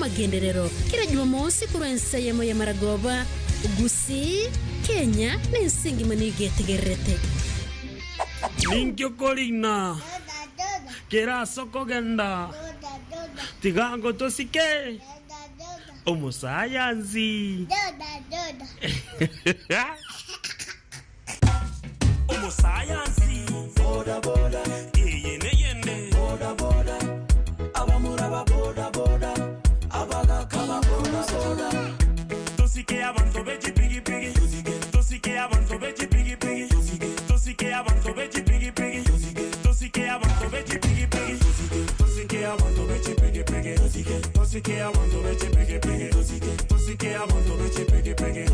amagenderero kera Jumamosi korwa ense eyemo y'amaragoba, Gusii, Kenya, na ense engima nigo etegererete. Ninki okorina kera ase okogenda? Tiga ngotosike omosayansi. Omosayansi eye neyende. Tosike abanto be chipigipigi, tosike abanto be chipigipigi, tosike abanto be chipigipigi, tosike abanto be chipigipigi, tosike abanto be chipigipigi, tosike abanto be chipigipigi, tosike abanto be chipigipigi,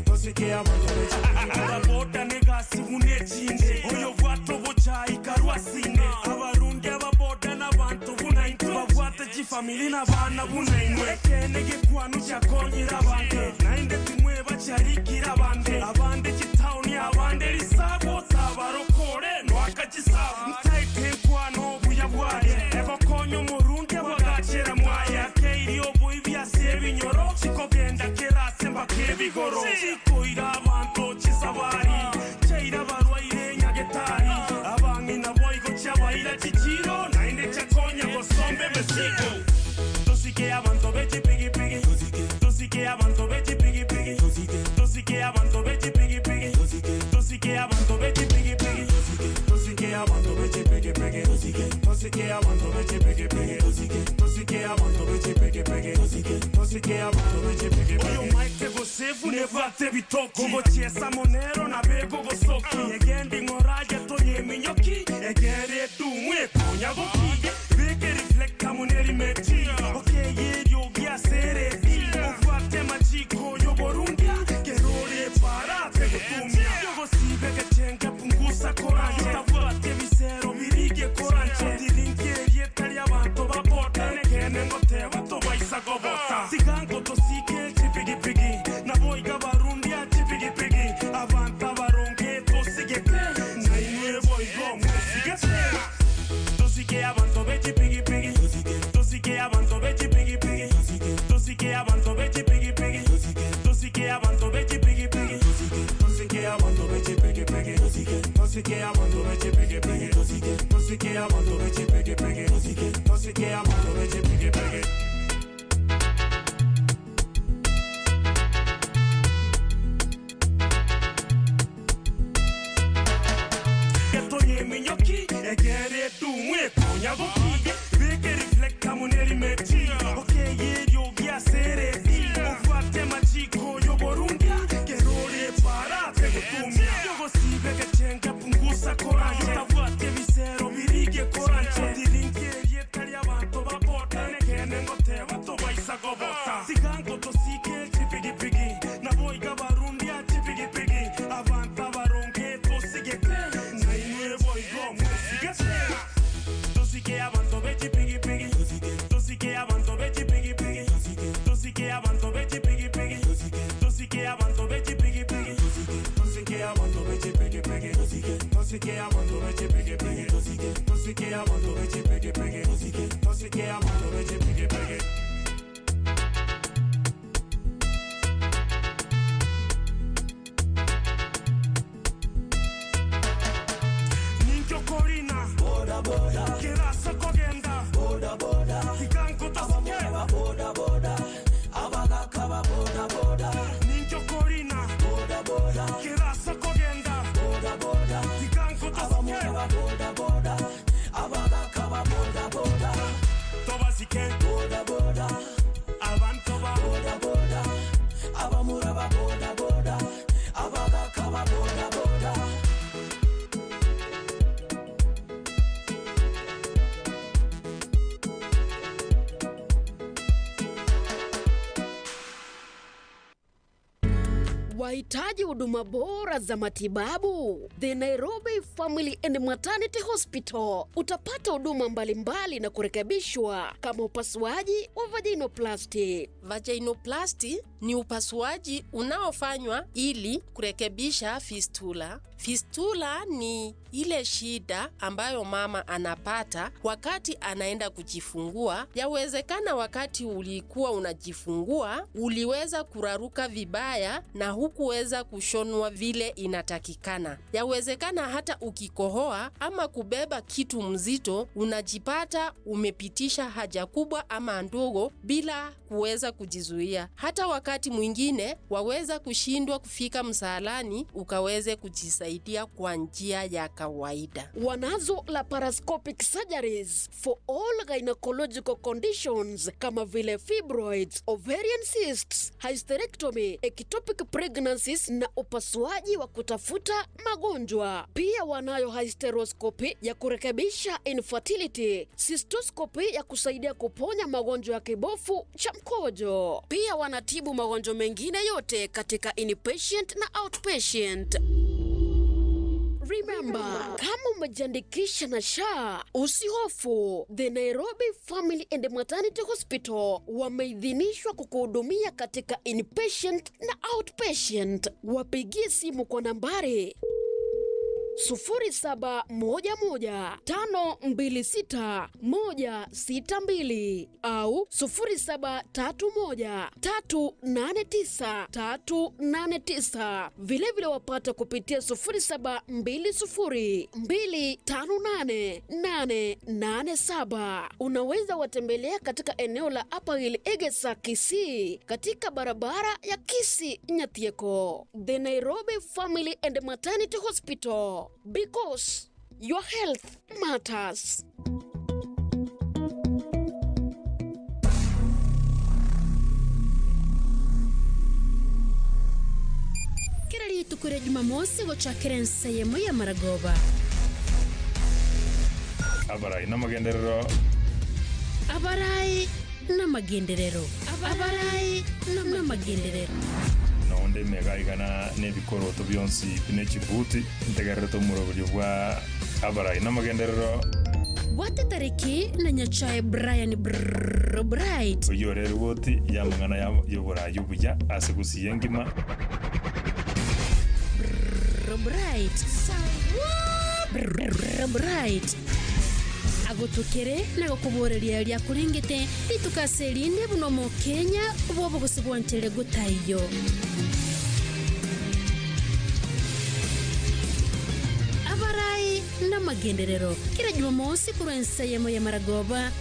tosike abanto be chipigipigi. Bodaboda negasi buna echinde, oyobwate obochai karue asinde, abarundia ababoda nabanto buna intwe, babwate chifamiri nabana buna inwe. Ekeene gekwanu chiakonyire abange, naende timweba chiarikire abande, abande chitaoni abande risabu, otabarokore noaka chisabu. Ntaete nkwano obuya bwaye, egokonya omorundia bwagachera mwaye, akeirie oboibi ase ebinyoro, chikogenda kera ase mpaka ebigoro, chikoira abanto chisabari, chiaira abarwaire nyagetari, abang'ina boigo chiabaira chichiiro, naende chiakonya gosomba emesigo. Tosike abanto be chipigipigi, tosike abanto be chipigipigi, tosike abanto be chipigipigi, tosike abanto be chipigipigi, tosike abanto be chipigipigi, tosike abanto be chipigipigi, tosike abanto be chipigipigi, tosike abanto be chipigipigi. Oyomaete gose buna ebwate ebitoki, kogochiesa monero nabo egogosoki, egendi ng'oraye toyeminyoki, egere edumu ekonya goki, beka ereflector amo nerimeti, okeye eriogi ase eredi, obwate amachiko y'oborundia, kero ore para tegotumia, yogosiba egechenge pungusa koranche, otabwati ebisero birigie koranche, otiringie erieta ri'abanto ba boda, nekeene ngoteba tobaisa gobota, tiga ngotosike chipigipigi, naboigo abarundia chipigipigi, abanto abaronge tosigete, nainwe boigo mosigete. Tosike abanto be chipigipigi, tosike abanto be chipigipigi, tosike abanto be chipigipigi, tosike abanto be chipigipigi, tosike abanto be chipigipigi, tosike abanto be chipigipigi, tosike abanto be chipigipigi, tosike abanto be chipigipigi. Etoyeminyoki egere edumu ekonya goki, beka ereflector amo nerimeti, okeye eriogi ase eredi, obwate amachiko y'oborundia, kero ore para tegotumia, yogosiba egechenge pungusa koranche, otabwati ebisero birigie koranche, otiringie erieta ri'abanto ba boda, nekeene ngoteba tobaisa gobota, tiga ngotosike chipigipigi, naboigo abarundia chipigipigi, abanto abaronge tosigete, nainwe boigo mosigete. Tosike abanto be chipigipigi, tosike abanto be chipigipigi, tosike abanto be chipigipigi, tosike abanto be chipigipigi, tosike abanto be chipigipigi, tosike abanto be chipigipigi, tosike abanto be chipigipigi, tosike abanto be chipigipigi. Ninki okorina kera ase okogenda? Tiga nkotosike. Ninki okorina kera ase okogenda? Tiga nkotosike. Tobasike abanto ba Wahitaji huduma bora za matibabu? The Nairobi Family and Maternity Hospital utapata huduma mbalimbali na kurekebishwa kama upasuaji wa vaginoplasty. Vaginoplasty ni upasuaji unaofanywa ili kurekebisha fistula. Fistula ni Ile shida ambayo mama anapata wakati anaenda kujifungua, yawezekana wakati ulikuwa unajifungua uliweza kuraruka vibaya na hukuweza kushonwa vile inatakikana. Yawezekana hata ukikohoa ama kubeba kitu mzito unajipata umepitisha haja kubwa ama ndogo bila kuweza kujizuia. Hata wakati mwingine waweza kushindwa kufika msalani ukaweze kujisaidia kwa njia ya kawaida. Wanazo laparoscopic surgeries for all gynecological conditions kama vile fibroids, ovarian cysts, hysterectomy, ectopic pregnancies na upasuaji wa kutafuta magonjwa. Pia wanayo hysteroscopy ya kurekebisha infertility, cystoscopy ya kusaidia kuponya magonjwa ya kibofu cha mkojo. Pia wanatibu magonjwa mengine yote katika inpatient na outpatient. Remember, kama umejiandikisha na SHA usihofu. The Nairobi Family and Maternity Hospital wameidhinishwa kukuhudumia katika inpatient na outpatient. Wapigie simu kwa nambari 0711526162 au 0731389389. Vilevile wapata kupitia 0720258887. Unaweza watembelea katika eneo la Upper Hill Egesa, Kisii, katika barabara ya Kisii Nyathieko. The Nairobi Family and Maternity Hospital, because your health matters. Kila rituko rya Jumamosi gochakera ensemo ya maragoba. Abarai n'amagenderero. Abarai n'amagenderero. Abarai n'amagenderero. Nonde emega igana n'ebikoroto bionsi bine echibuti ntegererete omoroberio bwa abarai n'amagenderero. Bwate tariki na Nyachae Brian Brrrr Bright. Oyio ore eriboti y'amang'ana y'oborayi obuya ase gosiya engima. Brrrr Bright. Brrrr Bright. Agotukere na gokoboreria ria kurengete rituko ase erinde buno mo Kenya obobo gose bwanchere gotaiyo. Abarai n'amagenderero kila Jumamosi korwa ensemo ya maragoba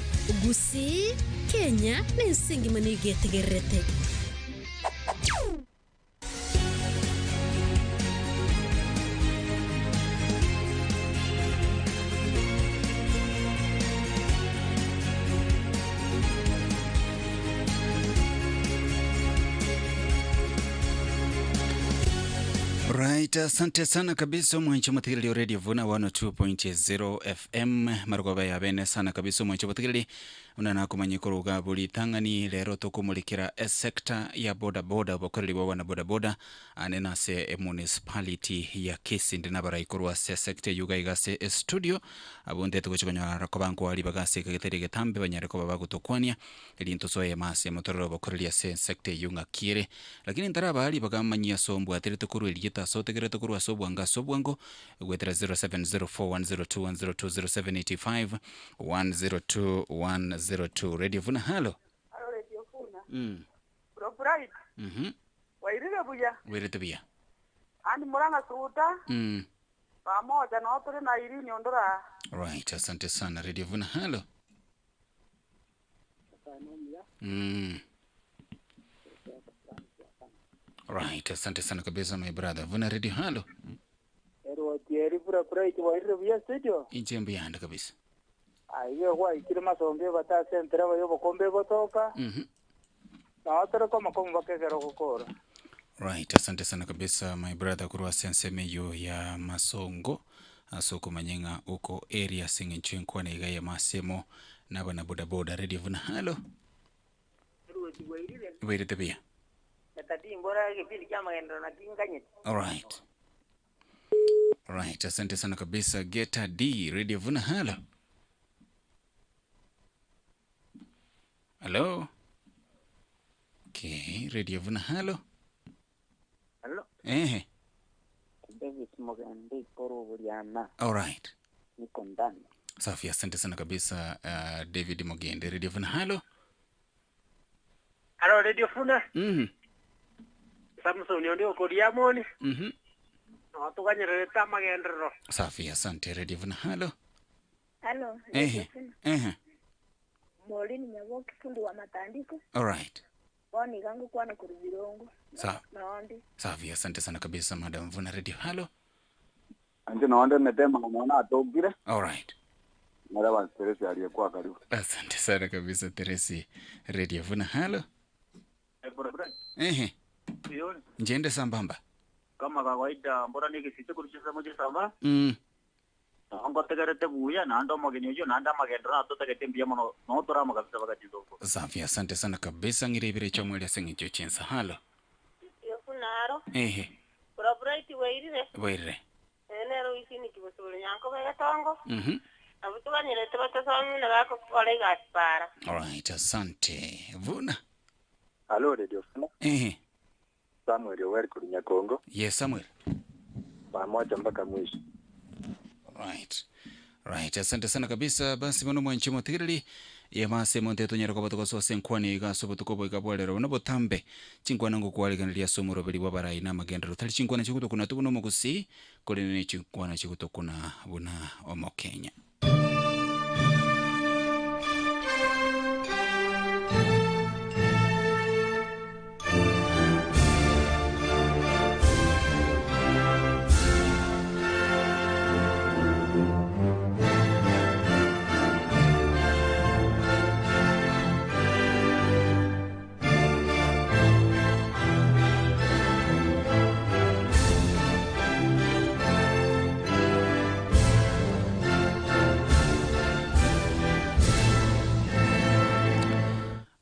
Gusii Kenya n'ensingi manigetegererete. Right, asante sana kabisa mwancho muthikiriri Radio Vuna 102.0 FM marugoba ya bene sana kabisa mwancho muthikiriri unana kumanya kuruga buri tang'ani lero tukumulikira e sector ya boda boda obokoreri bwa bana boda boda ane nase e municipality ya Kisii ndi nabara ase sector yuga igase e studio abunde tuguchikonyora kobanko ari bagase kageteri getambe banyare koba bagutukwania erinto soye mase motorero obokoreri ase sector yunga kiere lakini ntaraba ari bagamanyia sombwa aterete korwa erieta sotegerete korwa ase obwango ase obwango gwetera 0704102102 0785 102102 Radio Vuna halo. Halo Radio Funa. Bro Bright. Wairire buya. Wirete buya. Ani muranga suta. Pamoja na watu na Irene Ondora. Right, asante sana Radio Vuna halo. Right, asante sana kabisa my brother. Vuna Radio halo. Ero Thierry Bro Bright wairire buya studio. Inche mbuyanda kabisa. Aiyo kwa ikire masombe batase ntereba yo bokombe botoka. Na watu ko makomo bakegera gukora. Right, asante sana kabisa my brother kurwa sensemeyo ya masongo asoko manyenga uko area sing'encho enkwana iga ya masemo nabana bodaboda Radio Vuna halo. Wairete buya. Mbora kipindi cha maendeleo na kinganyete. All right. Right, asante sana kabisa Geta D Radio Vuna halo. Hello. Okay, Radio Vuna halo. Hello. Ehe. David. David Mugende Ikoro Buriana. Alright. Niko ndani. Safi, asante sana kabisa David Mogende. Radio Vuna, halo. Halo Radio Funa. Samson ondi okuria moni. No tuganyererete amagenderero. Safi, asante. Radio Vuna, halo. Halo, Ehe. Ehe. Maureen Nyaboki fundi wa matandiko. Alright. Boni gangu kwana kurubirongo. Sawa. Naondi. Safi, asante sana kabisa Madam Vuna. Radio, halo. Anje noonde metema mwana atongire. Alright. Mara wa Teresi aliyekuwa karibu. Asante sana kabisa Teresi. Radio Vuna, halo. Ehe. Njende sambamba. Kama kawaida mbora nikisiche kuruchisa mujisamba. Ngotegerete buya nando magenyo nanda magendro atotegete mbia mono no torama kabisa wakati zoko. Safi, asante sana kabisa ngirebire chomweli aseng'encho chensa. Halo. Yofunaro. Ehe. Urabright wairire. Bwerere. Enero isini kibosolo nyanko begatongo. Abutuganyirete batasomi na bakokora igasipara. Alright, asante. Vuna. Halo Radio Funa. Ehe. Samuel Oweri kurunya Kongo. Yes, Samuel. Pamoja mpaka mwisho. Right. Right, asante sana kabisa. Basi bono mwanchi motigiriri yemase monte tonyara koba togosoa nkwani igaso botuko boiga bwarero no botambe chinkwana ngokwariganiria ase omoroberi bwa barai na amagendero tari chinkwana chigotokuna tubuna omogusi korende ne chinkwana chigotokuna buna omokenya.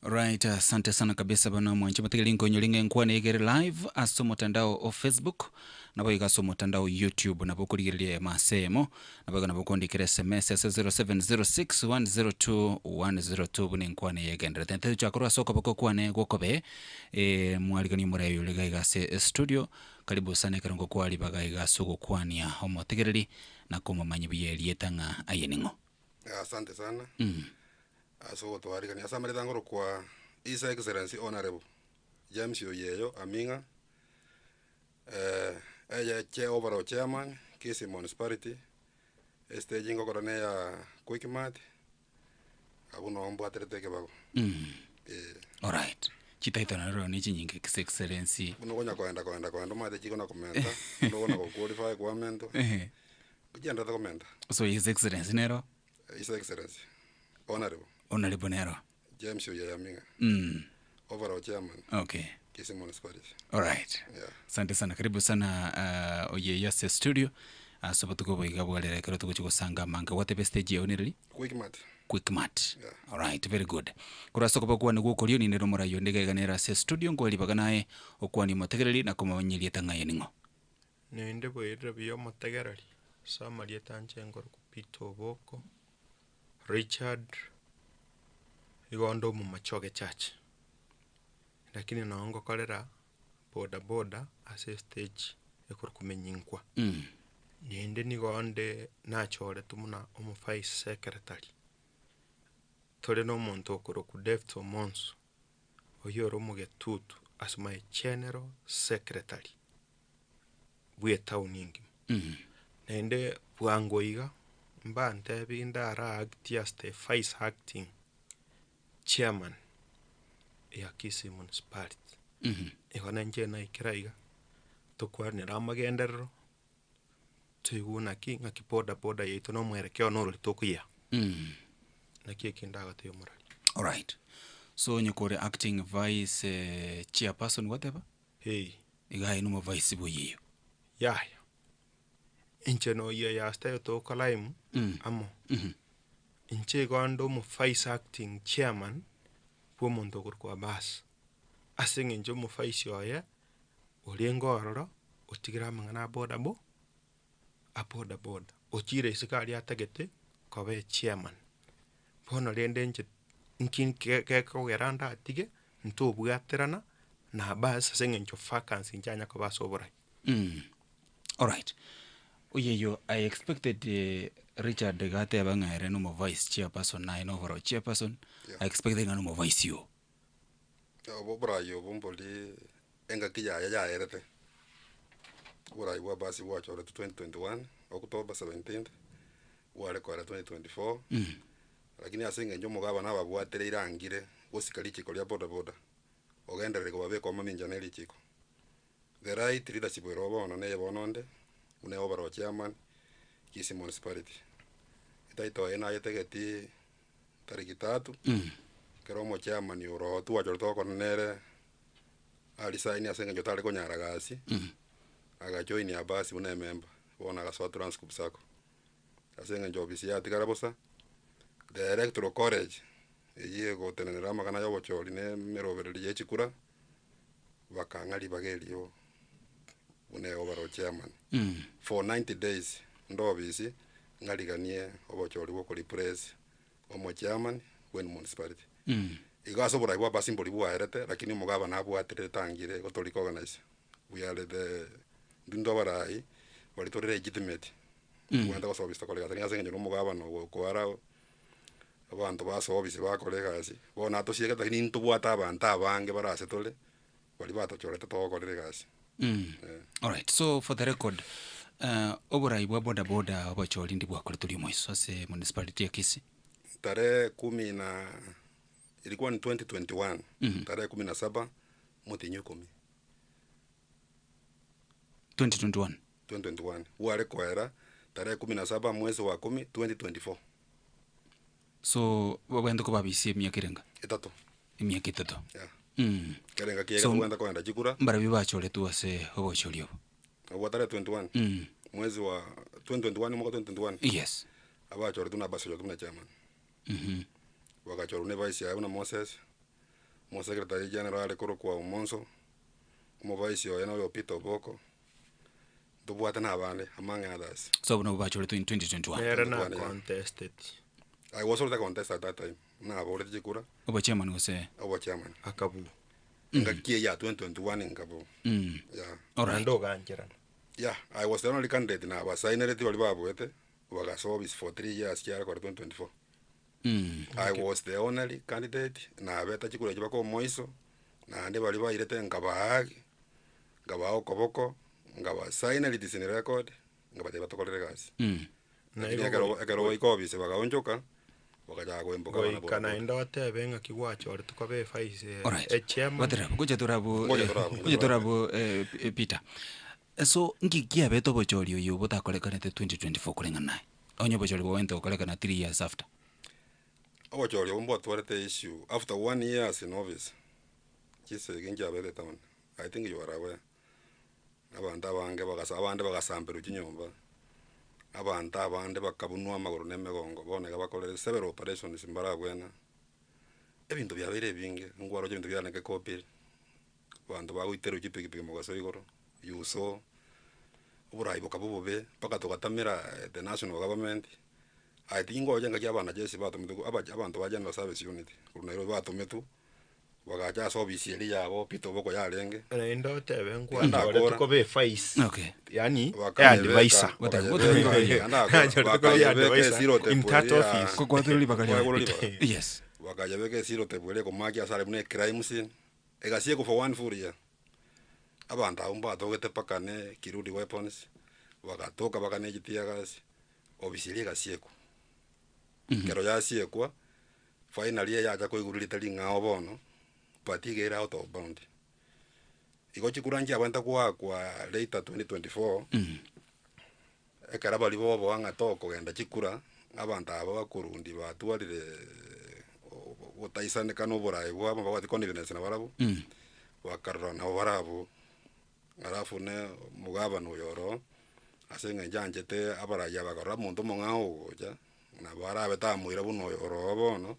Right, asante sana kabisa bana mwanchi matigili nkonyolinga nkwana igere live aso mutandao o Facebook nabo igaso mutandao YouTube nabo kurigereria masemo nabo nabo kondikira SMS ase 0706102102 bune nkwana yegendera tente chakorwa soko bako kwane gokobe mwaligani murayo liga igase studio. Karibu sana karongo kwali baga igaso gokwania omotegereri na komamanyi biyerietanga ayeningo. Asante sana. Aso twarigani asamareta ngoro kwa His Excellency Honorable James Oyeyo Aminga, eye che overall chairman Kisii Municipality stage ngokora ne ya Quickmart abuno mbwaterete kebago. Alright. Chitaito naroro ni chinyinge His Excellency buno konya koenda koenda koenda mate chiko na komenta buno kona ko qualify kwa mento. Kujenda komenta. So His Excellency nero His Excellency Honorable Honorable Nero James Oyeyo Aminga. Overall chairman. Okay. Kisii Municipality. All right. Yeah. Asante sana. Karibu sana Oyeyo se studio. Asoba tuko boiga bwalera kero tukuchigosanga manga what the stage onirili? Quickmart. Quickmart. Yeah. All right, very good. Kurasa kwa ni guko ni nero morayo ndiga se studio ngoli baganae okwani motegereri na komanyiria tangaye ningo. Nende boyira biyo motegereri. Samaria tanje ngoro kupito boko. Richard igondo mu machoge church. Lakini naongo kolera boda boda ase stage ekor kumenyinkwa. Nende nigonde nachore tumuna omu vice secretary. Tore no muntu okoro ku Deft Omonso. Oyoro mugetutu as my general secretary. Bwe town ingi. Nende bwango iga mbante bindara act as the vice acting chairman ya Kisii Municipality. Igona nje na ikiraiga tukwanira amagenderero tuiguna ki ng'aki boda boda yaitu no mwerekeo no ritukuya. Naki ekindaga tuyo murari. All right. So nyukore acting vice chairperson whatever. Hey. Iga ino vice boyeyo. Yaya. Inche no ye ya stayo to kalaimu amo. Inche gondo mu vice acting chairman bwo muntu kwa bas. Asenge njo mu vice oye orengo ororo otigira mangana boda bo a boda boda ochire isikari atagete kobe chairman. Bono rende nche nkin ke kogeranda atige ntobwaterana na bas asenge njo vacancy njanya kobasobora. Alright. Oyeyo I expected Richard gateba ng'a ere nomo vice chairperson naye noboro chairperson, I expected ng'a nomo vice oo. Obo oborai obo mbori engaki yaye yaerete, oborai bwa basi bwachoretwe 2021, October 17th, bware koera 2024, lakini ase eng'encho omogabana ababwatereire angire gosika richiko ria bodaboda, ogenderere kobabeka omomincha ne richiko. The right leadership ero bono neye bono onde, buna overall chairman, Kisii Municipality. Etitle eye nayetegeti tariki tatu, ekero omochairman oro twachorete gokora nere aresign ase eng'encho tare konyara gasi, agajoin Abasi buna emember, bono agasoa Transcorp Sacco. Ase eng'encho ofisi yatigara bosa, the electoral college eyio egotenenera amang'ana ya obochori na emerobererio ya chikura, bakang'a ribaga erio buna overall chairman. For 90 days nde ofisi ng'ariganie obochori bwa okoreplace omochairman bwe municipality. Igo ase oborai bwa basi mbori bwaerete lakini omogabana abwaterete angire goto recognize we are the intwe intwe abarai baria tore legitimate tobwenerete gosoa ofisi tokore egasi lakini ase eng'encho na omogabana ogokoara abanto basoa ofisi bakora egasi, bono atosiegete lakini ntobwate abanto abange bare ase tore, baria batochorete togokorera egasi. Alright, so for the record, oborai bwa boda boda obochori ndi bwakoretwe riomoiso ase municipality ya Kisii? Tarehe kumi na ilikuwa ni 2021 tarehe kumi na saba motienyi ikomi. 2021? 2021, bware koera tarehe kumi na saba mwezi wa kumi 2024. So babwenerete kobabiisia emiaka erenga? Etato. Emiaka etato. Yeah. Kera engaki So, eye tobwenerete kogenda chikura. Mbarabwo bachoretwe ase obochori obo? Obwo tarehe 21 mwezi wa 2021 omwaka 2021. Yes. Abachoretwe na abasochoretwe buna chairman. Bagachorwa na evice yaye buna Moses, omosecretary general are korokwa Omonso, omovice oye noyo Peter Oboko, ntobwate na abande among others. So abwo nabwo bachoretwe in 2021. Nere na contested. I was already contest at that time, naborete chikura. Obo chairman gose? Obo chairman. Akabua. Engaki eye ya 2021 nkabua. Yeah. Alright. Naende ogancherana. Yeah, I was the only candidate nabasignereti baria babuete, bagasoa office for 3 years kiara kore 2024. I was the only candidate nabeta chikura echio mpaka omoiso, naende baria bairete nkabaagi, nkabaa okoboko, nkabasaina it is in record, nkabatebia batokorere egasi. Lakini ekero ekero goika ofisi bagaonchoka, bagachaka koemboka abana Goika bodaboda. naende otebe ng'aki gwachorete koba evice Alright. echairman. Batera, gocha torabwo Ngocha torabwo, gocha torabwo Peter. So nki kiabete obochori oyo botakorekanete 2024 koreng'ana naye? Onye obochori bogente gokorekana 3 years after. Obochori obo mbwatwarete issue after one years in office, chisegi nchiabete etown, I think you are aware. Abanto abange bagasa abande bagasamberwa chinyomba, abanto abande bakabunwa amagoro na emegongo, bono iga bakorire several operations mbarabwena, ebinto biabeire ebinge, nkwaroche ebinto biarenge copied. Abanto bagoiterwa chipikipiki mogaso igoro, you saw, oborai bokaba obobe, mpaka togatamera the national government, aye tingocha engaki abanajeshi batometwe ko aba abanto ba general service unit korwa Nairobi batometwe, bagacha ase ofisi eria yabo Peter Oboko yarenge. Naende otebe Tiga nkwachorete ndakora. koba evice Okay. yaani Bakayebeka, advisor. bakayebeka, Nachorete koba bakayebeka advisor esirote in that eria- office. Kwaterwa ribaga riao. Kwaigure ribaga. Yes. Bakayebeka esirotebu eria ekomakia ase are buna ecrime scene. Egasiekwa for one full year. Abanto abwo mbatogete mpaka ne kirudi weapons, bagatoka mpaka ne chitear gas, ofisi eria egasiekwa. Ekero yasiekwa, finally eyacha koigurwa rita ring'ao bono, but iga ere out of bound. Igo chikura nchiabwenerete goakwa later 2024, ekero baria boboa ng'a tokogenda chikura, abanto aba bakorundi batwarire ogotaisaneka na oboraai bwabo mbabwati confidence nabarabwo, bakarora nabo barabwo. Alafu ne omogabana oyo oroo, ase eng'encho anchete abarai aba akarora omonto omong'ao ogocha, nabo arabe tamoira buna oyo oroo bono,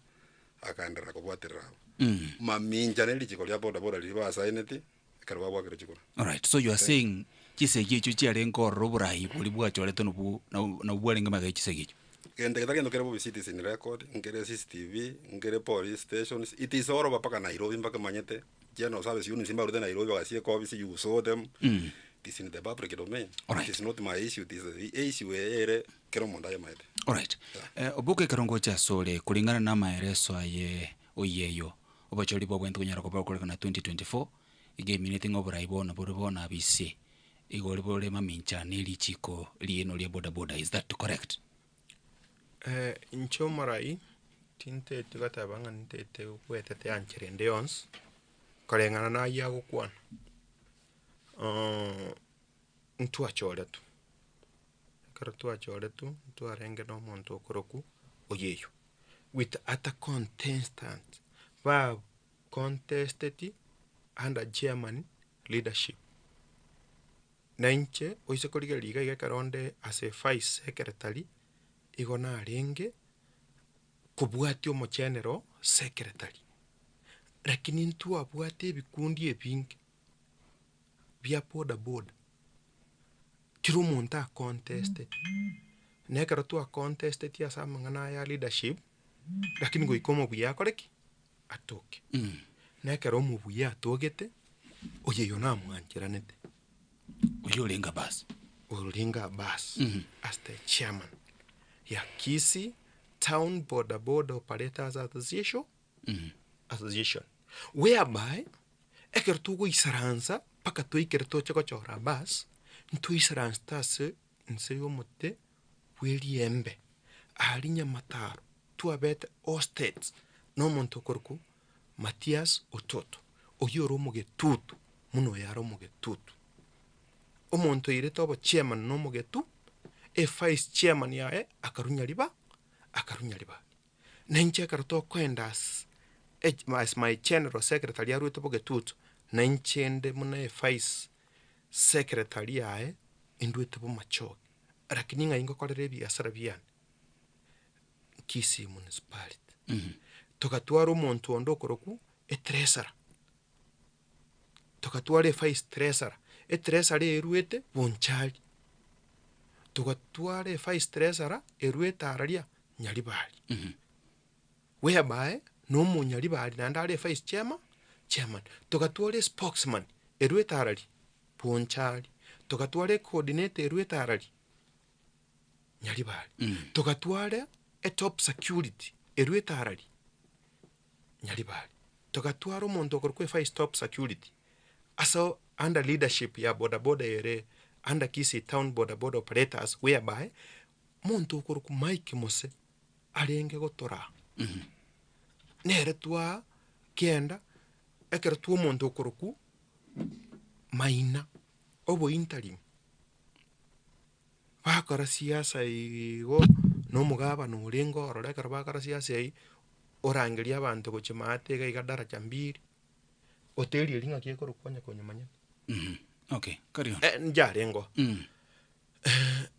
akaenderera kobwaterera abwo. Mamincha ne richiko ria bodaboda riria basaineti, ekero babwakire chikura. Alright, so you are saying chisegi echio chiarenge ororo oborai boria bwachoretwe nobwo nabwo bwarenge magega ye chisegi echio? Gento getari gento kere bobe citizen record, nkere CCTV, nkere police stations, it is all over mpaka Nairobi mbakemanyete, general service units mbarure Nairobi bagasieka office you saw them. It is in the public domain. Alright. It is not my issue, it is the issue eye ere kera omonto ayemaete. Alright. Eh, oboke ekero ngocha asore kulingana na amaereso aye oiyeyo obochori bwabwente konyara koba okorekana 2024 iga emineti ng'a oborai bono bore bono abise igo ore bore mamincha ne richiko rieno ria bodaboda is that correct? Eh, inche omorai, tinteti goteba ng'a nintete goetete anchera ende yonsi, koreng'ana na aywo agokwana. Ntwachoretwe, ekero twachoretwe ntwarenge na omonto okorokwa Oyeyo, with other contestant ba contesteti under chairman leadership. Na inche oise korigereria iga iga ekero onde as a vice secretary, igo narenge kobwatia omochenero secretary, lakini ntwabwate ebikundi ebinge. bia boda boda, kera omonto akontesteti, na ekero twakontesteti ase amang'ana aya ya leadership, lakini goika omobuya akore ki? Atoke. Na ekero omobuya atogete, oyo oyo namwancheranete. Oyio orenge Abbas. Orenge Abbas as the chairman ya Kisii Town Boda Boda Operators Association, Association, whereby Ekero togoisaransa mpaka toikere toche gochora Abbas, ntoisaransete ase inse y'omote bw'eriembe, aria Nyamataro twabete hosted na omonto okorokwa Mathias Ototo, oyio ore omogetutu buna oyo are omogetutu. Omonto oirete obochairman na omogetu, evice chairman yaye akarwa Nyariba akarwa Nyaribari. Na inche ekero tokoenda as as my general secretary arwete bogetutu, na inche inde buna evice secretary yaye, indwete bomachoge. Lakini ng'ai ngokorera ebiasara biane? Kisii municipality. Togatwara omonto onde okorokwa etreasurer, togatwara evice treasurer, etreasurer erwete Bonchari, togatwara evice treasurer erwete araria Nyaribari, whereby na omonyaribari naende are evice chairman chairman. Togatwara espokesman erwete araria Bonchari, togatwara ecoordinator erwete araria Nyaribari, togatwara etop security erwete araria Nyaribari, togatwara omonto okorokwa evice top security ase under leadership ya bodaboda ere under Kisii town bodaboda operators whereby Monto okorokwa Mike Mose arenge gotoraa, nere twaa kenda ekero twa omonto okorokwa Maina, obointerview, bakora siasa igo na omogabana orenge ororo ekero bakora siasa eywo, orangeria abanto gochia maate iga iga daraja mbili, oteria eria ng'aki ekorokwa onye konyemanyete. Okay, carry on. Njarenge oo.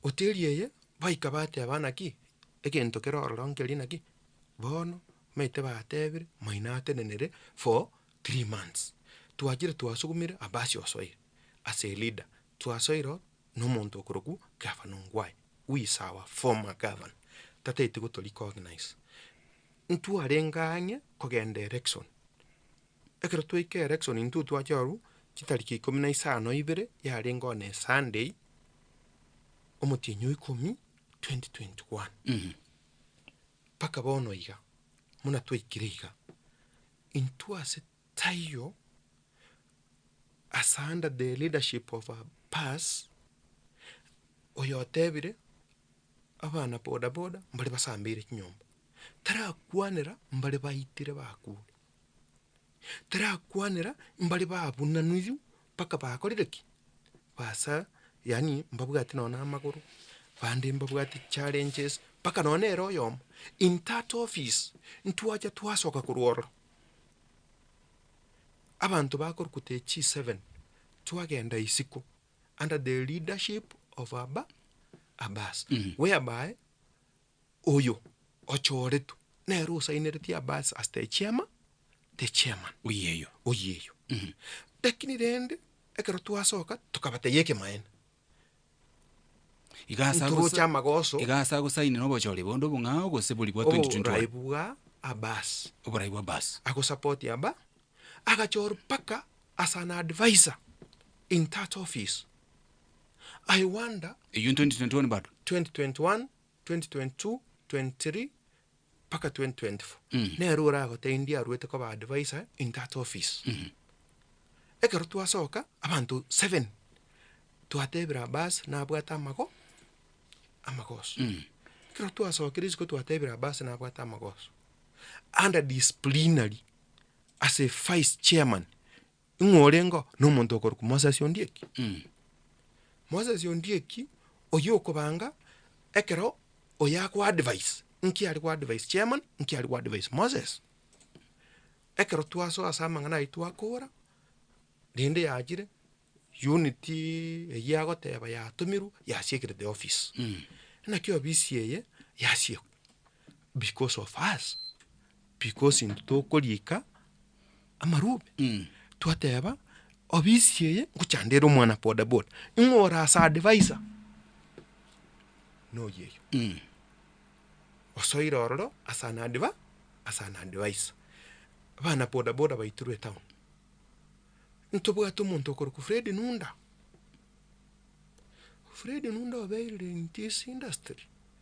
Hoteli eye, baika bateba naki, egento kere ororo nkeria naki, bono omanyete batebire maino atenenere for three months. Twachire twasugumire Abasi osoire as a leader, twasoire oo na omonto okorokwa Gavana Ongwae who is our former governor, tatagete goto recognize. Ntwarenge ang'e kogenda election, ekero twaika election intwe twachorwa chitariki ikomi na isano ibere yarenge on a Sunday, omotienyi o ikomi 2021. Mpaka bono iga, buna twaikire iga, intwe ase taiyo, ase under the leadership of our pass, oyo otebire, abana boda boda mbare basambeire chinyomba, tarakwanera mbare baitire bakure. Tarakwanera mbare babunanuywe mpaka bakorire ki? Basa yaani mbabwati nonye na amagoro, bande mbabwate challenges, mpaka nonye nere oyomo. In that office, ntwacha twasoka korwa ororo, abanto bakorokwa the G7, twagenda isiko under the leadership of Aba Abbas, whereby Oyo ochoretwe nere osaineretie Abbas as the chairman, the chairman. Oyeyo. Oyeyo. Lakini rende ekero twasoka tokabatebia ekemaene. Iga ase Ntoroche amagoso. Iga ase agosaini na obochori bonde obong'ao gose bori bwa 2021. Oborai bwa Abbas. Oborai bwa Abbas. Agosapoti Aba, agachorwa mpaka as an advisor in that office. I wonder. Eywo 2021 bado? 2021, 2022, 23 mpaka 2024. Nere oragotebie ndi arwete koba advisor in that office. Ekero twasoka, abanto seven, twatebire Abbas nabwate amago amagoso. Ekero twasokire isiko twatebire Abbas nabwate amagoso, under disciplinary as a vice chairman, Ing'o orenge oo? Nomonto okorokwa Moses Ondieki. Moses Ondieki oyio okobanga ekero oyo ako advise, nki are go advise chairman, nki are go advise Moses. Ekero twasoa ase amang'ana ayio twakora, rende yachire unit eyio agoteba yatomirwe yasiekire the office. Naki ofisi eye yasiekwa because of us, because intwe tokorika amarube, twateba ofisi eye ngochanda ere omwana bodaboda, ing'o ore ase advisor? Noyo eyo. Osoire ororo ase an adva ase an advisor. Abana bodaboda baitirwe etown. Ntobwate omonto okorokwa Fred Nunda, Fred Nunda obeire in this industry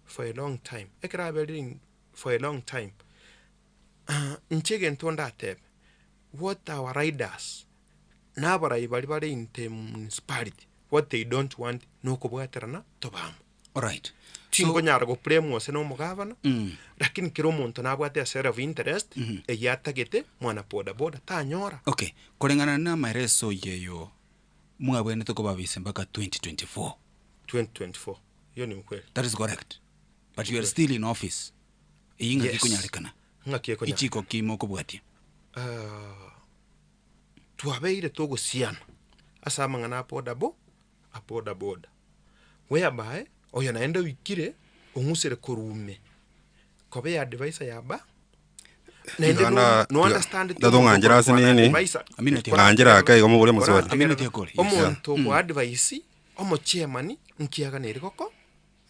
for a long time, ekero aberire in for a long time, inche egento ndatebe, what our riders na abarai baria bare in the municipality, what they don't want nokobwaterana tobe amo. Alright. Tinkonyara go blame gose na omogavana, lakini kera omonto nabwate a self interest eyio atagete mwana boda boda tanyora. Okay, koreng'ana na amaereso yeyo mwabwenerete kobabisa mpaka 2024. 2024, hiyo ni ukweli. That is correct. But you are still in office. Eyio ng'aki Yes. ekonyarekana. Ng'aki ekonyarekana. Ichiko ki mokobwatia? Ah, twabeire togosiana ase amang'ana a boda bo a boda boda, whereby oyo naende oikire ong'usire korwa ime koba eadvisor ya ba naende no Tigana- no understand ti tiga tong'anchera ase omonto nini? advisor. Amineti Ng'anchera ake igo mobore maswali. Amineti akore, yes. Omonto okoa advice omochairman nkiaganeri goko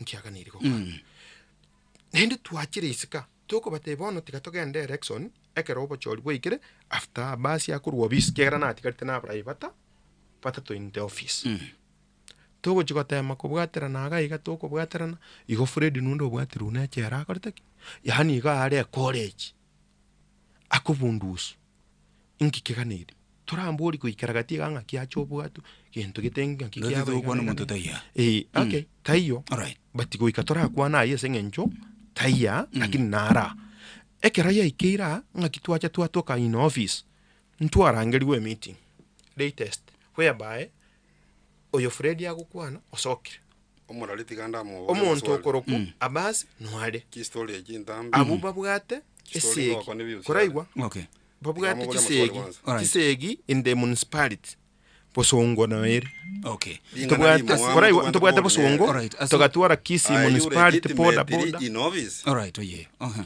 nkiaganeri gokora. Naende twachire isiko aa, tokobatebia bono tiga togende election ekero obochori bwaikire after Abbas akorwa ofisi ekiagera natigarete na abarai bata batato in the office. Togochi gotema kobwaterana iga iga tokobwaterana, igo Fred nonde obwatirwe na echela akorete ki? Yaani iga are ecollege, akobundusu, inki keganeiri? Torambori goikera gati iga ng'aki ache obwatwe, gento gete ng'aki Ndoche kiaba iga togokwana na iga omonto na taiyo. iga. Eh, okay, taiyo, Alright. but goika torakwane aywo ase eng'encho taiyo aa, lakini naro aa. Ekero yaikeire aa, ng'aki twacha twatoka in office, ntwarangerigwe emeeting, latest, whereby oyo Fred agokwana osokire. Omorari tiga ndamoborie Omonto amaswali. okorokwa Abbas noare. Chistory echi ntambe. Abwo babwate Chistory esegi. ngoko nebiusi Koraigwa? Okay. Babwate Tiga moborie amaswali chisegi, kwanza. Alright. chisegi in the municipality. Bosongo noere. Okay. Ring'ana Tobwate, rimwamu koraigwa, tobwate ntobwate kobori nere. bosongo, Alright, aso- togatwara Kisii Are you municipality boda legitimately boda. in office? Alright, oye. Uh-huh.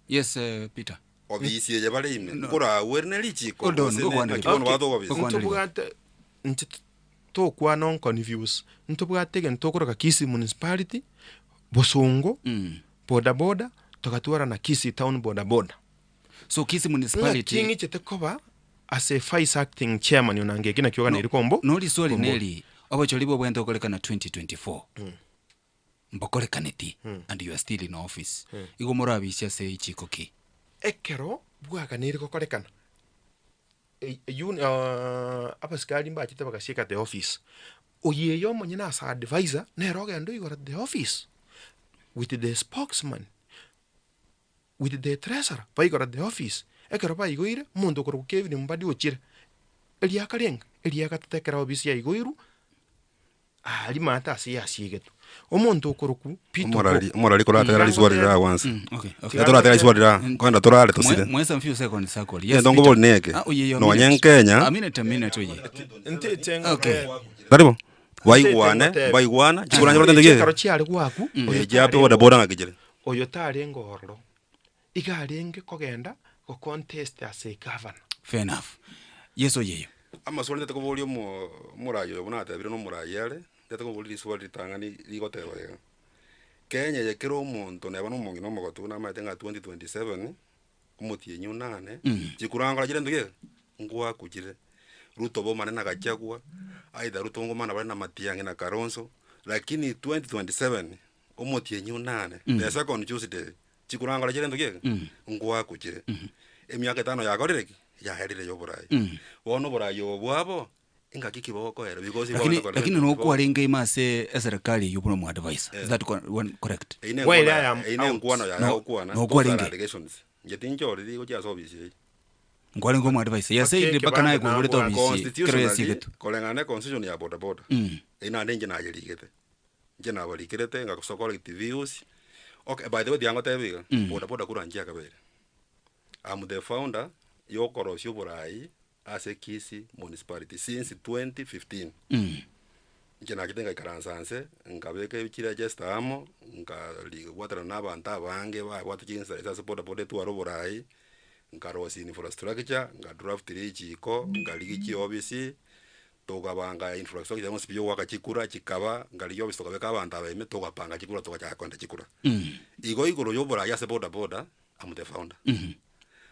Yes, Peter. Ofisi eye bare ime, nkoragwere ne richiko Hold on, gose ne ngokwana naki bono riko. batoka ofisi? Ngokwana riko. Ntobwate inche tokwana on confuse, ntobwate egento tokoroka Kisii municipality, Bosongo, boda boda, togatwara na Kisii town boda boda. So Kisii Ng'aki municipality ng'ichete koba ase vice acting chairman onange eki nakio oganeirie kombo no riswali kombora. neri obochori bobwente okorekana 2024 mbokorekaneti and you are still in office igo morabisia ase ichiko ki? Ekero bwaganeire gokorekana, abasikari mbachete bagasieka the office, oyo eye omonyene as advisor nere ogenda oigora the office with the spokesman, with the treasurer, baigora the office. Ekero baigoire, omonto okorokwa Kevin Mbadi ochire, eriaka renge, eria gatato ekero office yaigoirwe. Aaria maate ase yasiegetwe. Omonto okorokwa Peter Omorari Okoth. omorari koratera riswali rira kwanza. Okay, okay. Tiga toratera riswali rira, kwenda torare tosire. Mwe some few seconds sakori. Yes, Egento nkobori neke, Ah, oye, yo, nonye minute. nkenya, A minute, a minute, oye. Ntete Okay. tari bo? Baigwane, Ntete baigwana, chikura nche Chikaro chiare gwaku, oyo Echi ape tarenge boda boda ng'aki chire. oyo tarenge ororo. Iga arenge kogenda go contest as a governor. Fair enough. Yes oyeyo. Amaswali ntete koboria omo omorai oyo buna atebire nomorai are, ntete koboria riswali ritang'ani rigoteba iga, Kenya eye kera omonto neba na omong'ina omogotu namaete ng'a 2027, omotienyi onane, chikura nkora chire ntoki ngwaku chire. Ruto bomane na Gachagua, either Ruto ngomana bare na Matiang'i na Kalonzo, lakini 2027 omotienyi onane, the second Tuesday, chikurangora chire ntoki eke? Ngwaku chire. Emiaka etano yakorire ki? Yaerire ya oborai. Bono oborai obo bwabo, engaki ki bogokoera because Lakini bogotokorera lakini ebinto nokwarenge ime ase eserikali eywo buna omoadvisor, is that one correct? Eyio ne While enkwana I am eyio ne out. enkwana yaya No- agokwana, those are nokwarenge. allegations. Inche tinchoriri gochia ase ofisi eyio. Nkwarenge omoadvisor, yes Okay, said mpaka naye kebande kwaigorete nabwate. ofisi ekero Constitutionally, yasigetwe. koreng'ana ne constitution ya bodaboda, eyio naende inche nayerigete. Inche nabarikerete ngasoa correct views, okay by the way tiga ngotebie iga, bodaboda kura nchia kabere. I'm the founder ya okorosia oborai ase Kisii municipality since 2015. Inche nachete ngaikaransa nse, nkabeka chiregister amo, nkaribwaterana na abanto abange babwate chinsa ase bodaboda etware oborai, nkarosia infrastructure, nkadraft richiko, nkarigia chiofisi, tokabanga infrastructure yonsi pi yogoaka chikura chikaba, nkarigia ofisi tokabeka abanto aba ime, togapanga chikura togachaka koenda chikura. Igo igoro ya oborai ase bodaboda, I'm the founder.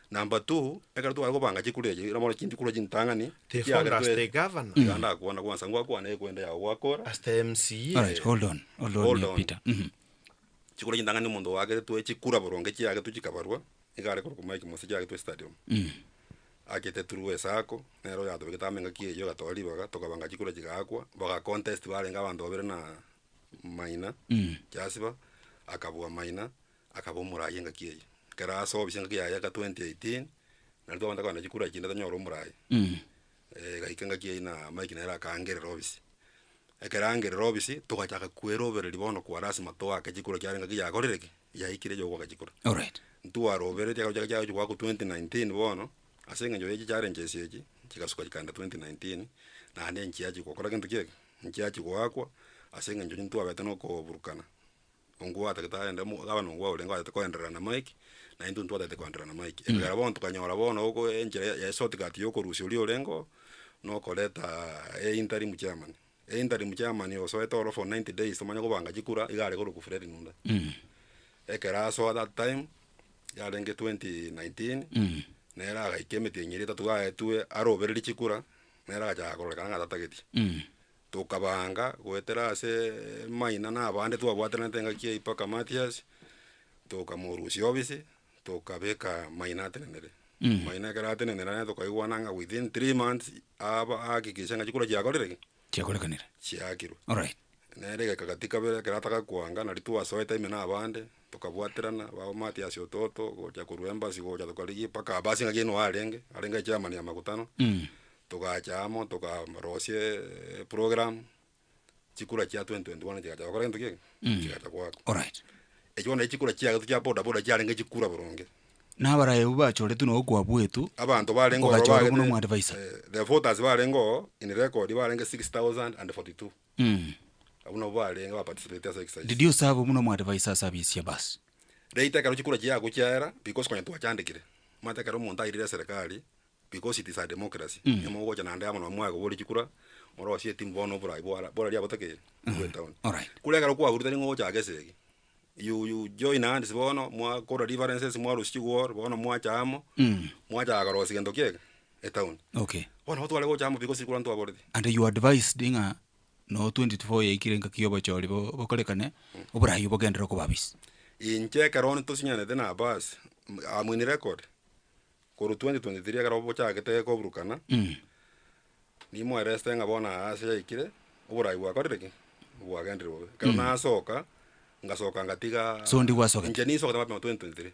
Number two, ekero tware kobanga chikura echi, bono chikura chintang'ani, The founder as the governor. Tiga ndakwana kwanza, ngwakwana ekwenda yago gwakora. As the MCA. Alright, hold on, hold on, Hold here, on. Peter. Chikura chintang'ani omonto oakeretwe chikura boronge chiagetwe chikabarwa, nigo are korokwa Mike Mose chiagetwe estadium. Achete through esacco, nere oyatobegete amo engaki eyio agatoa ribaga, tokabanga chikura chigaakwa, baga contest barenge abanto babere na Maina, Jasiba, akabua Maina, akaba omoraia engaki eyio. Ekero asoa engaki yaye eka 2018, nario twabanta kogenda chikura chinde tonyore omoraia. Egaika engaki eyio na Mike nere akaangerera ofisi. Ekero aangerera ofisi, togachaka kwerobereria bono kwa lasima toake chikura ekiagera engaki yakorire ki? Yaikire ya ogoaka chikura. Alright. Ntwaroberetie ekero chiacha chiagochia goakwa 2019 bono, ase eng'encho ya chichallenges echi, chigasuka chikaenda 2019, naende nchiachia gokora gento ki eke? Nchiachia goakwa, ase eng'encho ntwabete na okoburukana. Ongwa atagete aende mo gavana ongwa orenge otagete koenderera na Mike, na intwe ntwatagete koenderera na Mike. Ekero bono tokanyora bono oko enchera ya eshortcut ya okorusia oria orenge oo, na okoreta einterim chairman. Einterim chairman osoete oro for 90 days tomanye kobanga chikura, iga are korokwa Fred Nunda. Ekero asoa that time, yarenge 2019, nere agaika emetienyi eria etato aetwe arobererie chikura, nere agachaka kororekana ng'a tatageti. Tokabanga goetera ase Maina na abande twabwatanete engaki eyio mpaka Mathias, tokamorusia ofisi, tokabeka Maina atenenere. Maina ekero atenenere naye tokaigwana ng'a within 3 months aba ahakikishe ng'a chikura chiakorire ki? Chiakorekanire. Chiakirwe. Alright. Nere egeka gati kabere ekero atagakwanga naria twasoete ime na abande, tokabwaterana, babo Mathias Ototo, gocha korwa embassy gocha tokarigia mpaka Abasi ng'aki nigo arenge, arenge echairman ya makutano. Togacha amo tokarosia eprogram, chikura chia 2021 chigacha gokora gento ki eke? Chigacha goakwa. Alright. Echio bono chikura chiaye chia boda boda chiarenge chikura boronge. Na abarai abwo bachoretwe na okwabwetwe, Abanto barenge ororo ogachorwa buna bagete omoadvisor. the voters barenge oo in record barenge 6042. Abwo nabwo barenge ba participate ase exercise. Did you serve buna omoadvisor ase abisia basi? Later ekero chikura chiago chiaera because konya twachandekire, omanyete ekero omonto airire eserekari because it is a democracy, mogocha naende amo nabo mwagoboria chikura, morosie etimu bono oborai bwara boraria botakeire bwa etown. Alright. Kore ekero kwaburure tari ng'a ogochaka esegi, you you join hands bono mwakora differences mwarusia chigoro bono mwacha amo, mwachaka korosia gento ki eke? Etown. Okay. Bono nabo tware gocha amo because chikura ntwaboreti. And you advised ng'a no 2024 yaikire engaki ya obochori bo bokorekane, oborai obogenderere koba abisi. Inche ekero tosinyanete na Abbas, I'm in record, korwa 2023 ekero bochagete koburukana, nimoereste ng'a bono aa ase yaikire, oborai bwakorire ki? Bwagendire bobe. Ekero nasoka, ngasoka ngatiga So ndi gwasogete? inche ninsogete mapema 2023.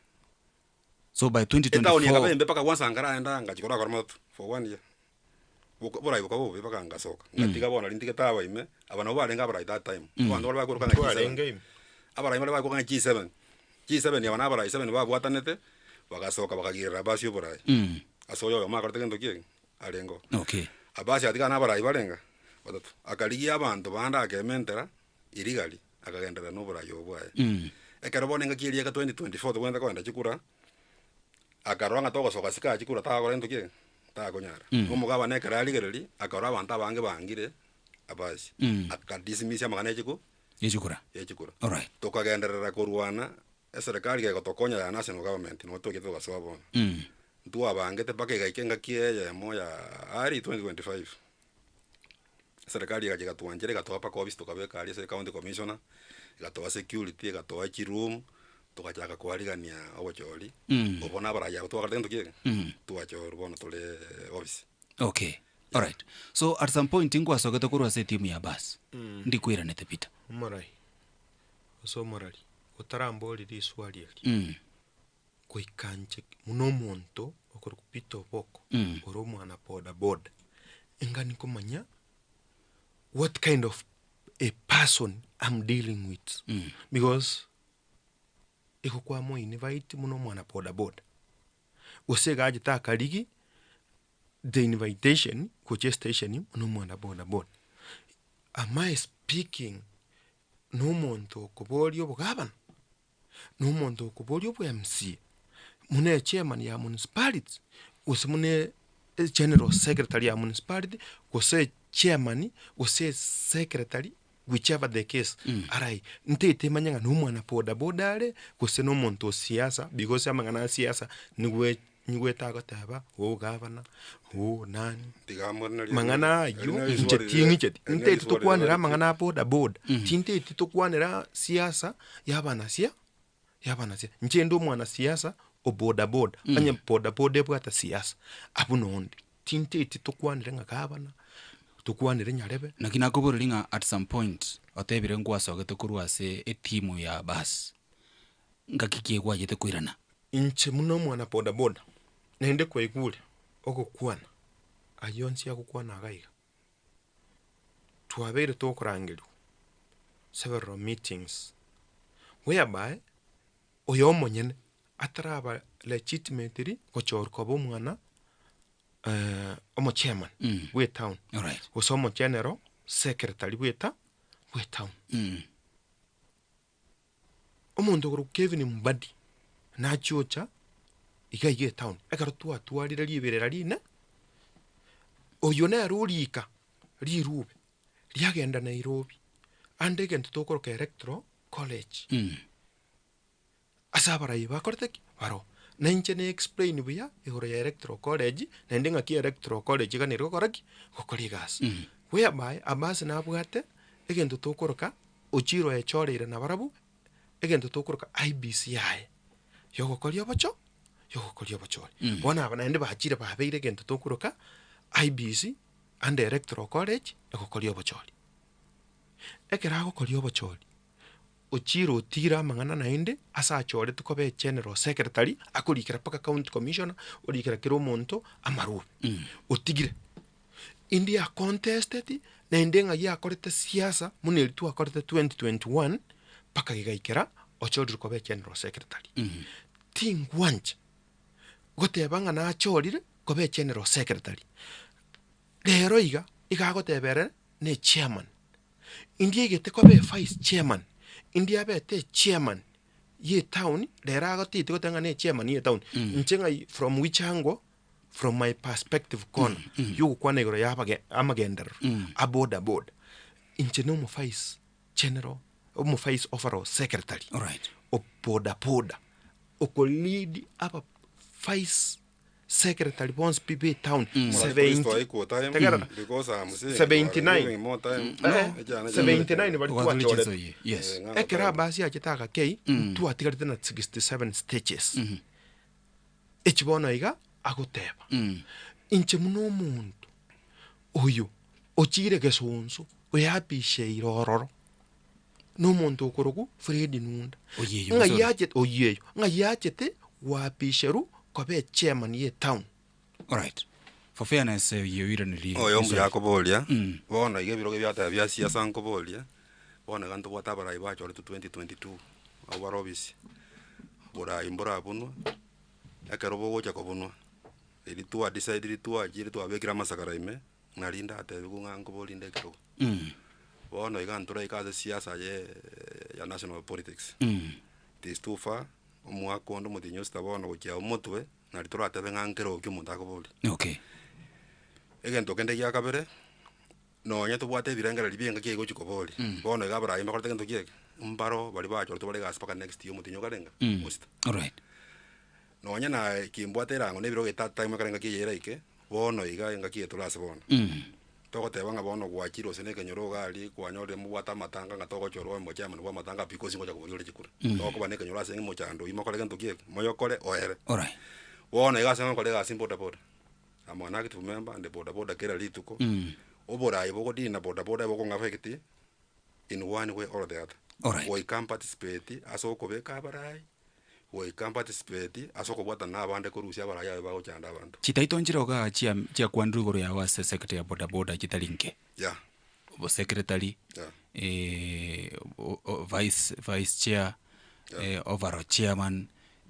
So by Etown 2024 ekaba embe mpaka kwanza nkaraenda ngachia korakora matatu for one year. Boka oborai bokaba bobe mpaka ngasoka. Ngatiga bono naria ntigete aba ime, aba nabo barenge abarai that time. Abanto baria bakoruka ng'a G7. Twarenge ime. Abarai baria bakoruka ng'a G7. G7 aba na abarai seven babwatanete, bagasoka bakagirera Abasi oborai. Ase oyo oyomo akorete gento ki eke? Arenge oo. Okay. Abasi agatigana na abarai barenga? Batato. Akarigia abanto bande akementera erigari, akagenderera na oborai obo bwaye. Ekero bono engaki eria eka 2024 tobwenerete kogenda chikura, akarora ng'a togosoka isiko aa chikura tagokora gento ki eke? Takonyara. Omogabana ekero arigereria, akarora abanto abange bangire Abasi, akadismiss amang'ana ya chiku? Yechikura. Yechikura. Alright. Tokagenderera korwana, eserekari gegotokonya ya national government, nabo twachete togasoa bono. Ntwabangete mpaka egaika engaki eyemo ya early 2025, eserekari egacha egatwanchera egatoa mpaka ofisi tokabeka aria ase ecounty commissioner, egatoa security, egatoa chiroom, togachaka koarigania obochori, obo na abarai aba twakorete gento ki eke? Twachorwa bono tore ofisi. Okay, alright. So at some point nkwasogete korwa ase etimu ya bus, ndikweranete Peter. Omorai, gose omorari, otaramborie riswari eri, goika inche buna omonto okorokwa Peter Oboko, ore omwana boda boda, engani komanya what kind of a person am dealing with, because igo kwamo invite buna omwana boda boda, gose iga achete akarigi the invitation gochia estation buna omwana boda boda. Am I speaking na omonto okoboria obogabana? Na omonto okoboria obwa MCA, buna echairman ya municipality, gose buna egeneral secretary ya municipality, gose echairman, gose esecretary whichever the case, arai, ntaete manye ng'a na omwana boda boda are, gose na omonto o siasa, because amang'ana a siasa nigwe nigwete agoteba, oo gavana, oo nani, Tiga morinarie mang'ana aywo inche ting'icheti, ntaeti tokwanere amang'ana a boda boda, tintaeti tokwanera siasa ya abanasia ya abanasia. Inche inde omwanasiasa o boda boda, onye boda boda ebwate siasa, abwo nonde. Tintaeti tokwanere ng'a gavana, tokwanere nyarebe. Naki nakoboreria ng'a at some point otebire nkwasogete korwa ase etimu ya bus, ngaki ki egwachete koirana? Inche buna omwana boda boda, naende kwaigure ogokwana, ayio onsi agokwana iga iga, twabeire tokorangerigwa several meetings, whereby oyo omonyene ataraba legitimately gochorwa koba omwana omochairman bwe etown, Alright. gose omogeneral secretary bwe eta bwe etown. Omonto okorokwa Kevin Mbadi nachia ocha iga iga etown, ekero twatwarire riberera rine, oyio nere orika rirube riagenda Nairobi, ande egento tokoroka electoral college. Ase abarai bakorete ki? Baroo. Na inche ne explain buya igoro ya electoral college, naende ng'aki electoral college eganire gokora ki? Gokora egasi. Whereby Abasi nabwate egento tokoroka Ochiro echoreire nabarabwo egento tokoroka IEBC yaye yogokoria obocho yogokoria obochori. Bono aba naende bachire babeire egento tokoroka IEBC under electoral college egokoria obochori. Ekero agokoria obochori, Ochire otigire amang'ana naende ase achoretwe koba egeneral secretary, akorikera mpaka county commissioner, orikera kera omonto amarube. Otigire. Indi acontested, naende ng'ai akorete siasa buna eria twakorete 2021, mpaka gegaikera ochorire koba egeneral secretary. Tingwancha goteba ng'a nachorire koba egeneral secretary. Rero iga, iga agoteba ere ne echairman. Indiaigete koba evice chairman, indiabete echairman ye etown, rero agotieti goteba ng'a ne echairman ye etown. Inche ng'ai from which angle, from my perspective corner, yogokwana igoro ya abage amagenderero a boda boda, inche na omovice general, omovice overall secretary Alright. o boda boda, oko lead aba vice secretary bonsi pi be town Kristo aikuo time tegerera because I'm seeing you are 79 giving more time. Eh, Echana 79 bari Ogwatore twachorete chinso eye, yes. Eh, ng'ana ekero time. abasi achete agakei twatigarete na 67 stages echi bono iga agoteba inche buna omonto oyo ochire gesonso oyapisheire ororo na omonto okorokwa Fred Nunda Oyeyo ng'ai gose ore? achete oyeyo ng'ai achete gwapisherwa koba echairman ye etown. Alright. For fairness oye oiranerie Oyo mbuya riswali. akoboria, bono iga ebirogo ebiateba bia siasa nkoboria, bono iga ntobwate abarai bachoretwe 2022, abwo bare obisi, borai mborabunwe, ekero bogocha kobunwa, riria twa decidiri twachire twabekire amasakara ime, Nari ndatebiwe ng'a nkoborie inde ekerogo. Bono iga ntoraika ase siasa ye ya national politics. It is too far, omwaka onde omotienyi o sita bono gochia omotwe, nari toratebe ng'a nkerogo ki omonto akoboria. Okay. Egento kende gia kabere, nonye tobwate ebirengererio bia engaki eye gochia koboria, bono iga abarai mbakorete gento ki eke? Mbaro baria bachoretwe bare egasi mpaka next year omotienyi okare ng'a? O sita. Alright. Nonye na kimbwate erango na ebirogo etatu time ekero engaki eye eraike, bono iga engaki eye tore ase bono. Togoteba ng'a bono gwachire gose na ekenyoro iga aria kwanyorire mobwate amatanga ng'a togochorwa obe omochairman bwa amatanga because ngocha koboria ore chikura. Tokoba na ekenyoro ase mochando oyio mokore gento ki eke, moyokore oere. Alright. Bono iga ase ngokora egasi boda boda, I'm an active member and boda boda kera rituko, oborai bogodina na boda boda bokong'a affect in one way or the other. Alright. Goika mparticipate ase okobeka abarai, goika mparticipate ase okobwatana na abande korusia abarai abe bagochanda abanto. Chitaito nchire igaa chia chiakwanirwe igoro yao ase sector ya boda boda chitari nke. Yeah. Obosecretary, Yeah. o- vice vice chair, overall chairman,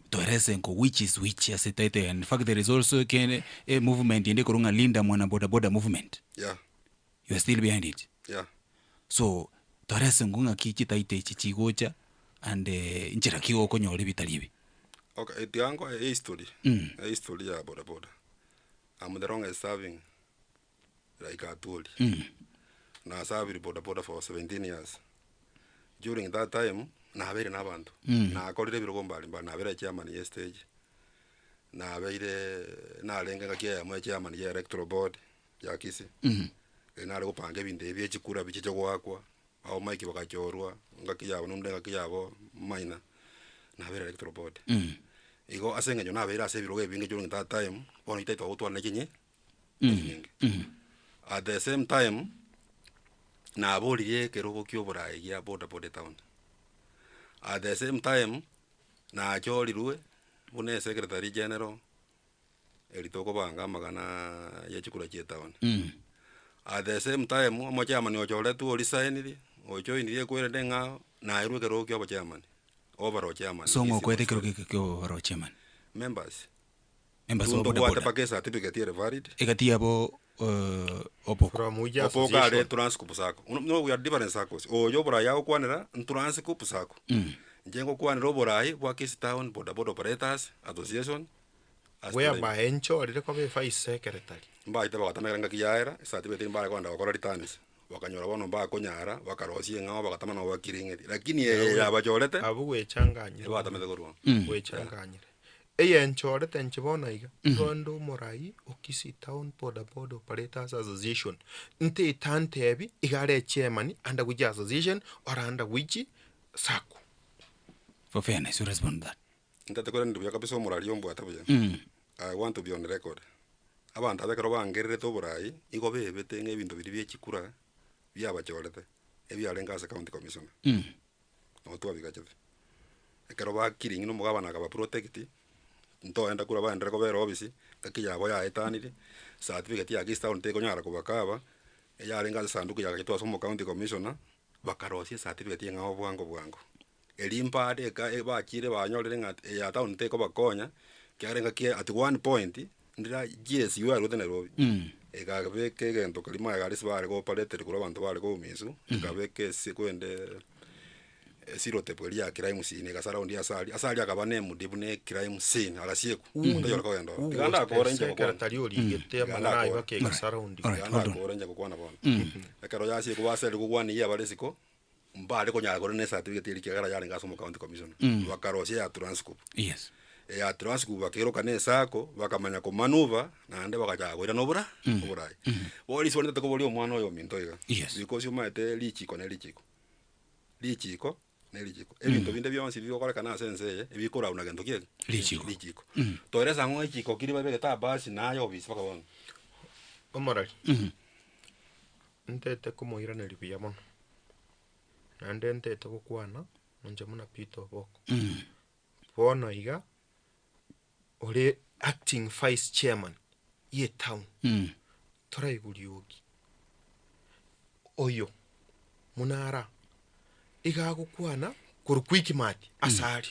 toerese nko which is which ase title eye. In fact there is also ekende e movement ende ekorwa ng'a Linda Mwana boda boda movement. Yeah. You are still behind it? Yeah. So, toerese nko ng'aki chitaito echi chigocha and nchera ki okonyora ebitari ebi? Okay, tiga nkoe ehistory, ehistory ya boda boda. I'm the longest serving like Atwoli. Na servire boda boda for 17 years. During that time, nabeire na abanto, nakorire ebirogo mbari mbari, nabeire chairman ya estage, nabeire narenge ngaki eyemo echairman ya electoral board ya Kisii, nare gopanga ebinto ebi bia chikura bichiche goakwa, abo Mike bagachorwa, ngaki yabo nonde ngaki yabo Maina, nabeire electoral board. Igo ase eng'encho nabeire ase ebirogo ebinge during that time, bono intwe twagotwana chinyi chinyinge. At the same time, naboririe ekerogo kia oboraai gia boda boda etown. At the same time, nachorirwe buna esecretary general eri tokobanga amang'ana ya chikura chia etown. At the same time, omochairman ochoretwe oresigniri, ojoiniri ekwerende ng'a naerwe ekerogo kia obochairman, overall chairman. So ng'a okoete ekerogo eke kia overall chairman? Members. Members ba boda Ntobwate boda. mpaka ecertificate ere valid. Egati yabo oboko. From which Oboka are association? Transcorp Sacco. No, no, we are different SACCOs. Oyo oborai agokwanera nTranscorp Sacco. Inche ngokwanera oborai bwa Kisii Town Boda Boda Operators Association as today. Whereby enchorire koba evice secretary. Mbaete bagatamera engaki yaera, ecertificate mbare kogenda gokora returns. Bakanyora bono mbakonyara, bakarosia eng'ao bagatama nabo bakiring'eti. Lakini eye yabachorete, Abwo gwechanganyire mono. ebatamete korwa. Gwechanganyire. Eyenchorete inche bono iga, igo nde omorai o Kisii Town Boda Boda Operators Association, ntaete antebi iga are echairman under which association or under which sacco. For fairness, you respond to that. Ntaete koiraneria buya kabisa omorari ombwate buya. I want to be on record. Abanto aba ekero bangererete oborai, igo bebete ng'a ebinto biria bie chikura biabachorete, ebiarenge ase county commissioner. Nabo twabigachete. Ekero bakiring'i na omogabana akaba protect, ntoenda kura baenderere kobera ofisi, ngaki yabo yaetanire, certificate ya Kisii Town tekonyara kobakaba, eyarenge ase esanduku yagachetwe ase omo county commissioner, bakarosia ecertificate eng'ao bwango bwango. Erio mbare eka bachire banyorire ng'a eye ya town tekobakonya, ekiagera engaki at one point, ndira GSU yarwete Nairobi, ekabeka egento keria magega aria ase bare go operate korwa abanto bare koumiswa, ekabeka ase korende esealotep eria ya crime scene egasaraondi ase aria, ase aria akaba named buna ecrime scene agasiekwa, onde tanyara kogenda ororo. Tiga ndakore inche gokwana. Secretary origete Tiga amang'ana aye ndakore. baka egasaraondi. Alright, Tiga hold on. ndakore inche gokwana bono. Ekero yasiekwa baserigwe gokwana eyio abare isiko, Mbare konyara korenda ne certificate eria ekiagera yarenge ase omocounty commissioner. Bakarosia eya Transcorp. Yes. Eya Transcorp bakeroka na esacco, bakamanya komanuva, naende bagachaka koirana obora oborai. Bono risuba ntete koboria omwana oyo ominto iga, Yes. because omanyete richiko ne richiko, richiko ne richiko. Ebinto binde bionsi bigokorekana ase ense eye, ebikorau na gento ki eke? Richiko. Richiko. Toeresa ang'o echiko ki ribabegete abasi naye obisi mpaka bono. Omorari. Ntete komoiraneria buya mono, naende ntete gokwana inche buna Peter Oboko. Bono iga, ore acting vice chairman ye etown, toraigwa riogi, oyo buna ara, iga agokwana korwa Quickmart ase aria,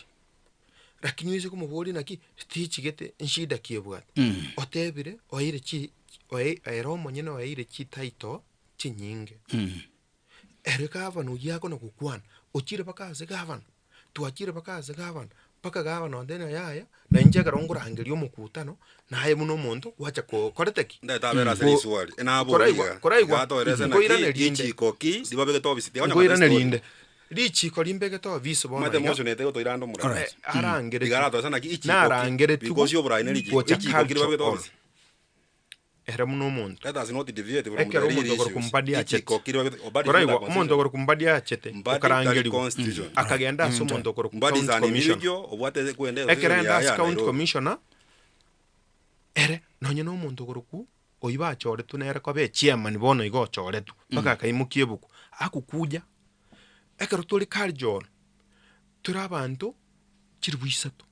lakini oise komoboria naki tichigete nshida ki ebwate, otebire oeire chi oe ere omonyene oeire chititle chinyinge. Ere gavana oyio akona gokwana, ochire mpaka ase gavana, twachire mpaka ase gavana, mpaka gavana onde na yaya, na inche ekero nkorangeria omokutano, naye buna omonto gwacha kokorete ki? Ndete abere ase Ko- risuari, koraigwa enaboria iga, koraigwa iga atoerese naki nkoirane rinde richiko ki ribabegete ofisi, tiga onye nkoirane story. rinde. Richiko rimbegete ofisi bono Omanyete iga, motion ete gotoira ande omorero. Alright. arangeretigwe, Tiga aratoesa naki ichiko ki, narangeretigwe because oborai ne richiko. gocha Ichiko ki culture ribabegete hall. ofisi? Ere buna omonto. Let us not deviate from the Ekero real omonto issues. okorokwa Mbadi achete. Ichiko ki ribabegete Mbadi is not a Koraigwa, omonto constitution. okorokwa Mbadi achete, Mbadi tari okarangerigwa, constitution. akagenda ase omonto okorokwa Mbadi is county an commissioner. individual obwate kwenda Ekero association aenda yaye ase ya county Nairobi. commissioner, ere nonye na omonto okorokwa oyio bachoretwe nere koba echairman bono iga ochoretwe, mpaka akaimokia ebuku, agokuja, ekero tore Kaljoro, tore abanto chilifu isato,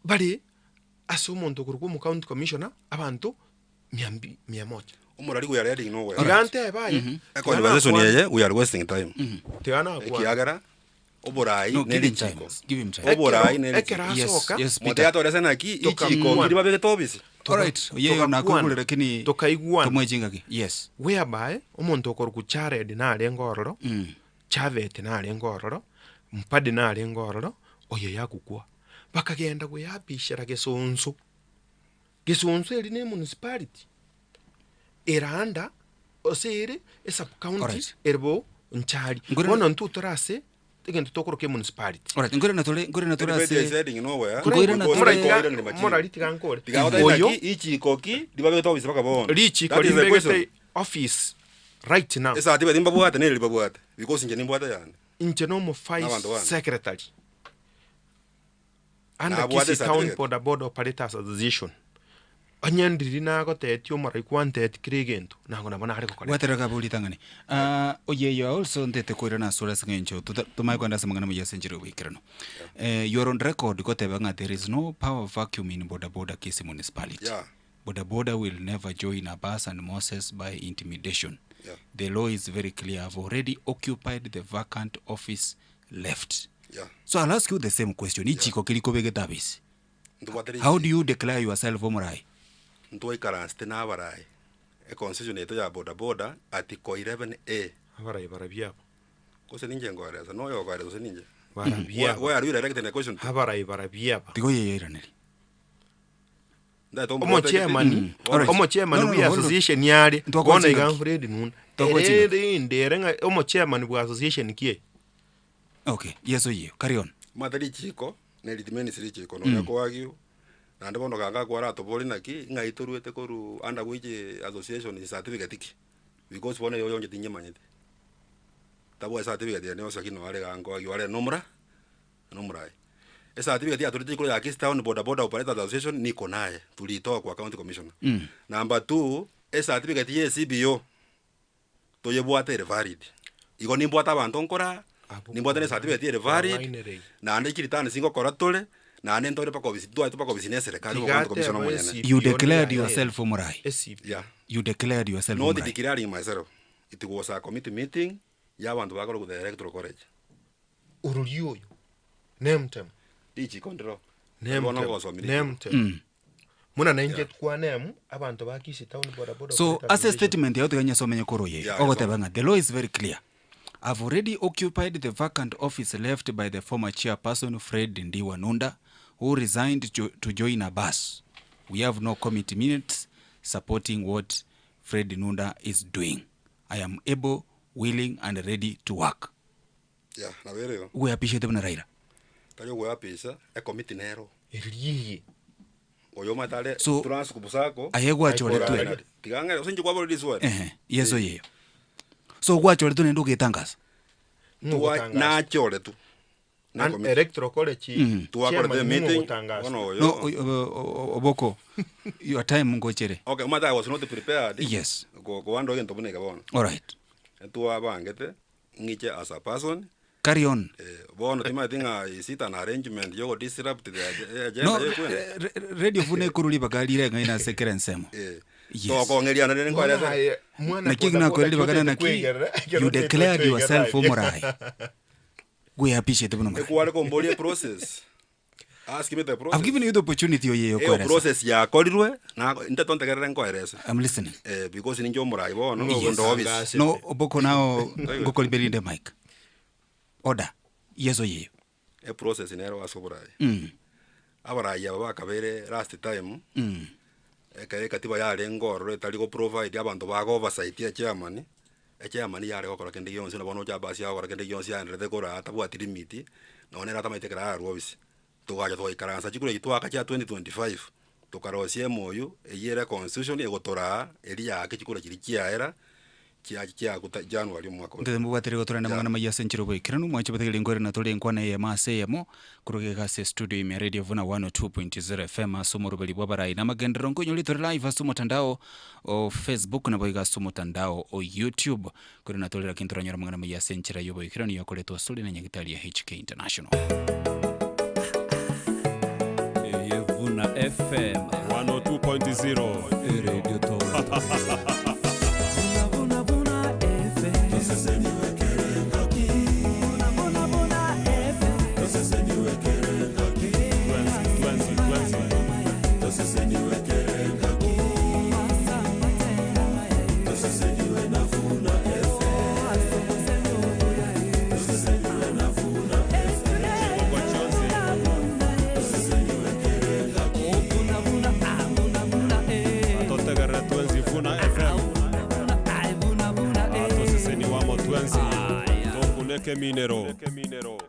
bare ase omonto okorokwa omocounty commissioner, abanto mia mbi mia moja. Omorari we are heading nowhere. Tiga ntebe aye, A tiga conversation nakwane, eye we are wasting time. tiga nakwane. Ekiagera oborai No, ne give him richiko. time. Give him time. Oborai ne Ekero richiko. ekero Yes, asoka, yes, Mote Peter. atorese naki ichiko Tokamwana. kiri babegete ofisi. Alright, oyeyo togakwana, nakogure lakini tokaigwana tomwechingaki. Yes. whereby omonto okorokwa Jared narenge ororo, Chavet narenge ororo, Mpadi narenge ororo, oyo yagukwa. Bakagenda goeapishera gesonso. Gesonso eri ne emunicipality ere under ase ere esub county Alright. ere bo nchari. Ngorere- Bono intwe tore ase egento tokoroka emunicipality. Alright, nkorena tore nkorena tore Debate is ase heading nowhere. Nkoirana Because tore- ikoirana ni machief. Morari tiga nkore. Tiga goteba Oyo naki ichiko ki ribabegete ofisi mpaka bono. richiko That is the question. rimbegete office right now. Esati bari mbabwate neri babwate because inche nimbwate yane. Inche nomo vice N'abanto bande. secretary under Nabwate Kisii Town certificate. Boda Boda Operators Association. Onye ndiri nagotetie omorai kwantetie kera egento, nango nabo nare gokora. Gwatera kaburi tang'ani. Ah, oyeyo also ntete koirana ase ore ase eng'encho tota- tomanye kogenda ase amang'ana amayia ase enchera ya oboikeranu. Eh, you are on record goteba ng'a there is no power vacuum in boda boda Kisii municipality. Yeah. Boda boda will never join Abbas and Moses by intimidation. Yeah. The law is very clear. I've already occupied the vacant office left. Yeah. So I'll ask you the same question. Ichiko keri kobegete abisi. Ntobwate How do richiko. you declare yourself omorai? Ntwaikaransete na abarai econstitution yaito ya boda boda article 11A. Abarai barabwo aba. Gose ninche nkoeresa, noyo okoeresa gose ninche. Barabwo Why aba. why are you directing a question to? Abarai barabwo aba. Tiga oyeyeiranerie. Ndagete omprotect. Omochairman, Alright. omochairman No, no, bwe no, hold on. association yare, Ntwakoa bono iga chingaki. Fred Nuna. Twakoa Ere chingaki. rende ere ng'a omochairman bwa association ki eye? Okay, yes oyeyo. Carry on. Omanyete richiko, ne ritimeni richiko nonya koagiwa, naende bono ganga kwaratobori naki, ng'ai toruete korwa under which association certificate ki? Because bono eyo yonye tinyemanyete. Tabwati certificate ende yonsi lakini nore iga nkoagiwa are nomora, nomorai. Ecertificate yatorete igoro ya Kisii Town Boda Boda Operators Association niko naye, tulitoa kwa county commissioner. Number two, ecertificate ya CBO, toyebwate ere valid. Igo nimbwate abanto nkora, nimbwate na ecertificate ere valid, naende chireturns ngokora tore, naende ntore mpaka ofisi, ntwaete mpaka ofisi na eserekari Tiga county commissioner atebe omonyene. SCPO You declared niga yourself omorai. SCPO. Yeah. You declared yourself Not omorai. declaring myself. It was a committee meeting ya abanto bakora the electoral college. Orori oyo, nemtemo. Richiko ndiro. Bono Nemtemo, ngosomire richiko. nemtemo. Muna nainche tokwane abanto ba Kisii Town Boda Boda So Operators ase Association. statement yao tiga nyeso omenye korwa oye Yeah, ogoteba ng'a the law is very clear I've already occupied the vacant office left by the former chairperson Fred Ndiwa Nunda who resigned to, to join Abbas. We have no committee minutes supporting what Fred Nunda is doing. I am able, willing and ready to work. Yeah, nabo ere igo. Gweapishete buna Raila. Tari ogoeapisha, ecommittee nero. Erigiye. Oyo omanyete are So, Transcorp Sacco. aye gwachoretwe. Aikora Tiga ng'ere, gose inche kwaborire riswali. Ehe, yes oyeyo. So gwachoretwe naende ogetangasa. Twa- nachoretwe. Na An committee. electoral college Twakorete chairman meeting, ning'o bono oyo. No, oboko, your time ngochere. Okay, omanyete I was not prepared. Yes. Go goando egento buna eke bono. Alright. Twabangete, ng'iche as a person. Carry on. Bono timanyeti ng'a is it an arrangement yogo disrupt the agenda No, yekwene? radio buna ekorwa ribaga rire ng'ai nase kera ensemo. Yes. Tokong'eriana rende nkoeresa. Naki nakorire ribaga rire naki you declared yourself omorai. Gweapishete buna omorai. Ekware komboria process. Ask me the process. I've given you the opportunity oye Eyo yokoeresa. process yakorirwe, na inte tontegerere nkoerese. I'm listening. Because ninche omorai bono, Yes. ndo office. No, oboko nao ngokoriberinde mic. Order. Yes oyeyo. Eprocess nero ase oborai. Abarai aba bakabeire last time, ekero ekatiba yarenge ororo etari go provide abanto bago oversight echairman. Echairman yare gokora kende gionsi na bono ocha abasi agokora kende gionsi aenderete koraa atabwati limit, nonye nere atamaete ekero ararwa ofisi. Togacha togaikaransa chikura echio twaka chia 2025, tokarosia emoyo eywo ere constitution egotoraa eria yaake chikura chiria chiaera, chiachi chiaguta January omwaka oyo. Ntete mbobwatire gotorenda amang'ana amayia ase enchera oboikeranu, mwanche botegererie nkorende na tore enkwana eyemo ase eyemo, korwa gega ase estudio ime ya Radio Vuna 102.0 FM ase omoroberi bw'abarai na amagenderero nkoinyore tore live ase omotandao o Facebook naboigo ase omotandao o YouTube. Korende na tore lakini toranyore amang'ana amayia ase enchera y'oboikeranu yokoretwa asore na Nyagitari ya HK International. Eye Vuna FM 102.0 Eredio Toronto. Atotegerere twensi Vuna FM. Atoseseniwe amo twensi. Tokuneke eminero.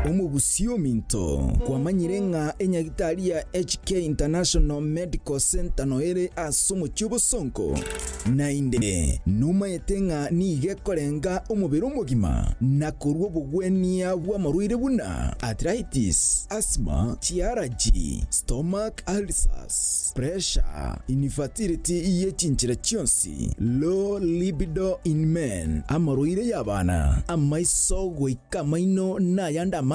Omogusii ominto, kwamanyire ng'a enyagitari ya HK International Medical Centre noere ase omochie obosongo? Naende nomaete ng'a nigo ekorenga omobere omogima na korua obogwenia bw'amarwaire buna arthritis, asthma, chiaraji, stomach ulcers, pressure, infertility ye chinchera chionsi, low libido in men, amarwaire y'abana, amaiso goika amaino na ayande amange.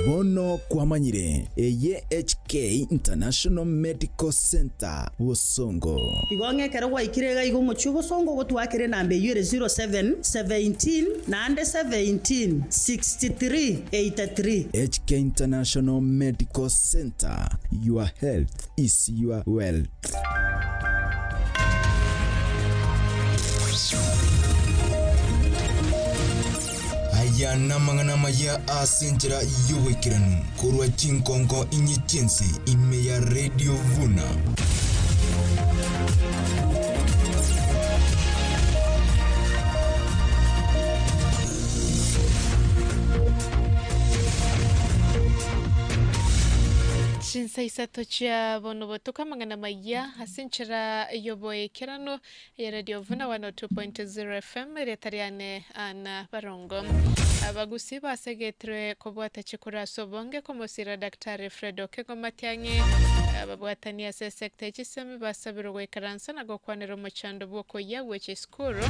Bono kwamanyire, eye HK International Medical Centre, Bosongo. Igo ng'a ekero gwaikire iga iga omochie obosongo ogotwakera enamba eyio ere 07 17 naende 17 63 83. HK International Medical Centre, your health is your wealth. Aya namang'ana amaya ase enchera y'oboikeranu korwa chinkonko inye chi'ense ime ya Radio Vuna. Chinsa isato chia bono botuko amang'ana maya ase enchera y'oboikeranu ya Radio Vuna 102.0 FM erieta riane Anna Barongo. Abagusii basegetirwe kobwata chikura ase obonge komosira Daktari Fred Okengo Matiang'i. Ababwatani ase esecta ye chisemi basabirwe goikaransa na gokwanera omochando bw'okoyia gwe chisukuru.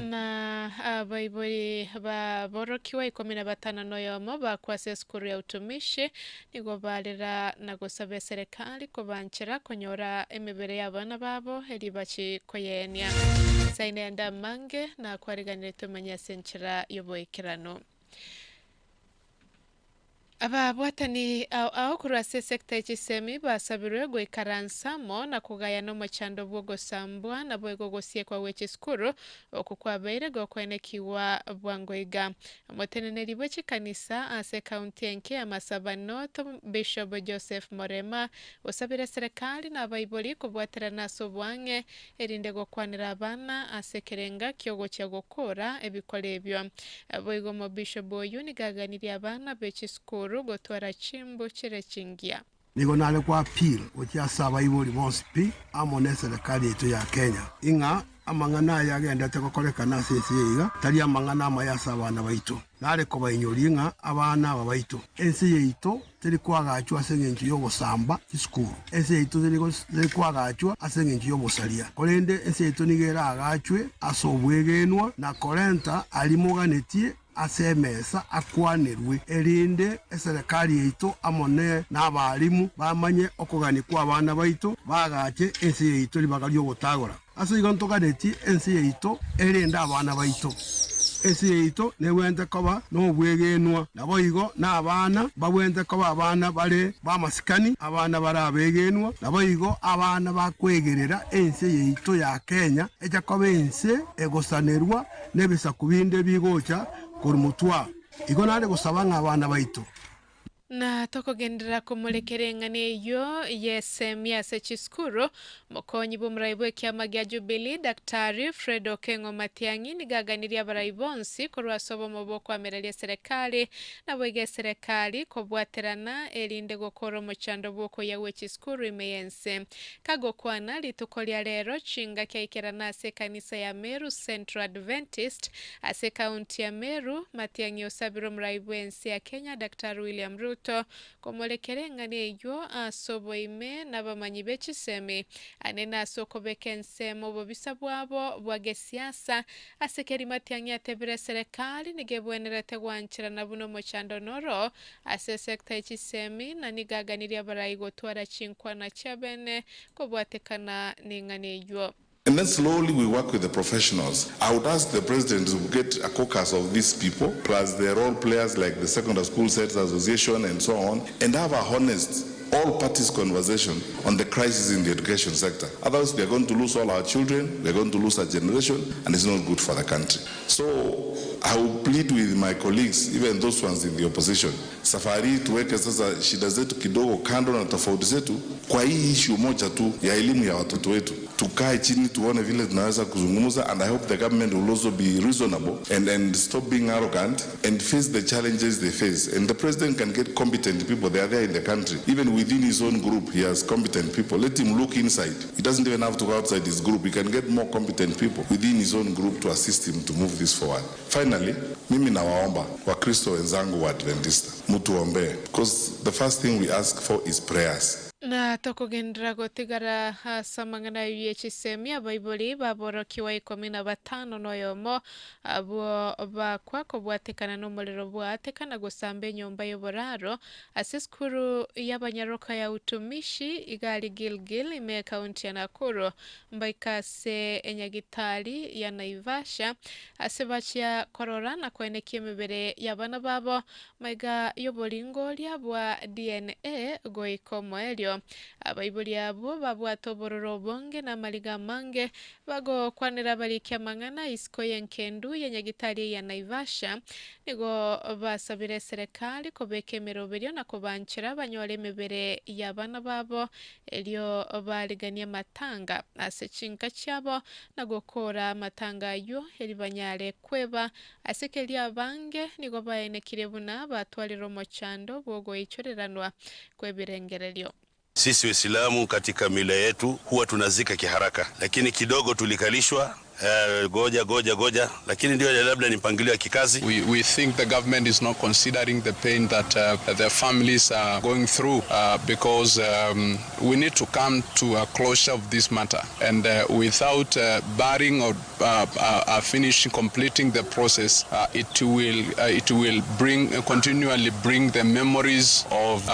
Na abaibori baborokigwa ikomi na batano noyomo bakwa ase esukuru ya utumishi Nigo barera na gosaba eserekari kobanchera konyora emebere y'abana babo erio bachie koyeenia. Saini ande amange nakwariganirie tomanye ase enchera y'oboikeranu. Ababwatani ao ao korwa ase esecta ye chisemi basabirwe goikaransa amo na kogayana omochando bw'ogosambwa naboigo ogosiekwa gwe chisukuru Oko kwabeire gokoenekigwa bwango iga. Omoteneneri bwe chikanisa ase ekaunti enke ya Masaba North, Bishop Joseph Morema, osabire eserekari na abaibori kobwaterana ase oboang'e erinde gokwanera abana ase ekerenga kiogochia gokora ebikora ebio. Boigo omobishop oyio nigo aganirie abana be chisukuru gotwara chimbu chire chingiya. Nigo nare kwa-appeal gochia ase abaibori bonsi pi amo neserekari yaito ya Kenya, ing'a amang'ana aya agenderete gokorekana ase ense eye iga tari amang'ana amaya ase abana baito. Nare kobainyoria ing'a abana aba baito, ense yaito teri koagachwa ase engencho y'ogosamba chisukuru, ense yaito teri koagachwa ase engencho y'obosaria, korende ense yaito nigo eraagachwe ase obwegenwa na korenta aria moganetie ase emesa akwanerwe, erinde eserekari yaito amo nabarimu bamanye okogania kw'abana baito, baagache ense yaito ribaga ri'ogotagora. Ase igo ntoganetie ense yaito erende abana baito. Ense yaito negwenerete koba nobwegenwa, naboigo nabana mbagwenerete koba abana bare b'amasikani, abana bare abegenwa, naboigo abana bakwegerera ense yaito ya Kenya echa koba ense egosanerwa nebisaku binde bigocha korwa motwe aa. Igo nare gosaba ng'a abana baito. Na tokogenderera komorekera eng'ana eyio y'esemi ase chisukuru, Mokonyi bw'omorai bw'ekiama gia Jubilee, Daktari Fred Okengo Matiang'i nigo aganirie abarai bonsi korwa ase obomo bw'okoamereria eserekari naboigo eserekari kobwaterana erinde gokora omochando bw'okoyia gwe chisukuru ime y'ense. Kagokwana rituko ria rero chingaki aikerana ase ekanisa ya Meru Central Adventist Ase ekaunti ya Meru, Matiang'i osabire omorai bw'ense ya Kenya Daktari William Ruto komorekera eng'ana eyio ase oboime nabamanyi be chisemi anene ase okobeka ensemo obobisa bwabo bwa gesiasa. Ase keri Matiang'i atebire eserekari nigo ebwenerete gwancherana buna omochando noro ase esecta ye chisemi na nigo aganirie abarai gotwara chinkwana chiabene kobwatekana neng'ana eyio. And then slowly we work with the professionals. I would ask the president to get a caucus of these people, plus the role players like the Secondary School Sets Association and so on, and have a honest all parties conversation on the crisis in the education sector. Otherwise, we are going to lose all our children, we are going to lose a generation, and it's not good for the country. So I will plead with my colleagues, even those ones in the opposition, safari hii tuweke sasa shida zetu kidogo kando na tofauti zetu kwa hii issue moja tu ya elimu ya watoto wetu. Tukae chini tuone vile tunaweza kuzungumza, and I hope the government will also be reasonable and, and stop being arrogant and face the challenges they face. And the president can get competent people. They are there in the country. Even within his own group, he has competent people. Let him look inside. He doesn't even have to go outside his group. He can get more competent people within his own group to assist him to move this forward. Finally, mimi nawaomba Wakristo wenzangu wa Adventista, mtuombee because the first thing we ask for is prayers. Na tokogenderera gotigara ase amang'ana ayio ye chisemi, abaibori b'aborokigwa ikomi na batano na oyomo, abwo bakwa kobwatekana nomorero bw'aateka na gosamba enyomba y'oboraro ase esukuru y'abanyaroka ya Utumishi iga aria Gilgil ime ekaunti ya Nakuru, mbaike ase enyagitari ya Naivasha ase bachia korora na koenekia emebere y'abana babo Maiga y'oboringoria bwa DNA goika omoerio. Abaibori abwo babwate obororo obonge na amariga amange, bagokwanera abariki amang'ana isiko y'enkendu ya nyagitari eya Naivasha. Nigo basabire eserekari kobeka emeroberio na kobanchera banyore emebere y'abana babo erio bariganie amatanga ase chinka chiabo na gokora amatanga ayio eri banyare kweba Ase keria abange nigo baenekirie buna batwarire omochando bw'ogoichoreranwa kw'ebirengererio. Sisi Waislamu katika mila yetu huwa tunazika kiharaka, lakini kidogo tulikalishwa eh, goja goja goja, lakini ndio labda ni mpangilio ya kikazi. We, we think the government is not considering the pain that their families are going through because we need to come to a closure of this matter. And without barring or finishing completing the process, it will, it will bring, continually bring the memories of,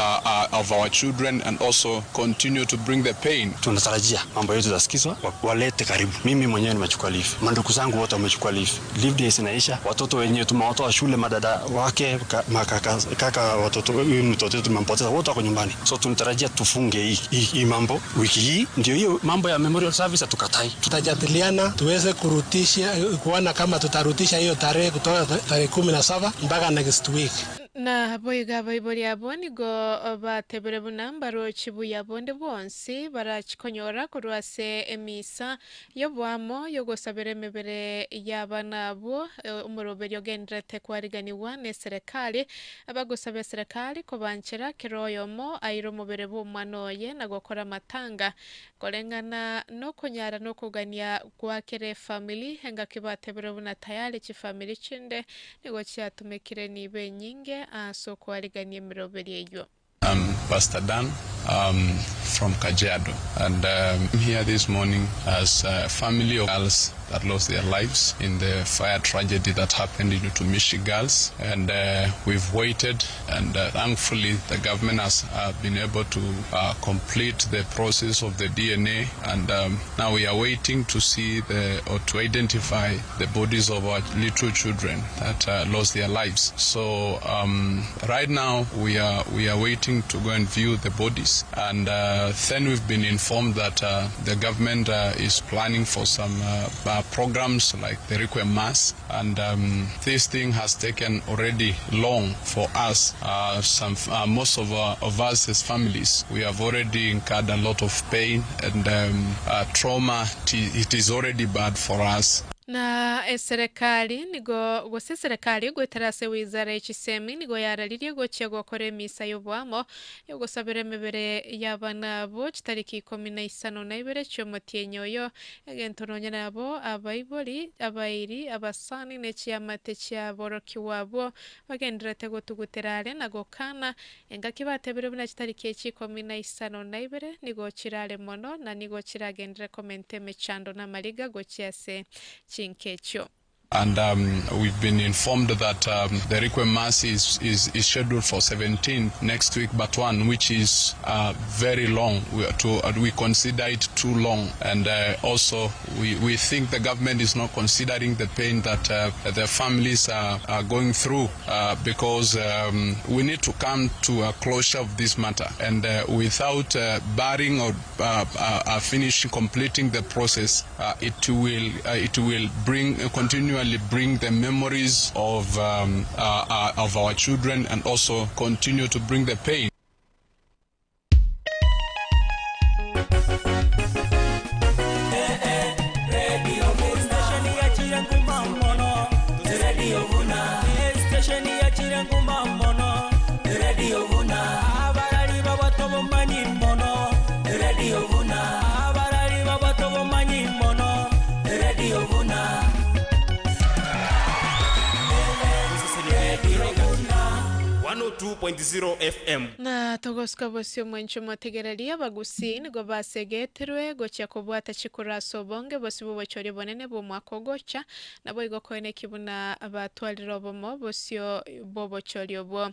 of our children and also continue to bring the pain. Tunatarajia mambo yetu itasikizwa, walete karibu. Mimi mwenyewe nimechukua leave, mandugu zangu wote wamechukua leave. Leave days inaisha, watoto wenyewe tumewatoa shule, madada wake makaka, kaka watoto, huyu mtoto wetu tumempoteza, wote wako nyumbani. So tunatarajia tufunge hii hii hii mambo wiki hii, ndio hiyo mambo ya memorial service hatukatai. Tutajadiliana tuweze kurutisha, kuona kama tutarutisha hiyo tarehe kutoka tarehe 17 mpaka next week. Na boigo abaibori abwo nigo batebire buna mbarochi buya bonde bwonsi barachikonyora korwa ase emisa y'oboamo y'ogosabera emebere y'abana abwo omoroberio ogendererete kwariganigwa neserekari. Abagosaba eserekari kobanchera kera oyomo aire omobere bw'omwana oye na gokora amatanga koreng'ana nokonyara nokogania gwa kera efamiri engaki batebire buna tayari chifamiri chinde nigo chiatumekire nibo enyinge ase okoarigania emeroberi eyio. I'm Pastor Dan from Kajiado, and I'm here this morning as a family of girls that lost their lives in the fire tragedy that happened in Utumishi Girls. And we've waited, and thankfully the government has been able to complete the process of the DNA, and now we are waiting to see the or to identify the bodies of our little children that lost their lives. So right now we are we are waiting to go and view the bodies, and then we've been informed that the government is planning for some programs like the Requiem Mass, and um, this thing has taken already long for us. Some, most of, our, of us as families, we have already incurred a lot of pain and um, trauma. It is already bad for us. Na eserekari nigo gose eserekari goetera ase wizara ye chisemi nigo yararirie gochia gokora emisa y'oboamo y'ogosabera emebere y'abana abwo chitariki ikomi na isano na ibere chi'omotienyi oyo, egento nonya nabo abaibori, abairi, abasani ne chiamate chi'aborokigwa abwo bagendererete gotugutera are na gokana engaki batebire buna chitariki echi ikomi na isano na ibere nigo chirare mono na nigo chiragenderere komenta emechando na amariga gochia ase chinka echio. And um, we've been informed that um, the Requiem Mass is, is, is scheduled for 17th next week, but one, which is very long. We, are to, we consider it too long. And also, we, we think the government is not considering the pain that the families are, are going through because um, we need to come to a closure of this matter. And without barring or finishing, completing the process, it will, it will bring continually bring the memories of, um, of our children and also continue to bring the pain. 102.0 FM. Na togosuka bosio mwenche motegereria abagusii nigo basegetirwe gochia kobwata chikura ase obonge bosio bw'obochori obonene bw'omwaka ogocha, naboigo koeneki buna batwarire obomo bosio bw'obochori obwo.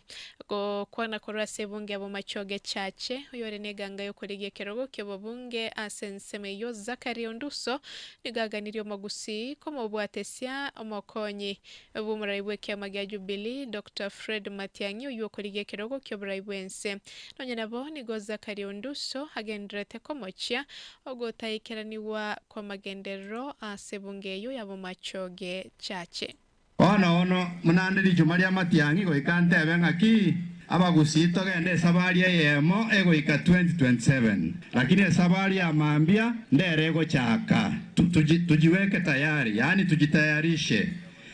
Gokwana korwa ase ebunge ya Bomachoge Chache, oyore neganga y'okorigia ekerogo ki'obobunge ase ensemo eyio Zachary Onduso, nigo aganirie omogusii komobwatesia omokonyi bw'omorai bw'ekiama gia Jubilee Doctor Fred Matiang'i oyio okorigia ekerogo ki'oborai bw'ense. Nonya nabo nigo Zachary Onduso agendererete komochia ogotaikeraniwa kw'amagenderero ase ebunge eyio ya Bomachoge Chache. Bono ono munande richuma ria Matiang'i goika ntebe ng'aki abagusii togende esabari eyemo egoika 2027 lakini esabari ya mambia ndere egochaka tujiweke tayari yani tujitayarishe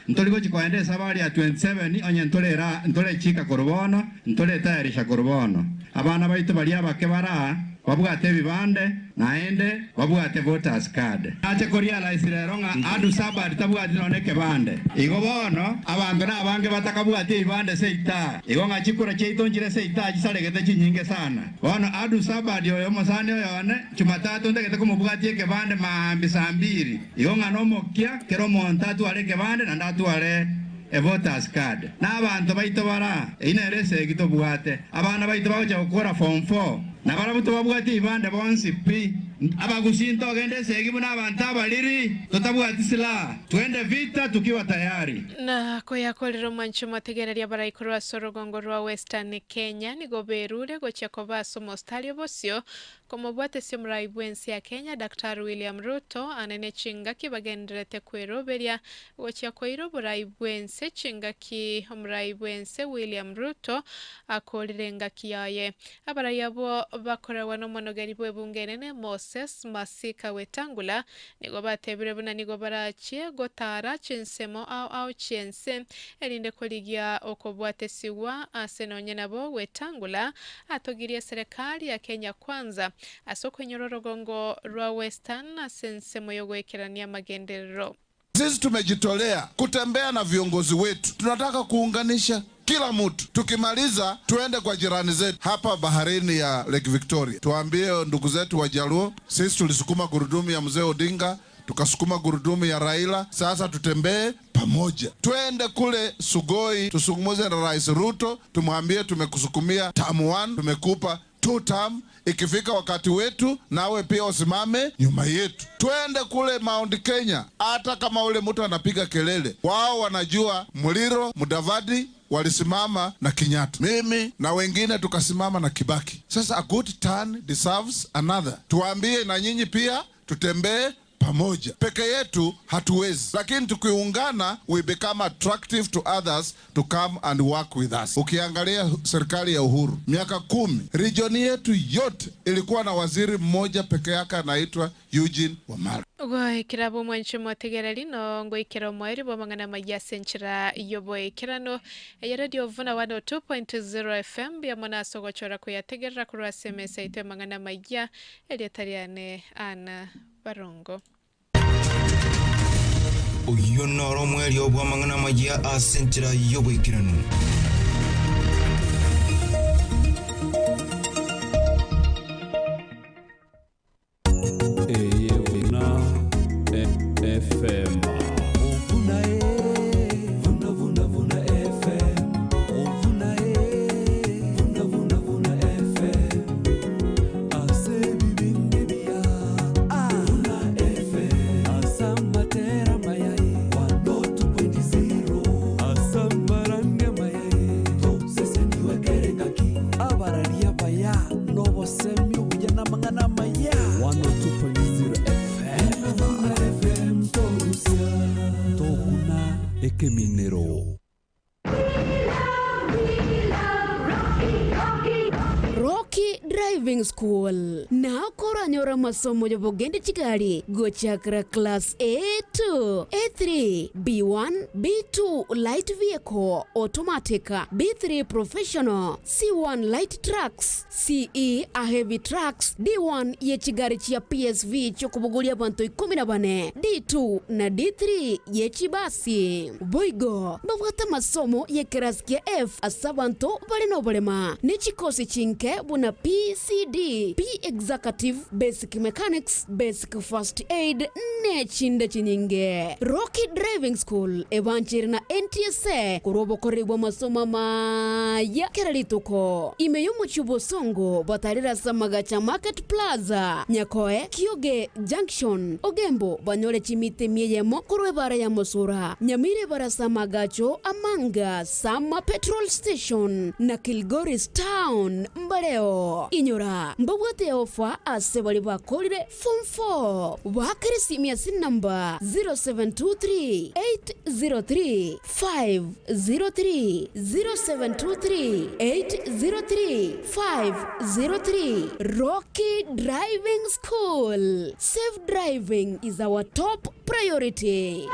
ntoli gochi koenda esabari ya 27 onye ntorera ntorechika korubono ntoretayarisha korubono abana baito baria abake bara babwate ebibande naende babwate voters card ache korealize rero ng'a adu sabari tabwati none ekebande igo bono abanto na abange batakabwate ebibande seita igo ng'a chikura chiaito nchire seita chisaregete chinyinge sana bono adu sabari oyo mosani oyone chumatatu ndegete komobwati ekebande maambi saa mbiri igo ng'a nomokia kero omonto atware ekebande naende atware e voters card na abanto baito bara einere esegi tobwate abana baito bagocha gokora form 4 na barabwo tobabwate ebibande bonsi pi abagusii ntogende esegi buna abantu abariri totabwati silaha twende vita tukiwa tayari. Na koyakorire omwancho motegereria abaraikorwa ase orogongo rwa Western Kenya nigo berure gochia koba ase omostari obosio komobwatesia omorai bw'ense ya Kenya Daktari William Ruto anene chingaki bagendererete kweroberia gochia koira oborai bw'ense chingaki omorai bw'ense William Ruto akorire engaki yaye. Abarai abwo bakoragwa nomonogeri bw'ebunge enene Moses Masika Wetangula nigo batebire buna nigo barachie gotara chinsemo ao ao chi'ense erinde korigia okobwatesigwa ase nonye nabo Wetangula atogirie eserekari ya Kenya Kwanza ase okoinyora orogongo rwa Western ase ensemo y'ogoikerania amagenderero. Sisi tumejitolea kutembea na viongozi wetu, tunataka kuunganisha kila mtu. Tukimaliza tuende kwa jirani zetu hapa baharini ya Lake Victoria, tuambie ndugu zetu Wajaluo, sisi tulisukuma gurudumu ya mzee Odinga, tukasukuma gurudumu ya Raila, sasa tutembee pamoja, twende kule Sugoi tusungumuze na Rais Ruto, tumwambie tumekusukumia term 1, tumekupa two term. Ikifika wakati wetu, nawe pia usimame nyuma yetu. Twende kule Mount Kenya, hata kama ule mtu anapiga kelele, wao wanajua Muliro, Mudavadi walisimama na Kenyatta, mimi na wengine tukasimama na Kibaki. Sasa a good turn deserves another. Tuambie na nyinyi pia tutembee pamoja. pamoja. Peke yetu hatuwezi, lakini tukiungana we become attractive to others to come and work with us. Ukiangalia serikali ya Uhuru miaka 10, region yetu yote ilikuwa na waziri mmoja peke yake anaitwa Eugene Wamalwa. Goikera bomwanchi motegereri no ngoikera omoeri bw'amang'ana amaya ase enchera y'oboikerano eye radio vuna 102.0 fm biamo ase ogochora koyategerera korwa ase emesa yaito amang'ana amaya erieta riane ana barongo. Oyo noro omwerio bw'amang'ana amaya ase enchera y'oboikeranu. Eye Vuna FM. Vuna Vuna Vuna Vuna FM. Vuna Vuna Vuna Vuna FM. Ase bibindi bia. Vuna FM. Asamatera mayai. 102.0. Asamaranga mayai. Sese niwe kerengaki. Abararia baya. Nobosemi obuya n'amang'ana amaya. 102.0 FM. Vuna FM torusia. Tokuna ekeminero. Rocky Driving School nakoranyora masomo y'obogende chigari gochakra class A2, A3, B1, B2 light vehicle automatic, B3 professional, C1 light trucks, CE a heavy trucks, D1 ye chigari chia PSV chokubugulia bantu 14, D2 na D3 ye chibasi. Boigo babwata masomo ye class kia F ase abanto bare noborema ne chikosi chinke buna PCD, P Executive, Basic Mechanics, Basic First Aid ne chinde chinyinge. Rocky Driving School ebanchire na NTSA korwa masomo maya kera rituko ime y'omochi bosongo batarira samagacha Market Plaza Nyakoe Kioge Junction Ogembo banyore chimite mieyemo korwa ebara ya Mosura Nyamire barasa magacho Amanga Sama Petrol Station na Kilgoris Town Mbareo inyora mbabwate ofa ase bari bakorire form 4 bakere simia sin namba 0723 803 503 0723 803 503. Rocky Driving School. Safe driving is our top priority.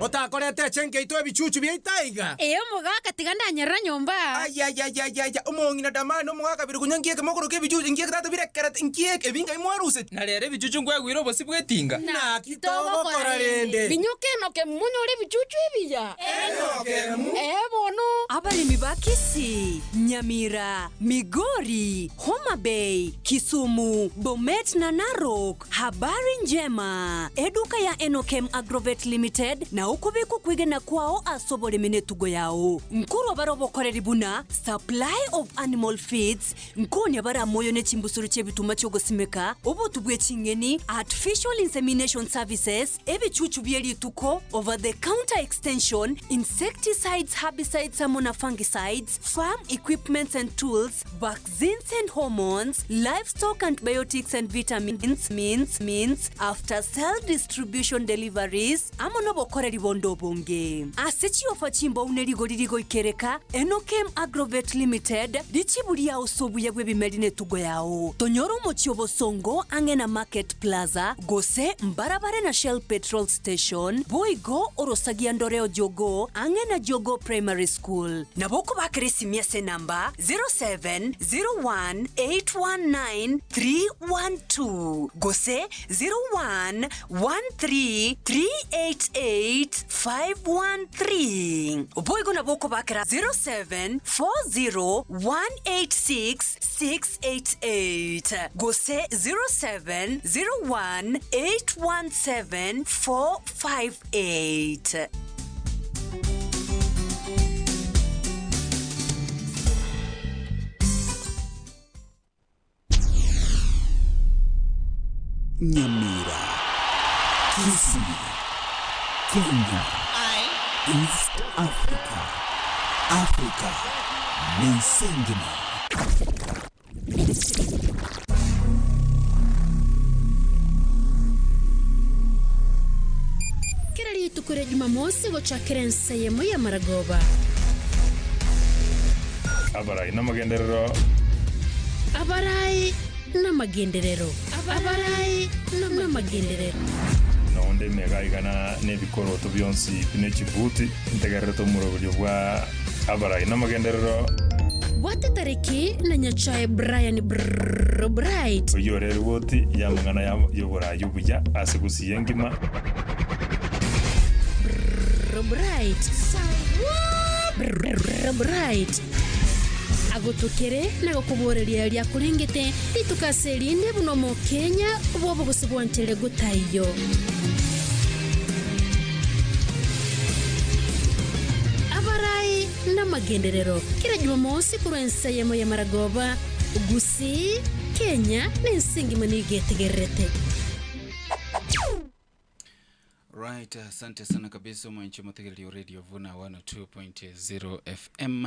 Otakorete chenke itwe ebichuchu bia itaiga. Ee omogaka tiga ndanyerera nyomba. Ayayayaya omong'ina damani omogaka biri kunya nkieke mogoroka ebichuchu nkieke tata birekerete nkieke ebinga imwaruseti na rero ebichuchu nkwegwire obosi bwetinga naki togokora rende. Binyoke enoke munyore ebichuchu ebiya ee bono. Abaremi ba Kisii, Nyamira, Migori, Homa Bay, Kisumu, Bomet na Narok, habari njema. Eduka ya Enokem Agrovet Limited na ukubiku kwigena kwao asoboremi netugo yao. Nkuru abarobokoreri buna supply of animal feeds, nkonya baramoyo nechimbusuru chebituma chogosimeka, obotu bweching'eni, artificial insemination services, ebichuchu byerituko, over the counter extension, insecticides, herbicides amo na fungicides, farm equipments and tools, vaccines and hormones, livestock antibiotics and vitamins, means, means, after sale distribution deliveries, amo nobokoreri bondo obonge. Ase chiofa chimboune rigori rigoikereka, Enokem Agrovet Limited, richiburia osobuya bw'ebimeri netugo yao. Tonyora omochi obosongo ang'e na Market Plaza, gose mbarabare na Shell Petrol Station, boigo orosagia ndoreo jogo ang'e na Jogo Primary School. Nabo okobakera esimia ase namba 0701819312 gose 0113388513 boigo nabo okobakera 0740186688 gose 0701817458. Nyamira, Kisii, Kenya, East Africa, Africa, Nensengima. rituko ria Jumamosi gochakera ensa eyemo y'amaragoba. Abarai namagenderero. Abarai namagenderero. Abarai namagenderero. Noonde emega igana nebikoroto bionsi bine chibuti, ntegererete omoroberio bwa abarai namagenderero. Bwate tariki na Nyachae Brian Brrrr Bright. Oyio ore erigoti y'amang'ana y'oboraai obuya ase gusii engima. Brrrr Bright. Brrrr Bright. Agotokere na gokoboreria erio akorengete rituko ase erinde buna Omokenya bw'obogosi bwancherire gotaiyo. Abarai namagenderero kera Jumamosi korwa ense eyemo y'amaragoba, Gusii, Kenya, na ense engima nigo etegererete. Right, asante sana kabisa omwanchi omotegereri o Radio Vuna 102.0 FM.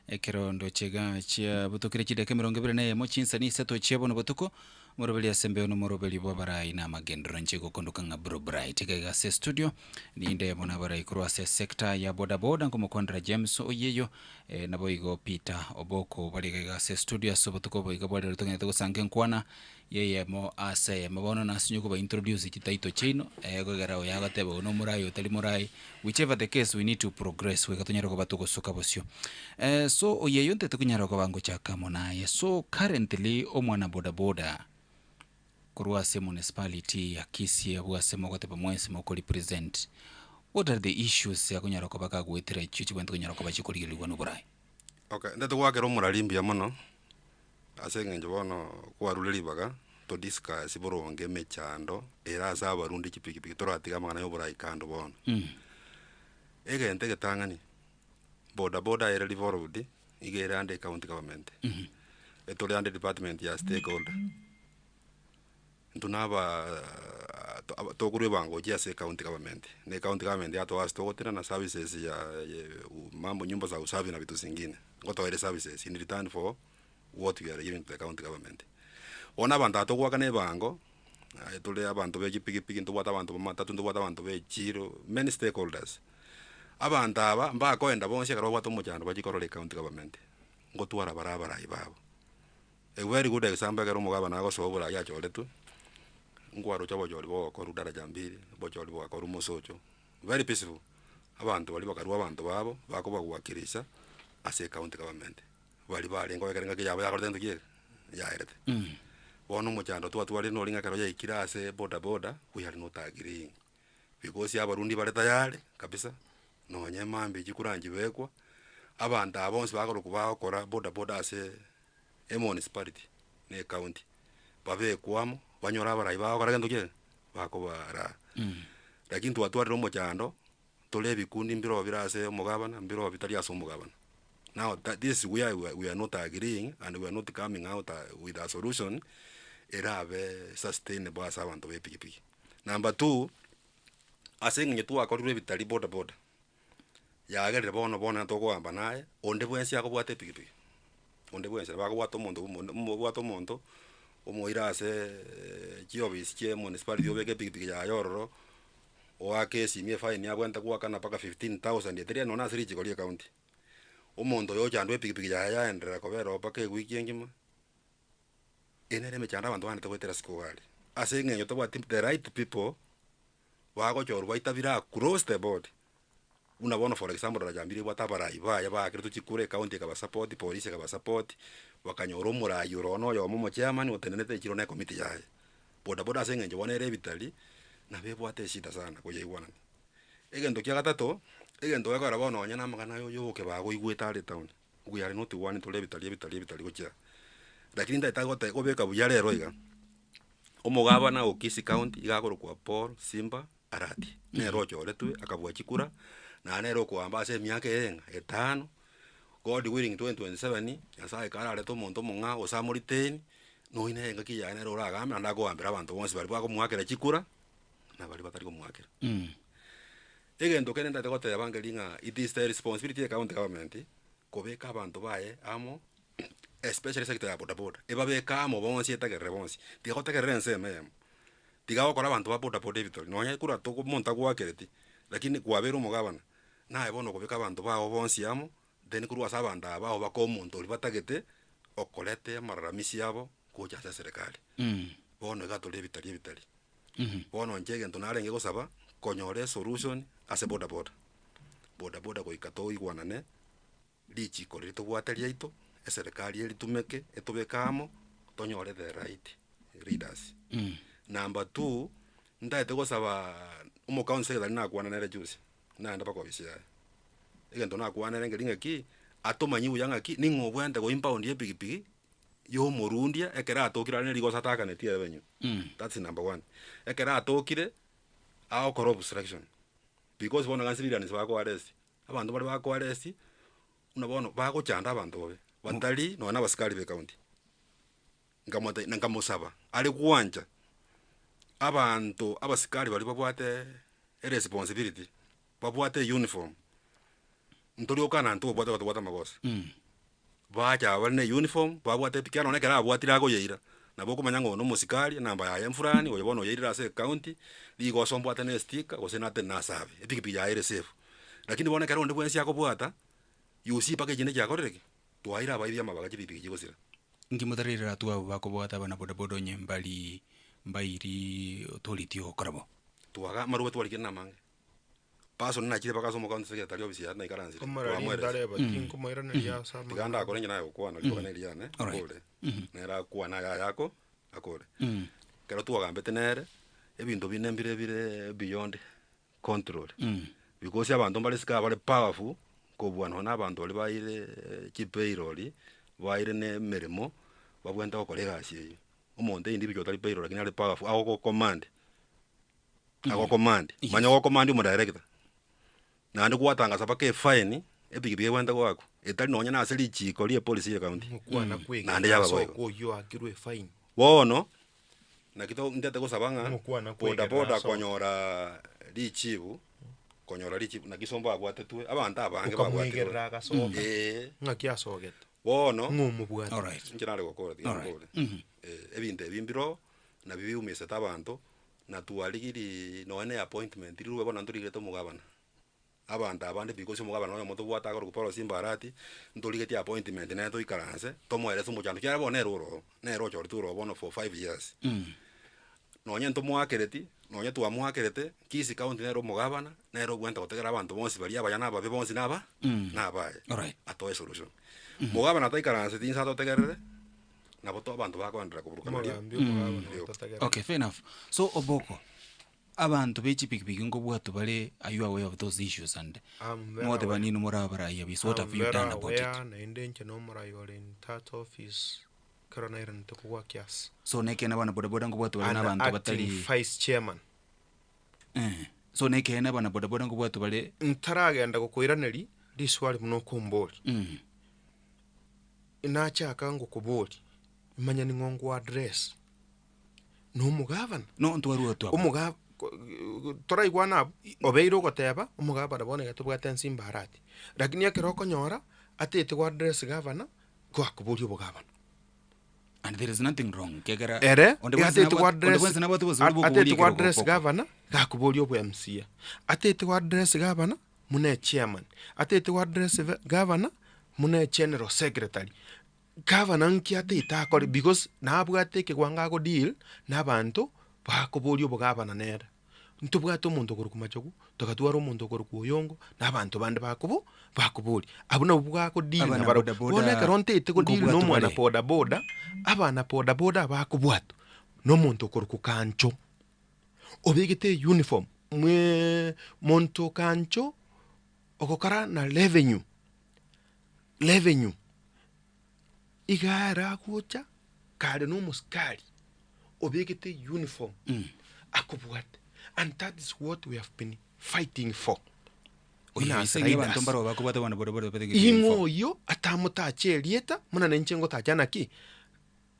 Ekero ndoche iga chiabutokire chidakika emerongo ebere na eyemo chinsa ni isato chia bono botuko, omoroberi ase embeo na omoroberi bw'abarai na amagenderero inche gokondoka ng'a Bro Bright. Iga iga ase estudio, ninde bono abarai korwa ase esector ya bodaboda nkomokwanera James Oyeyo, eh, naboigo Peter Oboko bare iga iga ase estudio ase obotuko obo iga bwa rero togendete gosanga enkwana Y'eyemo ase eyemo. Bono nasinye koba introduce chititle chiaino, egokera oyo agoteba oyo nomorai oyo tari morai, whichever the case we need to progress goika tonyare koba togosuka bosio. So oyo eyo ntete konyara koba ngochaka amo naye. So currently omwana bodaboda korwa ase municipality ya Kisii abwo ase mogoteba mwensi moko represent, what are the issues akonyara koba kagoetera echio chibwenerete konyara koba chikorigererigwa noborai? Okay, ntete goakera omorari mbuya mono. Ase eng'encho bono kwarure ribaga to discuss boronge emechando ere ase abarundi chipikipiki toratige amang'ana ya oborai kando bono. Egento egetang'ani, bodaboda ere revolved iga ere under ecounty government, etore under department ya stakeholder. Intwe na abaa tokorwa ebango gochia ase ecounty government, na ecounty government yatoa ase togotenena services ya mambo nyumba za usafi na vitu zingine, ngotoere services in return for what we are giving to the county government. Bono abanto aba togoakana ebango, aye tore abanto be chipikipiki, ntobwate abanto ba matatu, ntobwate abanto ba echiro, many stakeholders. Abanto aba mbakoenda bonsi ekero babwate omochando bachie korora ecounty government, ngotwara bare abarai babo. A very good example ekero omogabana agosoa oborai achoretwe, nkwaroche obochori bogokorwa daraja mbili, obochori bogakorwa mosocho, very peaceful. Abanto baria bakarwa abanto babo, bakobagwakirisha ase ecounty government. Baria barenge ekero engaki yabo yakorete gento ki eke? Yaerete. Bono omochando twatwarire nori ng'a ekero yaikire ase boda boda, we are not agreeing. Because abarundi bare tayari kabisa, nonye mambia chikura nchibekwa, abanto aba bonsi bakorokwa bagokora boda boda ase emunicipality na ecounty, babekwe amo, banyore abarai bagokora gento ki eke? Bakobaraa. Lakini twatwarire omochando, tore ebikundi mbirobio bire ase omogabana, mbirobio bitari ase omogabana. Now that this is where we are not agreeing and we are not coming out with a solution erabe sustainable ase abanto ba epikipiki. Number two, ase eng'encho twakorirwe ebitari boda boda, yagerire bono bono tokoamba naye, onde bwensi akobwata epikipiki, onde bwensi nabo akobwata omonto obwate omonto, omoire aseeee chiofisi chia emunicipality obeke epikipiki yaye ororo, oake esimi efaini abwenerete goakana mpaka 15,000 etari nonye ase richiko ria ecounty. Omonto oyo ochandwa epikipiki yaye yaenderera kobera oo mpaka ewiki engima, eye nere emechando abanto baanete goetera ase kogari. Ase eng'encho tobwati the right people, bagochorwa baitabire across the board, buna bono for example Daraja Mbili ebwate abarai baye baakeretwe chikura ecounty ekabasupport, polisi ekabasupport, bakanyora omorai ore oo na oyomo omochairman otenenete echiro na ecommittee yaye. Bodaboda ase eng'encho bono ere ebitari, nabo ebwate eshida sana koyaigwanani. Egento kia gatato, egento gekogera bono nonye na amang'ana ayo yoka bagoigwete are etown, we are not one tore ebitari ebitari ebitari gochia. Lakini ntagete gote gobeka buya rero iga, omogabana o Kisii county iga akorokwa Paul Simba Arati, nere ochoretwe akabua chikura, naende nere okoamba ase emiaka eye ng'a etano, God willing 2027, Nyasaye kararete omonto omong'ao gose amoretain, nonya nere engaki yaye nere oragambe naende akoambera abanto bonsi baria bakomoakera chikura, na baria batari komoakera. Egento kende ntagete goteba nkeri ng'a it is the responsibility ya ecounty government kobeka abanto baye amo especially sector ya bodaboda, ebabeke amo bonsi etegerere bonsi, tiga gotegerera ensemo eyemo, tiga gokora abanto ba bodaboda ebitori, nonye kura togo omonto agoakereti. Lakini kwabeire omogabana, naye bono okobeka abanto bago bonsi amo, then korwa ase abanto aba bao baka omonto oria batagete, okorete amararamisi abo gocha ase eserekari. Bono iga tore ebitari ebitari. Bono inche egento narenge gosaba, konyora esolution ase bodaboda. Bodaboda goika toigwanane, richiko riria tobwate riaito, eserekari eritumeke, etobeke amo, tonyore the right leaders. Number two, ntaete gosaba omocounty secretary nakwana nere juzi, naende mpaka ofisi yaye. Egento nakwanere nkeri ng'aki, atomanyie buya ng'aki, ning'o obwenerete go impound epikipiki ya omorundia ekero atokire are ne rigoso atakanetie revenue. That's number one. Ekero atokire, agokora obstruction, because bono iga civilians bako arrest, abanto baria bako arrest, buna bono bagochanda abanto bobe, batari nonya na abasikari ba ecounty. Nkamotebia na nkamosaba, are gwancha abanto abasikari baria babwate eresponsibility, babwate euniform, ntori gokana ntobwate batobwate amagoso. Bacha aba bare na euniform, babwate ekiagera nonye ekero abwatire agoyeira, nabo okomanya ng'a oyo na omosikari, enamba yaye mfulani, oyo bono oyeirire ase ecounty, rigoso mbwate na estika, gose nate nasabe, epikipiki yaye ere safe. Lakini bono ekero onde bwensi akobwata, you see mpaka ekinde kiakorire ki? Twaeire abaibi amabaga chipikipiki chigosira. Inki motarirere atwo abwo bakobwata abana bodaboda onye mbari mbairi authority ogokora bo? Twaga amarube twarikire namange. Person nachire mpaka ase omocounty secretary ofisi yaye naikaransire Omorari twamoeresa. ntareba tinkomoiraneria ase Tiga amang'ana. ndakore inche naye gokwana riroba neri riane Alright. akore. Nere akwane ayaye ako akore. Ekero twagambete nere, ebinto binde mbire bire beyond control. Because abanto mbare isiko aa bare powerful kobua nonya na abanto baria baire chipayroll, baire na emeremo, babwenerete gokora egasi eywo. Omonto individual otari payroll lakini are powerful agogocommand, agocommand, manya ogocommand omodirector, naende gwatangasa mpaka efine, epikipiki ebwenerete goakwa, etari nonya na ase richiko ria epolisi ya ecounty, Mokwana kwegena naende yaba ase boigo. okoyio oakirwe efine. Bono, naki to ntete gosaba ng'a Mokwana kwegena bodaboda ase konyora richibu, konyora richibu naki somba abwatetwe, abanto abange babwatirwe. Okamwegerera agasoka. Eeh. Ng'aki asogete? Bono, Ng'o omobwate? Alright. inche nare gokora tiga Alright. nkore. Ebinto ebi mbiroo, nabio biumisete abanto, na twarigirie nonya na eappointment riruba bono ntorigerete omogabana. Abanto abande because omogabana oyomo tobwate akorokwa Paul Simba Arati, ntorigetie appointment nere toikaranse, tomoerese omochando ekiagera bono nere oroo, nere ochoretwe oroo bono for five years. Nonye ntomoakereti, nonye twamoakerete, Kisii county nere omogabana, nere obwenerete gotegera abanto bonsi baria abaya na ababe bonsi naba nabaye, Alright. atoe esolution. Mogabana taikaranseti inse atotegerere, nabo to abanto bakoenderea koburuka nario. Omogambi omogabana ototegerere. Okay, fair enough. So Oboko, abanto be chipikipiki nkobwatwa bare, are you aware of those issues and I'm very mwateba aware. nini more abarai abwo, what I'm have you very done about it? aware, naende inche na omorai ore in that office ekero nairanete kogwa kiasi. So nekeene abana bodaboda nkobwatwa bare An na abanto acting batari vice chairman. Eh, so nekeene abana bodaboda nkobwatwa bare. Ntaragenda gokoiraneria riswali buna okomboria. Nachaka ngokoboria, manya ning'o ngo address, na omogavana. No ntwarua otwo abwo. Omoga toraigwane abwo, obeire ogoteba omogavana bono iga tobwate Nsimba Arati, lakini ekero okonyora atete go address gavana, goakoboria obogavana. And there is nothing wrong ekiagera Ere onde bwensi atete nabwate onde go address bwensi nabwate obosibore bwa atete okoboria go ekero address gokwa. gavana, gakoboria obo MCA, atete go address gavana muna echairman, atete go address gavana muna egeneral secretary. Gavana nki atete akore because nabwate ekewango ago deal na abanto bakoboria obogavana nere. Ntobwate omonto okorokwa Machogu, togatwara omonto okorokwa Oyongo, na abanto bande bakobo bakoboria. Abwo nabwo bwako deal Abana nabarobwo. bodaboda Bono ekero ntaete go deal na nkobwatwa omwana bare. bodaboda, abana bodaboda abakobwatwa, na omonto okorokwa Kancho, obegete euniform mwee monto Kancho ogokora na revenue, revenue, iga ere agocha kare na omosikari obegete uniform akobwate and that is what we have been fighting for buna as Oyo ise abanto riders. mbaro bakobwata abana bodaboda batabegeti Ing'o uniform. oyio atamotache erieta buna nainche ngotacha naki,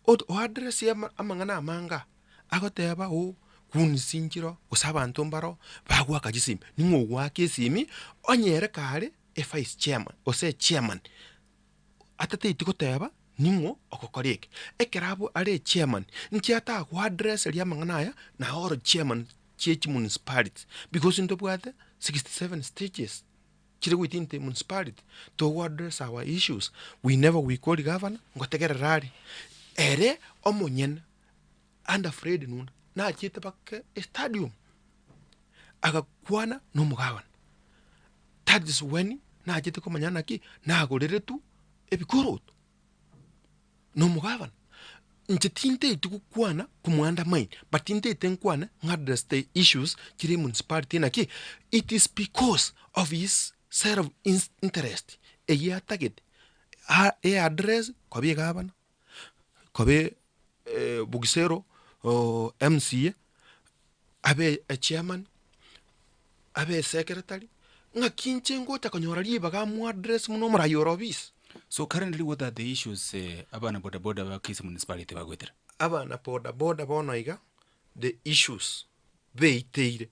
ot oaddress ama amang'ana amange aa, agoteba oh kunsi nchiro gose abanto mbaro bagoaka chisimi, ning'o ogoaka esimi onye ere kare evice chairman gose echairman. Atataeti goteba ning'o ogokora eke. Ekero abwo are echairman, nki atagoaddresseria amang'ana aya na all chairman chie chimunicipality because ntobwate. 67 stages chire within the municipality togo address our issues we never we call governor ngotegerera are ere omonyene under Fred Nunda nachete mpaka estadium agakwana na omogabana that is when nachete komanya naki nagoreretwe ebikoroto. na omogabana, inche tintaeti gokwana komoandamine, but tintaete nkwane ng'a address the issues chire emunicipality naki, it is because of his self interest eyio atagete a address koba egabana, koba bogisero MCA, abe echairman, abe esecretary, ng'aki inche ngocha konyora ribaga amo address buna omorai ore ofisi. So currently what are the issues abana boda boda ba Kisii municipality bagoetera? Abana boda boda bono iga, the issues beiteire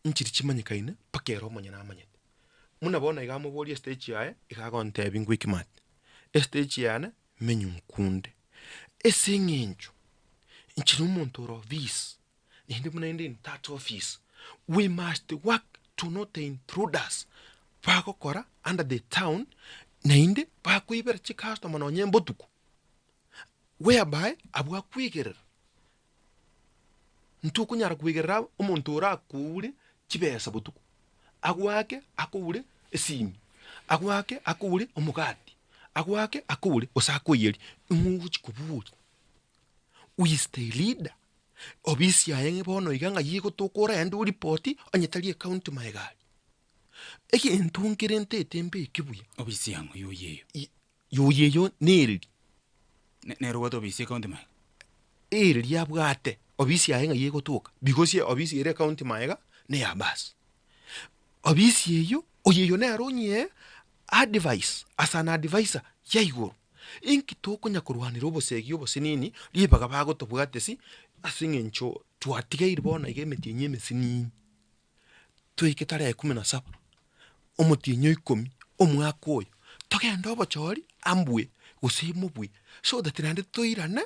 nchiri chimanyekaine mpaka ere omonyene amanyete. Buna bono iga amoborie estage yaye, iga agontebia ngwikimate, estage yane menyu nkunde, ase eng'encho inche na omonto ore ofisi, naende buna inde in that office, we must work to not intruders bagokora under the town naende bakoibera chicustomer nonye mbotuko, whereby abwo akwegerera, ntokonyara kwegerera omonto orakoure chibesa botuko, agoake akoure esimi, agoake akoure omogati, agoake akoure gose akoiyerie, ing'o ogochi koboria? Who is the leader? Obisi yaye ng'e bono iga ng'ai egotoka oraende oripoti onye tari ecounty magega aria. Egento nkere ntete mbeke buya. Obisi yang'o yoyo eyo? Yoyo eyo nereri. Nere obwate obisi ecounty magega? Ereri abwate obisi yaye ng'ai egotoka because obisi ere ecounty magega neya bus. Obisi eyio, oyo nere onyie advice as an adviser ya igoro. Inki tokonya korwanera obosegi obosinini ribaga bagotobwatesi ase eng'encho twatigeire bono iga emetienyi emesinini. Toike tarehe kumi na saba, omotienyi o ikomi, omwaka oyo, togende obochori ambue gose mobue, so that naende toirane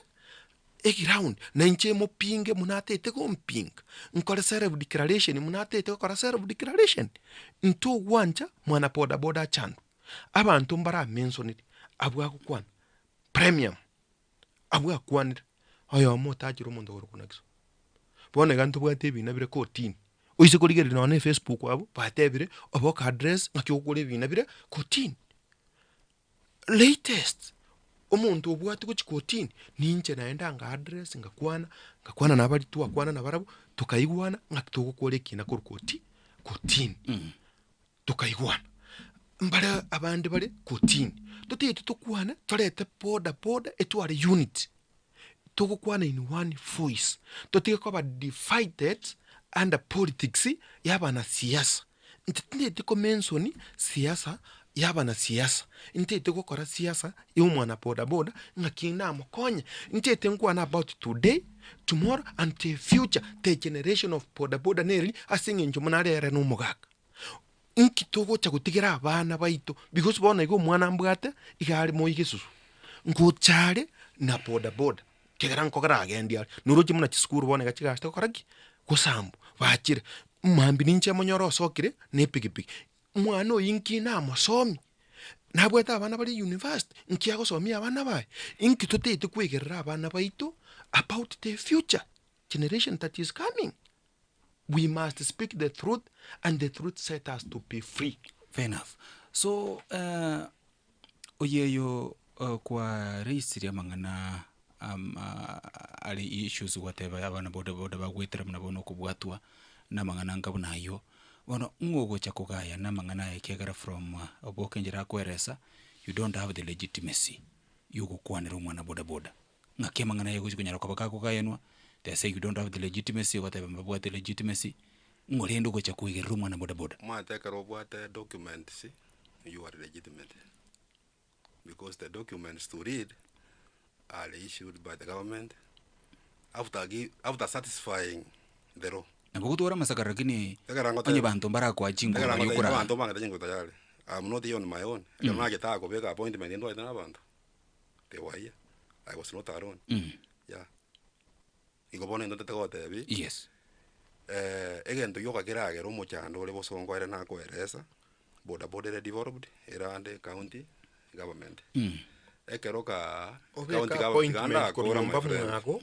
eground, na inche mopinge buna atete gompinga, nkore self declaration buna atete gokora self declaration, ntogwancha mwana boda boda achandwe. Abanto mbaramensonire, abwo agokwana, premium, abwo akwanire, oyomo otachire omonto okorokwa Nakiso. Bono iga ntobwate ebina bire kotini, oise korigereria nonye na efacebook abwo, batebire, oboka address ng'aki ogokora ebina bire kotini. Latest, omonto obwate gochia kotini, ninche naende anga address ngakwana, ngakwana na abaria twakwana nabarabwo, tokaigwana ng'aki togokora ekina korwa koti kotini. Tokaigwana, mbare abande bare kotini, totigete tokwane torete boda boda etware unity, togokwana in one voice, totige koba divided under politics ya abanasiasa. Inche tindeti komention siasa ya abanasiasa, ntete gokora siasa ya omwana boda boda ng'aki namokonye, ntete nkwane about today, tomorrow and the future, the generation of boda boda neri ase eng'encho buna arere na omogaka. Inki togocha gotigera abana baito because bono iga omwana mbwate iga are moi gesusu, ngocha are na boda boda kegera nkogera agendi are, noroche buna chisukuru bono iga chigachete gokora ki? Gosambwa, bachire, mambia ninche monyore osokire na epikipiki, mwana oyio inki namosomi? Nabwate abana bare university, nki agosomia abana baye? Inki totaete kwegerera abana baito about the future generation that is coming? We must speak the truth and the truth set us to be free. Fair enough. So eh, oyeyo kwa raisirie amang'ana are issues gwateba abana boda boda bagwetera buna bono okobwatwa na amang'ana anga buna aywo. Bono ng'o ogocha kogaya na amang'ana aya ekiagera from oboke enchera akoeresa you don't have the legitimacy ya ogokwanera omwana boda boda. Ng'aki amang'ana aya gochi konyara koba kakogayanwa, they are saying you don't have the legitimacy, ogoteba mbabwate legitimacy, ng'o rende ogocha koigerera omwana boda boda? Omanyete ekero obwate documents, you are legitimate because the documents to read are issued by the government after gi after satisfying the law. Nabo ogotwara amasakara lakini Ekero onye ngoteba banto mbarakoa chinguru ekero baria ngoteba okoraa. abanto mbangete chinguru tayari, I'm not here on my own, ekero nachete aa kobeka appointment ndwarete na abanto. They were here, I was not alone. Yeah. Igo bono intwe totagotebia, Yes. Egento gioka keragere omochando ore bosongo ere nakoeresa, boda boda ere devolved, ere ande county government. Ekero kaa Obeke county government tiga appointment ndakora korwa my nyomba friend. mwago,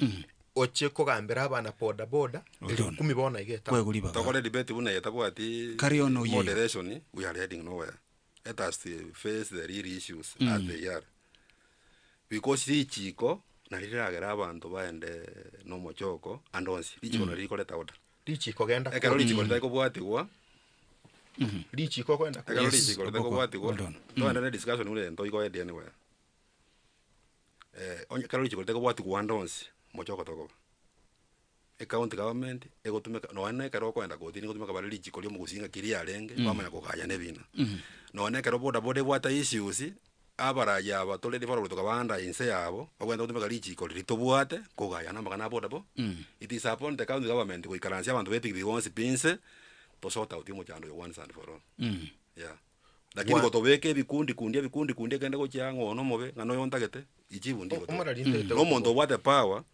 oche kogambera abana boda boda, elfu kumi bono iga etown. Tokore debate buna eye etabwati Carry on oyeyo. moderation, we are heading nowhere. Let us face the real issues as they are. Because richiko nari riragere abanto baende na omochoko ande onsi, richiko nari rikoreta order. Richiko genda Ekero court. richiko ritari kobwatigwa, Richiko genda ekero court. richiko ritari kobwatigwa, Hold on. togende na discussion buna eye ntoigoendi anywhere. Onye ekero richiko ritari kobwatigwa ande onsi, mochoko tokoba. Ecounty government, egotumeka nonye na ekero okoenda kotini ngotumeka bare richiko ria omogusii ng'aki riarenge, bamanya kogayana ebina. Nonye na ekero boda boda ebwate issues, abarai aba tore ribarogo tokabanda inse yabo, bagwenerete gotumeka richiko riria tobwate, kogayana amang'ana a boda bo. It is upon the county government goikaransia abanto ba epikipiki bonsi pi inse, to sort out omochando oyo once and for all. Yeah. Lakini gotobeka ebikundi kundi ebikundi kundi ekende gochia ng'a oyo nomobe, ng'a noyo ntagete, ichibu ndigotoka. Omorari ntagete Na omonto obwate power,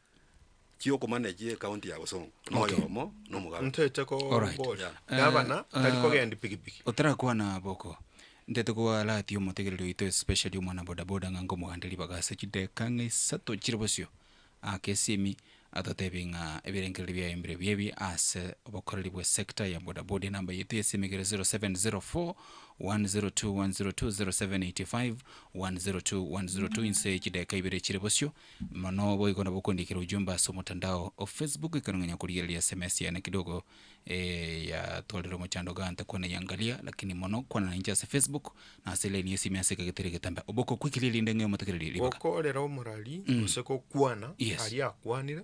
chiokomanage ecounty ya Bosongo, na oyomo na omogabana. Ntagete Alright. koboria gavana tari kogendi pikipiki. Otarakwana boko, ntete koalert omotegereri oito especially omwana bodaboda ng'a nkomoganda ribaga ase chideka ng'a isato chire bosio, ake esimi atotebie ng'a ebirengererio biaye mbire biebi ase obokoreri bwe sector ya bodaboda. Enamba yaito ya esimi ekere 0704 102 102 0785 102 102 inse ye chideka ibere chire bosio. Mono boigo nabo okondikera ujumbe ase omotandao o Facebook ekero ng'anya korigereria sms yane kidogo eh, yatwarire omochando igaa ntakwana yangalia lakini mono kwana nainche ase Facebook na ase line y'esimi ase ekegeteri egetambe. Oboko quickly erinde ng'e omotegereri ribaga. Gokorera omorari Mm. gose gokwana Yes. aria akwanire,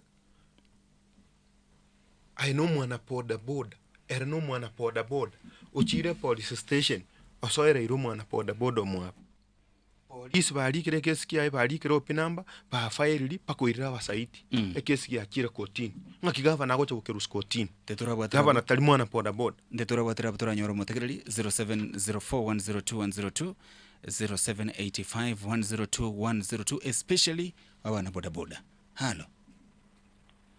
aye na omwana boda boda, ere na omwana boda boda, ochire epolice station, osoereire omwana boda boda omwabo. Polisi barikire ekesi kiaye barikire OP number, bafairiri mpaka oirire abasaiti, ekesi giachire kotini. Ng'aki gavana agocha gokerusia kotini? Gavana tari mwana boda boda. Ntetorabwatera abwo toranyore omotegereri 0704102102, 0785102102 especially abana boda boda. Halo.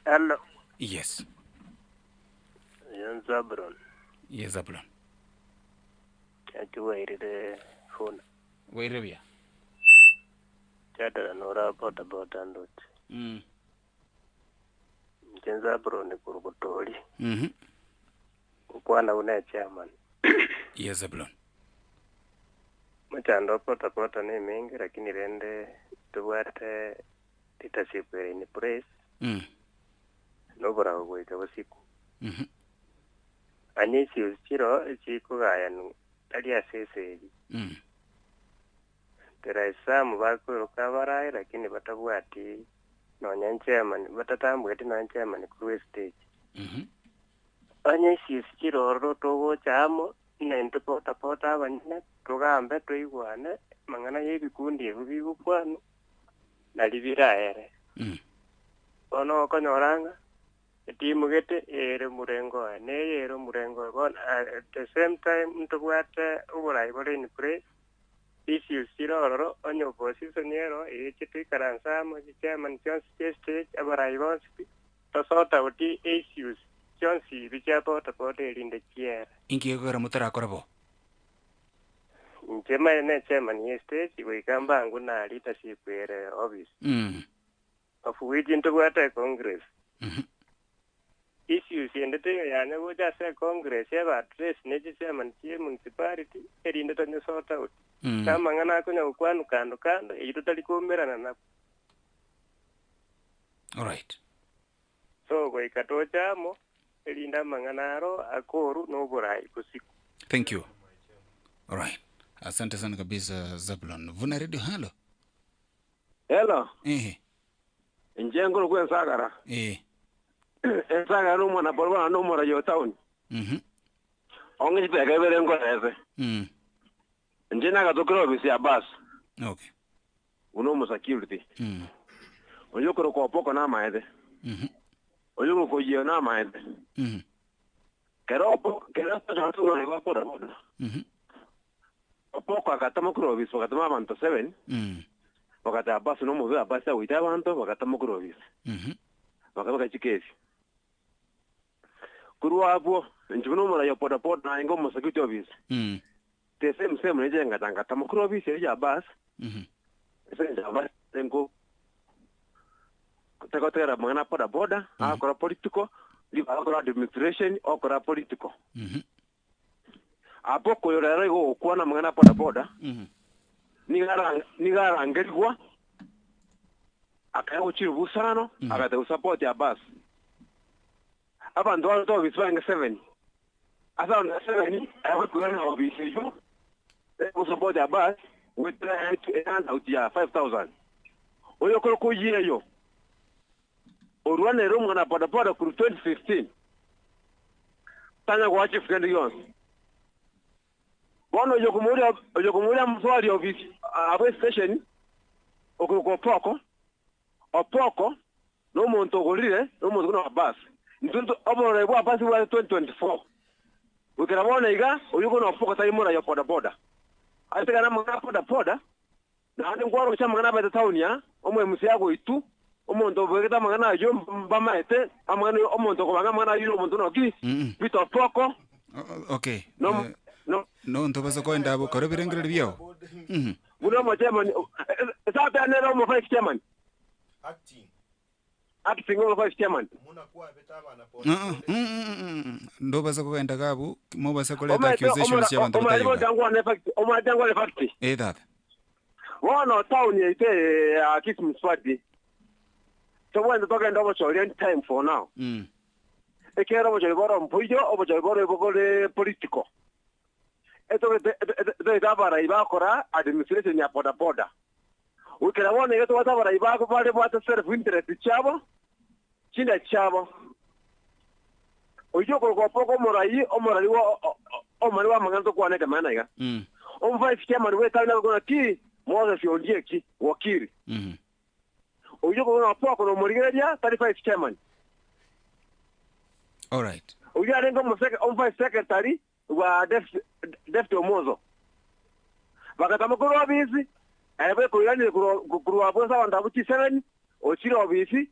Hello. Yes. Yon Zabron. Yes, Zabron. Achiwairire phone. Wairire buya. Chatara nora boda boda ndoche. Nche Zabron kurugutori. Kukwana une chairman. Yes, Zabron. Machando boda boda ne mengi lakini rende tubwate leadership ere in place. Nobora goika busiku. Anye issues chiro chikogayanu tari ase esegi. There is some bakwiruka barae lakini batabwati nonya chairman batatambweti nonya chairman korwa stage. Onye issues chiroro togocha amo naintwe boda boda abanyene tugambe tuigwane mang'ana ya ebikundi ebi bigokwanwa nari biraere. Bono okonyora ng'a etimu gete ere omorengo oye neye ere omorengo oye bono at the same time ntobwate oborai bore in place issues chire ororo onye opposition ero eche toikaranse amo chichairman chionsi chia stage abarai bonsi pi tosort out issues chionsi ebi chia boda boda erinde chiere. Inki gekogera motarakora bo? Inche maye ne chairman ya stage goika mbangu na leadership ere office. Of which ntobwate congress. Issues ende teyo yane gocha ase congress eba address ne chichairman chie municipality erinde tonye sort out. Namang'ana akonya gokwanwa kando kando eywo totari koumerana nabo. Alright. So goika tocha amo erinde amang'ana aro akoru na oborai bosiku. Thank you. Alright. Asante sana kabisa Zablon. Vuna Radio halo. Hello. Eh. Nje ngoro kwe nsagara. Ensagara no mwana porwa no mora yo town. Onge chiteka ibere ngoreze. Nje nagatokera ofisi ya bus. Uno mu security. Oyokoro ko poko na maede. Oyokoro ko yio na maede. Kero kero to to ngo ko boda. Opoko akatama kuro ofisi bakatama abantu 7. Bakata bus no muve bus awita abantu bakatama kuro ofisi. Bakabaka chikesi. Korwa abwo, inche buna omoraia o bodaboda naenge omosecurity office. The same same ninche ngacha ngatama korwa ofisi eria ya bus, ase engencho ya bus nko tegotegera amang'ana a bodaboda, agakora political, ribaga akore administration, okora political. Abwo okoyora ere igo ogokwana amang'ana a bodaboda, nigo ara nigo arangerigwa, akaegwa chiribu isano, agateba support ya bus. Abanto barente obisi barenge seven, ase abanto seven abakoirana obisi eyio egosupport Abbas goetera ehandout ya 5000. Oyokorokwa Oyieyo orwanere omwana bodaboda korwa 2015 tanya goa chief kende gionsi. Bono oyokomoria oyokomoria amoswali obisi abwo estation okorokwa Opoko, Opoko Nomonto ogorire, nomonto buna Abbas. Intwe nto oborori bwa Abbas bware 2024. Goikera bono iga, oyio bono Opoko tari morai o boda boda. Atigane amang'ana a boda boda, naende nkwaroche amang'ana abete town aa, omo MC agoitwa, omonto obegete amang'ana ayio mbamaete, amang'ana omonto okobanga amang'ana ayio nomonto buna ki? Peter Opoko. Okay. No, Eh, no. nonto base koenda abwo kore ebirengererio biao. Buna omo chairman, esate nere omo vice chairman. Acting obe vice chairman. Ah, ndobasa kogenda gabu mobasa koreta accusations chia abanto bataiyoga. Omanyete ngwane fact. Eh tata. Bono town yaito eye ya Kisii Municipality tobwenerete togende obochori any time for now. Ekiagera obochori boro mboiyo, obochori boro bore political. Etogete etogete abarai bakora administration ya boda boda. Goikera bono iga tobwate abarai babo bare bwate self interest chiabo, chinda chiabo. Oyio okorokwa Opoko omorai, omorai wa omorari bw'amang'ana tokwana ekemanera iga. Omovice chairman bw'etaoni agokwana ki? Moses Ondieki, wakili. Oyio okorokwa Opoko nomorigereria tari vice chairman. Alright. Oyio arenge omoseke omovice secretary bwa David Omozo. Bagatama korwa obisi, aye bwekoiranire korwa abwo ase abanto abwo chisebeni, ochire obisi,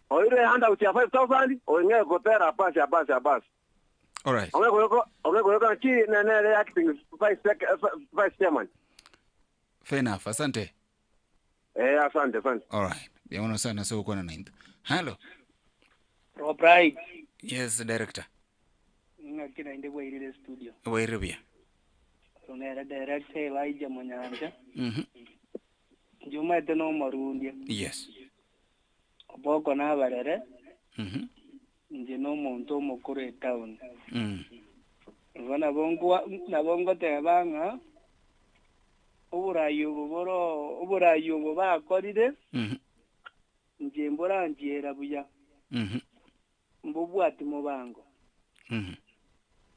oirwe ehandout ya 5000, ong'e gotera Abasi, Abasi, Abasi. Alright. Ong'e koyoka, ong'e koyoka naki nere acting vice, vice chairman. Fair enough. Asante. Eh, asante, asante. Alright. Mbuya mono sana ase gokwana naintwe. Hallo. Rob Bright. Yes, director. Ng'aki naende bwairire studio. Bwairire buya. Oyo nere director Elijah Monyancha. Inche omanyete na omorundia. Yes. Oboko nabarere. Inche na omonto omokoro etown. Igo nabo nkwa nabo ngoteba ng'a oborai obo boro oborai obo bakorire, inche mboranchiera buya. Mbobwati mobango.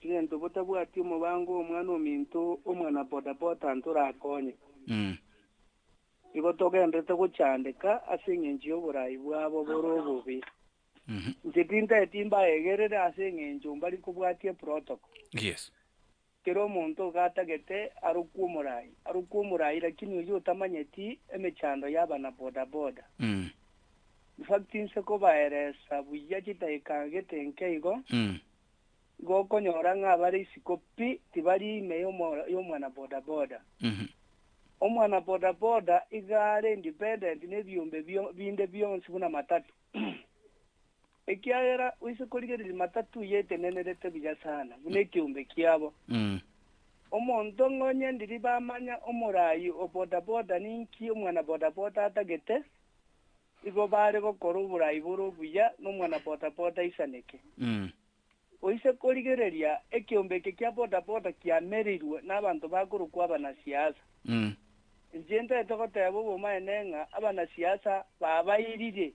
Egento botabwati omobango omwana ominto omwana bodaboda ntorakonye. Igo togenderete gochandeka ase engencho y'oborai bwabo bore obobe. Inche tintaeti mbaegerere ase engencho mbari kobwatia eprotocol. Yes. Kera omonto iga atagete arokwe omorai, arokwe omorai lakini oyio otamanyeti emechando y'abana bodaboda. In fact inse kobaeresa buya chidaika gete nke igo, igo okonyora ng'a abare isiko pi tibari ime y'omwana bodaboda. Omwana bodaboda iga are independent nebiombe binde bionsi buna matatu. Ekiagera oise korigereria matatu yetenenerete buya sana buna ekeombe kiabo. Omonto ng'onye ndiri bamanya omorai o bodaboda ninki omwana bodaboda atagete, igo bare gokora oborai bore obuya nomwana bodaboda aisaneke. Oise korigereria ekeombe eke kia bodaboda kiamereirwe nabanto bakorokwa abanasiasa. Inche ntagete goteba obomaene ng'a abanasiasa babairire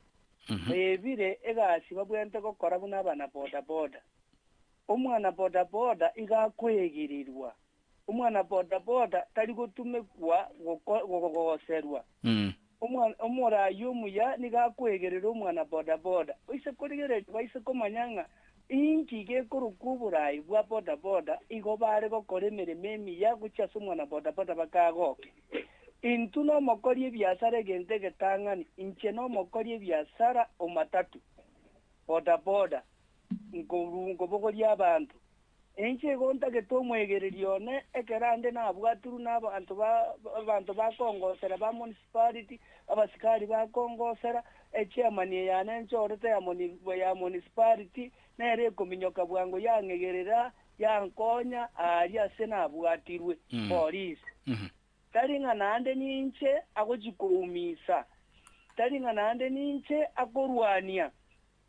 Baebire egasi babwenerete gokora buna abana boda-boda. Omwana boda-boda iga akoegererwa. Omwana boda-boda tari gotumekwa gogoserwa. Omoraai omuya nigo akoegerera omwana boda-boda. Oise korigereria baise komanya ng'a inki gekorokwa oboraai bwa boda-boda, igo bare gokora emeremo emiya gochia ase omwana boda-boda bakagoke. Intwe nomokori ebiasara egento egetang'ani, inche nomokori ebiasara o matatu, boda boda. Nkoru nkobogoria abanto. Inche igo ntagete omwegereri one, ekero ande nabwatirwe nabaanto ba abanto bakongosera ba municipality, abasikari bakongosera, echairman eye yane nchorete ya muni ya municipality, nere ekominyoka bwango yang'egerera, yankonya aaria ase nabwatirwe, polisi. Tari ng'a naende ninche agochia koumisa, tari ng'a naende ninche akorwania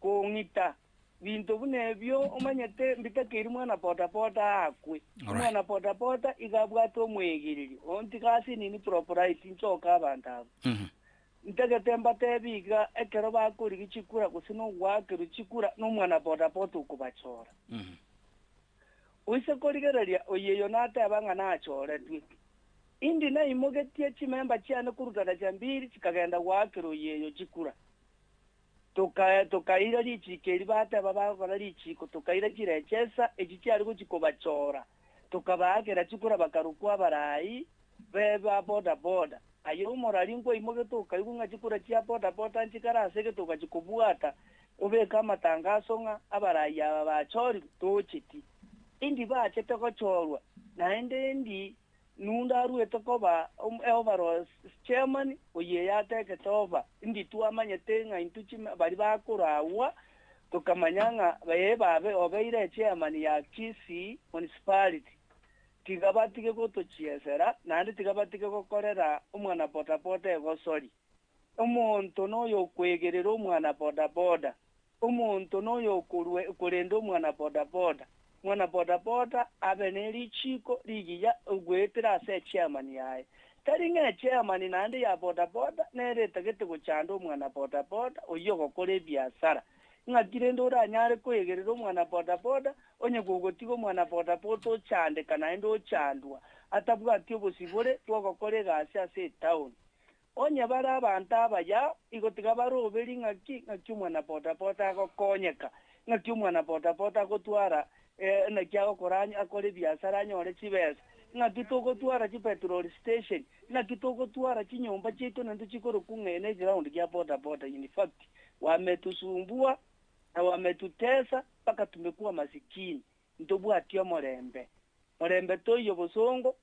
kong'ita. Binto buna ebio omanyete mbitakeiri mwana bodaboda aakwe. Omwana bodaboda iga abwate omwegereri, oo ntiga ase nini propriety nchoke abanto abwo. Ntagete mbatebi iga ekero bakorigia chikura gose nogoakerwa chikura nomwana bodaboda okobachora. Oise korigereria oyeyo nateba ng'a nachoretwe. Indi naimogetie chimemba chiane korwa daraja mbiri chikagenda goakera oyeyo chikura. Toka, tokaira richiiko eri bateba bagokora richiiko, tokaira chirechesa echi chiare gochia kobachora, tokabaakera chikura bakarokwa abarai be ba boda boda. Aye omorari nkwaimogete okaigwa ng'a chikura chia boda boda nchikare ase egete ogachia kobwata, obeke amatangaso ng'a abarai aba bachorirwe, tocheti. Indi bachete gochorwa, naende indi Nunde aruete koba overall chairman, oyio yatekete over, indi twamanyete ng'a intwe chime baria bakoragwa, tokamanya ng'a ee babe obeire echairman ya Kisii municipality, tiga batige gotochiesera, naende tiga batige gokorera omwana bodaboda egosori. Omonto noyokwegerera omwana bodaboda, Omonto noyo okorenda omwana bodaboda. Mwana bodaboda abe ne richiiko rigiya goetera ase echairman yaye. Tari ng'a echairman naende ya bodaboda nere etagete gochanda omwana bodaboda oyio ogokora ebiasara. Ng'aki rende oranyare koegerera omwana bodaboda onye gogotiga omwana bodaboda ochandeka naende ochandwa atabwati obosibore bw'ogokora egasi ase etown. Onye bare abanto abaya, igo tiga baroberie ng'aki, ng'aki omwana-bodaboda agokonyeka, ng'aki omwana-bodaboda agotwara, naki agokora akore ebiasara anyore chibesa, ng'aki togotwara chipetrol station, ng'aki togotwara chinyomba chiaito naende chikorokwa ng'a eye neground gia bodaboda in fact wametusumbua na wametutesa mpaka tumekuwa masikini. Ntobwati omorembe. Morembe toiyo bosongo,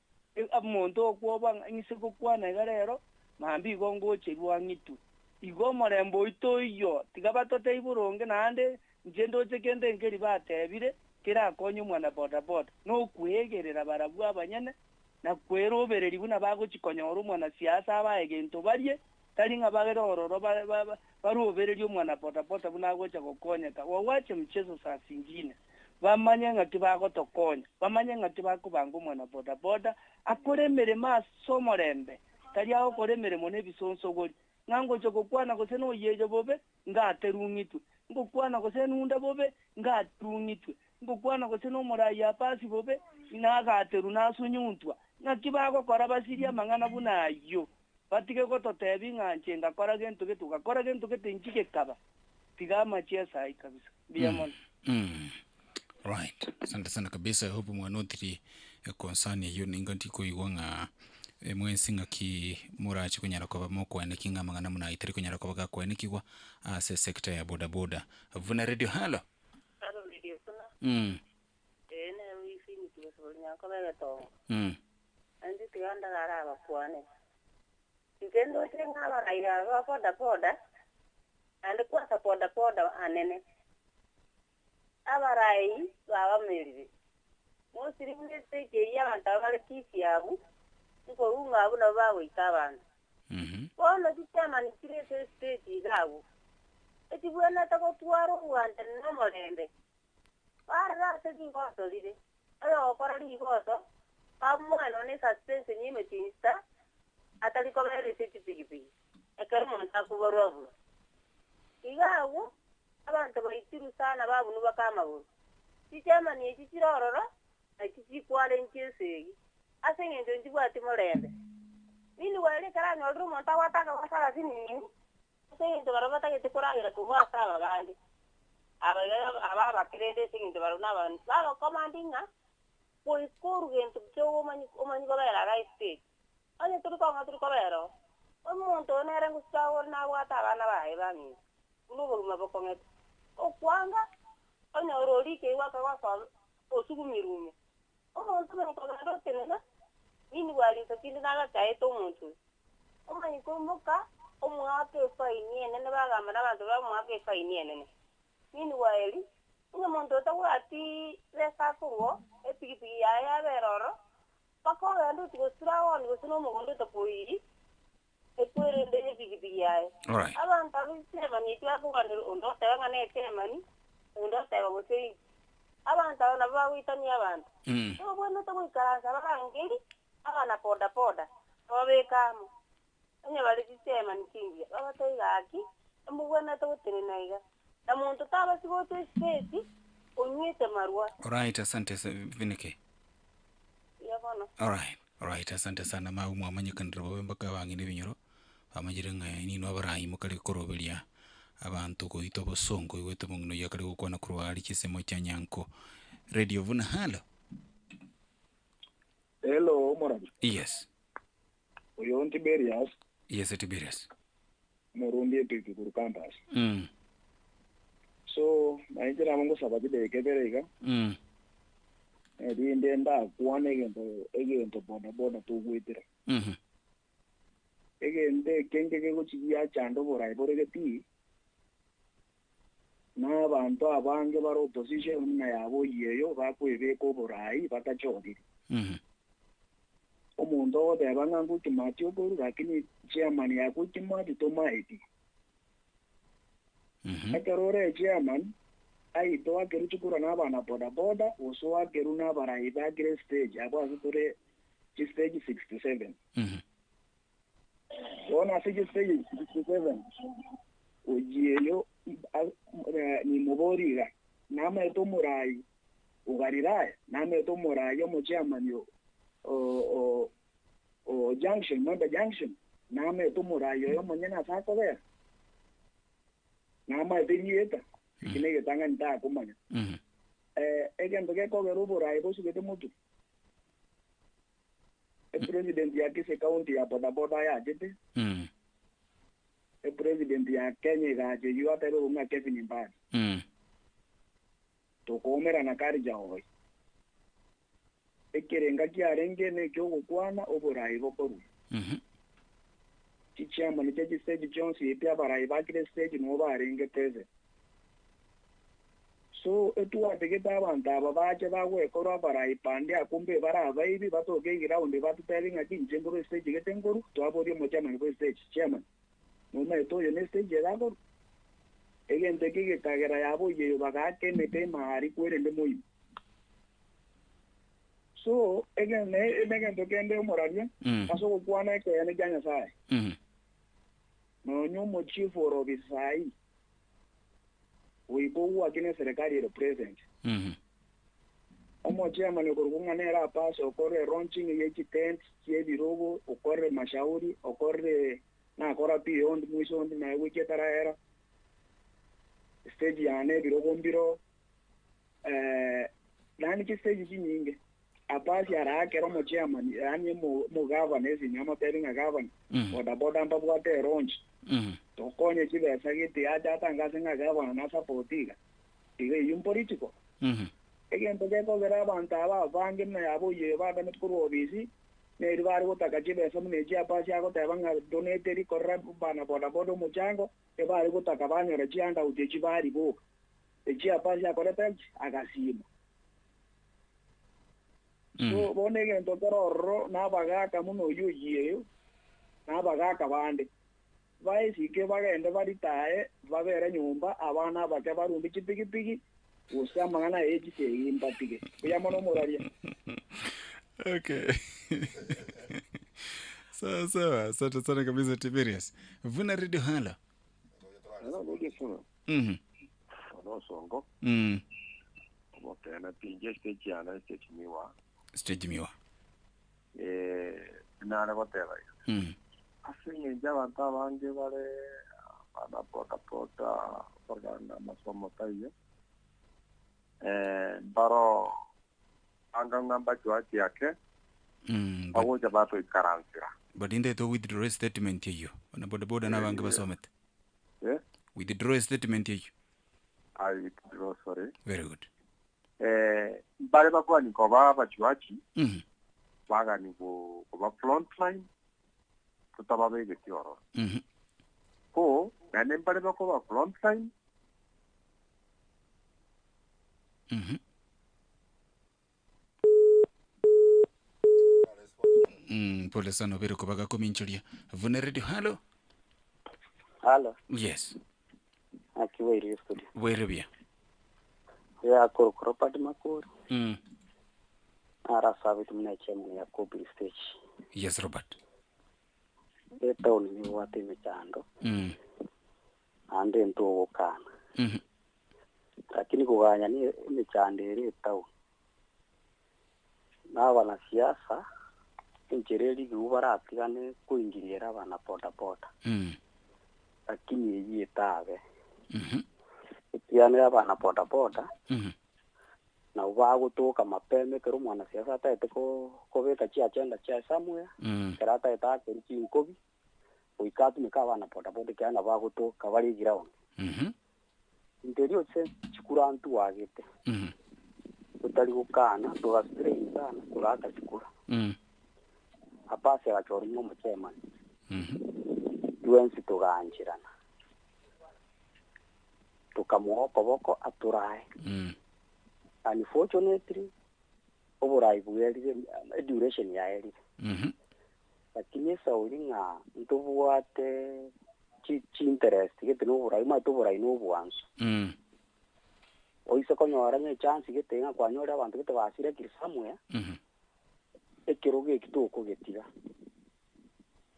omonto okwoba ng'a ing'ise gokwana iga rero, mambia igo ngocherwa ang'itwe. Igo omorembe oyio toiyo, tiga batotebie boronge naende inche ndoche kende nkeri batebire kerakonye omwana bodaboda, nokwegerera barabwo abanyene na kwerobereria buna bagochia konyora omwanasiasa abae egento barie, tari ng'a bagere ororo barobererie omwana bodaboda buna agocha gokonyeka. Wawache mchezo saa zingine. Bamanye ng'aki bagotokonya, bamanye ng'aki bakobanga omwana bodaboda akore emeremo ase omorembe, tari agokora emeremo nebisonsogori, ng'a ngocha gokwana gose noyieyo bobe, ngaterung'itwe, ngokwana gose nunde bobe, ngaterung'itwe, ngokwana gose nomorai Abasi bobe, nagaterwa nasunyuntwa. Ng'aki bagokora basirie amang'ana buna ayio, batige gototebia ng'a inche ngakora gento gete, ogakora gento gete inchi gekaba. Tiga amachie esai kabisa. Mbuya mono. Mm. Right. Asante sana kabisa. I hope mwanotiri concern eyio ninga ntikoigwa ng'a mwensi ng'aki morache konyara koba mokoeneki ng'a amang'ana buna ayio tari konyara koba gakoenekigwa ase sector ya bodaboda. Vuna radio halo. Halo Radio Vuna. Ee nere oisineti gose nyakoba egetongo. Nainche tiga ndarare abakwane. Inche ndoche ng'a abarai aba ba boda boda, naende kwansa boda boda anene, abarai babamerire. Mosiri buna estage eyio abanto aba bare Kisii abwo, nkorung'a abwo nabo bagoika abanto. Bono chichairman chire ase estage iga abwo, echibwenerete gotwara obwanchani na omorembe, barore ase rigoso rire, oyogokora rigoso, bamoe nonya ne esuspension y'emetienyi sita, atari kobera ase echipigipigi, ekero omonto akobarwa abwo. Iga agwo, abanto baitirwe sana babunwa baka amagoro. Chichairman echi chire ororo, nachi chikwana inche esegi, ase eng'encho nchibwati morembe. Meanwhile, ekero anyorire omonto abwate akagoso agasinini, Ase engencho barabwo batagete koragera korwa ase aba bande, aba iga aba abake rende ase engencho barabwo nabaanto bagokomandi ng'a goika orugento ki omanye omanye kobera iga estage. Onye tori kong'a tori kobera oo, omonto oyo nere ngosika ore nabwate abana baye bang'ina, buna obogima bokong'ete. Okwanga. Onyore orikeirwe akagosoa osugumirwe ime. Omonto omanye kogenda otenena, meanwhile inse tindi nagachaete omonto oyo. Omanye koimoka omoake efaini enene bagamba na abanto bamoake efaini enene. Meanwhile, onye omonto otabwati besa akorwa epigipigi yaye yabera ororo, mpaka ogende ochi gosira aonie gose na omogondo otakoiri, ekwerende epigipigi yaye. Alright. Abanto abwo chichairman echio bakogwanera onde oteba ng'a ne echairman, onde oteba gose inki. Abanto aba nabo bagoitania abanto. Nigo obwenerete goikaransa abarangeri abana boda boda, bababeke amo, onye bare chichairman chingiya, babatebie gaki, mbobwenerete gotenena iga, na monto tabasi gocha estage onywete marwa. Alright, asante Vinike. Mbuya bono. Alright, alright, asante sana mabu mwamanyekanire bobe mpaka abang'ina ebinyoro, bamanyire ng'a ninwe abarai mokare koroberia abanto goita obosongo oigwete omong'ina oyio akare gokwana korwa aria chisemo chia Nyanko. Radio buna halo. Hello, Omorabi. Yes. Oyo Tiberius. Yes, Tiberius. Morundi epiki korwa campus. So, nainche nabo ngosaba chidakika ibere iga. Erinde ndakwane egento egento boda boda togwetera. Egento ekenge kegochi giachanda oborai bore getii, na abanto abange bare opposition buna yabo oyio eyo bakoebeka oborai batachoriri. Omonto ogoteba ng'a Quickmart okorwa lakini chairman ya Quickmart tomaeti. Ekero ore echairman, aye toakerwe chikura na abana boda boda gose oakerwe na abarai ba kera estage abwo ase tore chistage 67. Bono ase chistage 67 oyio eyo nimoborie iga, namaete omorai o Galilaya, namaete omorai omochairman o o Junction, Mwembe Junction, namaete omorai oyo omonyene ase akobera, namaete rieta, eki negetang'ani takomanya. Egento gekogera oborai bosugete motwe, epresident ya Kisii County ya bodaboda yachete, epresident ya Kenya egacha eyio atebe ng'a Kevin Mbadi. Tokoumerana Karjaoi. Ekerenga kiarenge neki'ogokwana oborai bokorwa. Chichairman chia chistage chionsi pi abarai ba kera estage nigo barenge present. So etwategete abanto aba bache bagwekorwa abarai pande akwo mbe bare abaibi batoke eground batotebie ng'aki inche nkorwa estage gete nkorwa, twaboria omochairman bwe estage, chairman nomaete oyo ne estage ere akorwa? Egento eke gekagera yaboyia eyo bagaaka emete emari kwerende moino. So, negento kende omoraria ase ogokwana ekeene kia Nyasae. Nonya omochief ore obisai goika ogwake neserikari ere present. Omochairman okorokwa ng'a nere apase okorire launching ye chitent chiebirogo, okorire mashauri, okorire nakora pi ondi mwisho ondi naye goika etarahera. Stage yane ebirogo mbiro. Yaani chistage chinyinge, Abasi araakere omochairman, yaani omogavana esimi amotebi ng'a gavana, boda boda mbabwate eronchi, tokonye chibesa gete ache atangase ng'a gavana na support iga, iga eyio mpolitical. Egento gekogera abanto aba abange buna yaba oyio batameti korwa obisi, neri bare gotaka chibesa buna echi Abasi agoteba ng'a donate rikorera bana boda boda omochango, ebare gotaka banyora chihandout echi bariboka. Echio Abasi akorete ki? Agasiima. So bono egento kere ororo nabagaaka buna oyio oyieyo, na abagaaka bande, baesike bagende baritae, babere nyomba, abana abake barunde chipigipigi, gose amang'ana aya ye chisegi mbatige. Mbuya mono omoraria. Okay. Sawa sawa, asante sana kabisa Tiberius. Vuna Radio Halo. Hello, Nigisima. Ono osongo. Omokene pinje stage yane stage miwa. Stage miwa. Eh, nare goteba iga. Ase eng'encho abanto abange bare bana boda boda korogana amasomo taiyo. Eh, mbaro anga ng'a mbachoachi ake. Bagocha batoikaransera. But indete withdraw statement eyio. Bana boda boda nabange basomete. Eh? Withdraw statement eyio. I eat grocery. Very good. Eh, mbare bakwani koba abachuachi, Mhm. bagani go koba frontline, totababegeti ororo. Mhm. Ko, naende mbare bakoba frontline, Mhm. Mm, pole sana obere kobaga kominchoria. Vuna Radio, halo. Halo, Yes. akiwairire studio. Bwaire buya. Ya korokwa Robert Makori. Mm. Arasabete muna chairman ya Kobili stage. Yes, Robert. Etown nibwate emechando Mm. ande ntogokana. Mhm. Lakini kuganya ni emechando ere etown. Na abanasiasa enchera erigiu baratigane koingiriera abana boda boda. Mm. Lakini eyio etabe. Mhm. Etiganire abana boda boda Mhm. nabo bagotoka mapema ekero omwanasiasa ataete ko- kobeka chiagenda chia somewhere Mm. ekero ataete akeri chinkobi goika atumeka abana bodaboda ekiagera nabo bagotoka bare eground. Mhm. Into erio ase chikura ntwagete Mhm. totari gokana togastrain sana togaka chikura Mm. apasi agachora ng'a omochairman Mhm. twensi togaancherana tokamoa okoboko aturae Mm. unfortunately oborai bwerire eduration yaerire Mhm. lakini esauri ng'a ntobwate chi chi interest gete na oborai omanyete oborai na obwansu Mm. oise konyora ng'a echance gete ng'a kwanyore abanto gete basirekire somewhere Mhm. ekero geki tokogetiga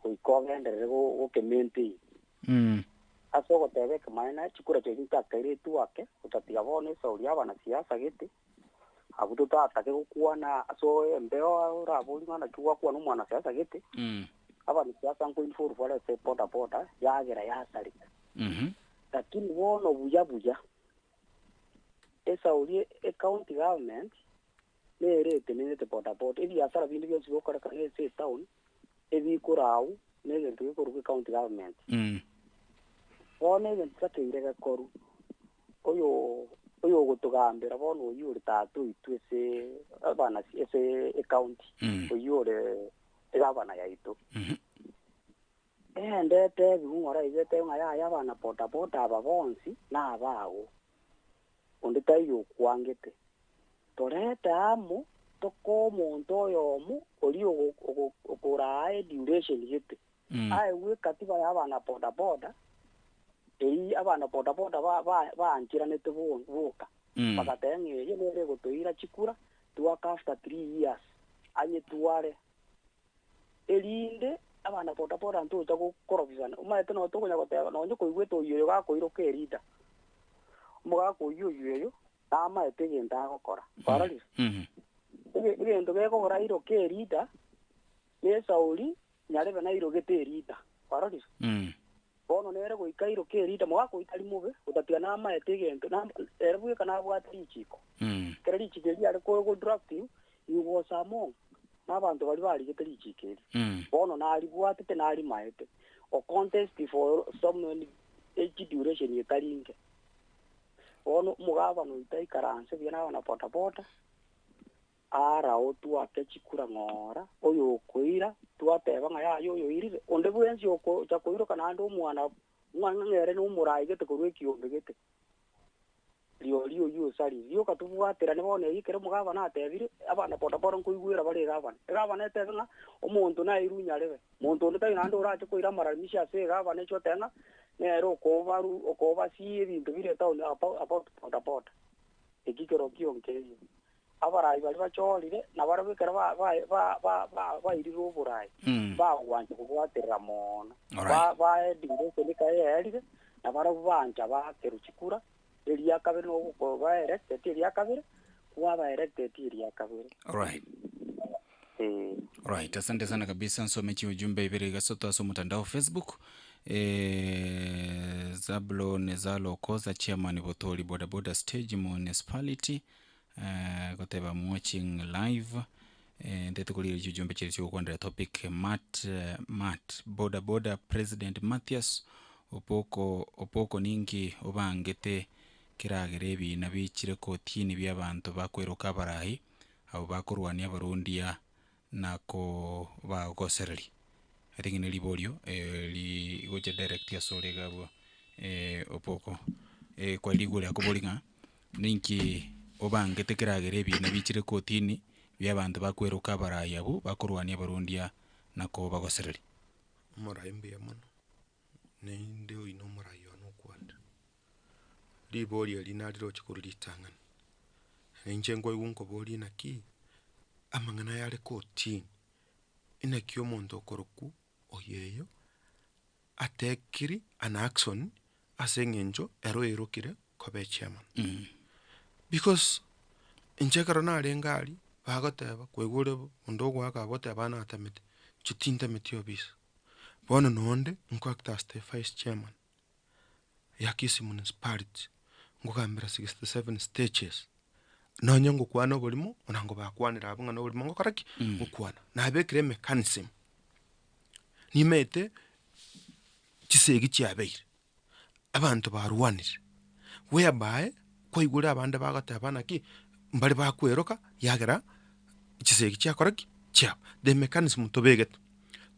goika ogenderere go- gokemaintain Mm. ase ogoteba ekemaene chikura chiaria ntakaire etwake gotatiga bono esauri ya abanasiasa gete abwo totatake gokwana ase embeo orabori ng'a naki gwakwana omwanasiasa gete Mm. abanasiasa nkoinvolve bare ase boda boda yagera yasareka Mhm. lakini bono buya buya esauri ecounty government nere etenenete boda boda ebiasara binde bionsi bigokorekana ase etown ebikorau na egento gekorwa ecounty government Mm. bono egento takeire gekoru oyo oyo ogotogambera bono oywo ore tata oitwe ase abana ase ecounty Mm. oywo ore egavana yaito Mhm. endete ebing'ora igete ng'a yaya abana boda boda aba bonsi na abago onde taiyo okwangete torete amo tokoa omonto oyomo oria ogo- ogo- okoraa eduration gete Mm. aewe katiba ya abana boda boda eyi abana boda boda ba- ba- baancheranete bo- boka Mm. bagateba ng'a eye nere egotoira chikura twaka after 3 years anyetware erinde abana boda boda ntocha gokorobisana omanyete no tokonya goteba nonye koigwete oywo oyo gakoiroka erida omogaka oywo oywo oyo namaete egento agokora kwarorire Mhm. Ege- egento gekogora iroka erida na esauri nyarebe nairogete erida kwarorire Mm. bono nere goika iroka erida mogaka oyo tari mobe gotatiga namaete egento nam- ere bweka nabwate richiko Mm. kera richiko eri riare ko go draft he was among na abanto baria barigete richiko eri Mm. bono naribwatete narimaete o contest for some age duration etaringe bono omogabana oito aikaranse buya na abana boda boda arao twake chikura ng'ora oyo okoira twateba ng'a yaya oyo oirire onde bwensi okocha koiroka naende omwana omwana ng'ere na omorai gete korwa ekiombe gete riori oywo osarire rioka tobwaterane bono eywo ekero omogabana atebire abana boda boda nkoigwera bare egabana egabana etebe ng'a omonto nairwe nyarebe monto onde tari naende orache koira amaramisho ase egabana echi otebe ng'a nere okobaru okobasia ebinto bire etown about about boda boda eki kero kionkeiyo abarai baria bachorire nabarabwo ekero ba- ba- ba- ba- ba- bairire oborai Mm. bagwancha kobwaterera mono Alright. ba baeduration ekaerire nabarabwo bancha bakerwa chikura eria kabere nogoko baerected eria kabere kwabaerected eria kabere Alright. eh. Right, asante sana kabisa nsome ujumbe ibere gasoto ase omotandao Facebook. Eh, Zablon Zalo Koza chairman Botori Boda Boda Stage Municipality eh, goteba I'm watching live eh, ndete kuri ujumbe chiri chigokwanera topic Matt, eh, Matt Boda Boda President Mathias Opoko Opoko ninki obangete. Keragere ebina bichire kotini bia abanto bakweroka abarai, abwo bakorwania abarundia na kobagosereria. I think ne riborio rigocha direct ase ore iga abwo opoko kwarigure akobori ng'a ninki obangete keragere ebina bichire kotini bia abanto bakweroka abarai abwo bakorwania abarundia na kobagosereria. Omorai mbuya mono, naende oyio na omorai one okwanire. Ribori eri nariroche korwa ritang'ani, na inche nkoigwa nkoboria naki, amang'ana aya are kotini, inaki omonto okorokwa oyeyo atekiri an action ase eng'encho ere oerokire koba echairman. Because inche ekero narenge aria, bagoteba kwaigwa ore onde ogoaka agoteba natamete, inche tintameti obisi. Bono nonde nkoacta as the vice chairman. Ya Kisii Municipality, nkogambera 67 stages, nonye ngokwana oborimo, buna ngobakwanera abwo ng'a noborimo ngokora ki? Ngokwana. Nabekire emechanism, nimanyete chisegi chiabeire, abanto barwanire, whereby kwaigure abande bagoteba naki, mbare bakweroka yagera chisegi chiakora ki? Chiaba. The mechanism tobegete,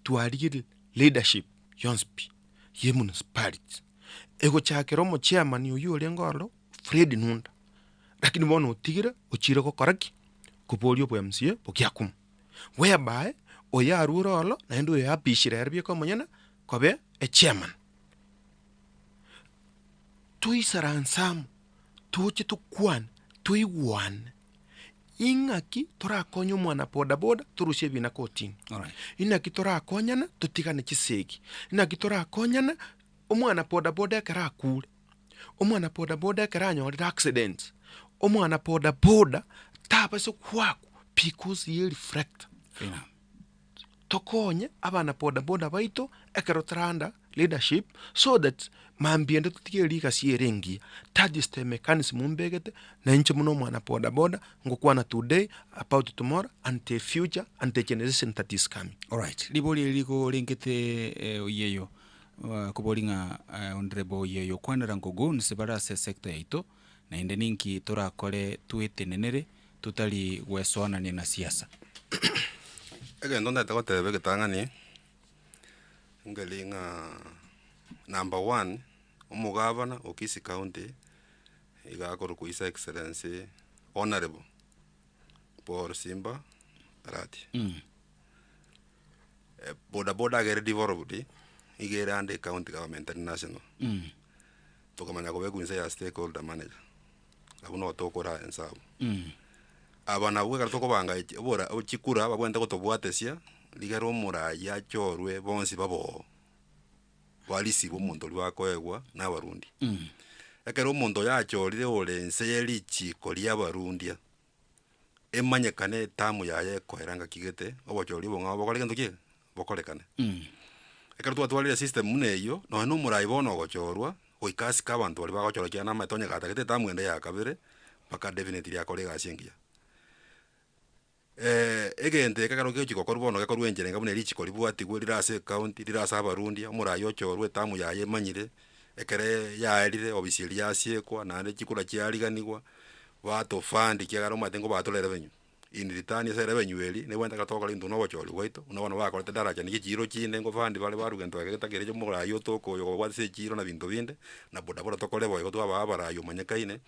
twarigirie leadership yonsi pi. Ye municipality, egochakera omochairman oyio orenge ororo Fred Nunda, lakini bono otigire ochire gokora ki? Koboria obo MCA bogiakumu. Whereby, oyo arure ororo naende oyo apishire ere bieka omonyene kobe echairman. Toisaranse amo, toche tokwane, toigwane. Ing'aki torakonye omwana boda boda torusie ebina kotini? Inaki torakonyane totigane chisegi? Inaki torakonyane omwana boda boda ekero akure, omwana boda boda ekero anyorire accident, omwana boda boda tabasa goakwa because ye reflector. Tokonye abana boda boda baito ekero tore under leadership so that mambia ende totige legacy ere engiya. That is the mechanism mbegete na inche buna omwana boda boda ngokwana today about tomorrow and the future and the generation that is coming. Alright, ribori eri rigorengete oyeyo kobori ng'a honourable oyeyo okwanera nkogoons bare ase esector yaito naende ninki torakore twetenenere totari gwesoanania na siasa. Egento ntagete goteba egetang'ani, nkeri ng'a number one, omogavana o Kisii county, iga akorokwa his excellency honourable Paul Simba Arati. Bodaboda agere developed, iga ere under ecounty government tari national. Tokamanya kobekwa inse ya stakeholder manager. Abwo nabo tokora ense abwo. Aba nabwo ekero tokobanga echi obora chikura babwenerete gotobwatesia, rigere omoraia achorwe bonsi babe oo, barisibwe omonto oria bakoegwa na abarundi. Ekero omonto oyo achorire ore inse ye richiko ria abarundia, emanyekane etamu yaye ekoera ngaki gete, obochori obong'ao bokore gento ki? Bokorekane. Ekero twatwarire esystem buna eywo, nonye na omorai bono ogochorwa, goika asike abanto baria bagochora ekiagera namanyete onye gatagete etamu ende ya kabere, mpaka definitely akore egasi engiya. Egento eke ekero gegochi gokorwa bono gekorwa enchera enga buna richiko ribwatigwe rire ase ecounty, rire ase abarundia, omorai ochorwe etamu yaye emanyire, ekere yaerire obisi eria yasiekwa naende chikura chiariganiwa, batofund ekiagera omanyete nkobatore revenue. In return ase erevenue eria, nebwenerete ekero togokora intwe na obochori bwaito, buna bono bakorete daraja nigo chiiro chinde ngofund bare barwa gento eke getakeri ekio omorai otoka oyo obwate ase echiiro na binto binde, na bodaboda tokore boigo twabaa abarai omanyekaine.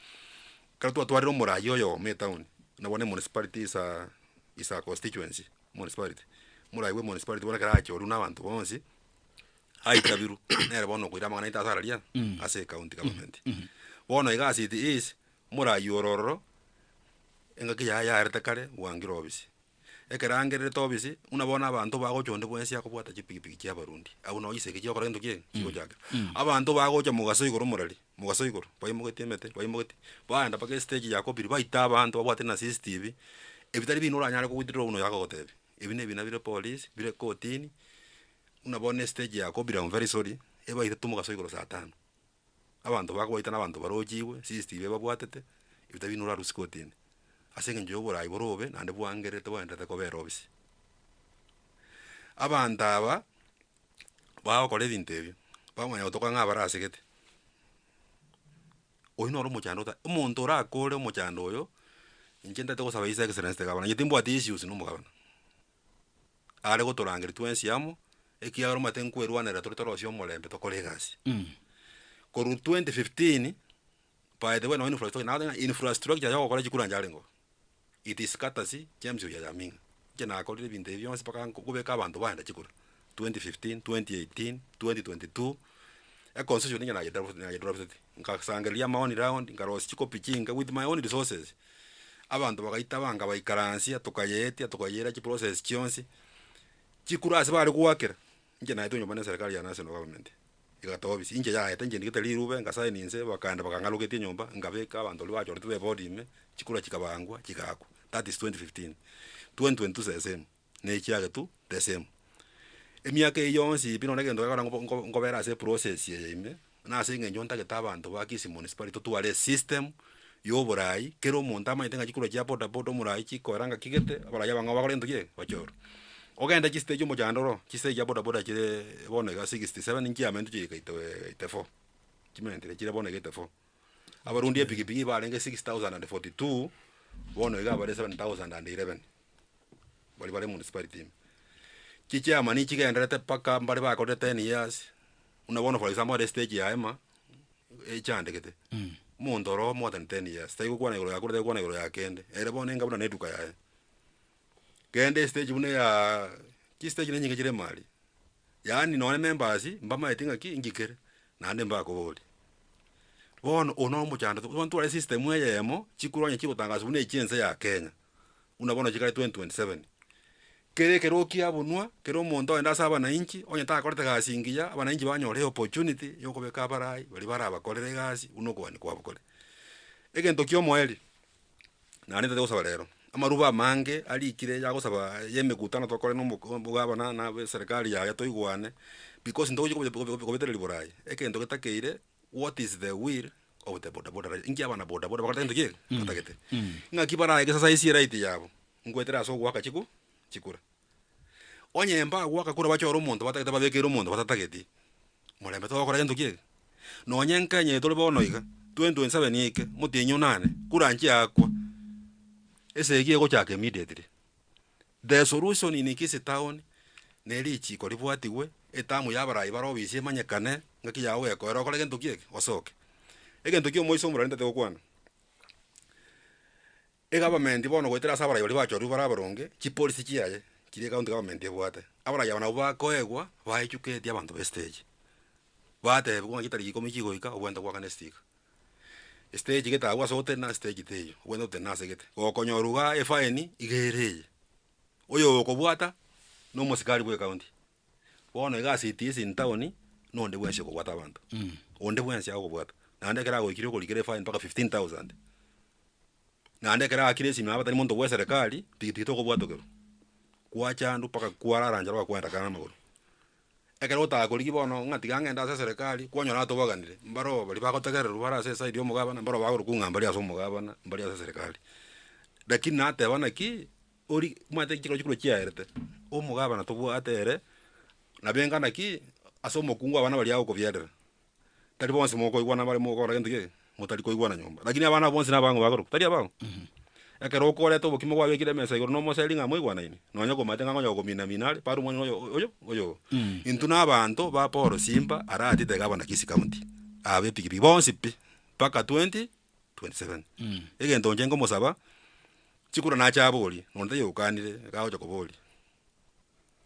Ekero twatwarire omorai oyomo etown, buna bono emunicipality is a is a constituency, municipality, omorai bwa emunicipality bono ekero achorwa na abanto bonsi, aitabirwe, nere bono okoira amang'ana aito ase araria, ase ecounty government. Bono iga as it is, omorai oro ororo, engaki yaye yaerete kare, bwangire obisi. Ekero angererete obisi, buna bono abanto bagocha onde bwensi akobwata chipikipiki chia abarundi, abwo noo chisegi chiokora gento ki? Chigochakera. Abanto bagocha mogaso igoro omoreri, mogaso igoro, baimogetie emete, baimogetie, baenda mpaka estage ya kobiri baita abanto babwate na CCTV, ebi tari buna oranyare ko withdraw buna oyo akogotebia, ebi na ebina bire polisi, bire kotini, buna bono estage ya kobiri am very sorry, ebaitete omogaso igoro saa tano. Abanto bakobaita na abanto barochigwe, CCTV ebabwatete, ebi tari buna orarusie kotini. Ase eng'encho ya oborai bore obe, naende bwangerete bwaendererete kobera obisi. Abanto aba, bagokora ebinto ebio, bamanya gotoka ng'a abarasegete. Oyio noro omochando ota omonto orakore omochando oyo, inche ntagete gosaba His Excellency the Governor, inche timbwati issues na omogabana. Are gotorangeria twensi amo, ekiagera omanyete nkwerwanerera tore torosie omorembe tokore egasi. Korwa 2015, by the way nonye infrastructure nagoteba ng'a infrastructure ya ogokora chikura nchiarenge oo. It is courtesy James Oyaja Aminga. Inche nakorire ebinto ebi bionsi mpaka nkobeka abanto baenda chikura, 2015, 2018, 2022, econstitution inche naye draft naye drafteti, nkasangereria amaoni round, nkarosia chicopy chinke with my own resources, abanto bagaita nkabaikaransia tokayeetia tokayeira chiprocess chionsi, chikura ase bare goakera, inche naetwe nyomba na eserekari ya national government, egatoa obisi, inche yaete inche ndigete rirube nkasign inse bakaenda bakang'aroketie enyomba, nkabeka abanto baria bachoretwe ba ebodi ime, chikura chikabangwa chigakwa, that is 2015. 2022 the same, na echiagetu the same. Emiaka eyio yonsi pi nonye egento gekogera nko nko nkobera ase eprocess eye ime, na ase eng'encho ntagete abanto ba Kisii municipality totware esystem ya oborai, kera omonto amanyete ng'a chikura chia bodaboda omorai chikoera ng'aki gete, abarai abang'ao bakore gento ki bachorwe. Ogende chistage omochando oro, chistage chia bodaboda chire bono iga 67 nchiamentwe chiaika 84, chimentire chire bono iga 84. Abarundi epikipiki barenge 6042, bono iga bare 7011, baria bare municipality ime. Chichairman chigendererete mpaka mbare bakorire 10 years, buna bono for example ere estage ya Emma, echandegete, omonto oro more than 10 years, tari gokwana igoro ya kure tari gokwana igoro ya kende, ere bono enga buna na eduka yaye. Genda estage buna eyaa chistage na enyinge chire ime aria, yaani nonye members mbamaeti ng'aki inki kere, naende mbakoboria. Bono oyo noro omochando bono ntware esystem eyemo, chikura onye chigotangaswa buna echi ense ya Kenya, buna bono chikare 2027. Kera ekero kiabunwa, kera omonto ogende ase abanainchi, onye takorete gasi engiya, abanainchi banyore eopportunity ya okobeka abarai baria barabakorere egasi buna okogania kwabo kore. Egento kia omoerio, naende ntagete gosaba rero, amaruba amange arikire yagosaba ya emekutano tokore na omoko omogabana na abe eserekari yaye toigwane, because ntogochi kobetereria borayi, egento getakeire what is the will of the bodaboda rider, inki abana bodaboda bakorete gento ki eke? Batagete. Ng'aki bara exercise eright yabo, nkoetera ase ogoaka chiku chikura. Onye mbagoaka kura bachore omonto batagete babekere omonto batatageti, morembe togokora gento ki eke? Nonye Kenya eye tore bono iga, 2027 eike, motienyi onane, kura nchiakwa, esegi egochaka immediately. The solution in Kisii town, ne richiko ribwatigwe, etamu ya abarai bare obisi emanyekane, ng'aki yago gekoera okore gento ki eke? Osoke. Egento kia omoiso omorwani ntagete gokwana, egovernment bono goetera ase abarai baria bachorire bare abaronge, chipolicy chiaye chiria ecounty government ebwate, abarai aba nabwo bakoegwa, ba educate abanto ba estage. Batebiwa ng'a chitariki ikomi chigoika obwenerete goakana estika. Estage gete abwo ase ogotenena stage teiyo, obwenerete gotenena ase gete. Gokonyorwa igaa efaini, iga ere eye. Oyo okobwata, na omosikari bwa ecounty. Bono iga ase it is in town, na onde bwensi okobwata abanto. Onde bwensi agokobwata. Naende ekero agoikire okorikera efaini mpaka 15,000. Naende ekero aakire esimi nabo tari monto bwa eserekari, pikipiki tokobwatokerwa. Kwachandwa mpaka kwarara nchara mpaka kwaenda kare namagoro. Ekero otakorigia bono ng'a tiga ng'ende ase eserekari, kwanyora atobaganire, mbaro baria bagotegererwa bare ase eside ya omogabana, mbaro bagorokwa ng'a mbari ase omogabana, mbari ase eserekari. Lakini nateba naki, ori omanyete chikoro chikoro chiaerete, omogabana tobwate ere, nabo enga naki, ase omokungu abana baria agokobiarera, tari bonsi mokoigwana bare mogokora gento ki eke, motari koigwana nyomba. Lakini abana aba bonsi nabang'u bakorokwa, tari abang'u? Ekero okoreta obokima kwabekire emesa igoro na omoseri ng'a moigwanaine, nonya komanyete ng'a ngonya gokomina mina are, bare omwana oyo oyo oyo. Intwe na abanto ba Paul Simba aratite gavana Kisii County, aba epikipiki bonsi pi, mpaka 2027. Egento inche nkomosaba, chikura nache aborie, nonye taiyo okanire, gagocha koboria.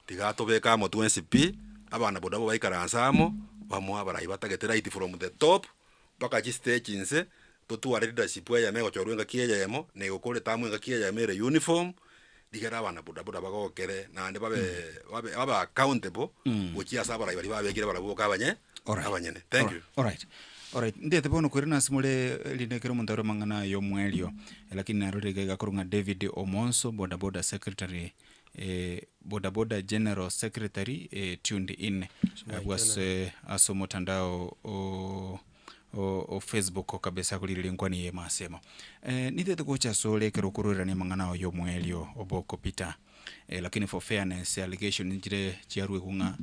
Tiga atobeke amo twensi pi, abana boda baikaranse amo, bamoe abarai batagete right from the top, mpaka chistage inse, totware leadership eyemo egochorwa engaki eyemo, na egokoreta amo engaki eyemo ere uniform, rigere abana boda boda bagokere naende babe babe babe accountable gochia ase abarai baria babekire barabwo boka abanye abanyene. Thank you. Alright. Alright. Ndete bono koirana ase more rinde kera omonto arwe amang'ana aya omoerio, lakini narorire iga igakorwa ng'a David Omonso, boda boda secretary eh, boda boda general secretary eh, tuned in abwo ase ase omotandao o o o Facebook kabisa korigereria enkwana eye masemo. Eh, nintete gocha asore ekero okorwererania amang'ana ayo y'omoerio oboko Peter. Eh, lakini for fairness allegation nchire chiaruegwa ng'a.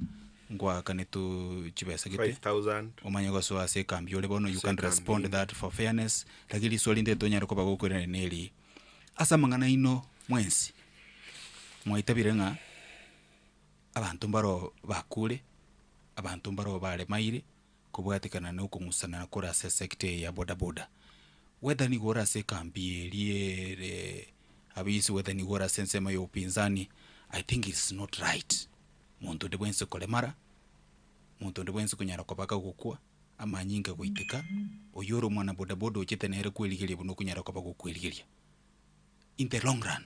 Ngwaakanetwe chibesa gete 5,000. omanye gosoa ase ekambi ore bono you Ase can ekambi. respond that for fairness lakini riswali rinde tonyare koba gokoirania neri ase amang'ana aino mwensi mwaitabire ng'a abanto mbaro bakure, abanto mbaro baremaire kobwatekana na okong'usana kore ase esector eye ya bodaboda. Whether nigo ore ase ekambi eria ere abisi whether nigo ore ase ensemo ya upinzani I think it's not right. Monto onde bwensi koremara, monto onde bwensi konyara koba kagokwa, amanyinga goiteka, oyio ore omwana bodaboda ochete nere kwerigeria buna okonyara koba gokwerigeria. In the long run,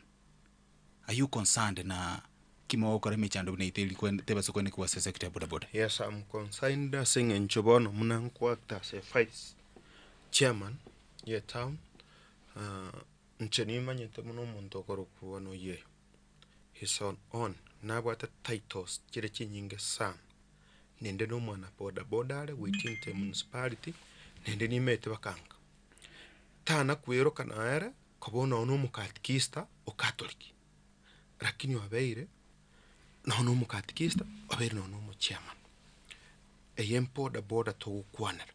are you concerned na ki mogokora emechando buna eye teri tebasa koenekigwa ase esector ya bodaboda? Yes, I'm concerned ase eng'encho bono buna nkoacta as a vice chairman ye town, inche nimanyete buna omonto okorokwa bono oyio. His on own nabwate titles chire chinyinge sana, naende na omwana boda boda are within the municipality, naende nimaete bakanka. Tana kweroka naere koba nonye na omokatikista o catholic, lakini obeire nonye na omokatikista obeire nonye na omochairman. Eye boda boda togokwanera,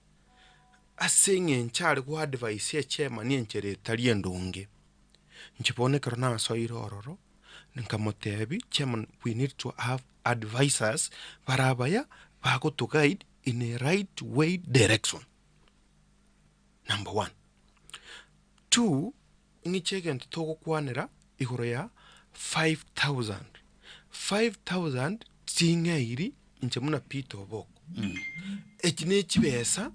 ase eng'encho are goadvise echairman enchera etari endonge. Inche bono ekero nasoire ororo, nkamotebia, chairman we need to have advisers bare abaya bagoto guide in a right way direction, number one. Two, ng'iche egento togokwanera igoro ya 5000, 5000 ching'eiri inche buna Peter Oboko, echi ne chibesa.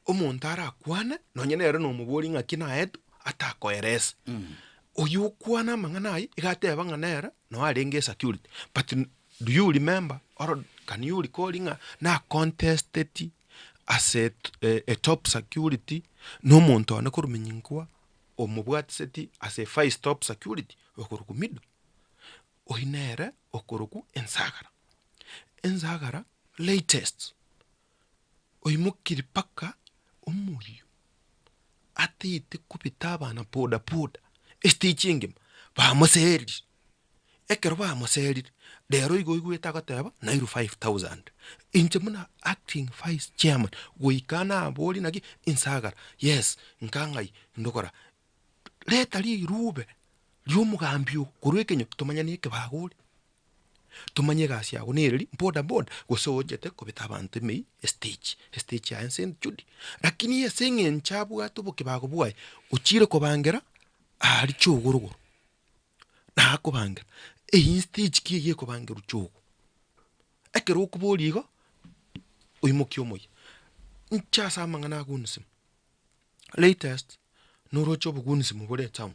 Omonto arakwane, nonye nere nomobori ng'aki naetwe, atakoeresa. Oyio okwana amang'ana ayio, iga ateba ng'a nere noo arenge esecurity, but do you remember or can you recall ng'a na contesteti as a a top security na omonto one korwa Menyinkwa omobwatiseti as a vice top security okorokwa Mido. Oyio nere okorokwa ensagara. Ensagara latest. Oimokirie mpaka omoyio, ateete kobita abana boda boda estage engima, bamoserire. Ekero bamoserire, rero igo oigwete agoteba nairwe 5000. Inche buna acting vice chairman, goika naborie naki insagara, yes nka ng'ai ndokora, reta rirube ria omogambi oo korwa ekenyoro tomanye na ekebago ore. Tomanye egasi yago nereri boda boda gose ochete kobeta abanto emeyio estage, estage yaye nse enchudi. Lakini ase eng'encho abwate obokebago bwaye, ochire kobangera aria chiogorogoro, na akobangera, eywo stage ki eywo ekobangerwa chiogo? Ekero okoboria igo, oimokie omoyio. Inche ase amang'ana a goons, latest, noroche obogoons bore etown.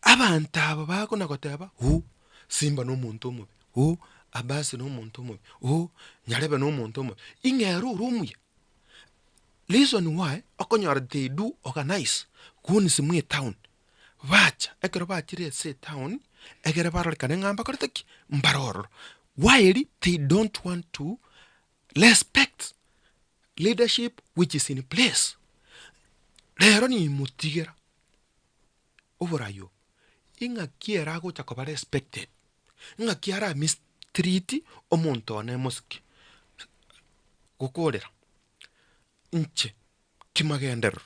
Abanto aba bakona goteba, oh, Simba nomonto omobe, oh, Abasi nomonto omobe, oh, Nyarebe nomonto omobe, ing'e ere ore omuya. Reason why, okonyora they do organize goons mwa etown, bacha, ekero bachire ase etown, egere barorekane ng'a mbakorete ki? Mbare ororo. While they don't want to respect leadership which is in place. Rero nimotigera. oborai obo, ing'aki ere agocha koba respected, ing'aki ara mistreat omonto one mosike, gokorera, inche kimagenderero,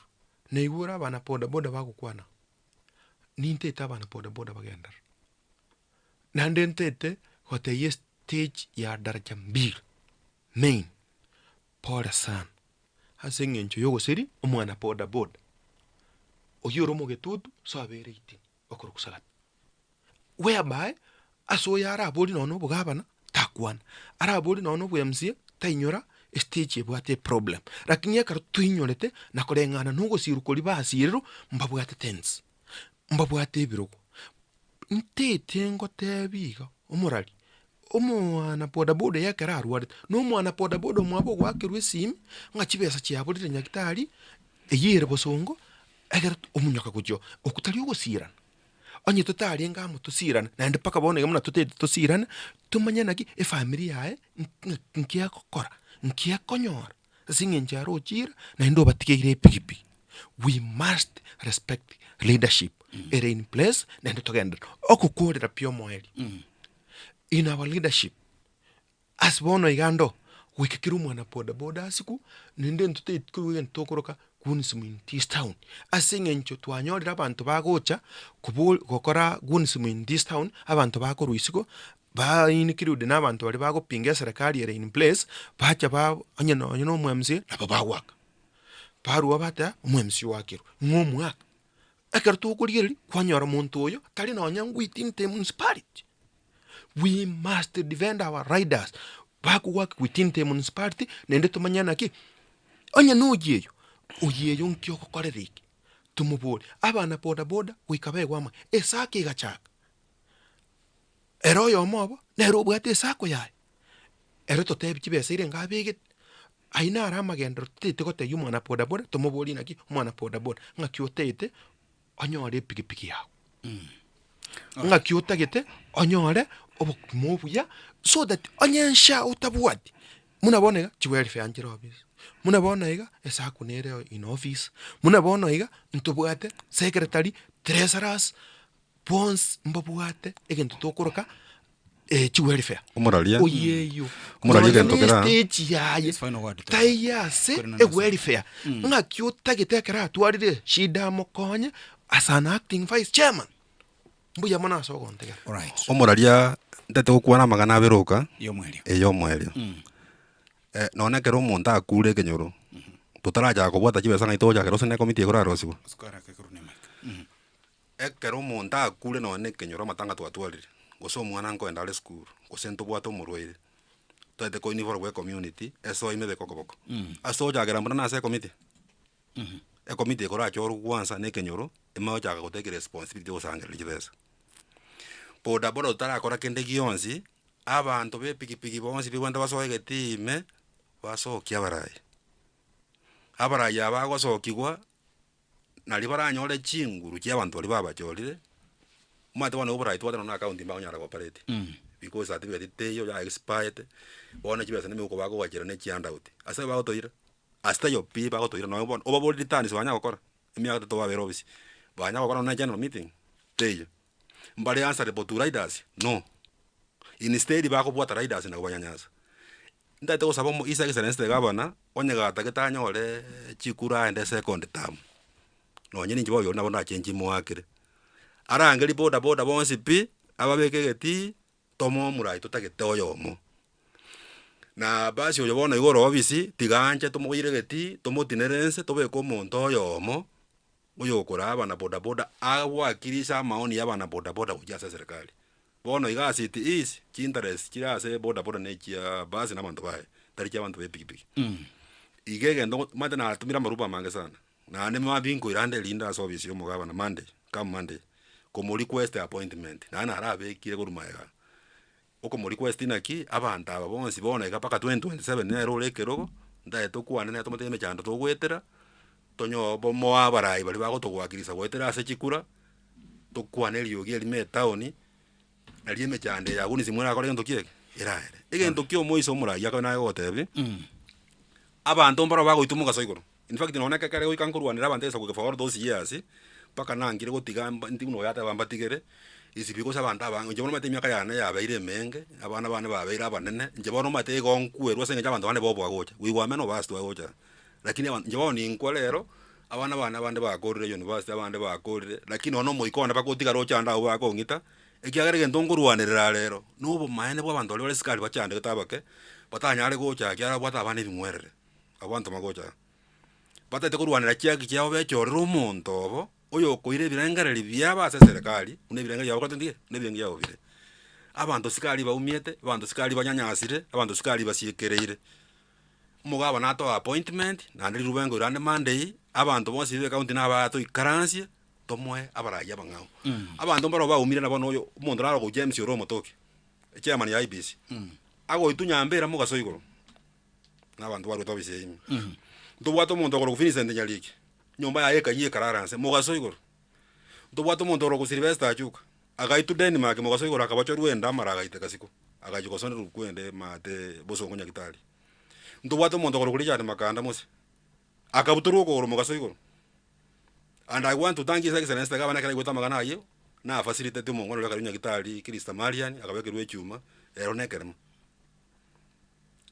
naigure abana boda boda bagokwana, nintete abana boda boda bagenderere, naende ntete gotebia estage ya daraja mbili main, pole sana. Ase eng'encho y'ogoseria omwana boda boda, oyio ore omogetutu ase abeire itini okorokwa sagati. Whereby, ase oyo araborie nonya na obogabana, takwana, araborie nonya na obo MCA, tainyora estage ebwate eproblem. Lakini ekero toinyorete na koreng'ana na ogosirwa koria basirerwe, mbabwate tents, mbabwate ebirogo. Ntaete ngotebi iga, omorari, omwana bodaboda eye ekero arwarete, na omwana bodaboda omwabo ogoakerwa esimi, ng'a chibesa chiaborire nyagetari, eywo ere bosongo, ekero omonyoka gochia oo, okwo tari ogosirana. Onye totarenge amo tosirane, naende mpaka bono iga buna totaete tosirane, tomanye naki efamiri yaye ng'a nki egokora, nki ekonyora, ase eng'encho ere ochire, naende obatigeire epikipiki. We must respect leadership ere in place naende togenderere. Ogokorera pi omoerio, in our leadership, Ase bono iga ndo, goika kera omwana boda boda asikwe, naende ntotageti koigwa egento tokoroka goons in this town. Ase eng'encho twanyorire abanto bagocha kobo gokora goons in this town, abanto bakorwa isiko, ba include na abanto baria bagopinga eserekari ere in place, bacha ba onye nonye na omo MCA nabo bagoaka. Barwa bateba omo MCA oakirwe, ng'a omoaka. Ekero tokorigereria, kwanyora omonto oyo tari nonya within the municipality. We must defend our riders, bakogoaka within the municipality, naende tomanye naki, onye na oyio eyo, oyio eyo nki ogokorera eke? Tomobori, abana boda boda goika baegwe amache, esako egachaka, ere oyomo obo, nere obwate esako yaye, ere totebi chibesa ere enga abegete, aywo naro amagenderero totagete gotebia omwana boda boda, tomoborie naki, omwana boda boda, ng'aki otagete onyore epikipiki yago. Ng'aki otagete onyore obokima obuya so that onye ensha otabwati, buna bono iga chiwelfare nchire office, buna bono iga esaku nere in office, buna bono iga ntobwate secretary, treasurers, bonsi mbabwate egento tokoroka chiwelfare. Omoraria. Oyeyo. Omoraria egento Nonya kera. ne stage yaye taiyo ase ewelfare. Ng'aki otagete ekero atwarire eshida amokonye as an acting vice chairman. Mbuya mono ase ogontegera. Omoraria ntete gokwana amang'ana abere oka, Y'omwerio. ey'omoerio. Nonya ekero omonto akure ekenyoro, totarachaka kobwata chibesa ng'ai togochakera gose ne ekomiti ekorarosiwa. Ekero omonto akure nonya na ekenyoro amatanga twatwarire, gose omwana nkoenda are esukuru, gose ntobwate omorwaire, toete ko involve ecommunity, esoe ime ebeke okoboko. Ase togochakera mbuna nase ecommittee, ecommittee ekorachorwa kwansa na ekenyoro, emanye gochaka gotake responsibility yogosangereria chibesa. Boda boda totarakora kende gionsi, abanto ba epikipiki bonsi bibwate basoe egetii ime, basokie abarai. Abarai aba bagosokigwa. Nario baranyore chinguru chia abanto baria babachorire, omanyete bono oborai tobwate nonya na account mbakonyara go operate, because certificate teiyo ya expired, bono chibesa na emeuko bakogachera ne chihandout, ase bagotoira, ase taiyo pi bagotoira nonya bono obaborie returns banya gokora, emiaka etato babere ofisi, banya gokora nonya na general meeting, teiyo. Mbare answerable to riders? No. Instead bakobwata riders na kobanyanyasa. Ntagete gosaba omo his excellency the governor, onye gatagete anyore chikura aende second term, nonye ninche boyori nabo ndachenchie moakere, arangerie boda boda bonsi pi, ababeke egetii, tomoe omorai totagete oyomo. Na basi oyo bono iga ore ofisi, tiga anche tomoire egetii, tomotinere nse, tobeke omonto oyomo, oyokoraa abana boda boda, agwakirise amaoni ya abana boda boda gochia ase eserekari. Bono iga as it is, chinterest chire ase boda boda na echia bus na abanto baye, tari chia abanto ba epikipiki. Iga egento ngo omanyete natumire amaruba amange sana, naende mambia nkoira ande erinde ase ofisi ya omogabana Monday, come Monday, komo request appointment, naende narabekire korwa magega. Okomo request naki, abanto aba bonsi bono iga mpaka 2027 nere ore ekerogo, ntagete tokwane nere tomotebi emechando togoetera, tonyo bomoe abarai baria bagotogwakirisa goetera ase chikura. Tokwane eriogi erimo etaoni, nario emechando eye abwo nisimwa erakore gento ki eke? Eraere. Egento kia omoiso omoraia akabe naye ogotebi, abanto mbaro bagoitwa omogaso igoro. In fact nonye na ekere goika nkorwanera abanto egesaku eke for all those years, mpaka nangire gotiga mba nti buna oyo ateba mbatigere, is because abanto abange, inche bono omanyete emiaka yane yabeire emenge, abana bane babeire abanene, inche bono omanyete igo nkwerwa ase eng'encho abanto bande boboa gocha, we were many of us twagocha. Lakini aba inche bono ninkwa rero, abana bane abande bakorire university abande bakorire, lakini nonya omoika one mpaka otigare ochande abwo bakong'ita, ekiagera egento nkorwanerera rero, na obomaene bwa abanto baria bare sikari bachandegete abake, batanyare gocha ekiagera babwate abana ebing'werere, abwo abanto bagocha aa. Batagete korwanera chiaki chiabo bechorere omonto obo, oyokoira ebirengereri biabo ase eserekari, buna ebirengererio biabo bakorete nki? Buna ebirengererio biabo bire. Abanto sikari baumiete, abanto sikari banyanyasire, abanto sikari basiekereire. Omogabana natoe appointment, naende riruba engoiro ande Monday, abanto bonsi be ecounty nabaya toikaransie, tomoe abarai abang'ao. Abanto mbaro baumire nabo noyo, omonto naro ogochia James ore omotoki, echairman ya IEBC, agoitwa nyambera mogaso igoro, na abanto barwete ofisi eye ime. Ntobwate omonto okorokwa Vincent Nyariki, nyomba yaye ekayia ekarara nse, mogaso igoro. Ntobwate omonto okorokwa Sylvester Achuka, Agaitwa Denmark mogaso igoro akabachorwa enda amara agaiteka siko, agachia gosonerwa kwende maate bosongo nyagitari. Ntobwate omonto okorokwa Richard Makanda mose, akabutorwa okogoro mogaso igoro. And I want to thank His Excellency the Governor ekero aigwete amang'ana ayio, na facilitate omongwana oria akarwa nyagitari Christa Marian akabekerwa echuma, ero nekerema.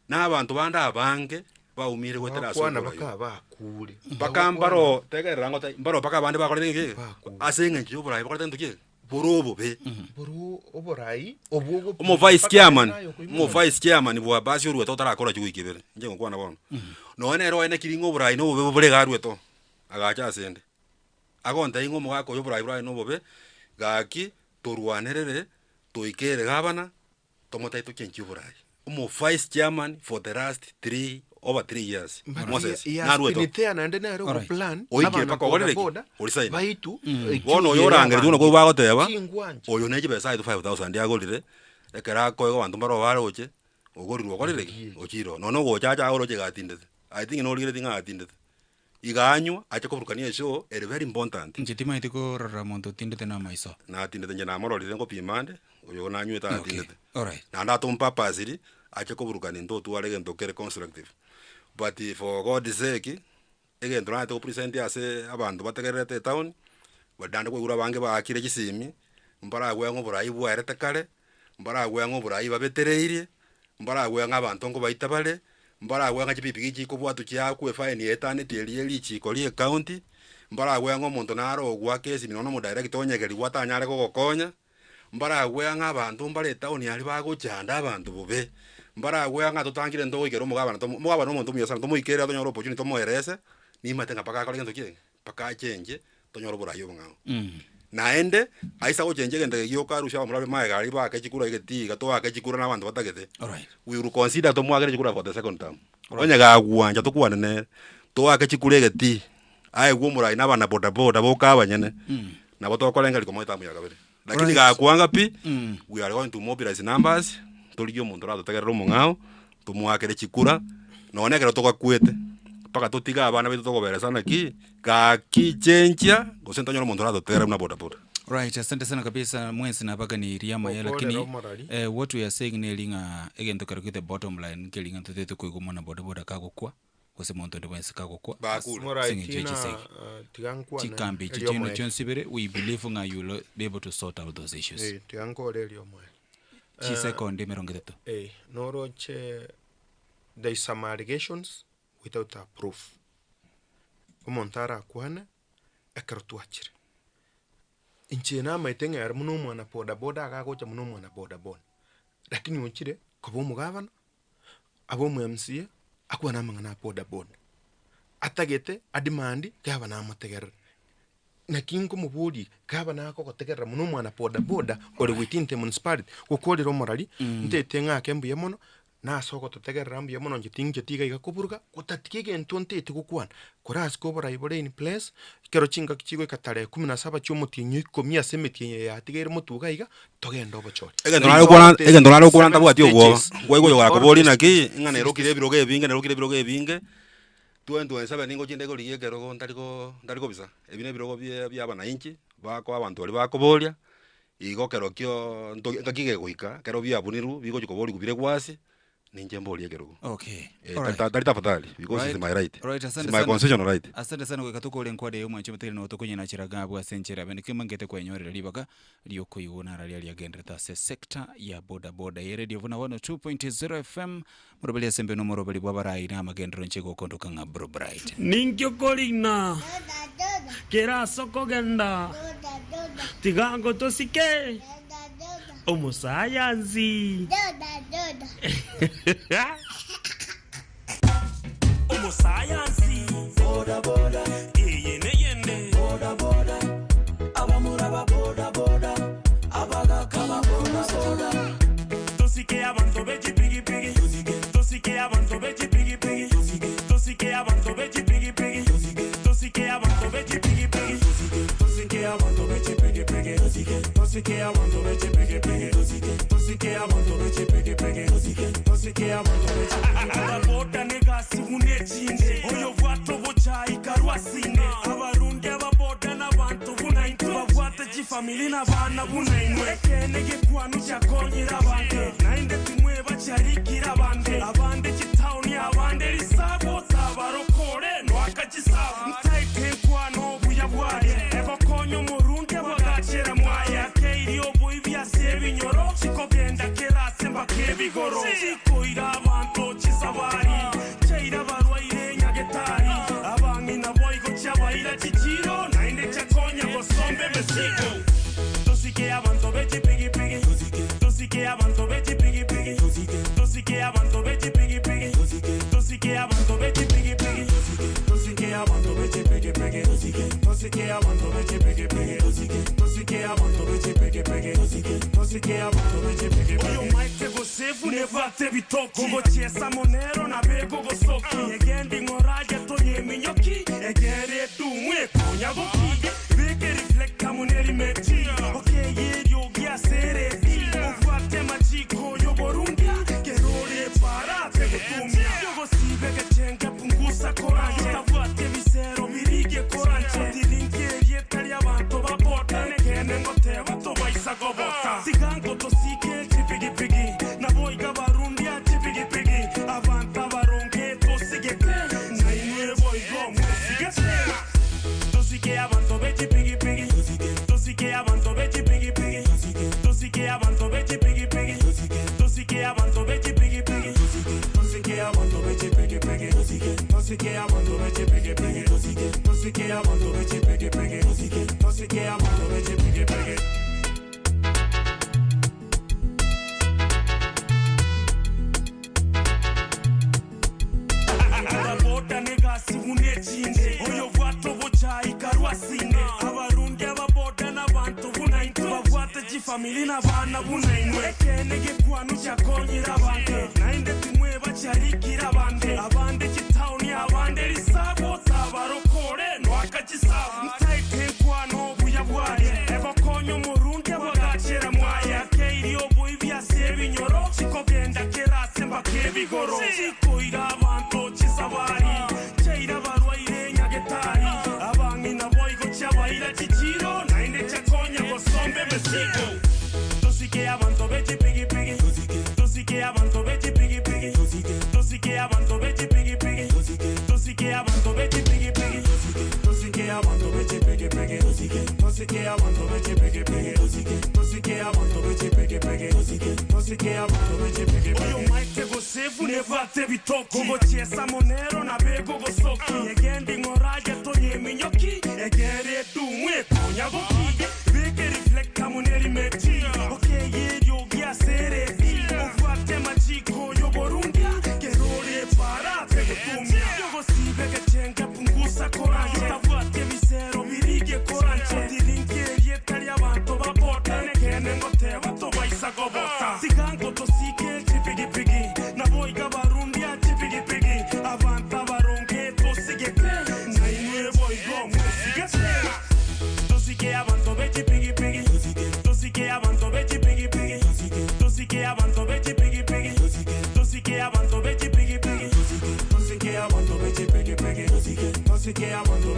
Na abanto bande abange baumire goetera ase Bakwana oborai. baka bakure. Mpaka mbaro tegerera ngote mbaro mpaka abande bakorete geki ase eng'encho ya oborai bakorete gento ki bore obobe. Boru oborai obwo ogo- Omo vice mpaka chairman, naye okoimora. omo vice chairman bwa basi oruete otarakora chiwiki ibere, inche ngokwana bono. Nonya nere oye naki ring'o oborai na obobe bore iga aruete oo, agacha asende. Agontebia ng'a omogaka oyo oborai borare na obobe, gaki torwanerere toikere gavana, tomotebie tochenchie oborai. Omo vice chairman for the last three over 3 years But Moses he has naruete been there naende nere Alright. ogoplan Oikire abana mpaka ogorere ki? bodaboda Orisaine. baitu Bono oyo orangeretie buna korwa bagoteba Chingwancha. oyo ne chibesa aetwe 5000 agorire ekero akoegwa abanto mbaro baroche ogorirwe okorire ki? Ochire oo. Nonya ogocha ache agore oche iga atindete. I think norigeretie ng'a atindete. Iga anywa ache koburukania eshow ere very important. Inche timaeti korora monto otindete na amaiso. Natindete inche namororire ngopima ande, oyo nanywete atindete. Alright. Naende atompa purposely, ache koburukania intwe otware egento kere constructive. But for God sake, egento naete go present ase abanto bategererete etown, but naende kwaigure abange baakire chisimi, mbaragwe ng'a oborai bwaerete kare, mbaragwe ng'a oborai babetereirie, mbaragwe ng'a abanto nkobaita bare, mbaragwe ng'a chipikipiki chikobwatwa chiakwa efaini eetaneti eria ye richiko ria ecounty, mbaragwe ng'a omonto nare ogoaka esimi nonya na omodirector onyegeriwa atanyare kogokonya, mbaragwe ng'a abanto mbare etown aria bagochanda abanto bobe, mbaragwe ng'a totangire ntogoikera omogabana tomo omogabana na omonto omuya sana tomoikere tonyore opportunity tomoerese, nimanyete ng'a mpaka akore gento ki eke, mpaka achenche tonyore oborai obong'ao. Naende, aisa gochencha egento eke gioka arusie abamura baria magega aria baake chikura egetii iga toake chikura na abanto batagete, we will consider tomoakere chikura for the second term. Onye gagwancha tokwane nere, toake chikura egetii, aegwe omorai na abana bodaboda boka abanyene, nabo tokorengereria komoa etamu ya kabere. Lakini gakwanga pi, we are going to mobilize numbers, torigie omonto oratotegerere omong'ao, tomoakere chikura, nonye ekero togakwete, mpaka totige abana baito tokoberesa naki, gaki chenchia, gose ntonyore omonto oratotegerere buna bodaboda. Right, asante sana kabisa mwensi nabaganirie amaya Okorera lakini omorari. what we are saying neri ng'a egento kero ki the bottom line nkeri ng'a totete koigwa omwana bodaboda kagokwa gose monto onde bwensi kagokwa Bakure. Morai ase eng'encho tina, ye chisegi. tiga nkwane Chikambi echi erio chiaino omoerio. chionsi ibere we believe ng'a you will be able to sort out those issues. Eh, tiga nkore erio omoerio. Chisekondi emerongo etato. Eh, noroche there is some allegations without a proof. Omonto arakwane ekero twachire. Inche namaete ng'a ere buna omwana bodaboda iga agocha buna omwana bodaboda. Lakini ochire koba omogavana, abe omo MCA, akwane amang'ana a bodaboda. Atagete ademand gavana amotegerere. Naki nkomoboria gavana akogotegerera buna omwana bodaboda ore within the municipality, gokorera omorari, ntaete ng'ake mbuya mono, nase ogototegerera mbuya mono inche tincheti iga iga koburuga, gotatiga egento ntaete gokwana, korasike oborai bore in place, ekero chingaki chigoika tarehe kumi na saba chia omotienyi o ikomi ase emetienyi eye yatigaire motwe iga iga, togende obochore. Egento nare gokwana egento nare gokwana ntabwati obwoba, nkwaigwa oyo gakoboria naki, ng'a nerokire ebirogo ebinge nerokire ebirogo ebinge, 2027 ningochia nde korigia ekerogo ntari ko ntari kobisa, ebi na ebirogo bie bia abananchi, bakoa abanto baria bakoboria, igo ekero kio nto engaki kegoika, ekero biabunirwe bigochi koboriwa bire gwasi, ninche mborie ekerogo. Okay. Eh, Alright. tari tari tafadhali because it's my right. Right, It's asante my sana. constitutional right. Asante sana goika tokore enkware eye omwancho omotegere nigo tokonyenachera gabwo ase enchera bene kegima nkete kwenyorera ribaga riokoigwa nara riaria riagenderete ase sector ya boda boda eye radio buna 102.0 FM moroberi ase mbe nomoroberi bw'abarai na amagenderero inche gokondoka ng'a Bro Bright. Ninki okorina kera ase okogenda? Tiga ngotosike omosayansi. Omosayansi. Eye neyende. Tosike abanto be chipigipigi. Tosike abanto be chipigipigi. Tosike abanto be chipigipigi. Tosike abanto be chipigipigi. Tosike abanto be chipigipigi. Tosike abanto be chipigipigi. Tosike abanto be chipigipigi. Tosike abanto be chipigipigi. Ababoda negasi buna echinde. Oyo bwate obochai karwa asinde. Abarundi ababoda nabanto buna intwe. Babwate chifamiri nabana buna inwe. Ekene gekwanu chiakonyire abange. Naende timweba chiarikire abande. Abande chitaoni abande risabo. Tabarokore noaka chisabu. Ntaete nkwano obuya bwaye. Egokonya omorunge bwagachera mwaye. Akeiri oboibi ase ebinyoro. Chikogenda kera ase mpaka ebigoro. Chikoira abanto chisafari. bechipigipigi tosike abanto bechipigipigi tosike abanto bechipigipigi tosike abanto bechipigipigi oyo maite gosefu nebwate bitoki gogochiesa monero na bego gosoki egendi ng'oraje tonye eminyoki egere edumwe konya goki beke reflecta muneri meti okeyeryo giasereti obwate machiko yoborundi kerore para tegotumia yogosibe gechenga pungusa koranje tabwate bisero birige koranje tirinkerie tari abanto babota nekene ngoteba tobaisa gobota tigango tosike chipigipigi naboiga barundia chipigipigi abantu abaronge tosigete nainwe boigo musigete tosike abantu bechipigipigi tosike abantu bechipigipigi tosike abantu bechipigipigi tosike abantu bechipigipigi tosike abantu bechipigipigi tosike abantu bechipigipigi tosike abantu bechipigipigi tosike abantu bechipigipigi. Ababoda negasi bunechinde oyo bwato buchayi karwasinde abarundi ababoda n'abantu bunaintwe babwate chifamili n'abana bunainwe ekene gekwanu kyakonyera abande nainde timwe bacharikira abande abande chitauni abande risabo tabarokore nwakachisabo ntaite nkwano obuya bwaye egokonya omurundi abagachera mwaya keiri oboi byase ebinyoro chikogenda kerase mpaka ebigoro chikoira abanto chisabari cheira barwaire nyagetari abang'ina boigo chabaira chichiro nainde chakonya gosombe emesigo tosike abanto bechipigipigi tosike abanto bechipigipigi tosike abanto bechipigipigi tosike abanto bechipigipigi tosike abanto bechipigipigi tosike abanto bechipigipigi tosike abanto bechipigipigi tosike abanto bechipigipigi oyo maite gosefu nebwate bitoki gogochiesa monero na bego gosoki egendi ng'oraje tonye eminyoki egere edumwe konya goki beke reflecta muneri meti okeyeryo giasereti obwate machiko yoborundi kerore para tegotumia yogosibe gechenga pungusa koranje tabwate bisero birige koranje tirinkerie tari abanto babota nekene ngoteba tobaisa gobota tigango tosike chipigipigi naboiga barundia chipigipigi abantu abaronge tosigete nainwe boigo musigete tosike abantu bechipigipigi tosike abantu bechipigipigi tosike abantu bechipigipigi tosike abantu bechipigipigi tosike abantu bechipigipigi tosike abantu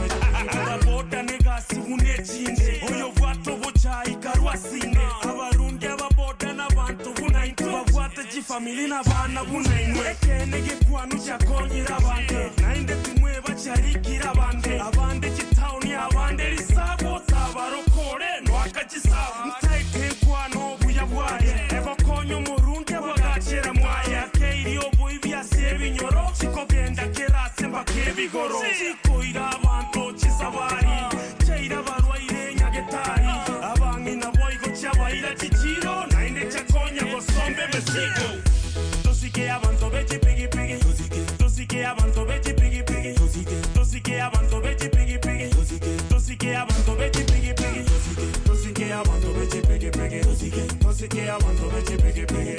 ababoda negasi bunechinde oyo bwato buchayi karwasinde abarundi ababoda n'abantu bunaintwe babwate chifamili n'abana bunainwe ekene gekwanu kyakonyera abande nainde timwe bacharikira abande abande chitauni abande risabo tabarokore nwakachisabo ntaite nkwano obuya bwaye egokonya omurundi abagachera mwaya keiri oboi byase ebinyoro chikogenda kerase mpaka ebigoro chikoira abanto chisabari cheira barwaire nyagetari abang'ina boigo chabaira chichiro nainde chakonya gosombe emesigo tosike abanto bechipigipigi tosike abanto bechipigipigi tosike abanto bechipigipigi tosike abanto bechipigipigi tosike abanto bechipigipigi tosike abanto bechipigipigi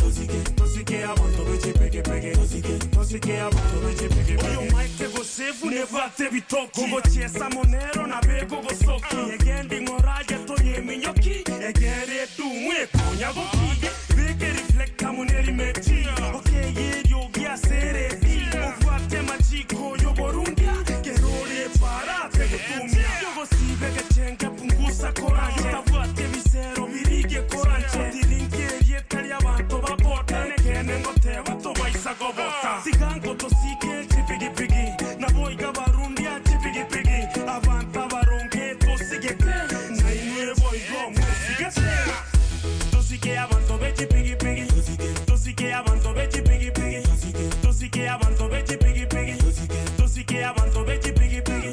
tosike abanto bechipigipigi tosike abanto bechipigipigi oyo maite gosefu nebwate bitoki gogochiesa monero na bego gosoki egendi ng'oraje tonye eminyoki egere edumwe konya goki beke reflecta muneri meti okeyeryo giasereti obwate machiko yoborundi kerore para tegotumia yogosibe gechenga pungusa koranje tabwate bisero birige koranje tirinkerie tari abanto babota nekene ngoteba tobaisa gobota tigango tosike chipigipigi naboiga barundia chipigipigi abantu abaronge tosigete nainwe boigo musigete tosike abantu bechipigipigi tosike abantu bechipigipigi tosike abantu bechipigipigi tosike abantu bechipigipigi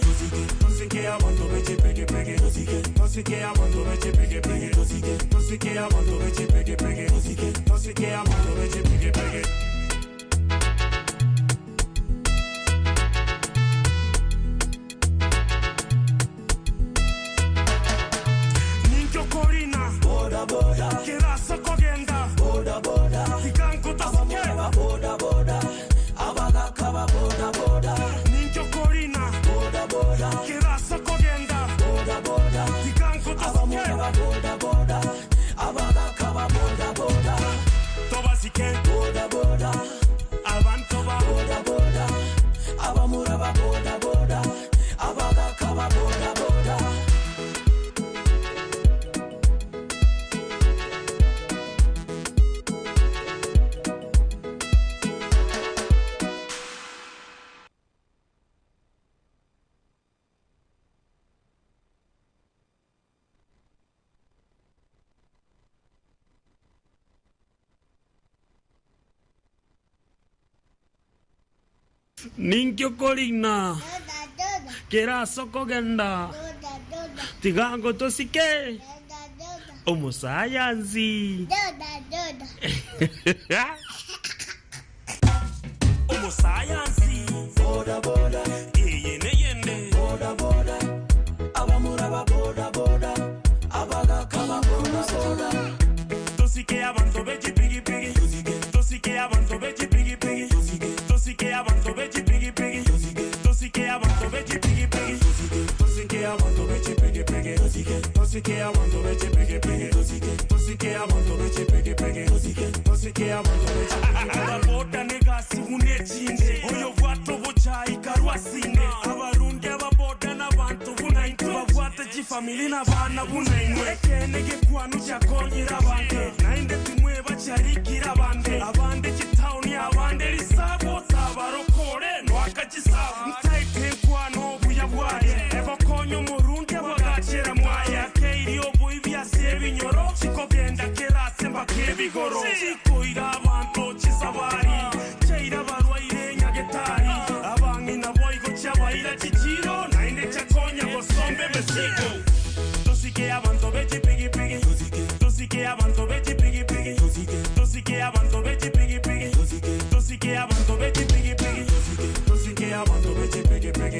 tosike abantu bechipigipigi tosike abantu bechipigipigi tosike abantu bechipigipigi tosike abantu bechipigipigi. Ninkio korina keraso kogenda tigango tosike omosayansi. Omosayansi boda boda eye neyende boda boda abamura ba boda boda abagaka ba boda boda tosike abantu b'echipigipigi tosike abantu b'echipigipigi tosike abantu b'echipigipigi tosike abantu b'echipigipigi tosike abantu b'echipigipigi tosike abantu b'echipigipigi tosike abantu b'echipigipigi tosike abantu b'echipigipigi ababoda negasi bunechinde oyo bwato buchai karwasine abarundi ababoda n'abantu bunaintwe babwate chifamili n'abana bunainwe ekene gekwanu kyakonyera abande nainde timwe bacharikira abande abande chitauni abande risabo tabarokore nwakachisabu ntaite nkwano obuya bwaye egokonya omurundi abagachera mwaye akeiri oboi byase ebinyoro chikogenda kerase mpaka ebigoro chikoira abantu chisabari chaira barwaire nyagetari abang'ina boigo chabaira chichiro nainde chakonya gosombe mesigo tosike abantu b'echipigipigi tosike abantu b'echipigipigi tosike abantu b'echipigipigi tosike abantu b'echipigipigi tosike abantu b'echipigipigi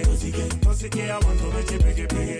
tosike abantu b'echipigipigi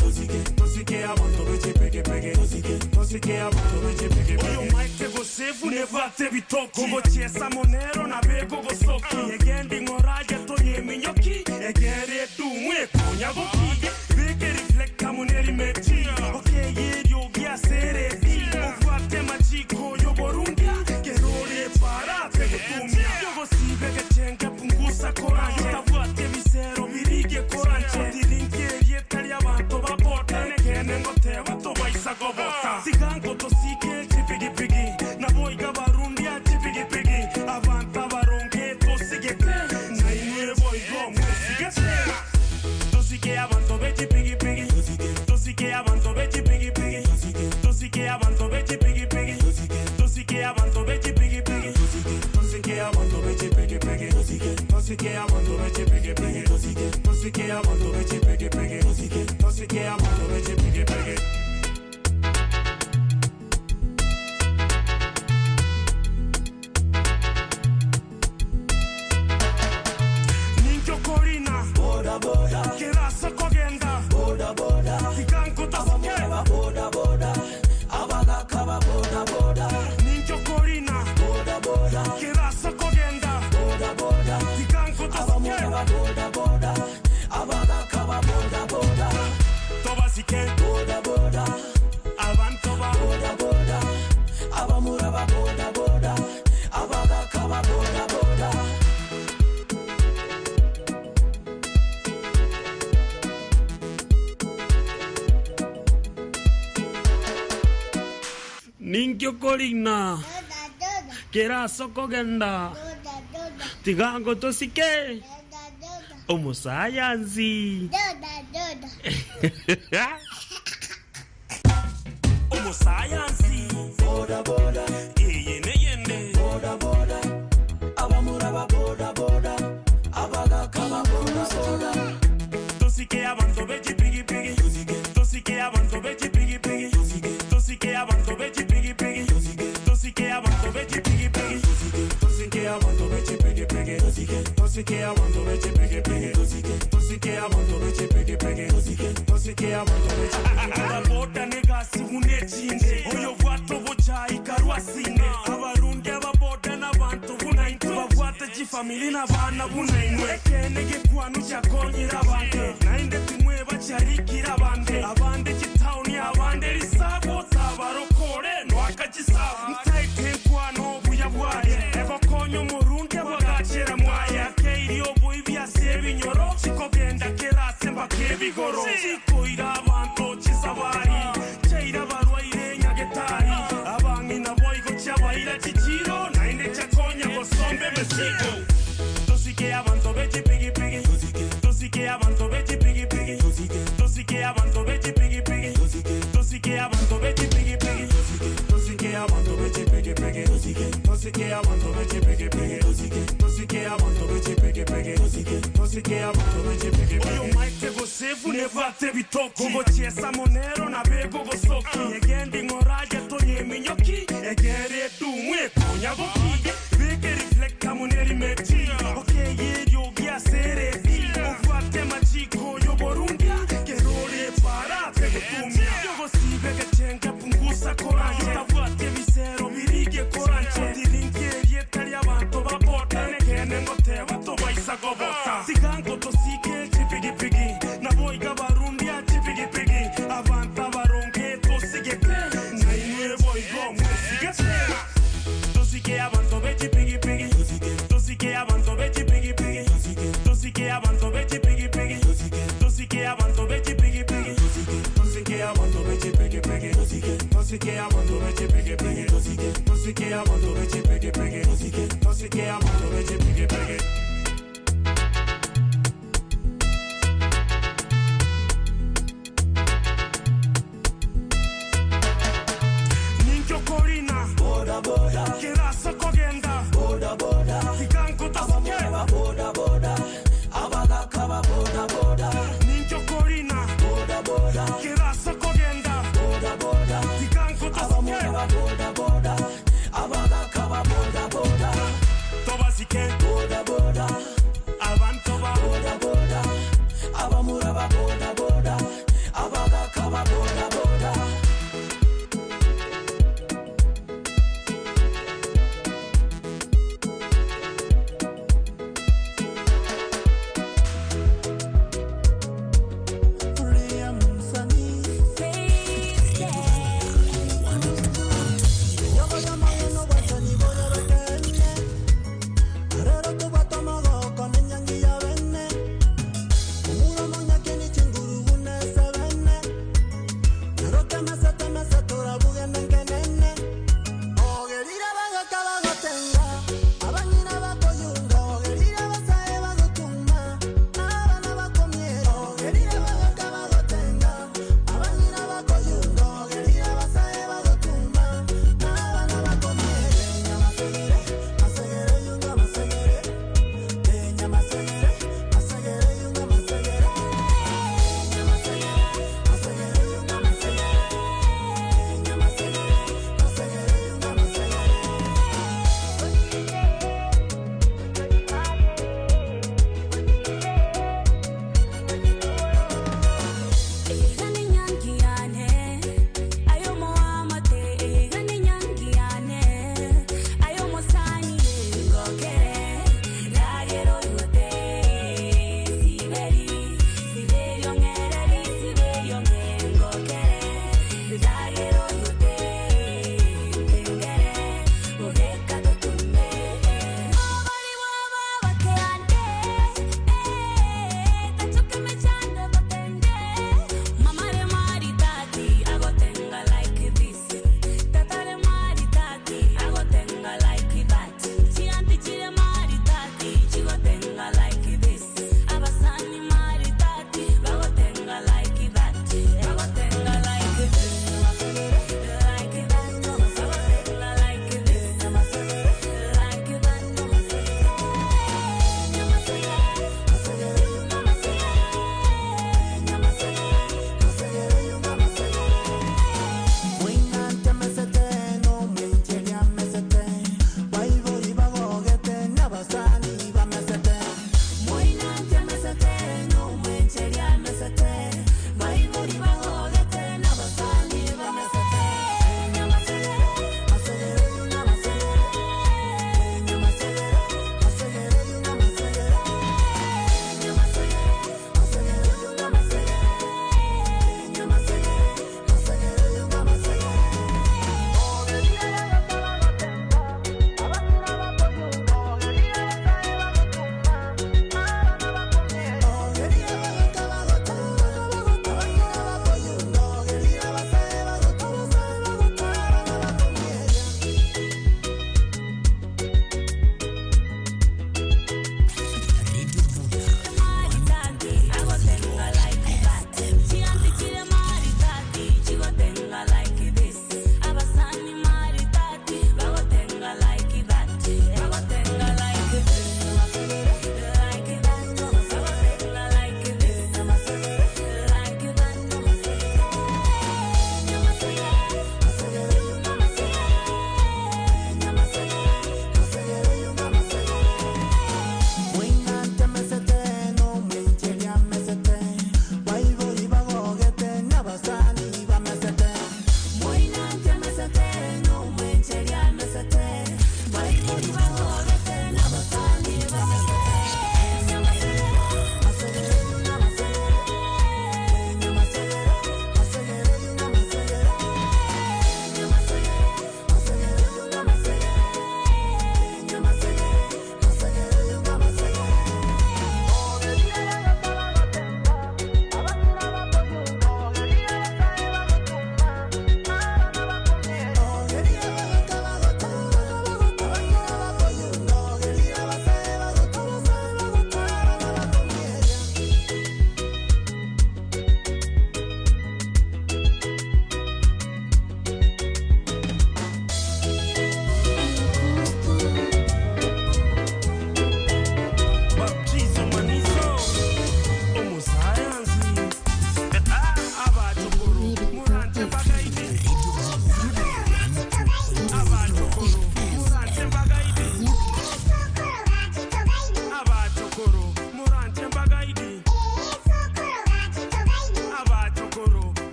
tosike abantu b'echipigipigi tosike abantu b'echipigipigi oyo maite gosefu nevate bitoko gochesa monero na bego gosoki egendi ng'oraja tonye minyoki egere dumwe konya goki beke reflecta moneri meti okeye gyasereti obwate machiko yo Burundi kerore para tegutumia yogosibe gechenga pungusa koranje tabwate bisero birige koranje tirinke rietari abantu babota nekene ngoteba tobaisa gobota tigango tosike chipigipigi naboiga barundi achipigipigi abantu abaronge tosigete nainwe boigo musigete tosike abantu b'echipigipigi tosike abantu b'echipigipigi tosike abantu b'echipigipigi tosike abantu b'echipigipigi tosike abantu b'echipigipigi tosike abantu b'echipigipigi tosike abantu b'echipigipigi tosike abantu b'echipigipigi. Ninkyo korina boda boda keraso kogenda boda boda tigango tosike boda boda abagaka ba boda boda ninkyo korina boda boda keraso kogenda boda boda tigango tosike abamura ba boda boda abagaka ba boda boda tobasike boda boda abantu ba boda boda abamura ba boda boda abagaka ba boda boda. Ninkyo korina keraso kogenda tigango tosike omosayansi. Omosayansi boda boda eye neyende boda boda abamura ba boda boda abagaka ba boda boda tosike abantu b'echipigipigi tosike abantu b'echipigipigi tosike abantu b'echipigipigi tosike abantu b'echipigipigi tosike abantu b'echipigipigi tosike abantu b'echipigipigi tosike abantu b'echipigipigi tosike abantu b'echipigipigi ababoda negasi bunechinde oyo bwato buchai karwasine abarundi ababoda n'abantu bunaintwe babwate chifamili n'abana bunainwe ekene gekwanu kyakonyera abande nainde timwe bacharikira abande abande chitauni abande risabo tabarokore nwakachisabu ntaite nkwano obuya bwaye egokonya omurundi abagachera mwaye akeiri oboi byase ebinyoro chikogenda kerase mpaka ebigoro chikoira abantu chisabari chaira barwaire nyagetari abang'ina boigo chabaira chichiro nainde chakonya gosombe mesigo tosike abantu b'echipigipigi tosike abantu b'echipigipigi tosike abantu b'echipigipigi tosike abantu b'echipigipigi tosike abantu b'echipigipigi tosike abantu b'echipigipigi tosike abantu b'echipigipigi Tosike abantu bechipigipigi Oyo maite gosefu nebwate bitoki Gogochiesa monero na bego gosoki Egendi ng'oraje tonye minyoki Egere dumwe konya goki Beke reflecta muneri meti Okay yeryo gyasereti Obwate machiko yo Burundi Kerore para tegutumia Yogosibe gechenga punguza koranje Tabwate bisero birige koranje Tirinke rietari abantu babota Nekene ngoteba tobaisa gobota Tigango tosike chipigipigi Naboiga barundi a chipigipigi Abantu abaronge tosigete Nainwe boigo musigete Tosike abantu bechipigipigi Tosike abantu bechipigipigi Tosike abantu bechipigipigi Tosike abantu bechipigipigi Tosike abantu bechipigipigi Tosike abantu bechipigipigi Tosike abantu bechipigipigi Tosike abantu bechipigipigi Ninkyo korina Boda boda Kirasa kogenda Boda boda Tiganko tosike Boda boda Abagaka ba boda boda Ninkyo korina Boda boda Kirasa kogenda Boda boda Tiganko tosike Boda boda Abagaka ba boda boda Tobasike Boda boda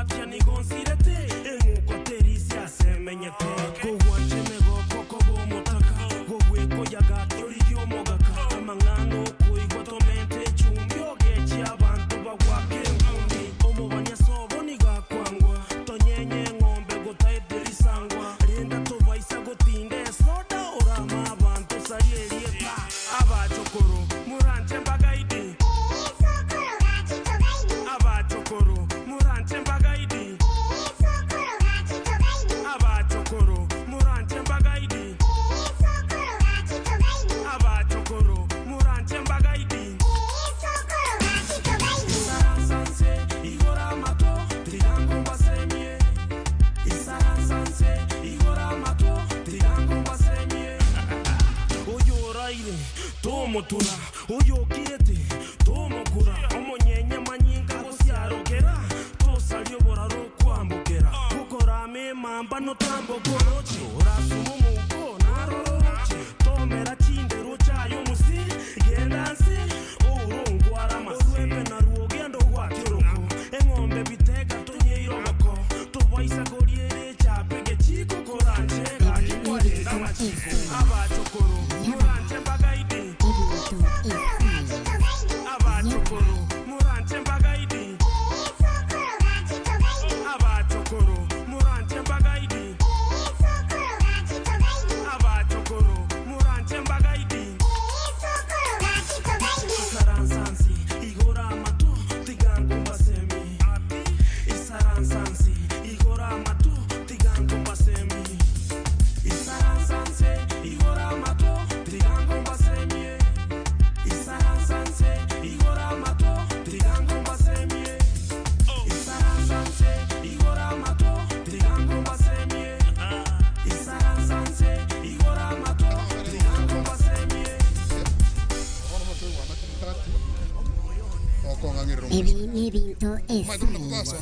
Kobwatia nigo nsirete eng'uko terisi ase emenyete kogwancha emegoko koba omotaka gogwekoyaga origia omogaka amang'ana okoigwa tomente echumbi ogechi abantu bagwaka engumbi omobani ase obo nigo akwangwa tonyenye eng'ombe gotaete risangwa renda tobaisa gotinda esoda orama abantu sari erieta abachokoro muranche mbagaidi abachokoro muranche mbagaidi abachokoro muranche mbagaidi abachokoro muranche mbagaidi isaransanse igora amato tigango mbasemie isaransanse igora amato tigango mbasemie oyo oraire tomotura oyo okirete tomokura omonyenye manyinga gosiarokera tosaria oboraro okwambokera gokorama emamba notambokoroche orasuma omouko narororoche tomera chindero chayo omosi genda nse ourongwara amase orwembe narwo ogenda ogwatioroko eng'ombe bitega tonyeire oboko tobaisa koriere echape gechiko koranche gakikwarenda amachiko abachokoro muranche mbagaidi abachokoro muranche mbagaidi abachokoro muranche mbagaidi abachokoro muranche mbagaidi isaransansi igora amato tigango mbasemi isaransansi igora amato tigango mbasemi isaransanse igora amato tigango mbasemie isaransanse igora amato tigango mbasemie isaransanse igora amato tigango mbasemie isaransanse igora amato tigango mbasemie Ebi n'ebintu esize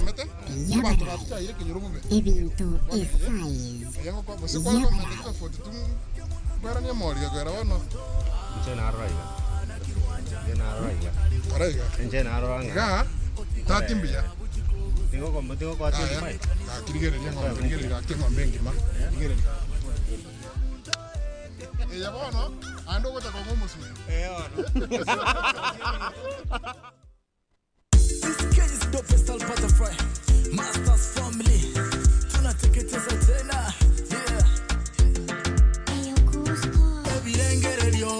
yabarayi ebintu esize Nche narora iga. Nche narora iga. Araiga. Nche narora Iga, tati mbuya. Tingo tingo kwa 25. Kirigereria ng'ombe, rigereria gaki eng'ombe engima. Rigereria. Eya bono, ande ogocha kong'a omosuya. This cage is dope style butterfly. Masters family. Tunateketeza tena. Yeah. Ebirengererio,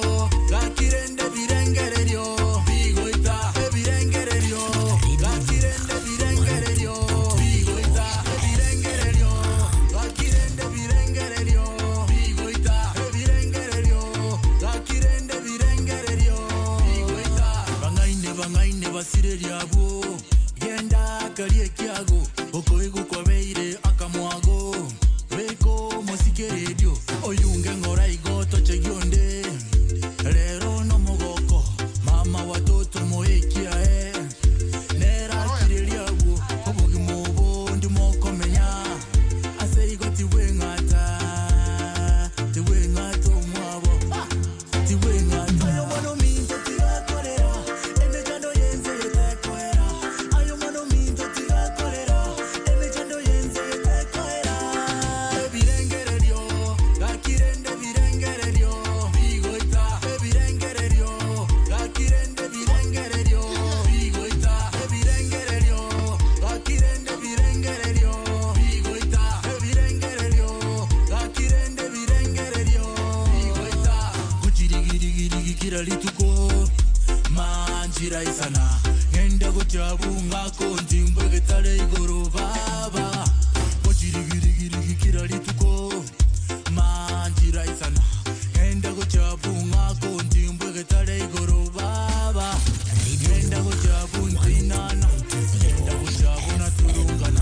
gakirende birengererio, bigoita. Ebirengererio, gakirende birengererio, bigoita. Ebirengererio, gakirende birengererio, bigoita. Ebirengererio, gakirende birengererio, bigoita. Bangaine bangaine basire lyabo genda karie kyago okoigukwa beire akamwago beko mosike redio oyunge ng'ora igoto chegionde rero nomogoko mama watoto moekiae nerakire lyabwo obogima obo ndimokomenya ase igo tiweng'ata tiweng'ata omwabo tiweng'ata ayo mwana ominto tigakorera emechando yenze yetekoera ayo mwana ominto tigakorera emechando yenze yetekoera ebirengererio gakirende birengererio bigoita ebirengererio gakirende birengererio bigoita ebirengererio gakirende birengererio bigoita ebirengererio gakirende birengererio bigoita kuchirigirigirigi kila lituko manjira isana ngenda kuchabungako njimbwegetale igoro baba kuchirigirigirigi kila lituko manjira isana ngenda kuchabungako njimbwegetale igoro baba ngenda kuchabuntinana ngenda kuchabuna turungana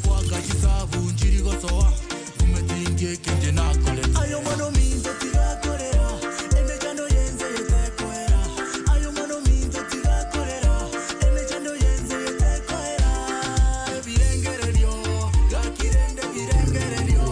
kwakachisabu njirigosoa kumetingie nakole ayo mwana minto tigakorera emechando yenze yetekoera ayo mwana minto tigakorera emechando yenze yetekoera ebirengererio gakirende birengererio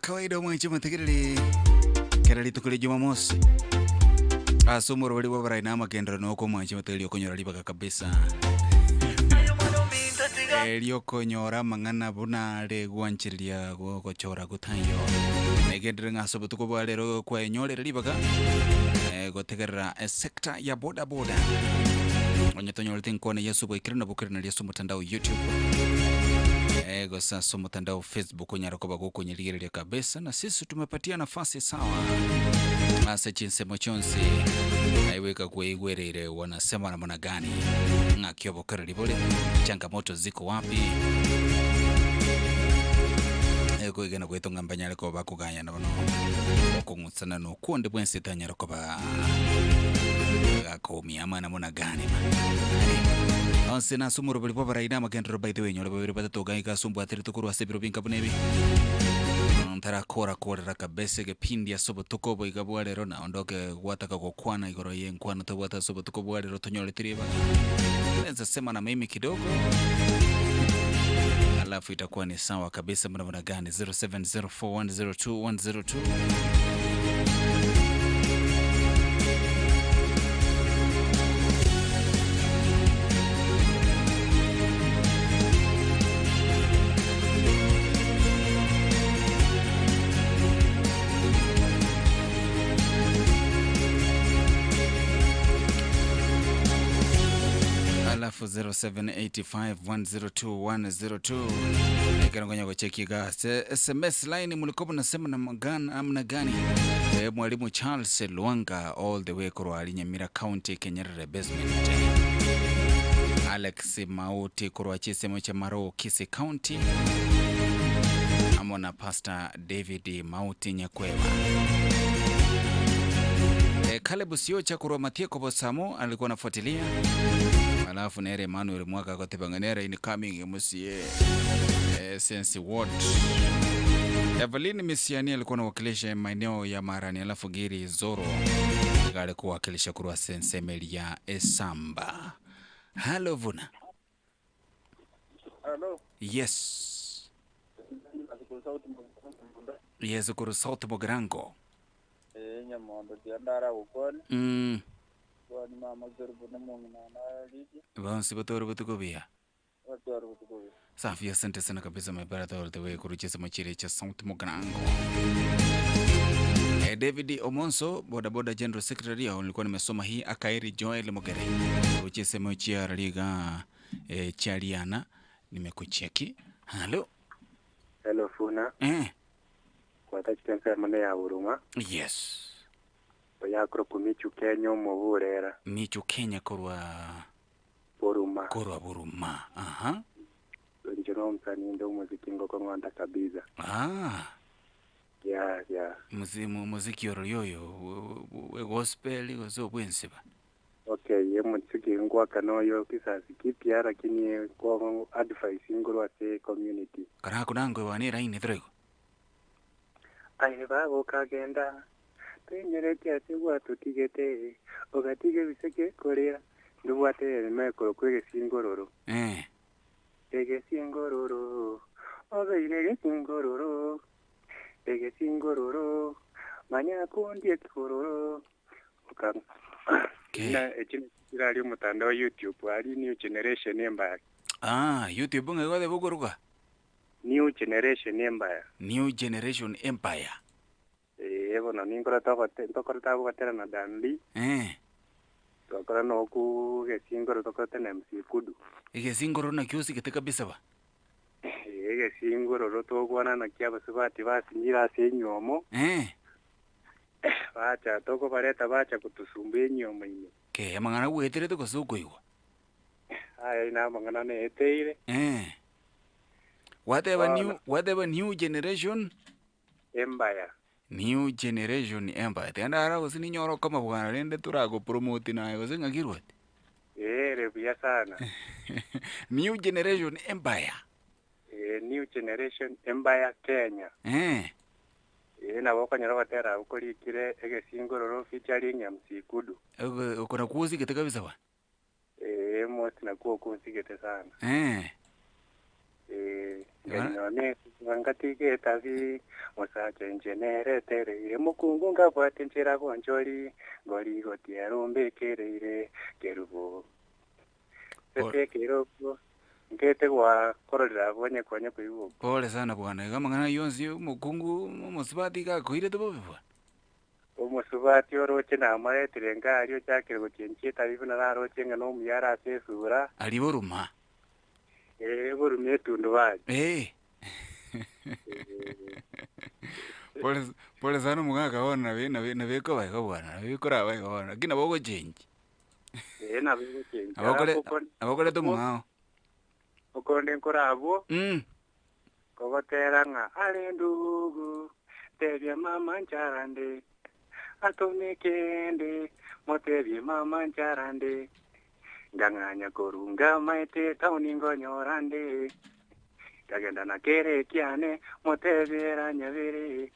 Kama kawaida omwanche mutegerere kera rituko ria Jumamosi ase omorobori bwa abarai na amagendero noko omwanche mutegereri okonyora ribaga kabisa riokonyora amang'ana buna are gwanchereria gogochora gotayo negendere ng'a ase obotuko bwa rero kwenyorera ribaga gotegerera esector ya boda boda onye tonyorete nkwane Yesu bwaikire na bokire naria ase omotandao YouTube gose ase omotandao Facebook onyare koba gokonyerigereria kabisa na sisi tumepatia nafasi sawa ase chinsemo chionsi naiweka kweigwereire wanasema namna gani ng'aki obokereri bore changamoto ziko wapi koigena gweto ng'a mbanyare koba bakogayana bono okong'usana nokwonde bwensi tanyare koba gakoumia amana muna gani onse nase omorobori bwa abarai na amagenderero by the way nyore babere batato gaiga ase ombwaterete korwa ase ebiro binka buna ebi ntarakora korera kabisa egepindi ase obotuko oboiga bwa rero na ondoke gwataka gokwana igoro ye nkwano tobwate ase obotuko bwa rero tonyorete ribaga Naweza sema na mimi kidogo alafu itakuwa ni sawa kabisa mna mna gani 0704102102 alafu 0785102102 ikirangonya gocheki ga SMS line mlikuwa mnasema na namna gani? Mwalimu Charles Luanga all the way korwa Nyamira County Kenyerere basement. Alex Mauti korwa chisemo cha Maro Kisii County amo na Pastor David Mauti Nyakwewa. Caleb Siocha korwa Matieko Bosamo alikuwa anafuatilia. Alafu nere Emmanuel Mwaka gotebanga nere incoming MCA Sensi Ward. Evelyn Misiani alikuwa anawakilisha maeneo ya Marani, alafu Giri Zoro alikuwa kuwakilisha kurwa sensemeli ya Esamba. Halo Vuna. Hello. Yes. Yes, kuru South Mugirango. Nyamondo tiandara gukoni. Kwani mama zerubu na mungina na liji. Bonsi batoro butuko bia. Batoro butuko bia. Safi, asante sana kabisa my brother all the way kurucheza machire cha South Mugirango. David Omonso boda boda general secretary au nilikuwa nimesoma hii Akairi Joel Mogere kurucheza machia liga chaliana nimekucheki. Halo. Hello Funa. Kwata chitense mane ya Buruma. Yes. Oyakro kumichu Kenya omuburera. Michu Kenya korwa Buruma. Korwa Buruma. Aha. Njino msanii ndo muziki ngoko ng'onda kabisa. Ah. Yeah, yeah. Muzimu muziki oroyoyo we gospel gozo bwensiba. Okay, ye muziki ngwaka noyo kisasi kipya lakini kwa advice ngorwa se community. Kara kunangwe wane raini throgo. Aye babo kagenda twenyerete ase gwatutigete ogatige biseke korea ndubwate mekoro kwegesingororo egesingororo obeire egesingororo egesingororo manya kundi ekikororo na ekino kirari omutandao YouTube ari New Generation Empire. Ah, YouTube ng'egothe buguruka New Generation Empire. New Generation Empire. Bono ninkora tokoreta gogotera na Danli. Twakora no ku gesingoro tokorete na MC Kudu. Egesingoro nakio sigete kabisa ba. Egesingoro togwana na kia basubati basinyira ase enyomo. Bacha tokobareta bacha kutusumba enyomo ime. Ke amang'ana gweterete gose okoigwa. Aya na amang'ana neeteire. Whatever new generation Empire. New Generation Empire. Tenda ara gose ninyoro kama bwana rende turago promote naye gose ng'akirwa. Rebuya sana. New Generation Empire. New Generation Empire Kenya. Nabo okonyora gotera okorikire egesingororo featuring MC Kudu. Okora kuosigete kabisa ba. Most nakuo kunsigete sana. Nganyone ngatige tabi musacha inje neretereire mukungu ngabwate nchera gonchori ngori gotiero mbekereire kerubo sete kiroko ngete gwa kororera bonye konye kuibu Pole sana bwana. Iga mang'ana yonsi omokungu omosubati gakoire tobobe bwana. Omusubati oroche namaretire ngari ochakire gochenchia etabi buna naroche ng'a nomuyara ase esura Ari boruma. Boruma etundubari. Pole pole sana omogaka bono nabe nabe nabeko baigo bwana. Nabikora baigo bono. Lakini nabo ogochenji. Nabo egochenji. Abakore abakorete omong'ao. Okonde nkorabwo kogotera ng'a are ndugu tebia mama ncharande atomekende motebie mama ncharande ngang'anya korunga maete tauni ngonyorande kagenda na kere kiane motebiera nyabere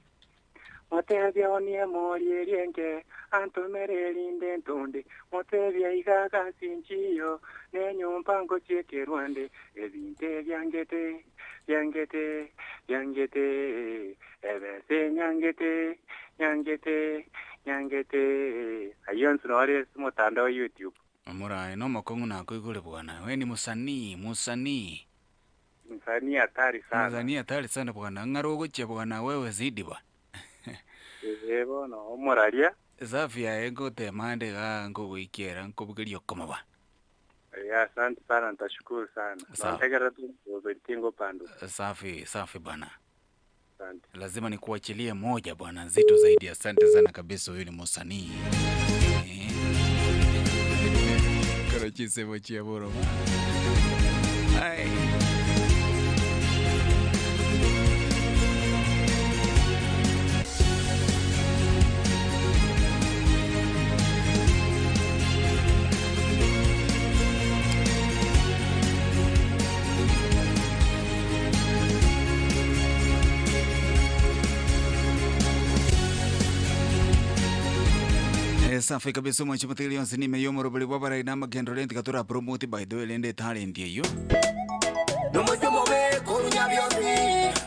motebia onie morie rienke antomere rinde ntonde motebia igaga sinchiyo nenyumba ngochiekerwande ebinte byangete byangete byangete ebese nyangete nyangete nyangete ayonsi nore mutandao YouTube. Omurae no mokong'u nakoigure bwana. We ni musanii, musanii. Msanii hatari sana. Msanii hatari sana bwana. Ng'aro ogochia bwana wewe zidi bwana. Bono omoraria. Safi yaye ngotemande iga nkogoikera nkobugeria okoma bwana. Asante sana, nitashukuru sana. Sawa. Naontegera tu tingo pandu. Safi, safi bwana. Asante. Lazima nikuachilie moja bwana nzito zaidi. Asante sana kabisa, huyu ni msanii. Karo chia boroma. Ai. Safi kabisa mwanchi mutigiri yonse nime yomoro buli bwabara ina magendo lendi katura promote by the way lende talent yeyo.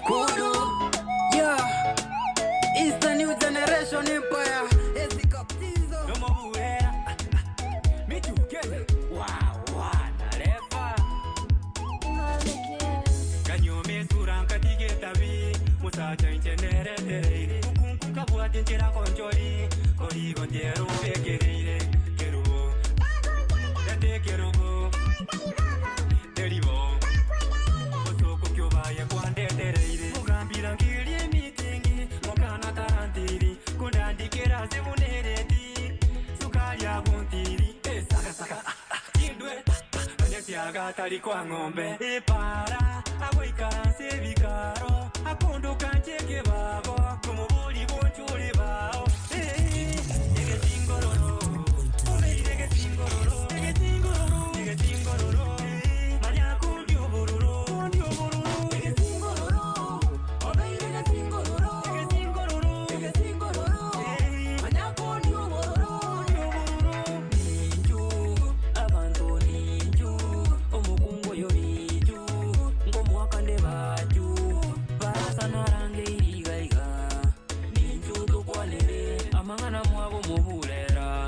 Kudu. Yeah. It's the new generation empire. Musacha inche neretereire mukungu kabwate nchera konchori korigo ndiero mbekereire kerubo ete kerubo teribo osoko kyobaye kwandetereire mugambira ngirie emitingi mukana tarantiri kundandikira zibunereti sukari aguntiri esakasaka kindwe anyesiaga tari kwa ng'ombe ipara agwikaransa ebikaro akunduka ncheke babo kumubuli bunchuli bao egetingororo obeire egetingororo egetingororo egetingororo manya kundi obororo kundi obororo egetingororo obeire egetingororo egetingororo egetingororo manya kundi obororo kundi obororo Ninju, abantu ninju, omukungu oyo ninju, ng'omuwakande baju, barasa narange irigaiga. Ninju tukwanire, amang'ana mwabo mubulera,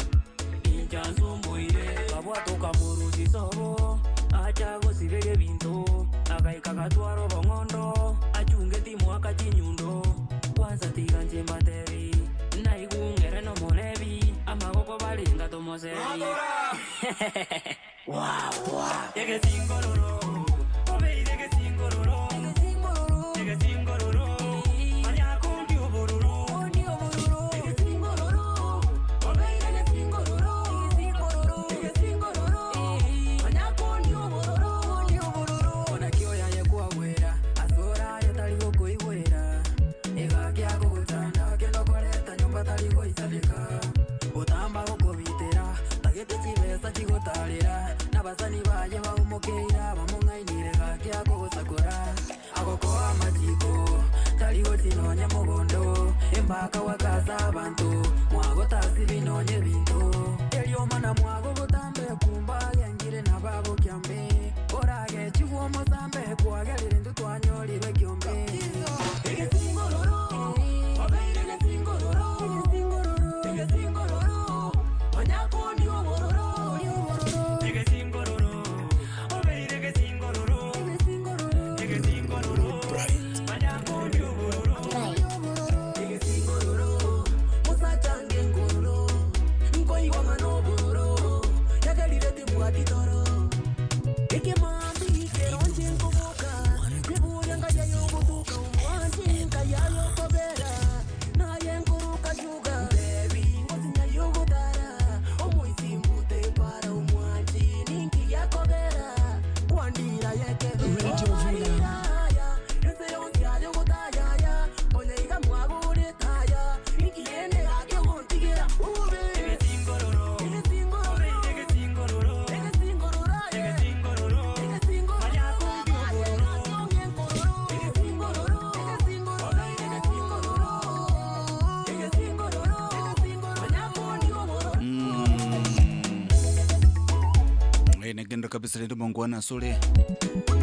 ninja nsumbuire, babwatuka murusi sobo, acha gosibege bintu, agaika gatwara obong'ondo, achunge timwaka chinyundo, kwanza tiga nche mbatebi, naigung'ere nomorebi, amagoko baringa tomoseri. Wow, wow. Egetingororo, obeire egetingororo, egetingororo, manya kundi obororo, kundi obororo, egetingororo, obeire egetingororo, egetingororo, manya kundi obororo, kundi obororo. Onakio yaye kwagwera, asora tari gokoigwera, igakia gogotanda kendo koreta nyomba tari goisaneka, otamba gokobitera, tagete chibesa chigotarera, n'abasani baye baumukeira, bamung'ainire gakia kogosakora, agokoa amachiko, tari gotinonya mogondo, embaka wakasa abantu, mwagotasi binonye binto, eriomana mwago botambe kumba gengire na babo kiambe, orage chigwo mosambe kwagerire. Aina gendo kabisa lendo mongwana sule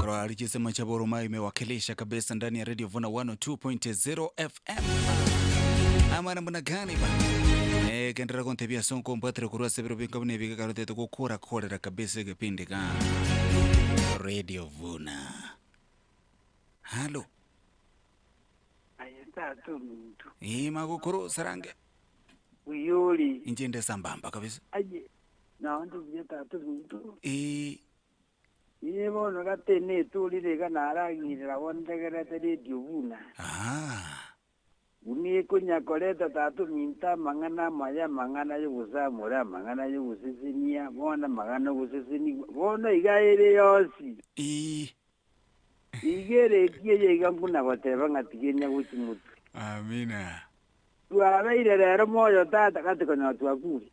kwa alijisema cha Boroma imewakilisha kabisa ndani ya Radio Vuna 102.0 FM. Ama namna gani ba? Eh, gendera kontebia sonko mbatre kurwa sebero binka bune biga karote tukukura kolera kabisa kipindi ka Radio Vuna. Halo. Aye tata omuntu. Eh, magukuru sarange. Uyoli. Injende sambamba kabisa. Aye. Naonde buya tata omuntu. Eh, Ine bono gatene etũrire iga naragirira wondegerete radio buna. Ah. Buna ekonyakoreta tata ominto amang'ana amaya amang'ana yogosamora amang'ana yogosesenia bono amang'ana ogoseseniwa bono iga ere yonsi. Ii. Iga eredio eye iga mbuna goteba ng'a tigenia gochi motwe. Amina. Twabeire rero moyo tata gati konyora twakure.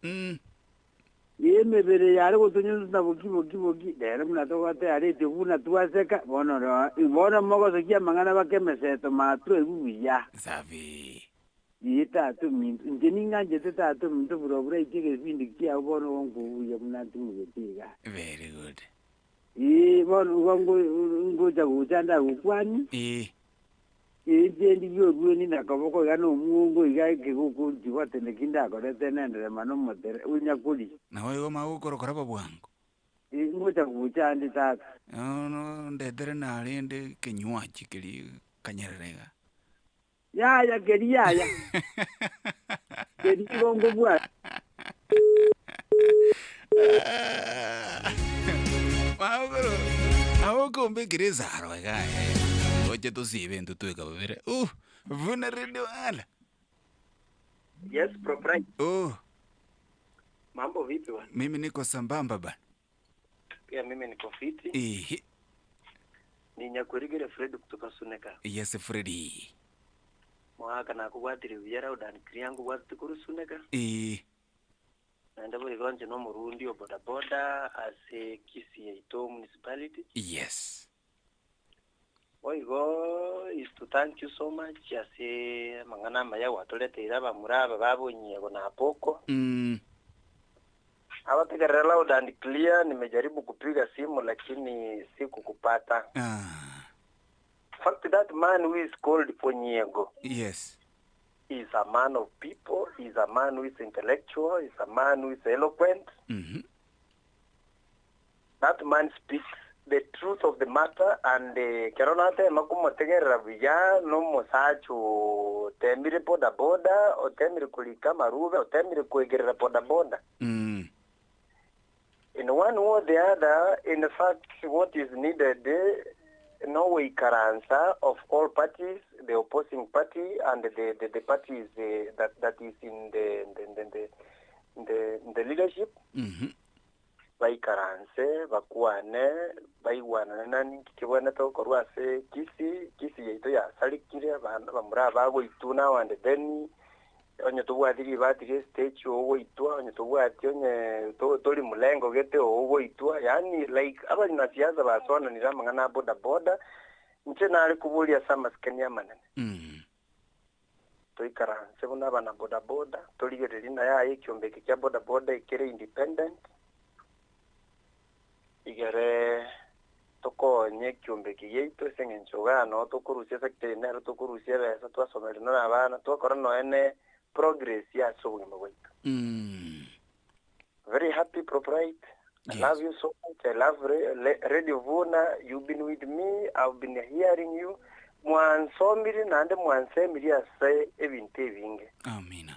Emebere yare gotonyusa boki boki boki rero buna togotea radio buna twaseka bono bono mogosokia amang'ana bakemeseto matwe ebu buya. Safi. Ii tata ominto inche ning'anchete tata ominto bura buraite egepindi kiao bono gonkobuya buna ntimogete iga. Very good. Ii bono igo ngocha gocha ndagokwania. Eh. Inche ndigie orweni na koboko iga na omuongo iga ekegoko nchigwate neki ndakorete nenderema na omotere onyakori. Nawe igo magokoro koraba bwango. Ii ngocha gocha ande tata. No ndetere narende kinywaji keri kanyerere iga. Yaya keri yaya. Keri igo nkobwata. Magokoro agokombekera esaro iga eh. Goche tosibe intwe tweka babere. Vuna radio ala. Yes, Propriety. Oh, Mambo vipi bwana? mimi niko sambamba bana. Pia mimi niko fiti. Ehe. Ni Nyakurigire Fred kutoka Suneka. Yes, Freddy. Mwaka nakugwatire biyara udanikiri yangu gwatire kuri Suneka. Eh, Naenda buri gonje no murundi o boda boda ase Kisii Yaito municipality. yes. Oigo is to thank you so much ase mang'ana maya gwatoreteire abamura aba babonyiego na poko. Abategerera loud and clear, nimejaribu kupiga simu lakini sikukupata. Fact that man who is called Ponyiego Yes. is a man of people, is a man who is intellectual, is a man who is eloquent. That man speaks the truth of the matter and kero natema kumutegerera buya n'omusacha otemire boda boda otemire kulika marube otemire kwegerera boda boda. In one way or the other, in fact, what is needed, no way karansa of all parties, the opposing party and the parties that is in the leadership. Baikaranse bakwane baigwanane nani kibone tokorwa ase Kisii Kisii yaito yasarikire abana bamura bagoituna wande then onye tobwatiri batire stage ogoitwa onye tobwati onye tori mulengo gete ogoitwa yani like abanasiasa basonanire amang'ana boda boda nche nari kuburia sama sikenia manene. Toikaranse buna abana boda boda torigereria na yaye ekiombeke kia boda boda ekere independent igere tokonye ekiombeke gieito ase eng'encho iga tokorusia sector nero tokorusia ebesa twasomeria nore abana twakora noene progress ase obogima bwaito. Very happy Propriety. I love you so much. I love Radio Vuna. You've been with me. I've been hearing you. Mwansomire nande mwansemire ase ebintu ebinge. Amina.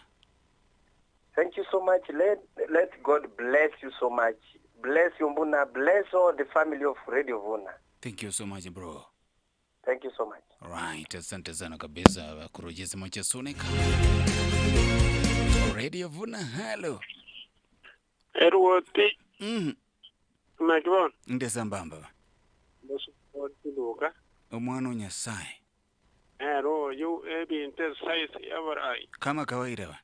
Thank you so much. Let God bless you so much. Bless you Mbuna. Bless all the family of Radio Vuna. Thank you so much bro. Thank you so much. Right, asante sana kabisa kurujisa mocha Sunika. Radio Vuna, hello. Erwoti. Nakibona. Ndi sambamba. Ndasukuloka. Omwana Nyasaye. Ero yu ebinte size yabarai. Kama kawaida ba.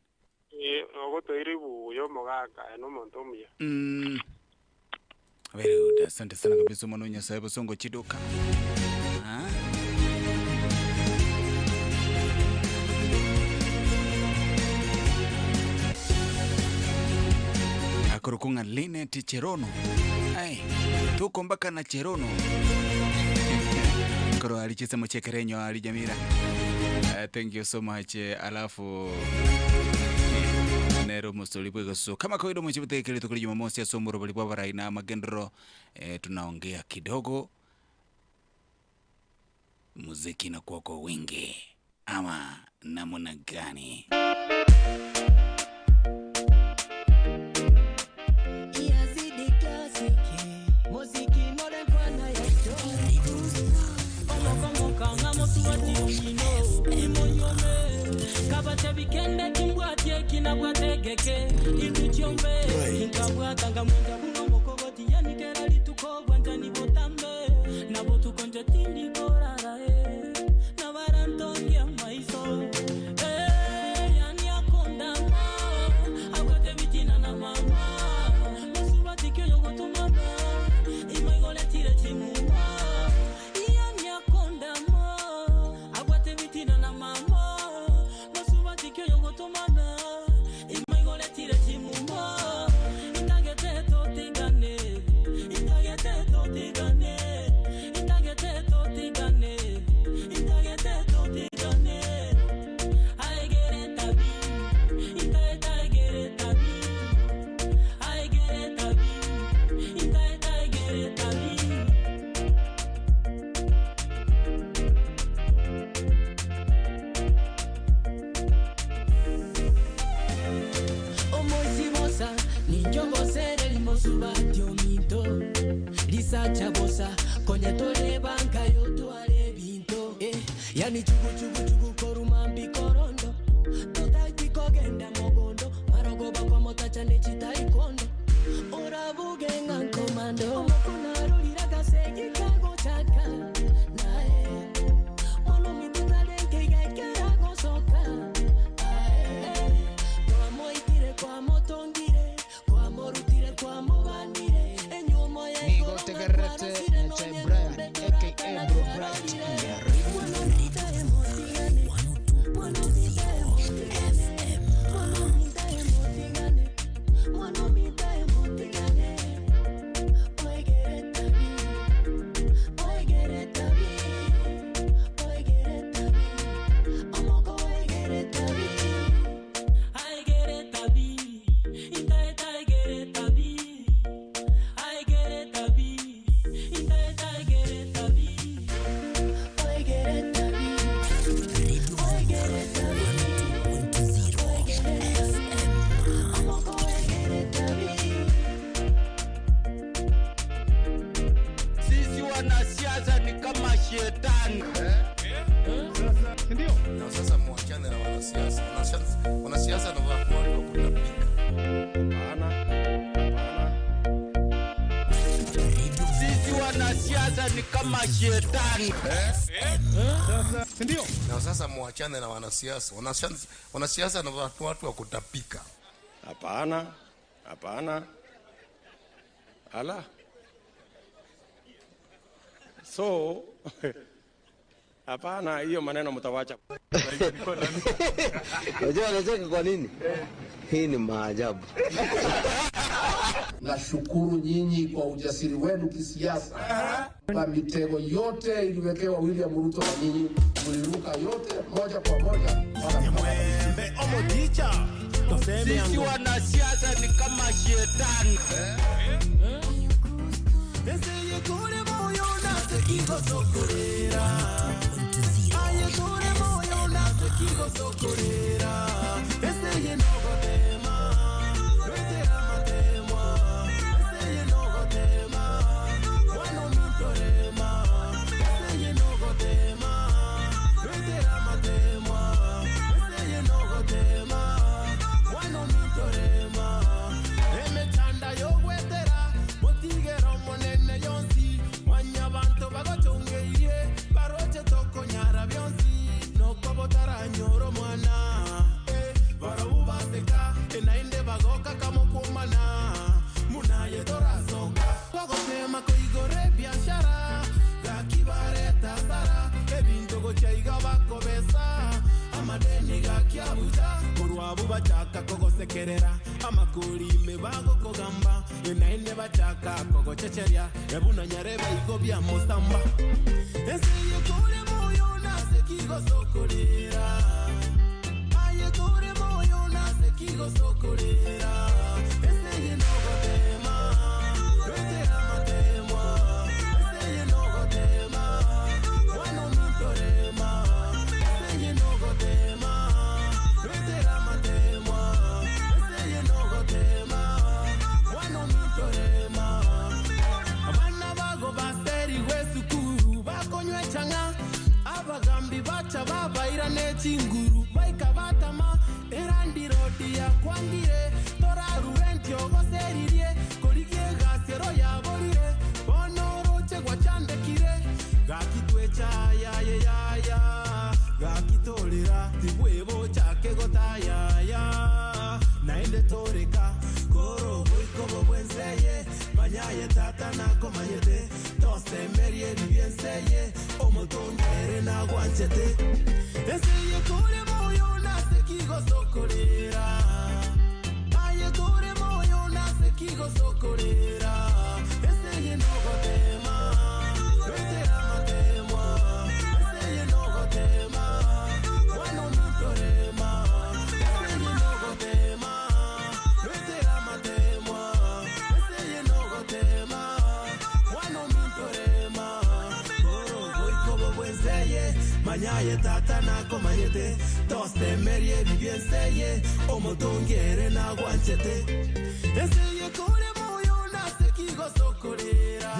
Ogotoire buyo mogaka no muntu omuya. Very good. Asante sana kabisa omwana Nyasaye Bosongo Chiduka. Akorokonga Linet Cherono. Barae tuko mpaka na Cherono korwa ari chisemo chiekerenyo ari Nyamira. Thank you so much alafu nero omosori bwegesusu kama kawaida omochie botegekeri rituko ria Jumamosi ase omorobori bwa abarai na amagenderero tunaongea kidogo muziki inakuwa kwa wingi ama namna gani? Yazidi Classic, muziki modern kwana ya kabate bikende timbwatye kinabwategeke indu kyombe inkabwatanga mwenja buno mokogoti yanikera lituko bwanjani botambe nabo tukonje tindikorara nabarantongia maiso Eh, yani akondama akwate bitina na mama musubatikyo yogotumana imaigoletire chimuma yani akondama akwate bitina na mama musubatikyo yogotumana imaigoletire chimuma itagete totigane itagete totigane itagete totigane itagete totigane aigere tabi itaeta aigere tabi aigere tabi itaeta aigere tabi. Omoisi bosa ninjogosere limosubatyo minto lisacha bosa konye tole banka yotware binto yani chugu chugu chugu korumambi korondo totaiti kogenda mogondo marogoba kwa motacha nechitaikondo orabuge nga nkomando omokonarolira kasegi kagochaka nae mwana mitutalenkeigekera gosoka ae kwamoitire kwamotongire kwamorutire kwamobanire enyumo Nigo tegererete Nyachae Brian aka Bro Bright Aigere tabi, itaeta aigere tabi, aigere tabi, itaeta aigere tabi. Sisi wanasiasa ni kama shetani. Ndio. Na sasa muachane na wanasiasa. Wanasiasa wanasiasa ni watu wa kutapika. Hapana. Sisi wanasiasa ni kama shetani. Ndio. Na sasa muachane na wanasiasa. Wanasiasa wanasiasa ni watu wa kutapika. Hapana, hapana. Ala. So hapana, hiyo maneno mtawacha. Unajua anacheka kwa nini? Hii ni maajabu. Nashukuru nyinyi kwa ujasiri wenu kisiasa. Na mitego yote iliwekewa William Ruto na nyinyi mliruka yote moja kwa moja. Sisi wanasiasa ni kama shetani. Emechanda yogwetera motigera omonene yonsi mwanya banto bagochongeirie baroche tokonyara bionsi nokobotaranyora omwana barobu baseka enainde bagoka kamokumana munaye torasoka bagotema koigora ebiashara gakibareta sara ebinto gochaiga bakobesa amadeni gakiabucha korwabu bachaka kogosekerera amakurime bagokogamba Naende bachaka kogochecheria ebuna nyarebe igo bia mosamba. Enseye tore moyo nase kigosokorera. Aye tore moyo nase kigosokorera. Enseye nogotema, wetera matemwa. Enseye nogotema, mwana omintorema. Enseye nogotema, wetera matemwa. Enseye nogotema, mwana omintorema. Abana bago baserigwe esukuru bakonywa echang'a abagambi bacha babaira nechinguru baika batama erandirodi yakwangire torarure ntio goseririe korigie egasi ero yaborire bono oroche gwachandekire gakitwechayayeyaya gakitorera tibwebochake gotayaya naende toreka koroboikobo bwenseye manyaye tata nakomanyete tosemerie ebibi enseye omotongere nagwanchete enseye tore moyo nase kigosokorera aye tore moyo nase kigosokorera enseye nogotema wetera matemwa enseye nogotema mwana omintorema enseye nogotema wetera matemwa enseye nogotema mwana omintorema koroboikobo bwenseye manyaye tata nakomanyete tosemerie ebibi enseye omotongere nagwanchete enseye tore moyo nase kigosokorera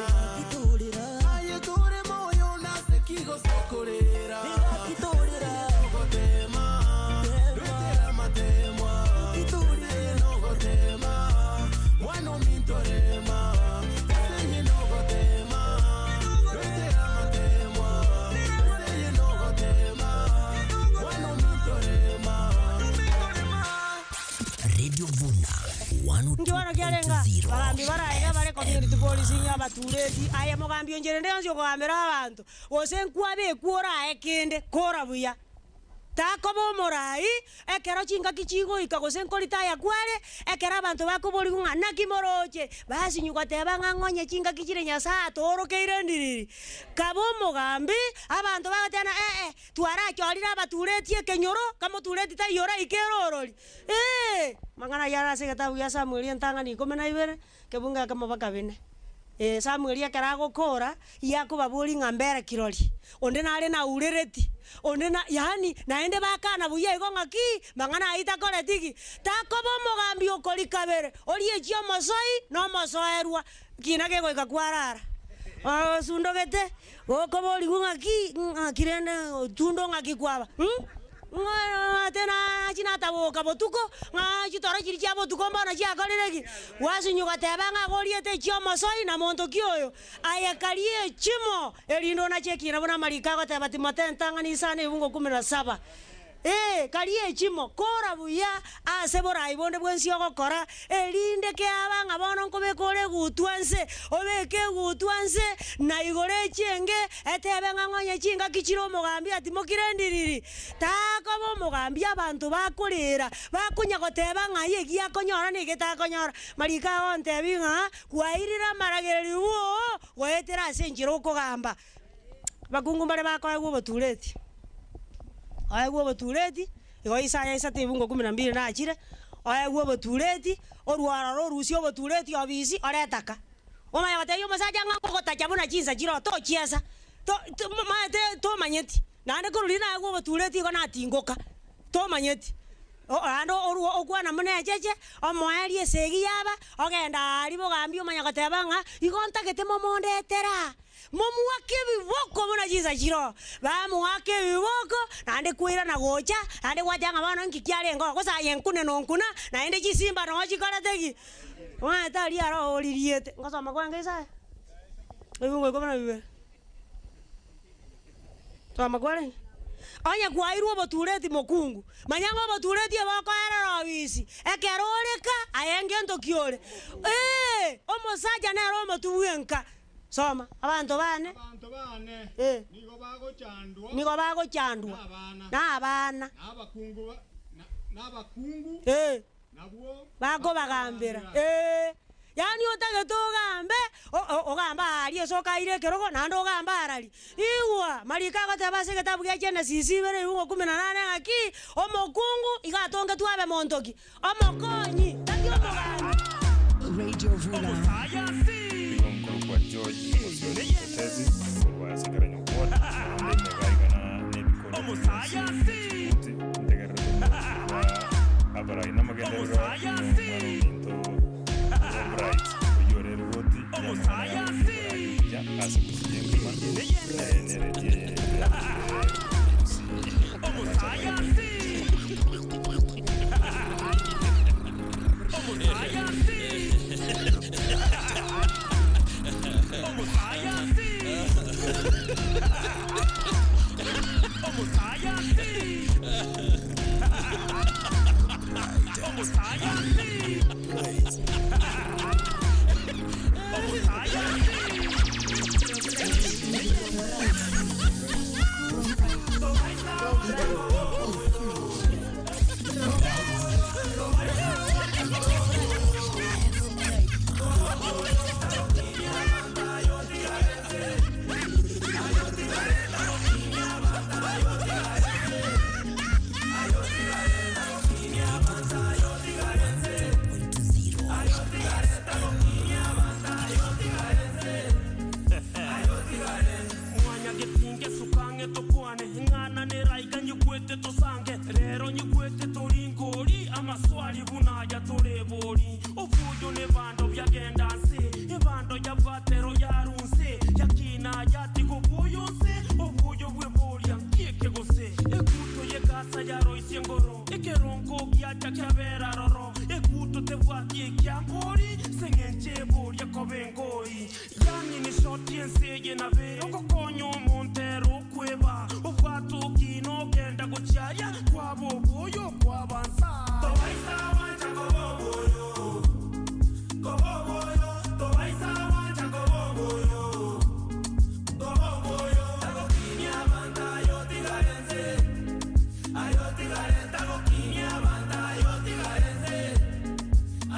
aye tore moyo nase kigosokorera nogotema wetera matemwa enseye nogotema mwana omintorema enseye nogotema wetera matemwa enseye nogotema mwana omintorema Radio Vuna Nkiwaro kiarenga 102.0 bagambi baraega bare community policing abatureti aye mogambi oncherende yonsi okogambera abanto gose nkwabe orae kende kora buya takoba omorai ekero chingaki chigoika gose nkoritaya kware ekero abanto bakoborigwa ng'a naki moroche basinywa goteba ng'a ng'onye chingaki chire nyasaye atorokeire ndiriri kaba omogambi abanto bagoteba ng'a eh twarachorire abatureti ekenyoro kamotureti taiyo oraike ere orori eh mang'ana aywo are ase egetabu gia Samuel entang'ani ikomi na ibere kebungo ekemo mpaka bine. Samuel ekero agokora, iyakobaboria ng'a mbere kirori, onde nare naurereti, onde na yaani naende bakana buya igo ng'aki, mang'ana ayio takoreti ki? Takoba omogambi okori kabere, orie echia omosoi na omosoerwa, kina kegoika kwarara osundogete, gokoborigwa ng'aki ng'aki rende otundo ng'aki kwaba mh. Ng'a ate nachia nataboka botuko, ng'a chitoro chiria chia botuko mbono chiakorire ki? Gwasinywa goteba ng'a goriete echi'omosoi na monto ki oyo? Aye karie echimo, erinde onache ekina buna amariko agoteba Timotheo entang'ani isano ebungo kumi na saba. Ee, karie echimo, kora buya ase borai bonde bwensi ogokora, erinde keaba ng'a bono nkobeka ore egutwa nse, obeke egutwa nse, na igoro echenge, etebe ng'a ng'onye chingaki chire omogambi atimokire ndiriri. Takoba omogambi abanto bakoreera, bakonya goteba ng'a aye eki akonyora na eke takonyora. Mariko agontebia ng'a kwairire amaragererio bwoo goetera ase enchera okogamba. Abakungu mbare bakoegwa obotureti, oegwe obotureti, igo Isaya isato ebungo kumi na mbili nachire, oegwe obotureti, orwe ororo orusie obotureti obisi oretaka. Omanye gotebia omosacha ng'a ngogotacha buna chinsa chire oo tochiesa, to to maete tomanyeti, naende korwa riria naegwa obotureti igo natingoka, tomanyeti. Naende orwe okwana buna echeche, omoerio esegi yaba, ogenda aaria bogambi omanya goteba ng'a igo ntagete momondetera. Momoake ebiboko buna chinsa chiroo. Bamoaka ebiboko, naende koirana gocha, naende gwateba ng'a bono inki kiarenge oo, gose aye nkune nonkuna, naende chisimba noo chikorete ki? Omanyete aria aro oririete. Ngosoma kwange Isaya, ebungo ikomi na bibere. Soma kwarenge. Onye kwairwe obotureti mokungu, manya ng'a obotureti obokoerera obisi, ekero ore ka, aye ngento ki ore? Ee, omosacha nere omotwe bwenka. Soma, abanto bane Abanto bane Eh. nigo bagochandwa nigo bagochandwa nabana, nabana na abakungu ba- na- nabakungu Eh. nabwo bakobagambera. Ee. Yaani otagete ogambe, ogambe aaria ase okaire ekerogo naende ogambe arari. Igwa! Mariko agoteba ase egetabu gia Genesis ibere ebiungo kumi na nane ng'aki, omokungu iga atongetwe abe monto ki? Omokonyi, tari omogambi. Radio Vuna. Nigo nkorokwa George Mosori Mtetezi korwa ase Keranyo Ward, naende emega igana na ebikoro bionsi bie chibuti ntegererete omochie bwa abarai namagenderero na omwana ominto Bright oyio ore erigoti y'amang'ana ya oborai obuya ase Gusii engima naye neredio eye yabeire Gusii amache amaingi. Mwanyagetinge sukange tokwane ng'ana neraika nyikwete tosange rero nyikwete toringori amaswali bunaya torebori obuyo nebando byagenda nse ebando yabwatero yarunse yakina yatiga obuyo nse obuyo bweboria nkieke gose ekuto yegasa yaroisie ngoro ekerongo giacha kiabera roro ekuto tebwatie kiambori seng'enche eboria koba engori yani ni shoti enseye nabe ogokonya omontero okweba obwatoki nogenda gochiaya kwaba obuyo kwabansa tobaisa wancha koba obuyo koba obuyo tobaisa wancha koba obuyo koba obuyo tagokinia banta ayotigarense ayotigare tagokinia banta ayotigarense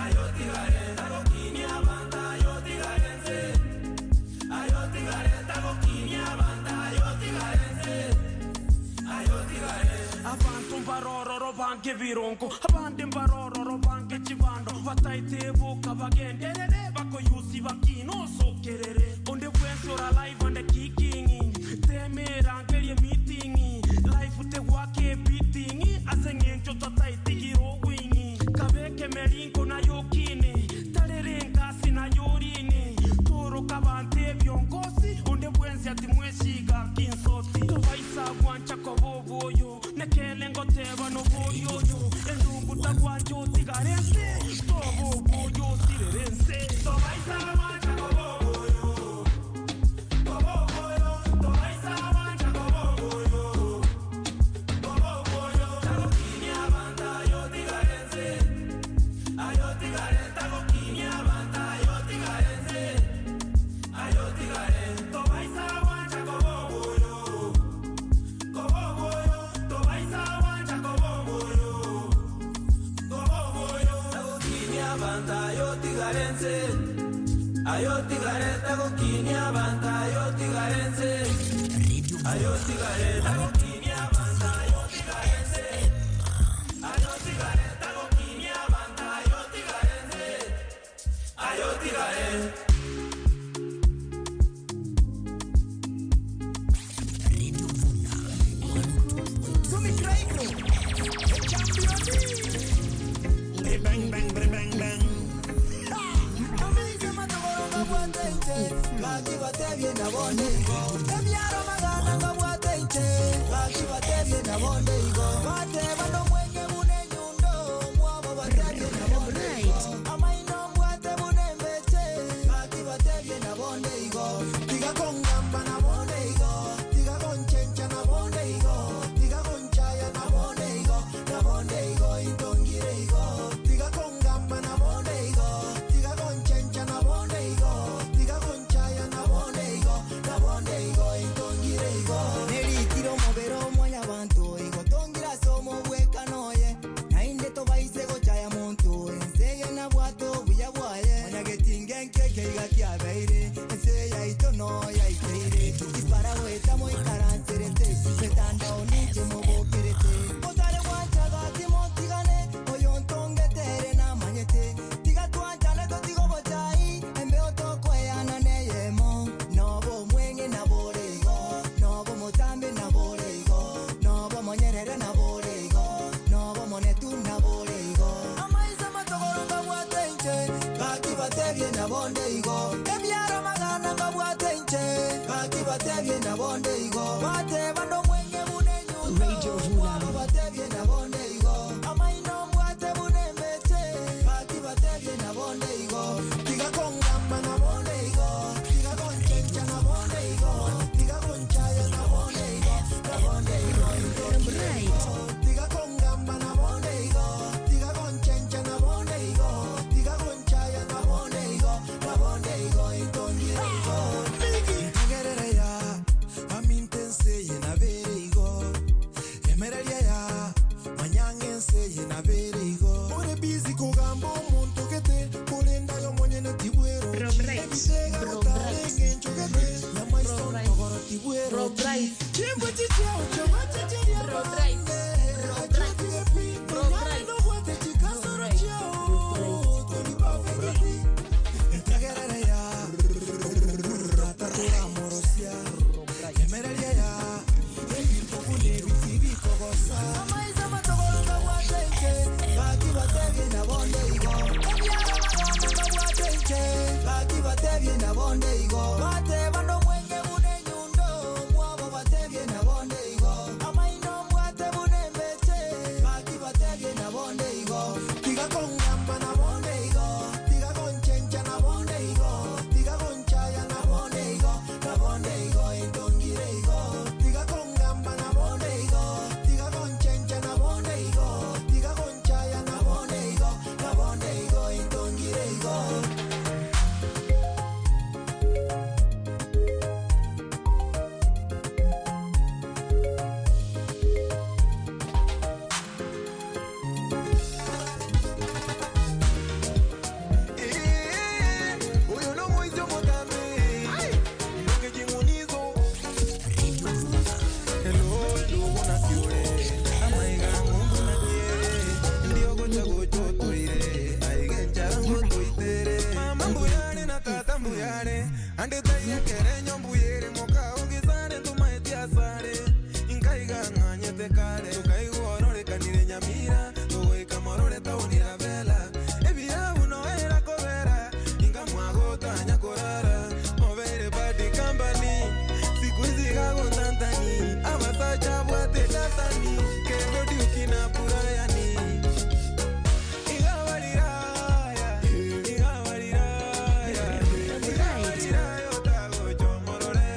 ayotigare tagokinia banta ayotigarense ayotigare tagokinia banta ayotigarense ayotigare abantu mbarororo bange birongo abandi mbarororo bange chibando bataitebuka bagenderere bakoyusi bakinosokerere onde bwensora live ande kikingi temerangerie meeting life tegwake beating ase ng'encho tataitigire owingi kabeke meringo nayo kine tarere ngasi nayo rini toroka bantu ebyongosi onde bwensi ati mweshiga kinsoti tobaisa bwancha koba obuoyo nekele ngoteba noborioyo endungu tagwancha otigarense toba obuoyo osirerense tobaisa bwancha koba obuoyo koba obuoyo tobaisa bwancha koba obuoyo koba obuoyo tagokinia banta ayotigarense ayotigare tagokinia banta ayotigarense ayotigare tobaisa bwancha koba obuoyo koba obuoyo tobaisa bwancha koba obuoyo koba obuoyo tagokinia banta ayotigarense ayotigare tagokinia banta ayotigarense ayotigare tagokinia banta ayotigarense ayotigare tagokinia banta ayotigarense ayotigare. Bang, bang, bang, bang, bang. Nerikire omobere omwanya bantu igo tongira ase omobwekano. kiabeire ense yaito no yaiteire iparagweta moikaranserete mitandao ninche mobokerete motare gwanchaga timotigane oyo ntongetere namanyete tiga twanchane totigobochai embeo tokoeana neyemo nobo omwenge nabore igo nobo motambe nabore igo nobo monyerere nabore igo nobo monetu nabore igo amaisa matogoro ngabwate inche baki batebie nabonde igo ebiaro magana ngabwate inche baki batebie nabonde igo bateba ndomwenge bune nyundo mwabo batebie nabonde igo amaino mbwate bune mbeche baki batebie nabonde igo tiga kongamba nabonde igo tiga konchencha nabonde igo tiga konchaya nabonde igo nabonde igo tiga kongamba nabonde igo tiga konchencha nabonde igo tiga konchaya nabonde igo nabonde igo intongire igo Ntegerere ya aminte nseye nabere igo emereria ya manyang'e nseye nabere igo ore bizi kugamba omonto gete korenda yo monyene tibwero ebisega gotarenge nchogete nyamaiso ntogoro tibwero chimbwe chicheo chogochecheria bande achotige pi nyare nobwate chikasoro chiao tori perfect ntegerere ya taturamorosia emereria ya ebinto buna ebiti bikogosa amaisa matogoro ngabwate inche baki batebie nabonde igo ebiaro magana ngabwate inche baki batebie nabonde igo bateba ndomwenge bune nyundo mwabo batebie nabonde igo amaino mbwate bune mbeche baki batebie nabonde igo tiga kongamba nabonde igo tiga konchencha nabonde igo tiga konchaya nabonde igo nabonde igo intongire igo tiga kongamba nabonde igo tiga konchencha nabonde igo tiga konchaya nabonde igo nabonde igo intongire igo. Uyu no mwizi omutambi ngejimunizo Hello nduguna kiure amaiga mungu nakie ndio gocha gocho toire aige ncharango tuitere mama mbuyane na tata mbuyane ande taiya kerenyo mbuyere moka ugizane tumaetia sare inkaiga ng'anyete kare tukaigwororekanire nyamira tugoika morore tauni ya bela ebirabu noera kobera ingamwagotanya kurara obere bad company siku hizi gagotantani abasacha bwate tatani kegodiuki na purayani igabariraya igabariraya igabariraya otagochomorore.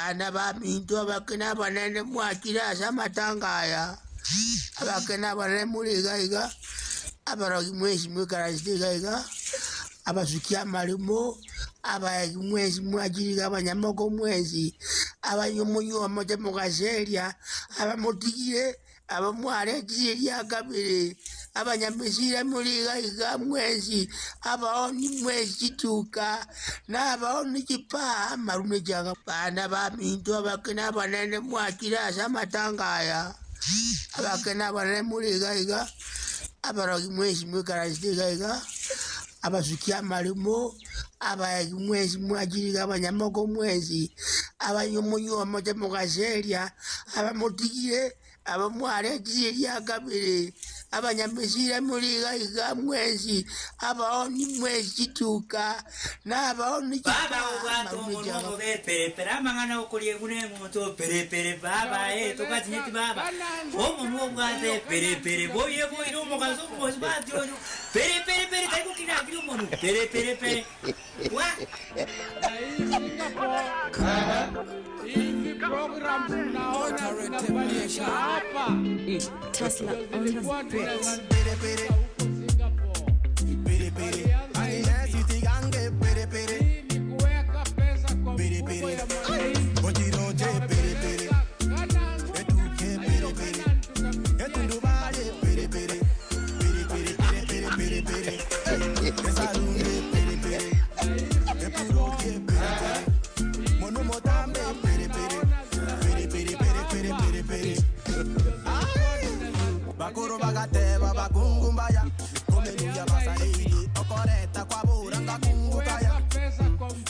Bana baminto abakene abanene mwachire ase amatanga aya. Abakene abanene muri iga iga, abarogi mwesi mwikaransete iga iga, abasuki amarimo, abaegi mwensi mwachire iga, abanyamoko mwensi, abanyomonywa moche mogaseria, abamotigire, abamwaretire ria kabere, abanyamisira muri iga iga mwensi, abaoni mwensi chituka, na abaoni chipaa amarume changa. Bana baminto abakene abanene mwachire ase amatanga aya. Abakene abanene muri iga iga, abarogi mwensi mwikaransete iga iga, abasuki amarimo, abaegi mwensi mwachire iga, abanyamoko mwensi, abanyomonywa moche mogaseria, abamotigire, abamwaretire ria kabere, abanyamisira muri iga iga mwensi, abaoni mwensi chituka, na abaoni Baba chipaa obwate amarume omonwa changa. omobe perepere amang'ana okoria egune eng'oto perepere baba eh tokatinyeti baba omonwa obwate perepere boiye boire omogaso omosi bati oyo perepere pere tari gokinakiri omonu perepere pere wa Hizi programs mnaona zinafanyika hapa Tesla ndio zilikuwa on the beat. Bakuru bagateba bakungumbaya komeluya basaidi okoreta kwaburanga kungukaya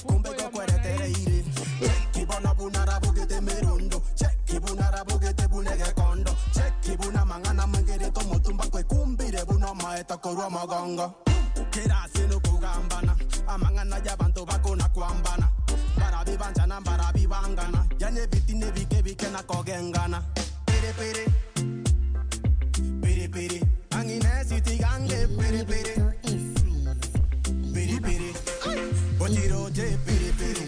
kumbe kokweretereire chekibona bunarabugete mirundo chekibunarabugete bunegekondo chekibuna mang'ana mengereto mutumba kwekumbire buno maeta korwa mogongo kirasi nukugambana amang'ana y'abantu bakona kwambana barabibanjana barabibangana yani ebiti nebike bike nakogengana pere pere pere pere angine city gange pere pere pere pere ochiroche pere pere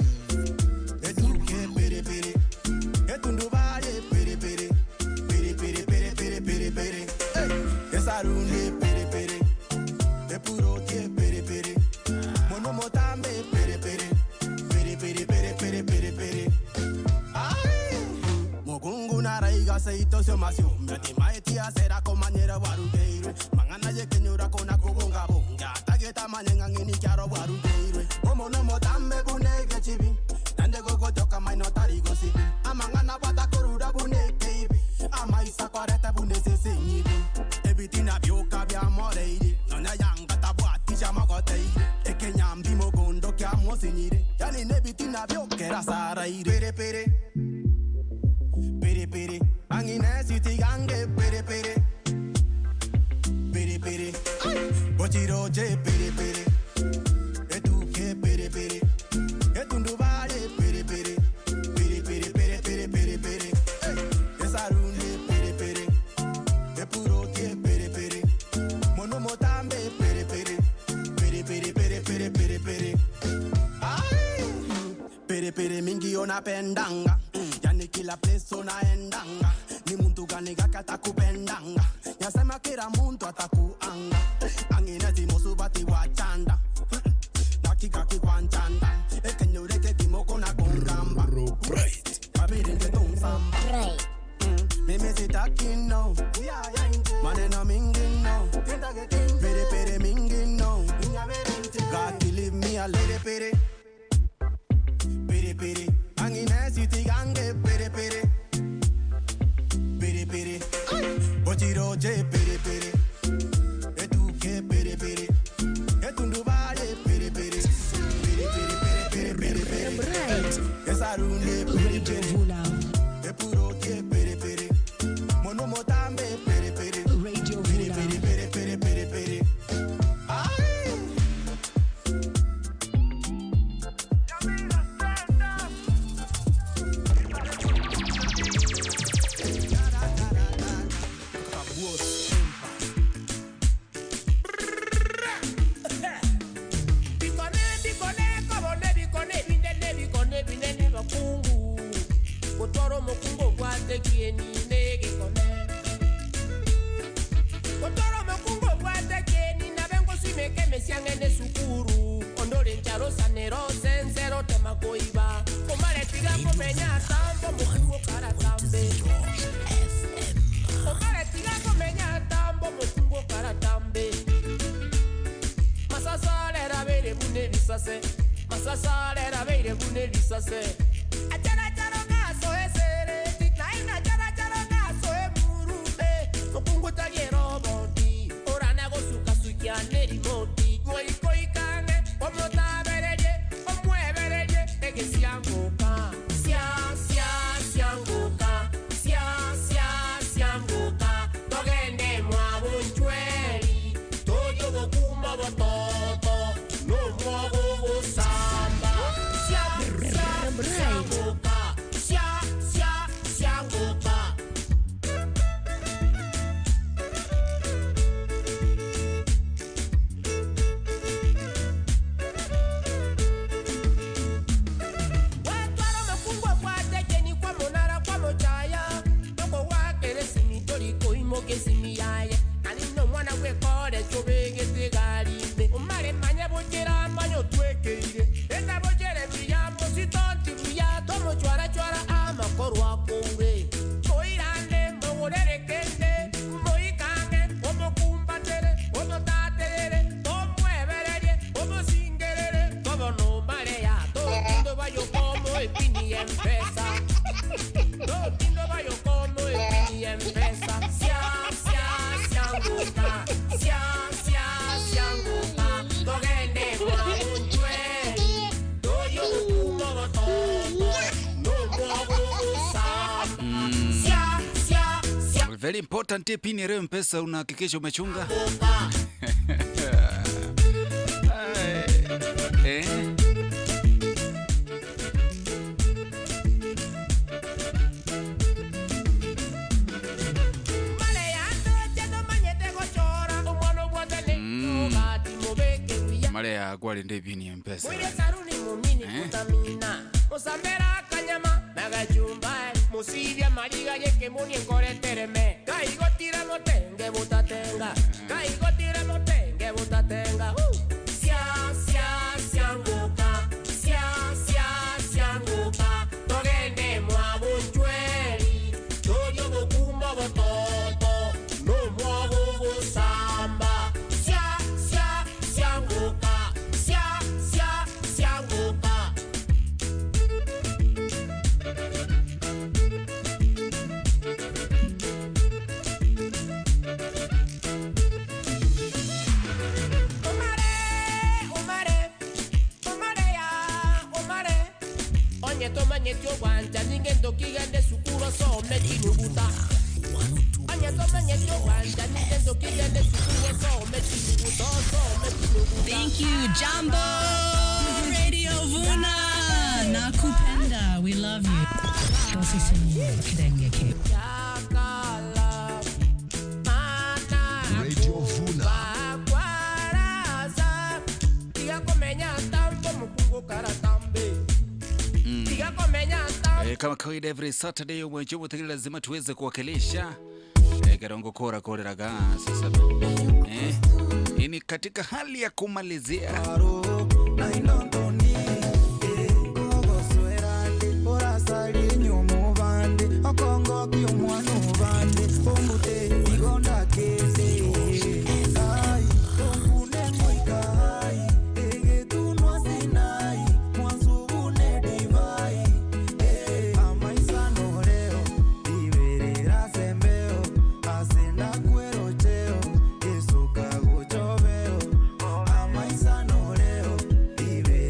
etuke pere pere etundubale pere pere pere pere pere pere pere pere esarunde pere pere epurotie pere pere monomotambe pere pere pere pere pere pere pere pere mukungu naraiga seito sio matimaetia sera komanyera warugeirwe mang'ana yekenyura kona kubungabunga tageta manyeng'ang'ini kyaro warugeirwe omono motambe bunege chibi nande gogotoka maino tarigosibi amang'ana bwatakorura bunekeibi amaisa kwarete bunesesenyibi ebitina byoka byamoreire nonya yanga tabwatisha mogoteire ekenyambi mogondo kyamosinyire yani nebitina byokera saraire pere pere pere pere angine city gange pere pere pere pere bochiroche pere pere etuke pere pere etundubale pere pere pere pere pere pere pere pere esarunde pere pere epurotie pere pere monomotambe pere pere pere pere pere pere pere pere pere pere mingi onapendanga yani kila place unaendanga ni muntu gani gakatakupendanga yasema kila muntu atakuanga anginezimosubati wachanda nakigakikwanchanda ekenyoreke kimoko na kongamba kabiringetunsamba mimi sitaki no maneno mingi no pere pere mingi no got to leave me alone pere pere pere angine city gange pere pere pere pere bochiroche pere pere etuke pere pere etundubale pere pere pere pere pere pere pere pere esarunde pere pere epurotie pere pere monomotambe pere pere pere pere pere pere pere pere. Bikone, bikone, kobone, bikone, bindene, bikone, binene, bakungu. obwate kieni negekone Otoro mokungu obwate kieni nabe ngosimeke emesiang'ene sukuru ondore ncharo sanero sensero tema koiba omare tiga komenya tambo mokungu karatambe Omare tiga komenya tambo mokungu karatambe Masasa lera beire bune bisase Masasa lera beire bune bisase Achara chara gaso esere Tinaina chara chara gaso emurume Mokungu taliero boti Orana gosuka sukia nerimoti Goiko ikange Omotabererie Omwebererie Ege siangoka Sia sia siangoka Sia sia siangoka Togende mwabunchweri Toyo bokumba bototo No mwogo gosamba Sia sia siangoka Sia sia siangoka Watwara mafungwa kwatekeni kwa munara kwa mochaya toko wakere simi toliko imoke simi yaye anino mwana gwekore chobegete garime umare manya bochera manyo twekeire enda bochere biya musitonti biya tomochwara chwara amakorwa koure moirande mogorere kende moikange omokumbatere omotaterere tomwebererie omosingerere tobonomarea totindo bayokomo epini empesa totindo bayokomo epini empesa sia sia sianguka sia sia sianguka togende mwaunchweri toyokumobototo nomwogogosamba sia sia sia Very important pin ya Mpesa unahakikisha umechunga. Eh? Mare ya gwali pin ya Mpesa. Mwire saruni mumini Eh? kutamina musambera kanyama nagachumbari musibya mariga yekemuni enkoretereme kaigotira motenge butatenga kaigotira motenge butatenga Uh! sia sia sianguka sia sia sianguka togende mwabunchweri toyo bokumba bototo no mwabogosamba sia sia sianguka sia sia sianguka Omare, omare, omare ya, omare. Onye tomanyeti ogwanja ninge ndokigende sukuru osome chinuguta. Onye tomanyeti ogwanja ninge ndokigende sukuru osome chinuguta, osome chinuguta. Thank you, Jambo Radio Vuna. Nakupenda. We love you. Radio Vuna. Bakwaraza, tiga komenya tambo mukungu karatambe. Tiga komenya tambo. Eh, kama kawaida every Saturday mwenye mutagiri lazima tuweze kuwakilisha karongo kora koreraga sasa. Hii ni katika hali ya kumalizia. Amaisano leo, ibe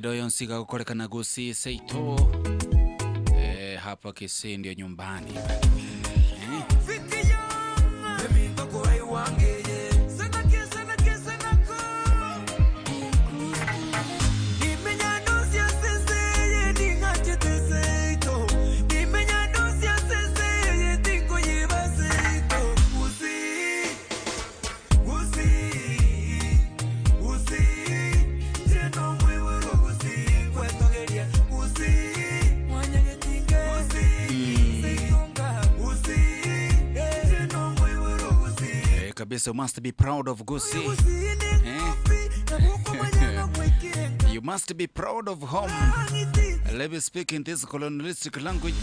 kawaida yonsi gagokorekana Gusii seito hapa Kisii ndio nyumbani Kabisa, you must be proud of Gusii. You must be proud of home. Let me speak in this colonialistic language.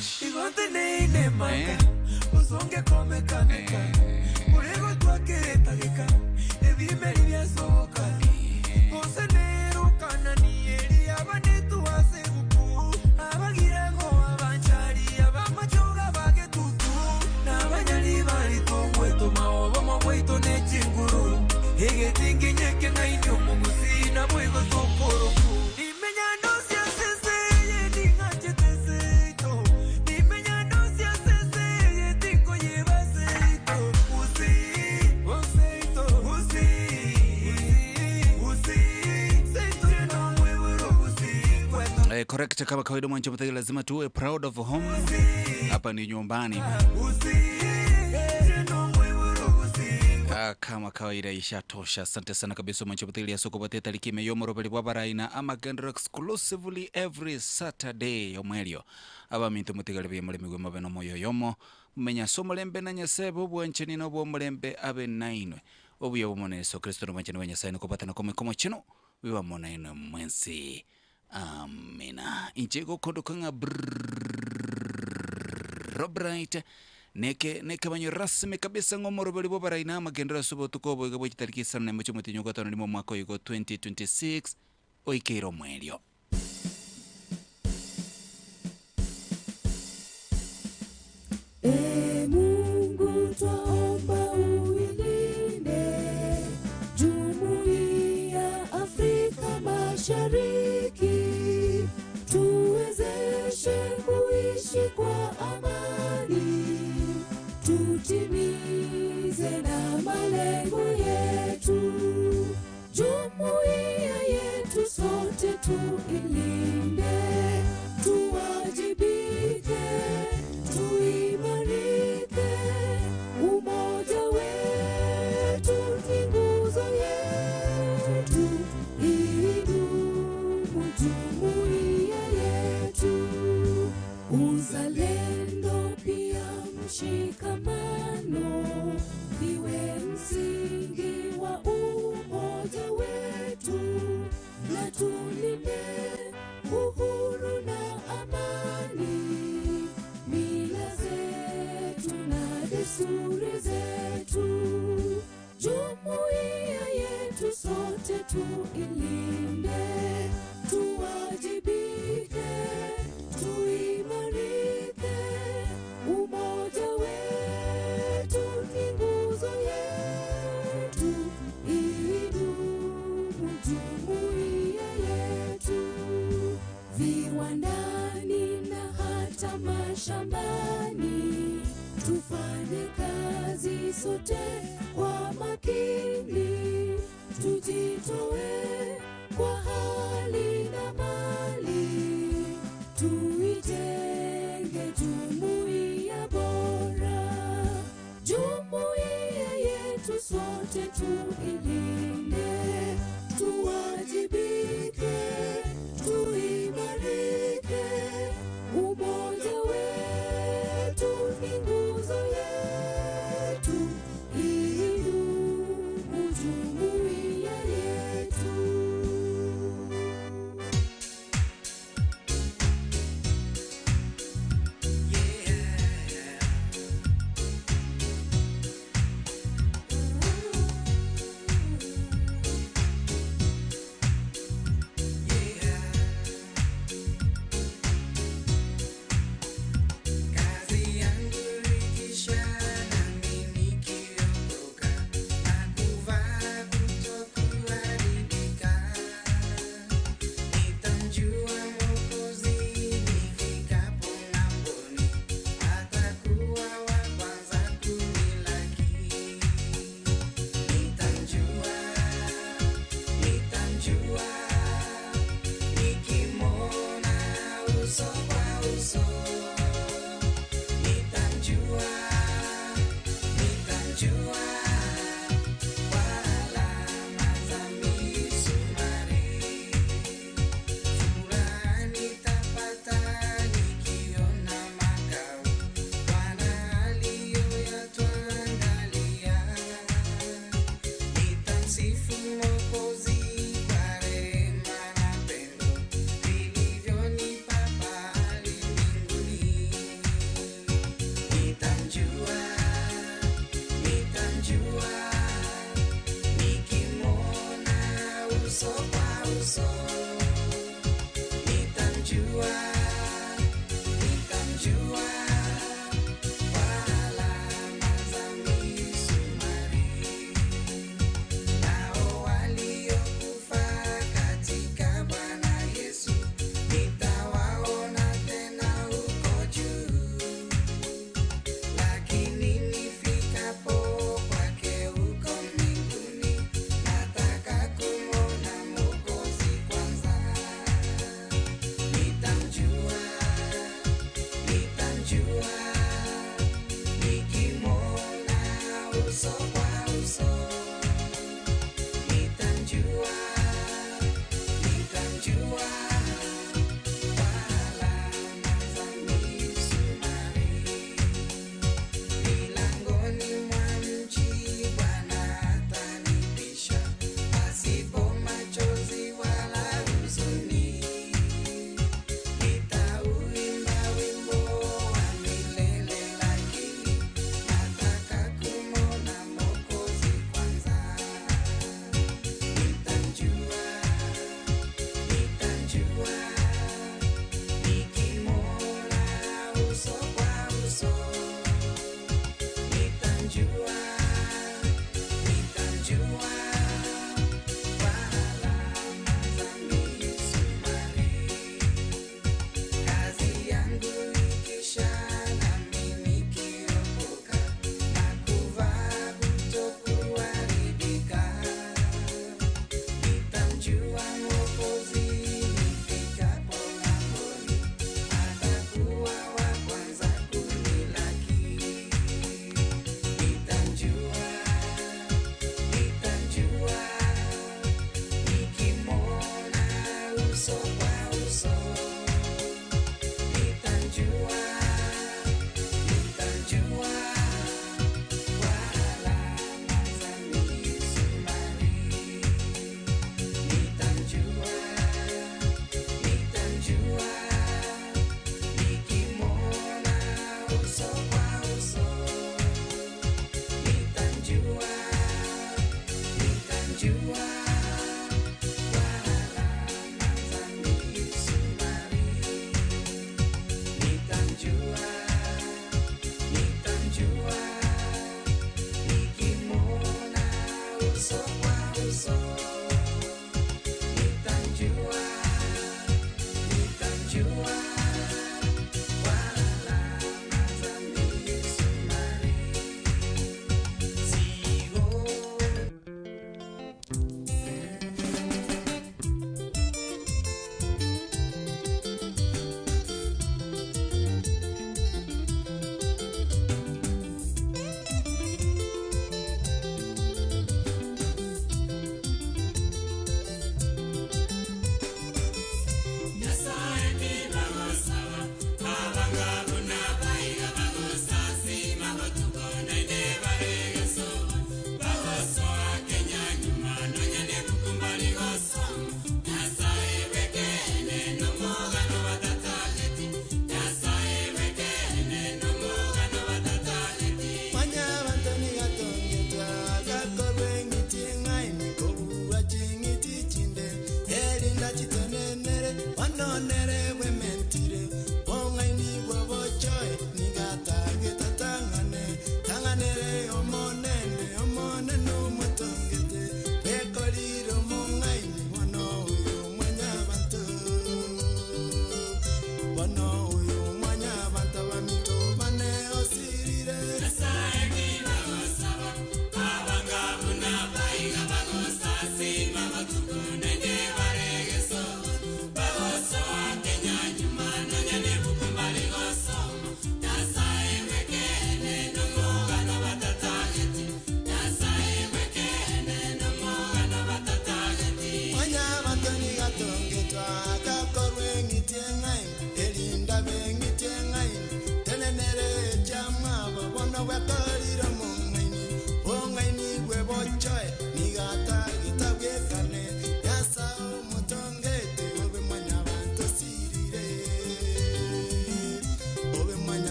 Correct, kama kawaida mwancho mtagi lazima tuwe proud of home. Hapa ni nyumbani. Kama kawaida ishatosha. Asante sana kabisa mwancho mtagi asukupatia tariki meyomoroberi bwa baraina amagendero exclusively every Saturday omwelio. Aba minto mutigale bya mulemi gwe mabe no moyo yomo. Menya so mulembe na nyasebe obwancheni no bwo mulembe abe nainwe. Obuya bumone Yesu Kristo no mwancheni wa Nyasaye nokopatana kome komo chino biba mona inwe mwensi. Amina. Inchego kondo kanga Robright neke neke banyo rasmi kabisa ngomoroberi bwa baraina amagendero asubotuko boiga bwe kitariki isano na mucho mutinyo gatano limo mwaka oigo 2026 oikeiro mwelio. E Mungu twaomba uilinde Jumuiya Afrika Mashariki, tuwezeshe kuishi kwa amani, tutimize na malengo yetu. Jumuiya yetu sote tuilinde, tuwajibike, tuimarike. Umoja wetu ni nguzo yetu, idumu jumuiya yetu. Uzalendo pia mshikamano, iwe msingi wa umoja wetu, na tulinde uhuru na amani, mila zetu na desturi zetu. Jumuiya yetu sote tuilinde, tuwajibike, tuimarike. Umoja wetu ni nguzo yetu, idumu jumuiya yetu. Viwandani na hata mashambani, tufanye kazi sote kwa makini, tujitoe kwa hali na mali, tuijenge jumuiya bora. Jumuiya yetu sote tuilinde, tuwajibike, tuimarike. Umoja wetu ni nguzo yetu, idumu jumuiya yetu. Uso kwa uso nitamjua, nitamjua kwa alama za misumari. Furaha nitapata nikiona makao Bwana aliyoyatuandalia. Nitamsifu Mwokozi kwa rehema na pendo vilivyonipa pahali mbinguni.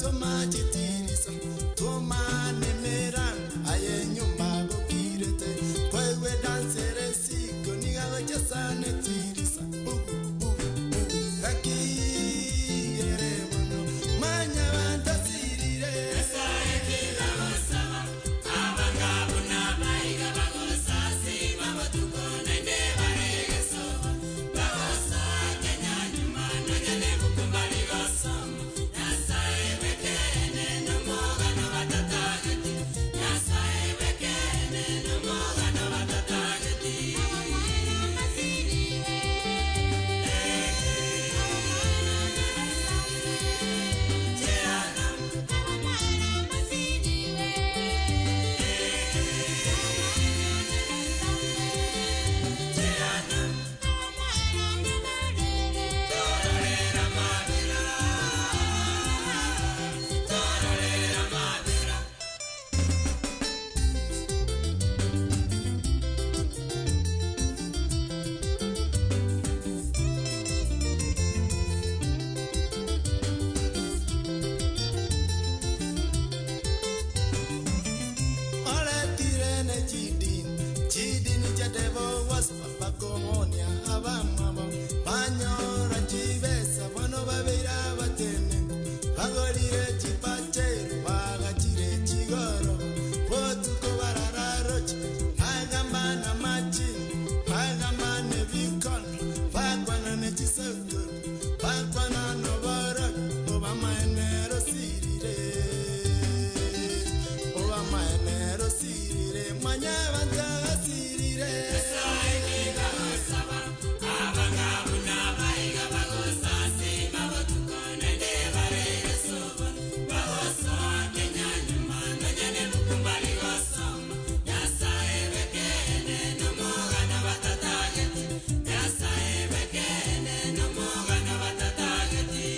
Toma toma aye nyumba gokirete kwewe dansere siko nigagochesane tirisa bugu bugu bugu gakiyere mono manya bantasirire Oletirene chidini chidini chadevo waspapakomonia abamabo banyora chibesa bono babera batene bagorire chipachero bagachire chigoro botuko barararoche bagambana machini bagambane bikono bakwana nechisokoro bakwana noborogi obamaenero sirire obamaenero sirire manya bantasirire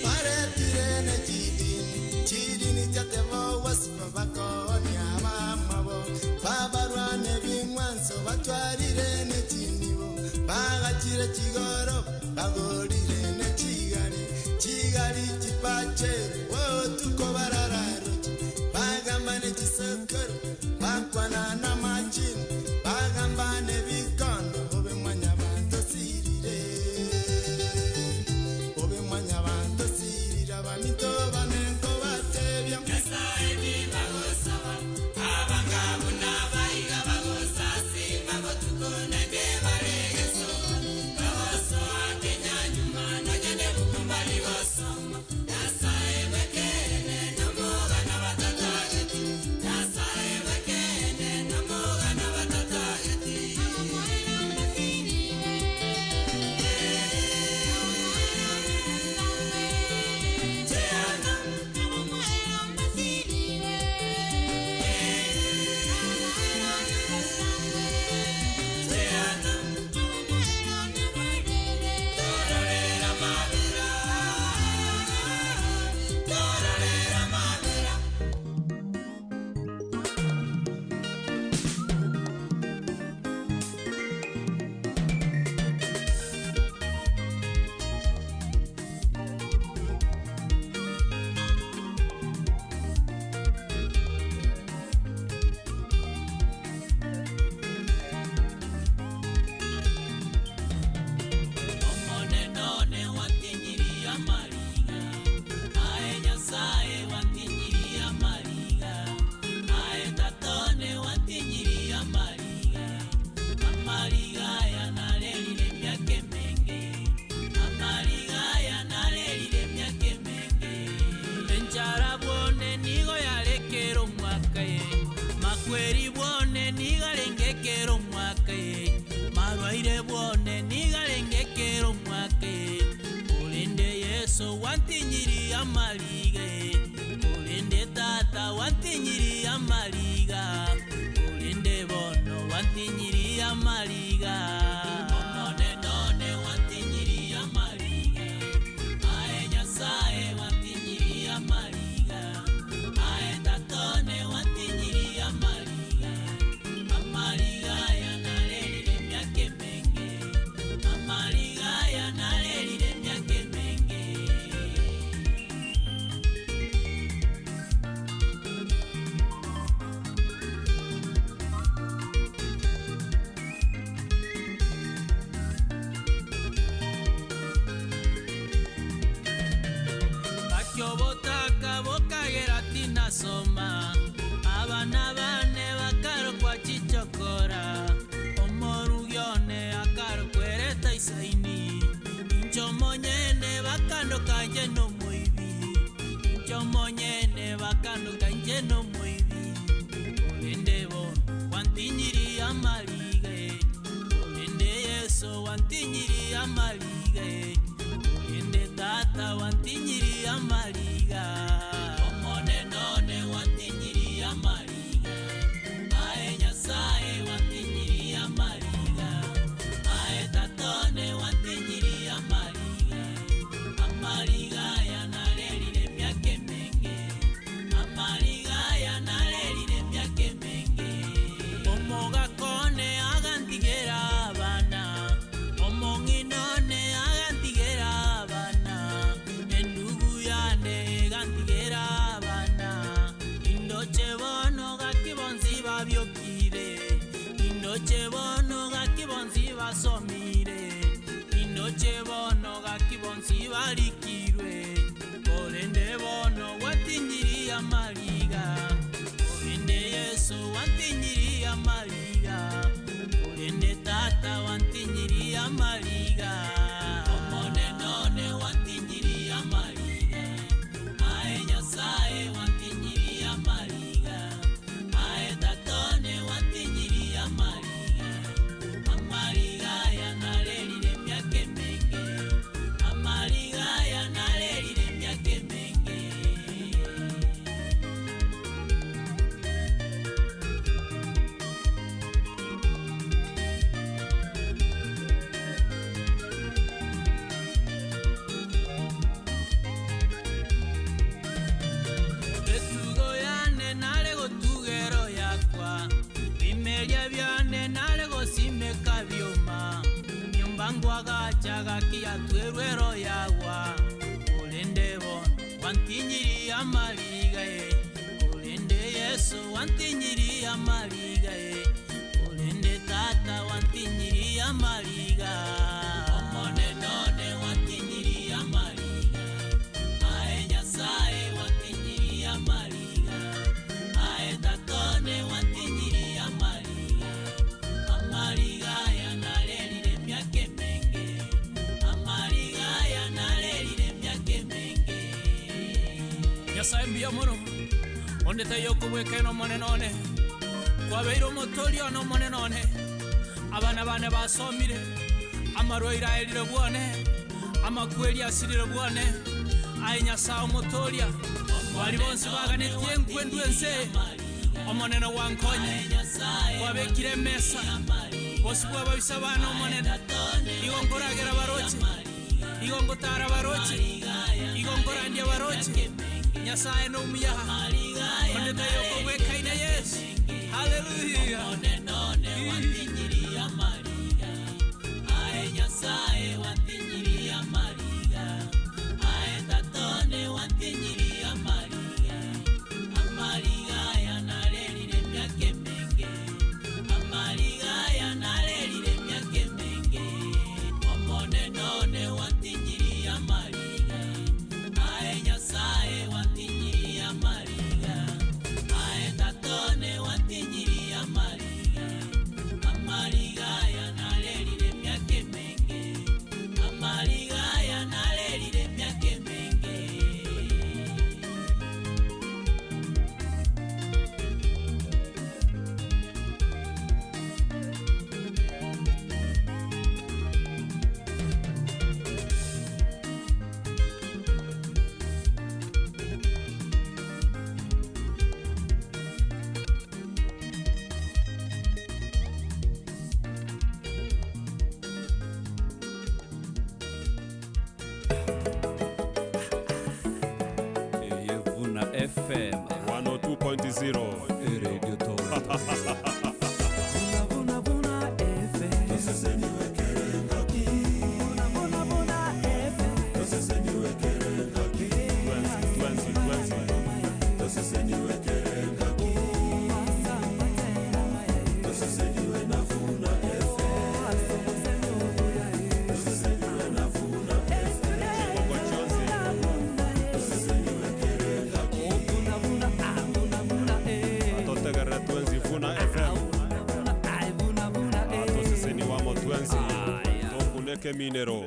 baretirene chidini chidini chatevo wasipa bakonia bamabo babarwane bing'wanso batwarirene chinibo bagachire chigoro bagorirene chigari chigari chipachere botuko barararoche bagambane chisokoro bakwana na machini bagambane bikondo obe mwanya bantu sirire obe mwanya bantu sirira bamito banenko batebya Enchara bwone nigo yarekera omwaka ye makweri bwone nigarengekera omwaka ye marwaire bwone nigarengekera omwaka ye olende yesu wantinyiri amaliga ye olende tata wantinyiri amaliga olende bono wantinyiri amaliga omonenone wantinyiri amaliga ae nyasaye wantinyiri amaliga ae tatone wantinyiri amaliga amaliga yanarerire emyaka emenge amaliga yanarerire emyaka emenge. Bakando kanje no moibi Nchomonyene bakando kanje no moibi Olende bono wantinyiri amalige Olende Yesu wantinyiri amalige Olende tata wantinyiri amaliga Omone none wantinyiri amaliga Ae Nyasaye wantinyiri amaliga Ae tatone wantinyiri amaliga Amaliga yanarerire myaka emenge Amaliga yanarerire myaka emenge Omogakone agantigera abana Omong'inone agantigera abana Endugu yane egantigera abana Indoche bono gakibonzi babyokire Indoche bono gakibonzi basomire Indoche bono gakibonzi barikirwe Korende bono watinyiri amaliga Korende Yesu wantinyiri amaliga Korende tata wantinyiri amaliga Omone none wantinyiri amaliga Ae Nyasaye wantinyiri amaliga Ae tatone wantinyiri amaliga Amaliga yanarerire myaka emenge Amaliga yanarerire myaka emenge Etugo yane nare gotugero yakwa Bimeria byane nare gosimeka byoma Nyumba ngwagacha gakia twerwero yagwa Olende bono wantinyiri amaliga e Olende Yesu wantinyiri amaliga e Olende tata wantinyiri amaliga Omone none wantinyiri amaliga Ae Nyasaye wantinyiri amaliga Ae tatone wantinyiri amaliga Amaliga yanarerire myaka emenge Amaliga yanarerire myaka emenge Nyasaye mbuya mono ondete yokobweka eno monene one kwabeire omotori one omonene one abana bane basomire amarwaire aerire bwone amakweri asirire bwone aye Nyasaye omotoria bari bonsi baganetie enkwendu ense omonene wankonye kwabekire emesa bosi bwababisa bana omonene igo nkoragera baroche igo ngotara baroche igo nkorandia baroche Nyasaye nomuyaha ondete yokobwekaine Yesu haleluya Ae Nyasaye wantinyiri amaliga Ae tatone wantinyiri amaliga Amaliga yanarerire myaka emenge Amaliga yanarerire myaka emenge Omone none wantinyiri amaliga Ae Nyasaye wantinyiri amaliga Ae tatone wantinyiri amaliga Amaliga yanarerire myaka emenge Amaliga yanarerire myaka emenge Vuna FM 102.0 Radio Toronto. Atotegerera twenzi Vuna FM atoseseni wamo twenzi tokuneke minero.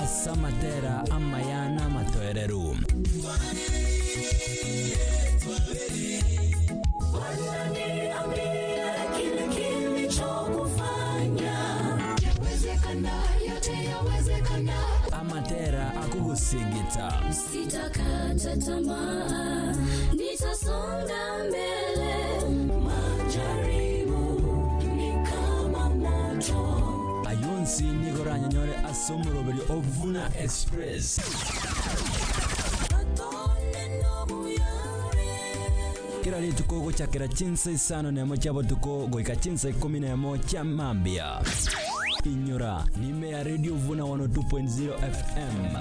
Asamatera amayana amatoereru. Wananiambia kile kilichokufanya. Yawezekana, yote yawezekana. Amatera akugusigita. Sitakata tamaa, nitasonga mbele. Majaribu ni kama moto. Ayonsi nigoranyanyore ase omoroberi Ovuna Express. Kera rituko gochakera chinsa isano nemo chia botuko goika chinsa ikumi nemo chia mambia. Inyora nime ya Radio Vuna 102.0 FM.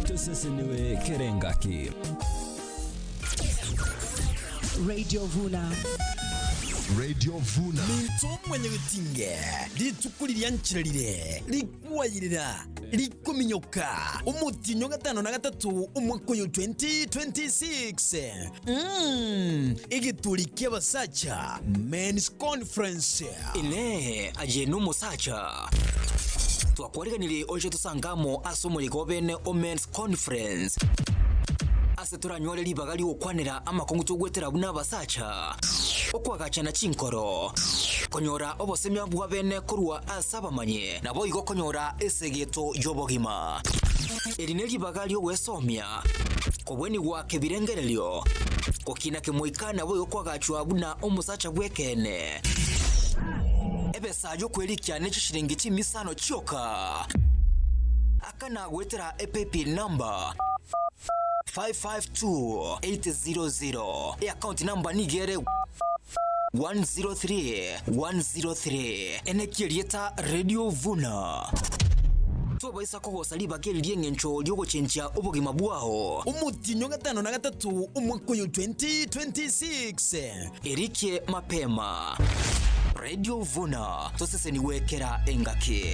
Tuseseniwe kerengaki. Radio Vuna. Radio Vuna. Minto mwenye bitinge litukuli lyanchiralile likuwayilila likuminyoka umutinyo gatano na gatatu umwaka uyu 2026 igituli ky'abasacha men's conference Ine aye n'omusacha twakwariganire oje tusangamo ase omuriko bene o men's conference ase turanywore ribaga rigokwanera amakongo togwetera buna abasacha okwagachana chinkoro konyora obosemia bwa bene korwa ase abamanye nabo igo konyora esegeto y'obogima eri ne ribaga riogwesomia kobweni gwake birengererio gokina kemoika nabo igo kwagachwa buna omusacha bwekene ebesa yokwerikia ne chishiringi chimisano chioka akanagwetera epaybill number 552800 eakaunti number nigere 103103 enekierieta Radio Vuna tobaisa kogosa ribaga eri rieng'encho riogochenchia obogima bwao umutinyo gatano na gatatu umwaka uyu 2026 erikie mapema Radio Vuna toseseniwekera engaki.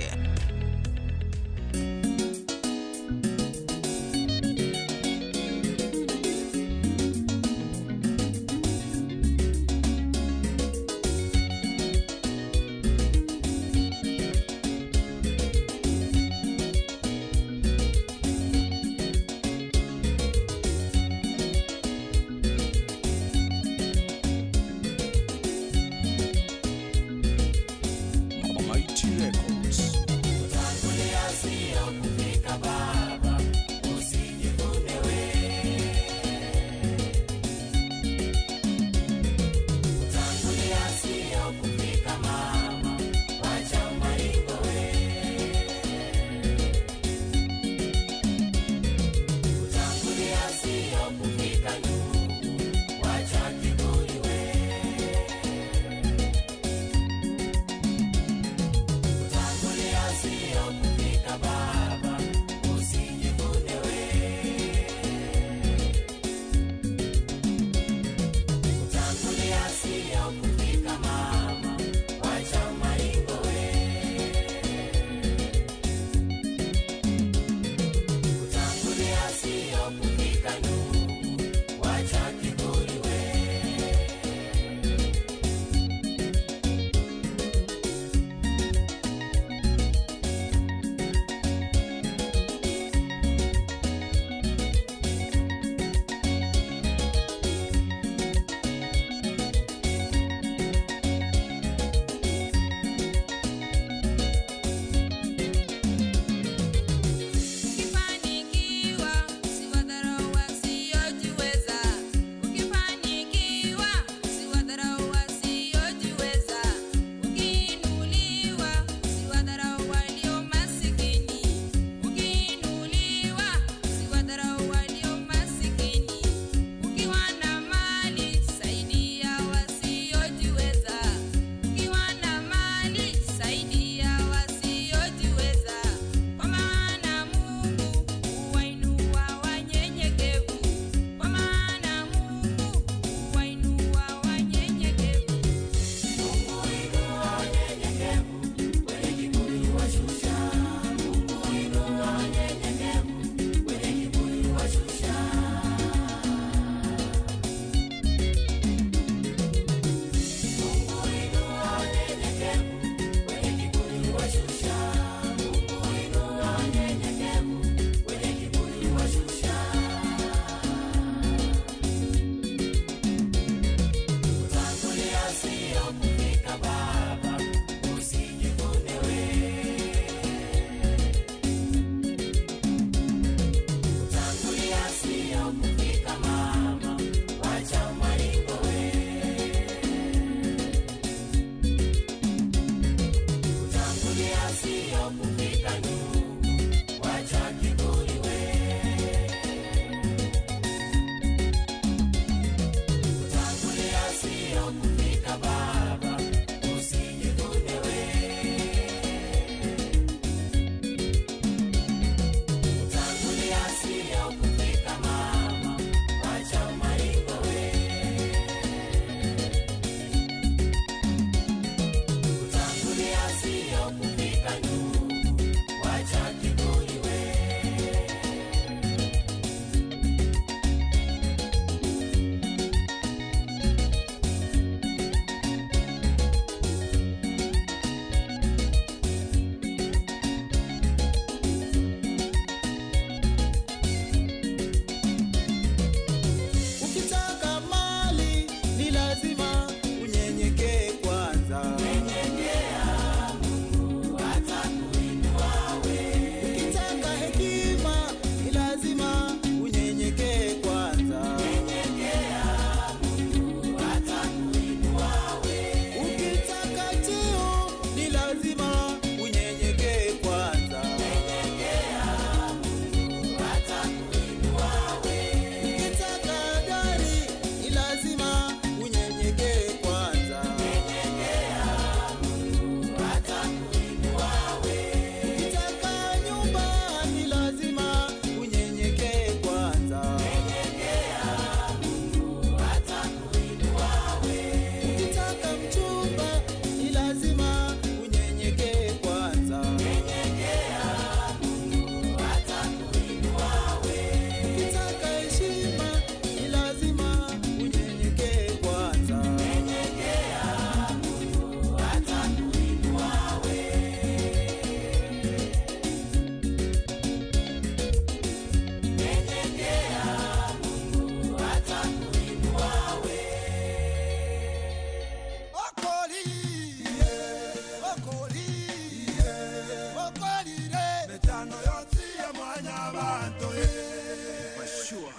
Mighty Records. sio kufika baba, usijivune we. Kutangulia sio kufika mama, wacha maringo we. Kutangulia sio kufika ndugu, wacha kiburi we. Kutangulia sio kufika baba, usijivune we. Kutangulia sio kufika mama, wacha maringo we. Kutangulia sio kufika ndugu, wacha kiburi we. Ukitaka mali ni lazima unyenyekee kwanza. Nyenyekea, Mungu atakuinua we. Ukitaka hekima ni lazima unyenyekee kwanza. Nyenyekea, Mungu atakuinua we. Ukitaka cheo ni lazima unyenyekee kwanza. Nyenyekea, Mungu atakuinua we. Ukitaka gari ni lazima unyenyekee kwanza. Nyenyekea, Mungu atakuinua we. Ukitaka nyumba ni lazima unyenyekee kwanza. Nyenyekea, Mungu atakuinua we. Ukitaka mchumba ni lazima unyenyekee kwanza. Nyenyekea, Mungu atakuinua we. Ukitaka heshima ni lazima unyenyekee kwanza. Nyenyekea, Mungu atakuinua we. Nyenyekea, Mungu atakuinua we. Sure.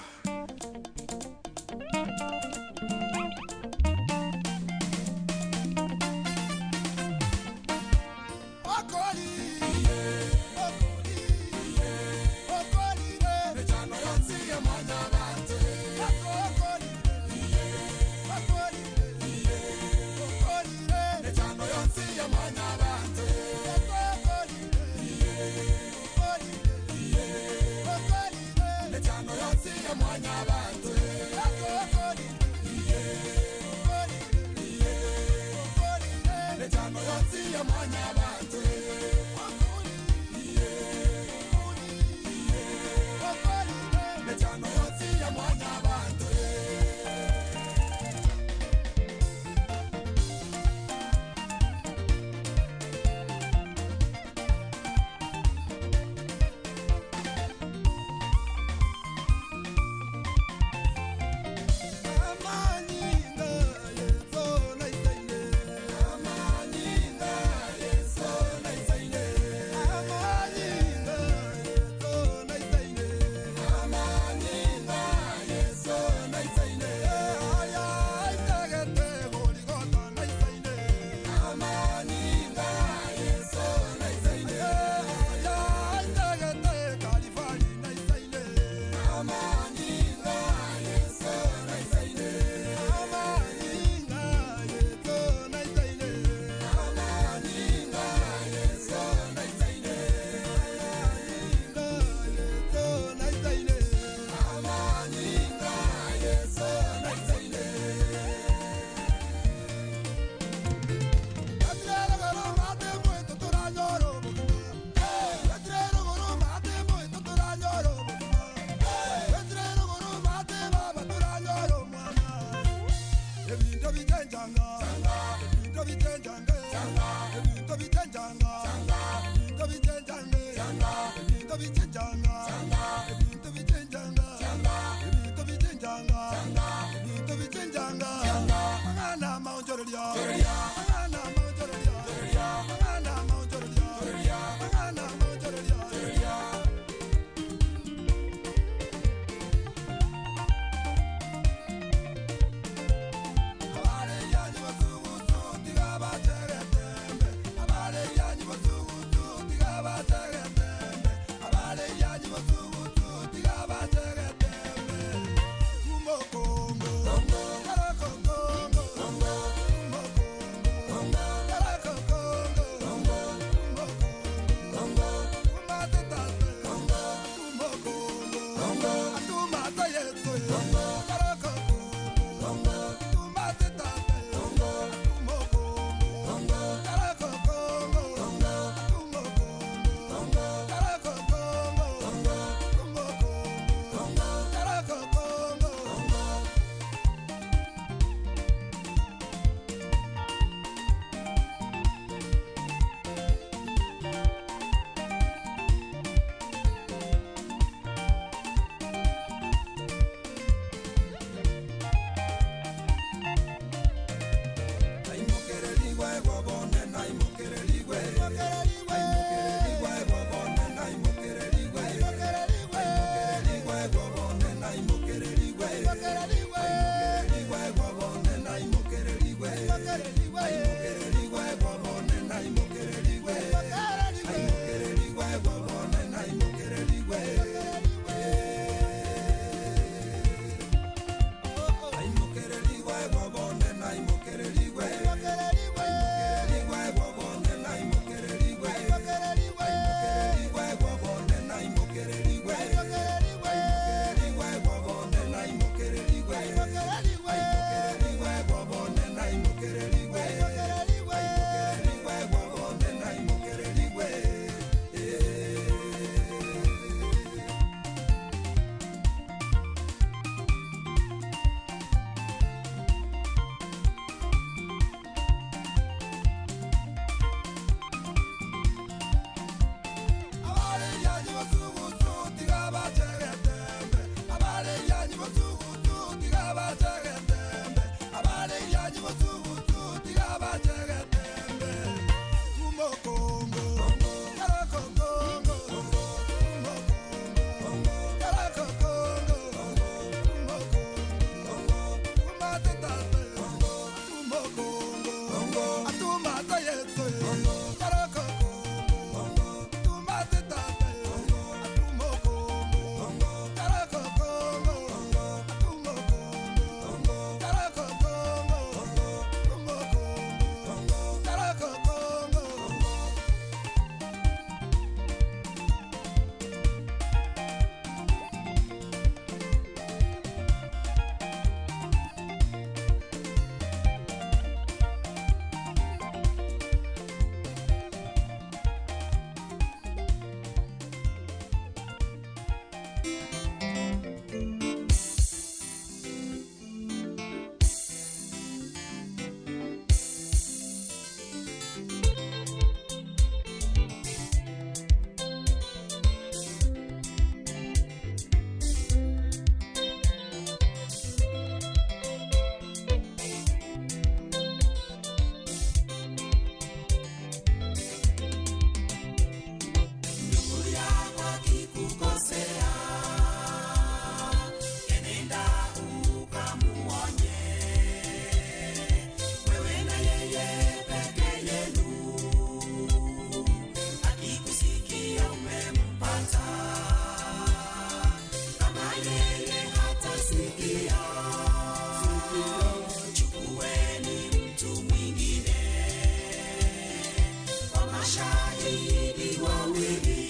mashahidi wawili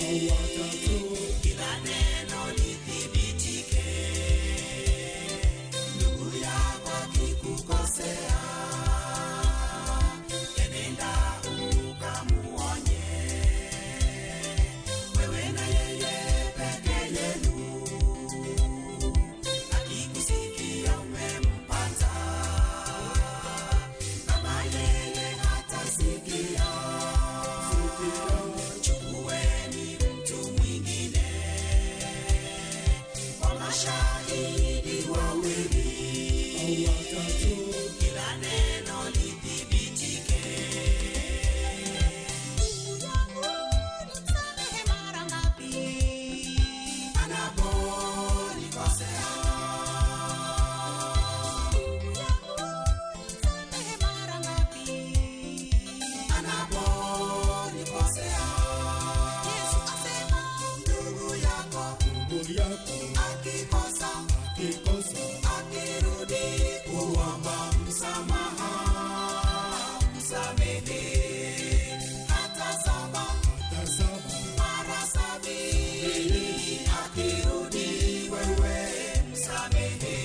au watatu, kila neno lithibitike. Ndugu yako akikukosea, enenda ukamuonye, wewe na yeye peke yenu. Akikusikia umempata, kama yeye hatasikia, chukueni mtu mwingine kwa mashahidi wawili au watatu, kila neno lithibitike. Nimsamehe mara ngapi anaponikosea? Nimsamehe mara ngapi anaponikosea? Yesu asema ndugu yako, ndugu yako akikosa, akikosa, akirudi kuomba msamaha, msamehe hata saba, hata saba, mara sabini, akirudi wewe msamehe.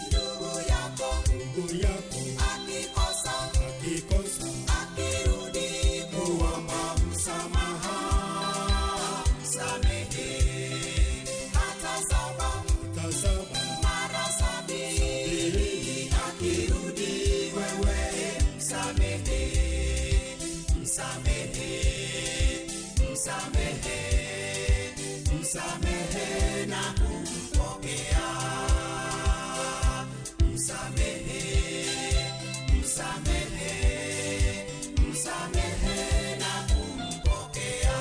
Ndugu yako, ndugu yako akikosa, akikosa, akirudi kuomba msamaha, msamehe hata saba, hata saba, mara sabini, akirudi wewe msamehe, msamehe, msamehe, msamehe na kumpokea, msamehe, msamehe, msamehe na kumpokea.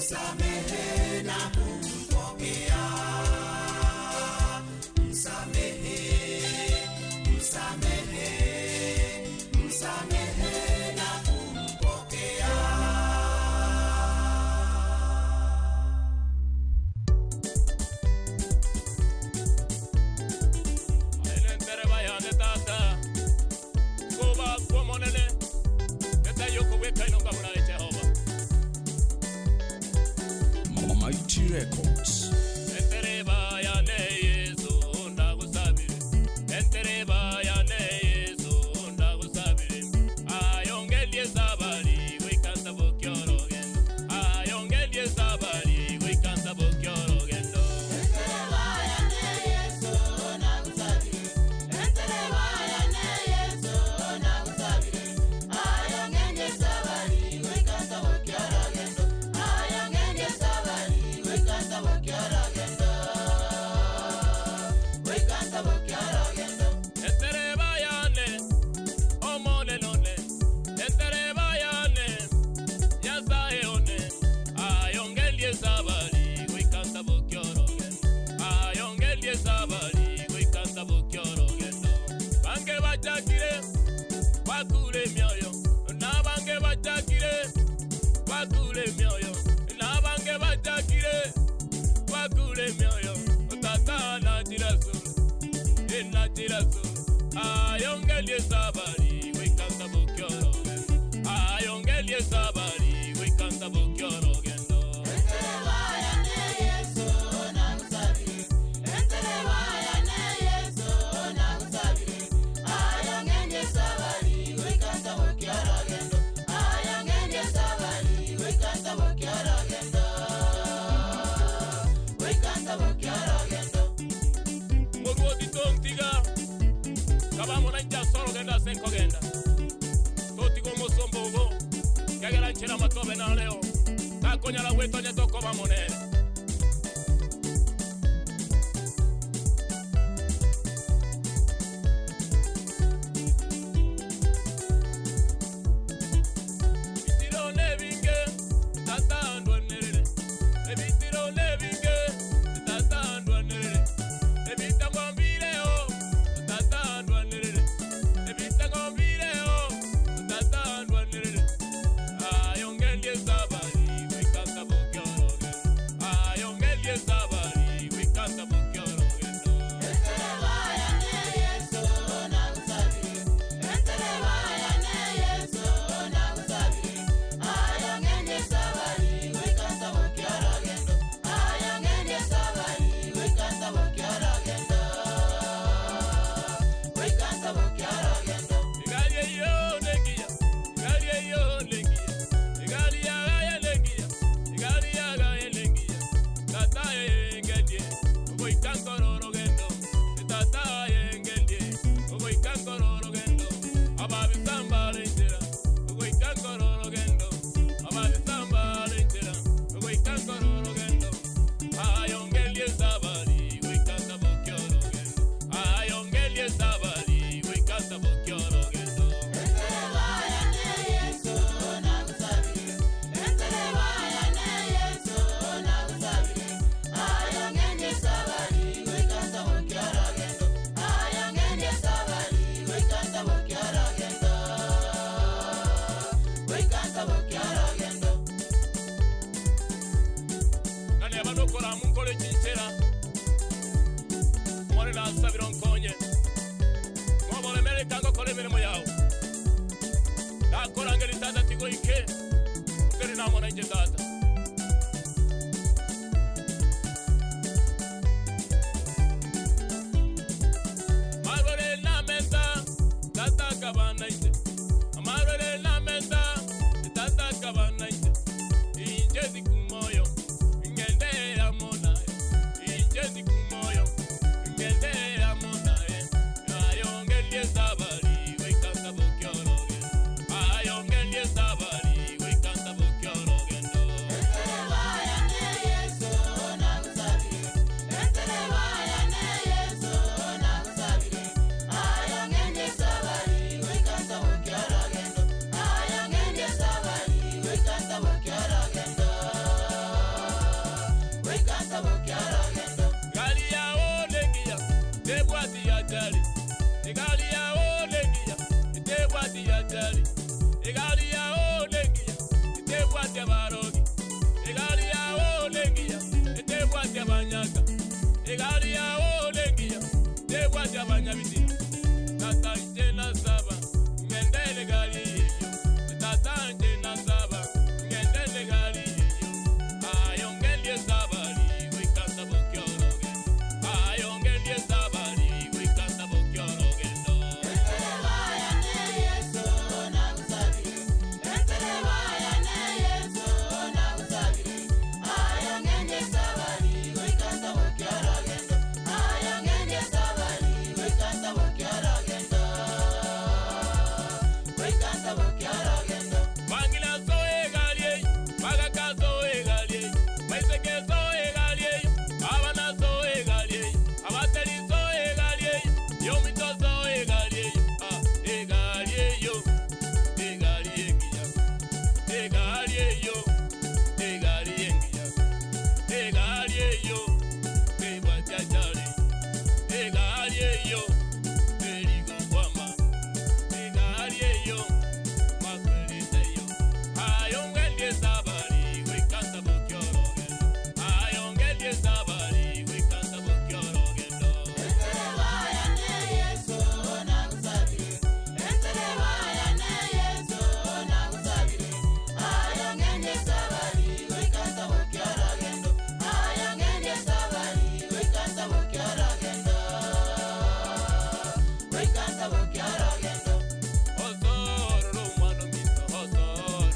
Msamehe na kumpokea. Msamehe, msamehe, msamehe na kumpokea. Enentereba yane tata kuba kwomonene etayokobweka inonga buna Jehova. Mighty Records. Entereba yane Yesu ndagusabire, entereba yane Yesu ndagusabire, ayongelie sabari gwikansa bokiorogendo, ayongelie sabari gwikansa bokiorogendo. Entereba yane omonenone, entereba yane Nyasaye one, ayongelie sabari gwikansa bokiorogendo, ayongelie sabari gwikansa bokiorogendo. Bange bachakire bakure mioyo, na bange bachakire bakure mioyo, na bange bachakire bakure mioyo. Tata na jirasu enatirasu, ayongelie sabari gwikansa bokiorogendo, ayongelie sabari gwikansa bokiorogendo. Moruoti tontiga kabamona njasorogenda ase nkogenda totiga omosomba ogo kegera nchera matobe nareo takonyara gwetonya tokoba monene. Bitiro nebinge tata ndwanerere, ebitiro nebinge tata ndwanerere, ebitangombileo tata ndwanerere, ebitangombileo tata ndwanerere, ayongelie sabari wikanta bokiorogendo, ayongelie sabari wikanta bokiorogendo. Egali eyo nengiya, egali eyo nengiya, egali yagaya nengiya, egali yagaya nengiya. Tata yengelie, ogoika nkororogendo. Tata yengelie, ogoika nkororogendo. Ababisambara enchera, ogoika nkororogendo. Ababisambara enchera, ogoika nkororogendo. Ayongelie sabari, goika nsabokiorogendo. Ayongelie sabari, goika nsabokiorogendo. Nane abanokora munkole chinchera mwone nasabira nkonye mwabolemere kango kora emirimo yawe nakora ngeri tata tigoike uteri namona inje tata. Marore namenta tata kabana inje, amarore namenta tata kabana inje, inje zikumoyo ngendera monayo, inje zikumoyo ngendera monayo, ayongelie sabari wikanta bokiorogendo, ayongelie sabari wikanta bokiorogendo. Wake up. Egari eyo, egari engiya. Egari eyo, ebwachachari. Egari eyo, erigokwama. Egari eyo, makwerete yo. Ayongelie sabari, goikanta bokiorogendo. Ayongelie sabari, goikanta bokiorogendo. Osororo mwana mito, osororo.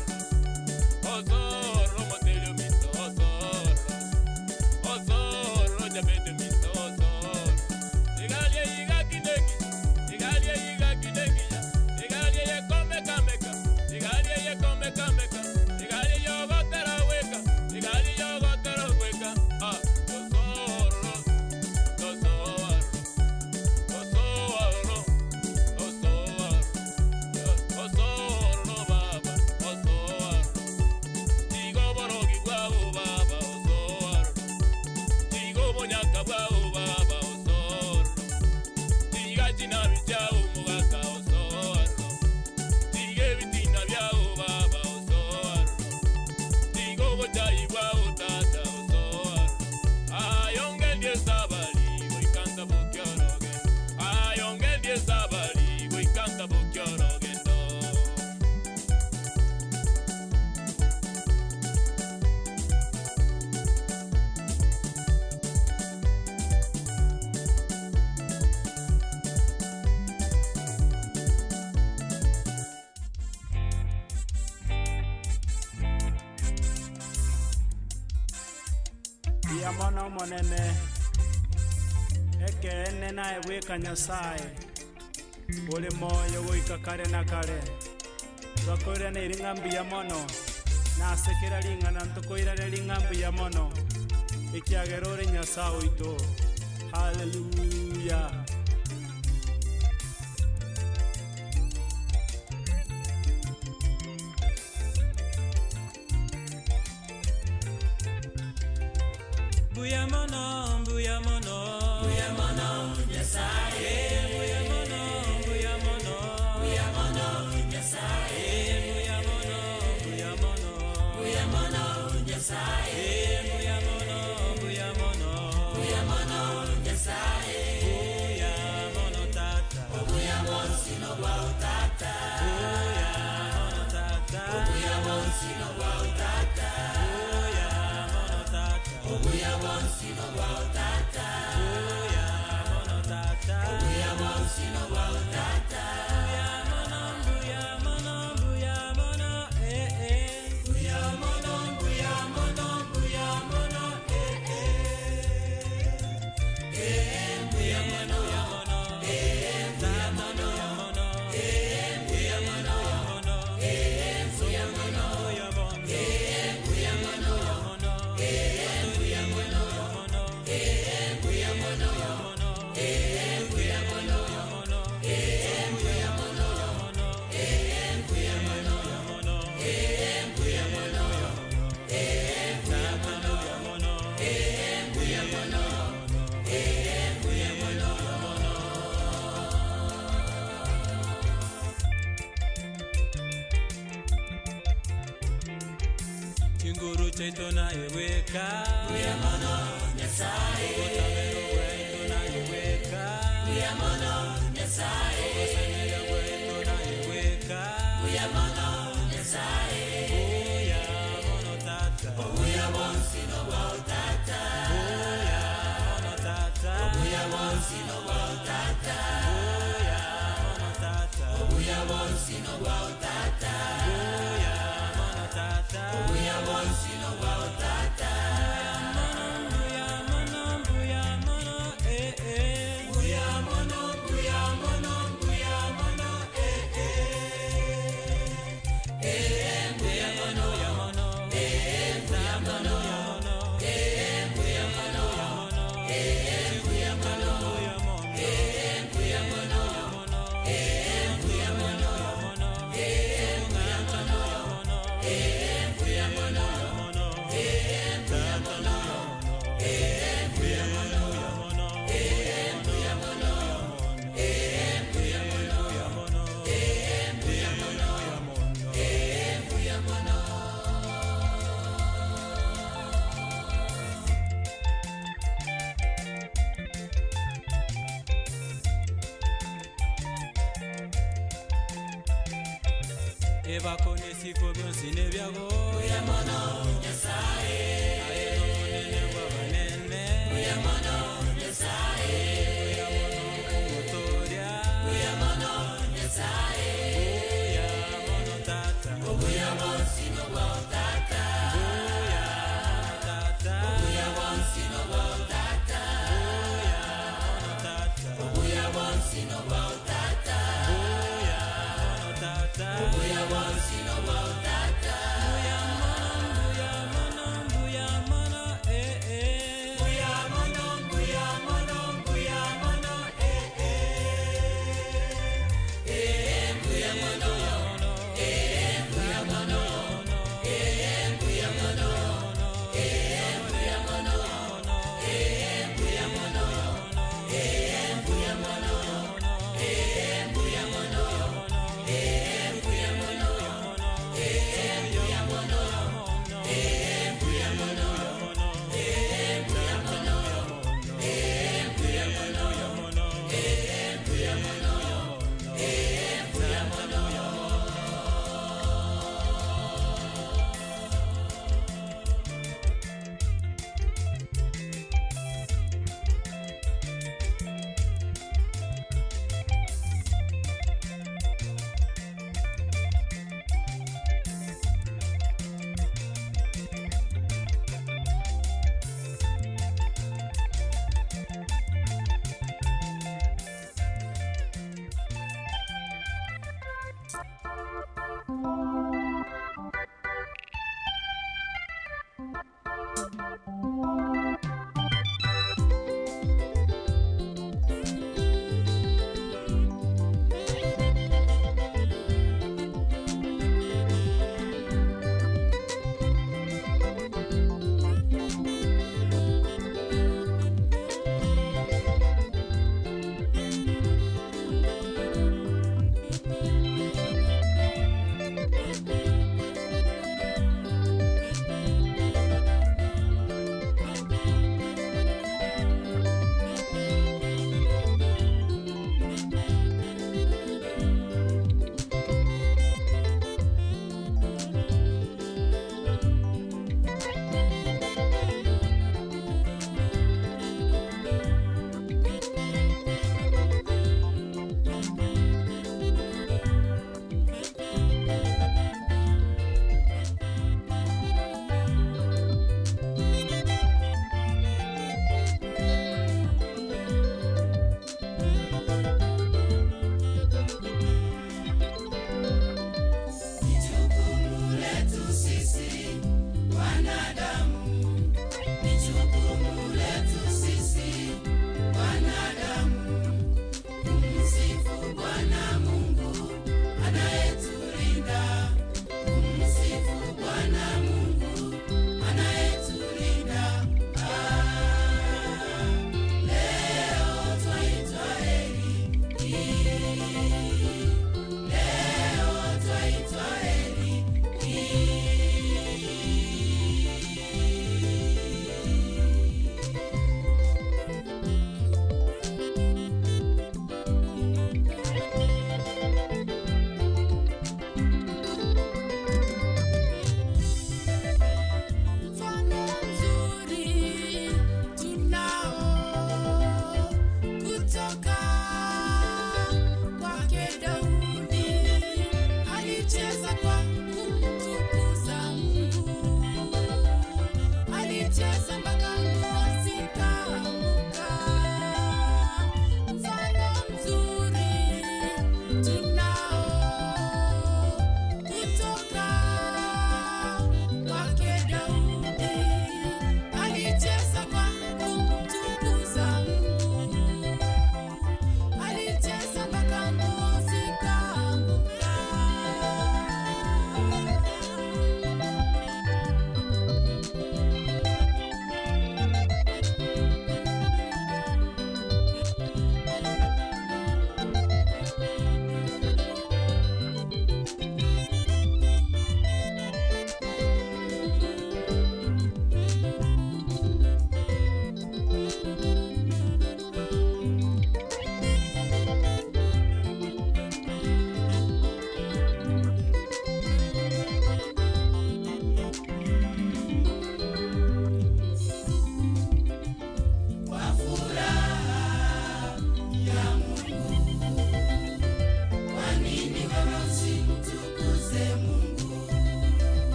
Osororo motelio mito, osororo. Osororo jabete mito, osororo. Egalie igakineki, egalie igakinekiya, egalie yekomekameka, egalie yekomekameka, egalie yogotera weka, egalie yogotera weka. Ah, osororo, osororo, osororo, osororo. Osororo baba, osororo. Tigo borogi bwabo baba, osororo. Tigo bonyaka bwabo baba, osororo. Tiga chinabi chao mugaka, osororo. Tiga ebitina byao baba, osororo. Tigo bochai bwao tata, osororo. Ayongelie sabari, goikanta bokiorogendo. Ayongelie sabari, goikanta bokiorogendo. Mbuya mono omonene ekeene naye bweka nyasaye uri moyo goika kare na kare twakoirana ring'a mbuya mono nasekera ring'ana ntokoirana ring'a mbuya mono ekiagera ore nyasaye oito haleluya. Mbuya mono, mbuya mono, mbuya mono, Nyasaye. Mbuya mono, mbuya mono, mbuya mono, Nyasaye. Mbuya mono, mbuya mono, mbuya mono, Nyasaye. Mbuya mono, mbuya mono, mbuya mono, Nyasaye. Mbuya mono tata, mbuya monsino bwa tata. Mbuya mono tata, mbuya monsino bwa tata. Mbuya mono tata, mbuya monsino bwa tata. Mbuya mono tata, mbuya monsino bwa tata. Mbuya mono, mbuya mono, mbuya mono, eh eh. Mbuya mono, mbuya mono, mbuya mono, eh eh. Eh, mbuya mono, eh, mbuya mono, eh, mbuya mono, eh, mbuya mono, eh, mbuya mono, eh, mbuya mono, eh, mbuya mono, eh, mbuya mono, eh, mbuya mono, eh, mbuya mono, eh, mbuya mono, eh, mbuya mono, eh, mbuya mono, eh, mbuya mono. Chinguru chaito naye weka Mbuya mono, Nyasaye. Obotamero bwaito naye weka Mbuya mono, Nyasaye. Obosemera bwaito naye weka Mbuya mono, Nyasaye. Mbuya mono tata, Mbuya monsino bwa tata. Mbuya mono tata, Mbuya monsino bwa tata. Mbuya mono tata, Mbuya monsino bwa tata. Mbuya mono tata, Mbuya monsino bwa tata. Mbuya mono, mbuya mono, eh eh. Mbuya mono, mbuya mono, mbuya Ebakone siko byonsi nebyago. Mbuya mono Nyasaye. Aye nomonene bw'abanene. Mbuya mono Nyasaye. Mbuya mono omotoria. Mbuya mono Nyasaye. Mbuya mono tata. Obuya bonsi nobwa tata. Mbuya mono tata. Obuya bonsi nobwa tata. Mbuya mono tata. Obuya bonsi nobwa tata. Mbuya mono tata. Obuya bonsi nobwa tata. Mbuya mono.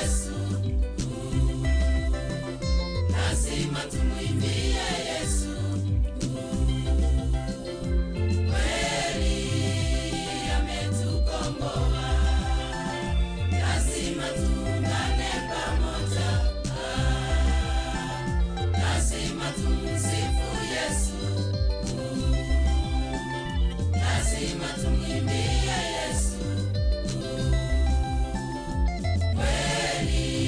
Yesu. Lazima tumwimbie Yesu. Kweli ametukomboa. Lazima tuungane pamoja. Ah, lazima tumsifu Yesu. Lazima tumwimbie Yesu. Kweli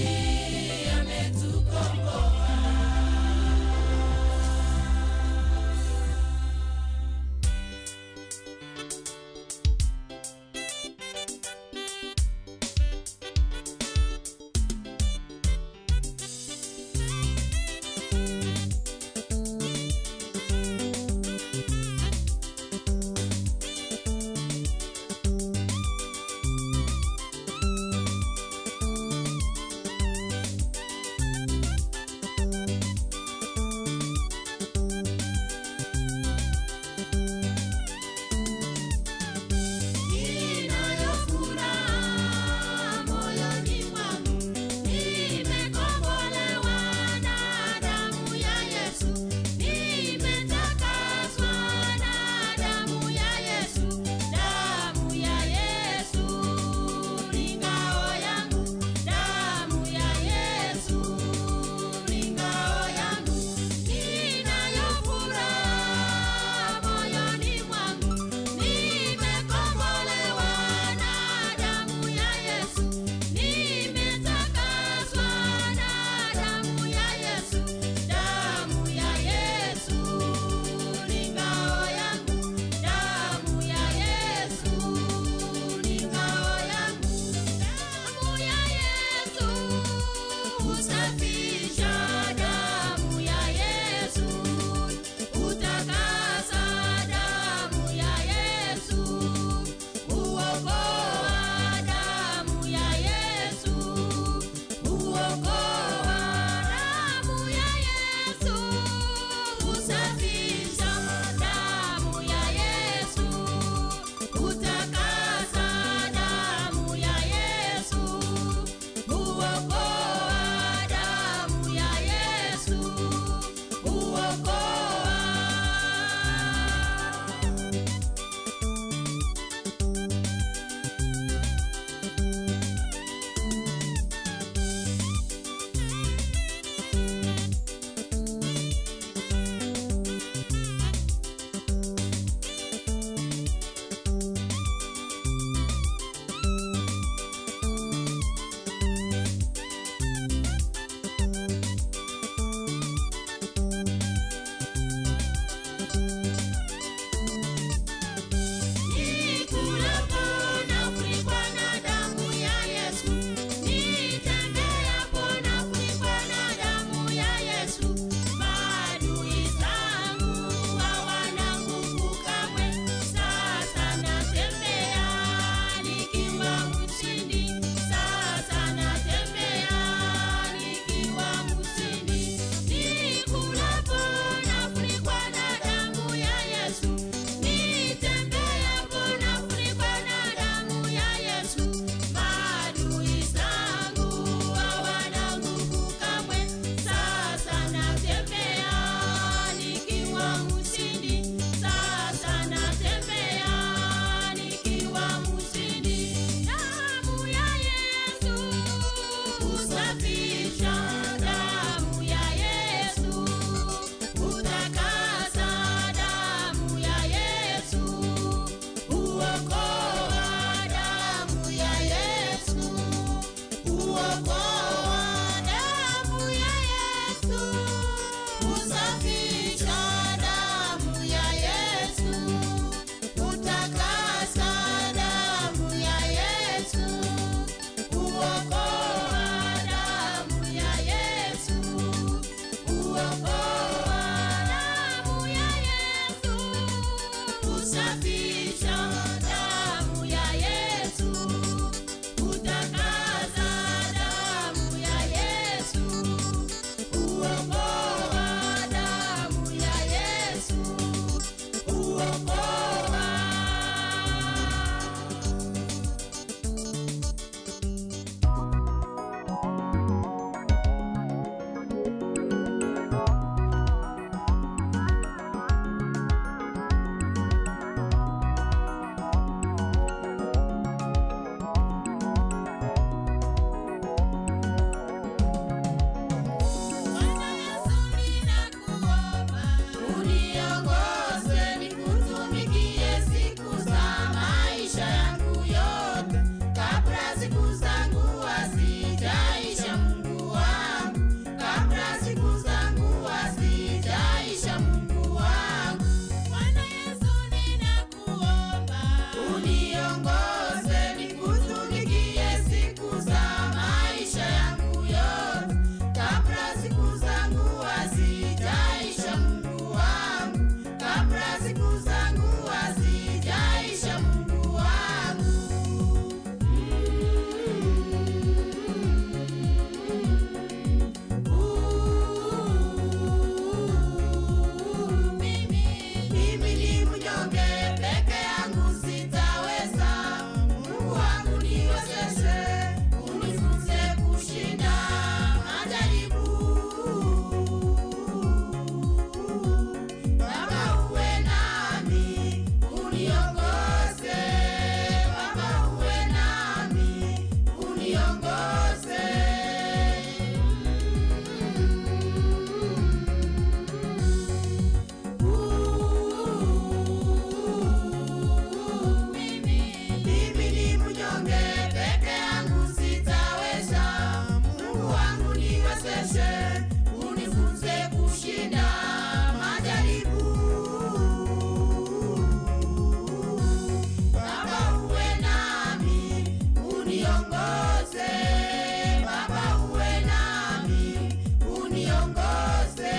Uniongoze Baba, uwe nami, uniongoze.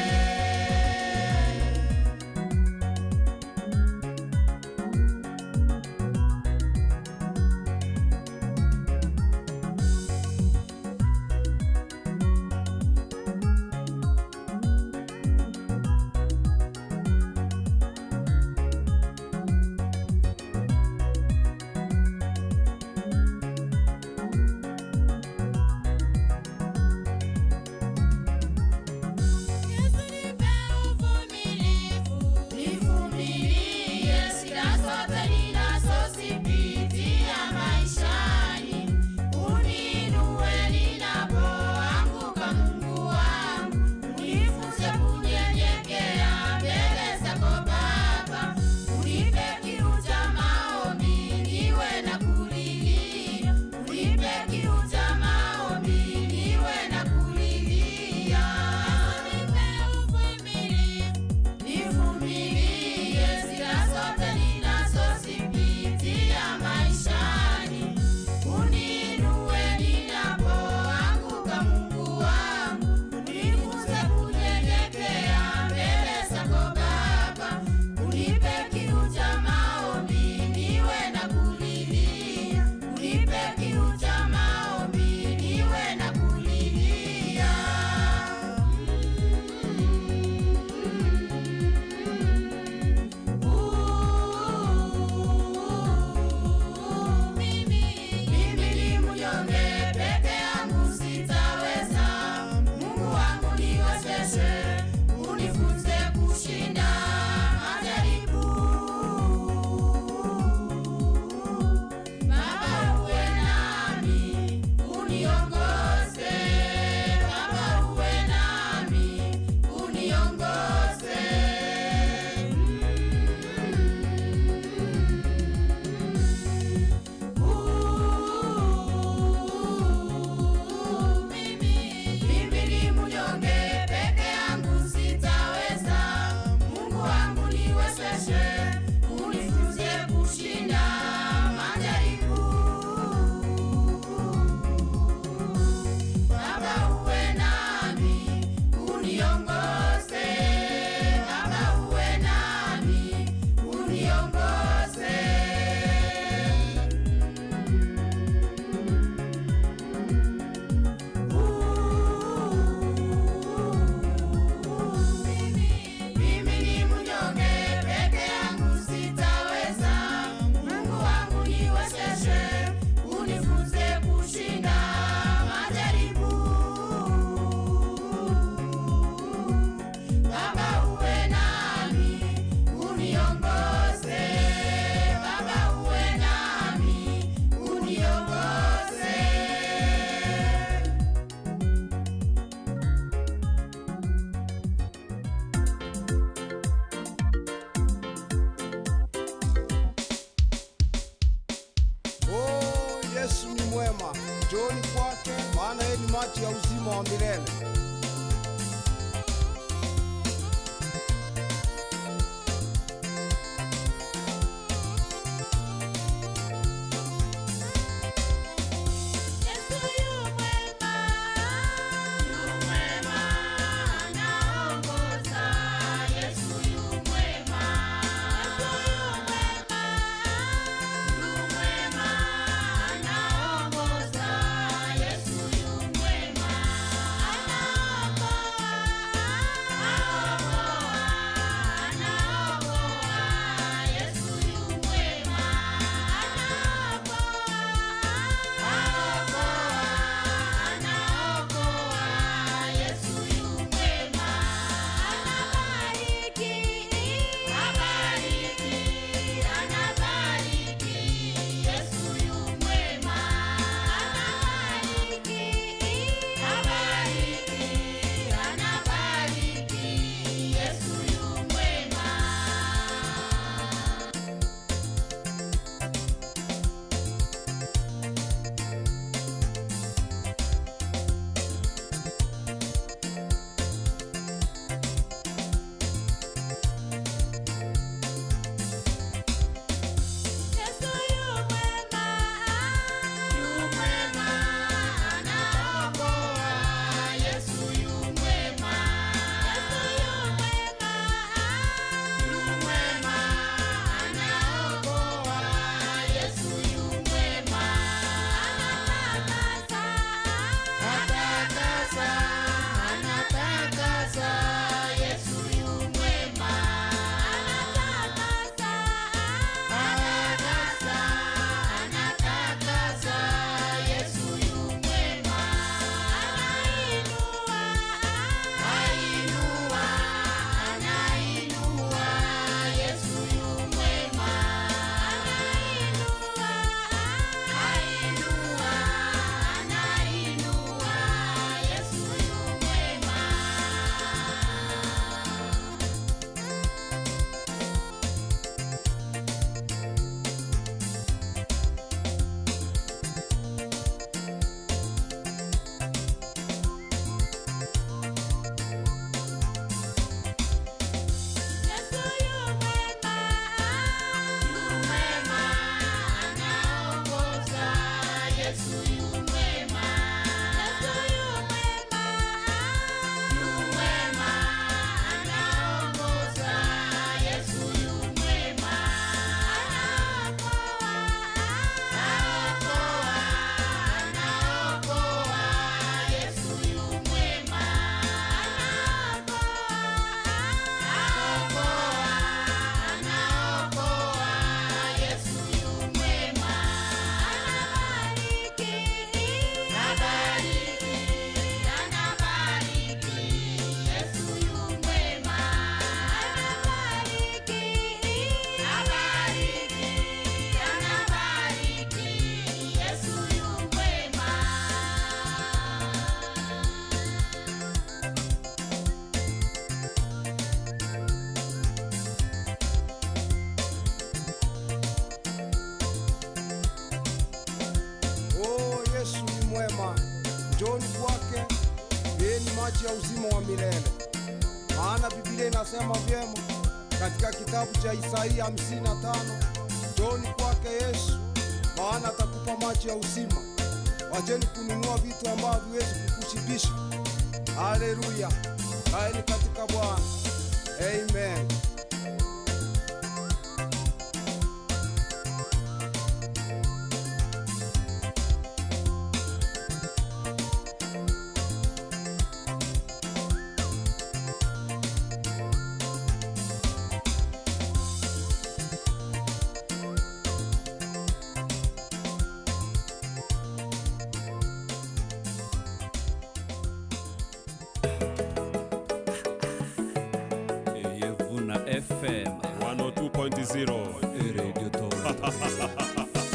Yesu nipe uvumilivu, nivumilie shida zote ninazozipitia maishani. Uniinue ninapoanguka, Mungu wangu, unifunze kunyenyekea mbele zako Baba. Unipe kiu cha maombi, niwe na kulilia. Unipe kiu cha maombi, niwe na kulilia. Nivumilie shida zote ninazozipitia maishani. Uniinue ninapoanguka, Mungu wangu, unifunze kunyenyekea mbele zako Baba. Unipe kiu cha maombi, niwe na kulilia. Unipe kiu cha maombi, niwe na kulilia. Mimi ni mnyonge, peke yangu sitaweza. Mungu wangu niwezeshe, unifunze kushinda majaribu. Baba uwe nami, uniongoze. Baba uwe nami, uniongoze. Mimi ni mnyonge, peke yangu sitaweza. Mungu wangu niwezeshe, unifunze kushinda majaribu. Baba uwe nami, uniongoze. Baba uwe nami, uniongoze. Mimi ni mnyonge, peke yangu sitaweza. Mungu wangu niwezeshe, unifunze kushinda majaribu. Baba uwe nami, uniongoze. Baba uwe nami, uniongoze. Oh, Yesu ni mwema, njooni kwake, maana yeye ni maji ya uzima wa milele. Yesu yu mwema, yu mwema, anaongoza. Yesu yu mwema, Yesu yu mwema, yu mwema, anaongoza. Yesu yu mwema, anaongoza. Njooni kwake, yeye ni maji ya uzima wa milele. Maana Biblia inasema vyema katika kitabu cha Isaia 55, njooni kwake Yesu, maana atakupa maji ya uzima. Wacheni kununua vitu ambavyo haviwezi kukushibisha. Haleluya! Kaeni katika Bwana. Amen. Vuna FM 102.0 Radio Toronto.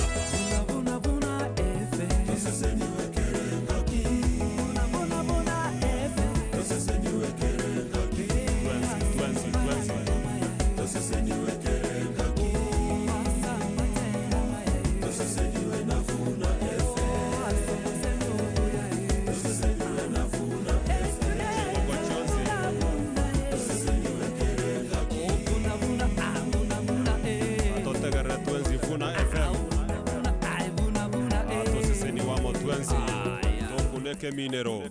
Atotegerera twenzi Vuna FM atoseseni wamo twenzi tokuneke minero.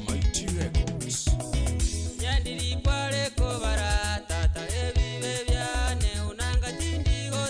Mighty Records. Nyandirikwaleko baratata ebibe byane unanga tindigo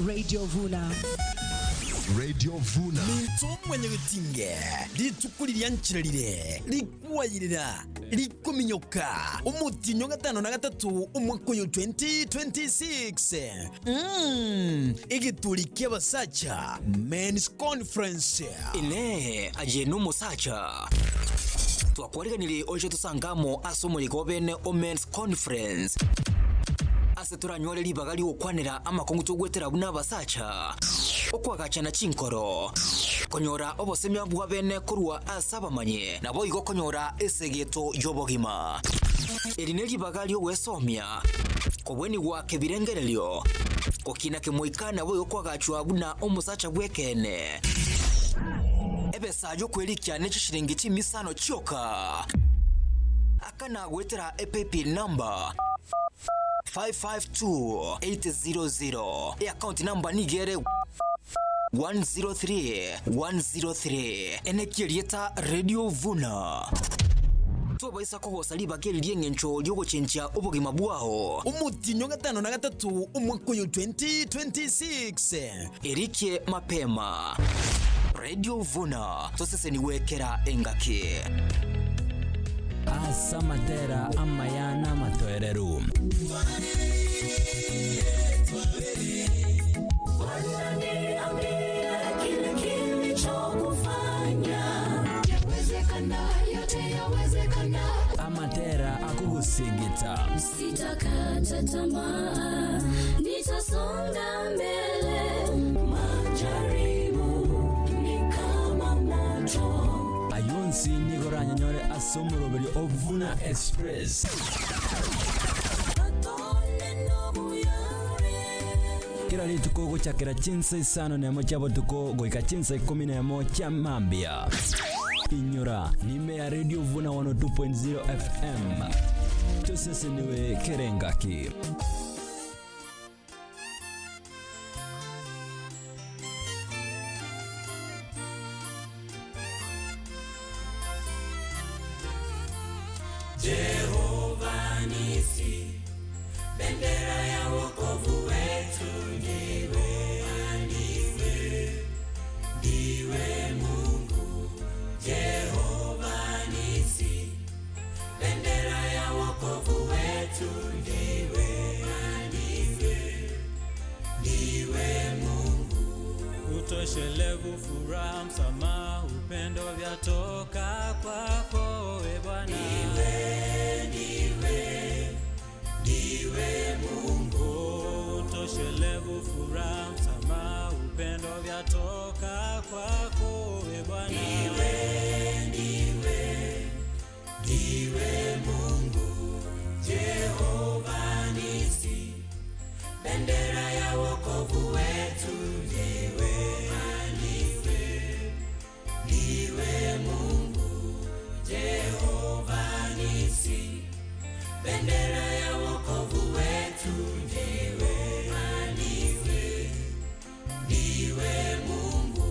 Radio Vuna. Radio Vuna. Minto mwenyegetinge rituko riria rire rikwayirira rikominyoka umutinyo gatano na gatatu umwaka uyu 2026 igituri ky'abasacha men's conference. Ine aye n'omusacha twakwariganire oche tusangamo ase omoriko bene o men's conference ase toranywore ribaga rigokwanera amakongu togwetera buna abasacha okwagachana chinkoro konyora obosemia bwa bene korwa ase abamanye nabo igo konyora esegeto y'obogima eri ne ribaga riogwesomia kobweni gwake birengererio kokina kemoika nabo igo kwagachwa buna omosacha bwekene ebesa yokwerikia ne chishiringi chimisano chioka akana gwetera epaybill number 552800 e-account number nigere 103103 enekierieta Radio Vuna tobaisa kogosa ribaga eri rieng'encho riogochenchia obogima bwao. Umutinyo gatano na gatatu umwaka uyu 2026. Erikie mapema. Radio Vuna toseseniwekera engaki. Asa matera amayana amatoereru. Kile kilichokufanya yawezekana, yote yawezekana. Amatera akugusigita. Sitakata tamaa, nitasonga mbele. Majaribu ni kama moto. Ayonsi nigoranyanyore ase omoroberi o Vuna Express. Kila rituko gochakera chinsa isano nemo chia botuko goika chinsa ikumi nemo chia mambia. Inyora nime ya Radio Vuna 102.0 FM. Toseseniwe kerengaki. Jehova nisi, bendera ya wokovu wetu ndiwe, ndiwe, ndiwe Mungu. Jehova nisi, bendera ya wokovu wetu ndiwe, ndiwe, ndiwe Mungu. Utoshelevu, furaha, msamaha, upendo vyatoka kwako e Bwana. Ndiwe, ndiwe, ndiwe Mungu. Utoshelevu, furaha, msamaha, upendo vyatoka kwako e Bwana. Ndiwe, ndiwe, ndiwe Mungu. Jehova nisi, bendera ya wokovu wetu ndiwe, ndiwe, ndiwe Mungu. Jehova nisi, bendera ya wokovu wetu ndiwe, ndiwe, ndiwe Mungu.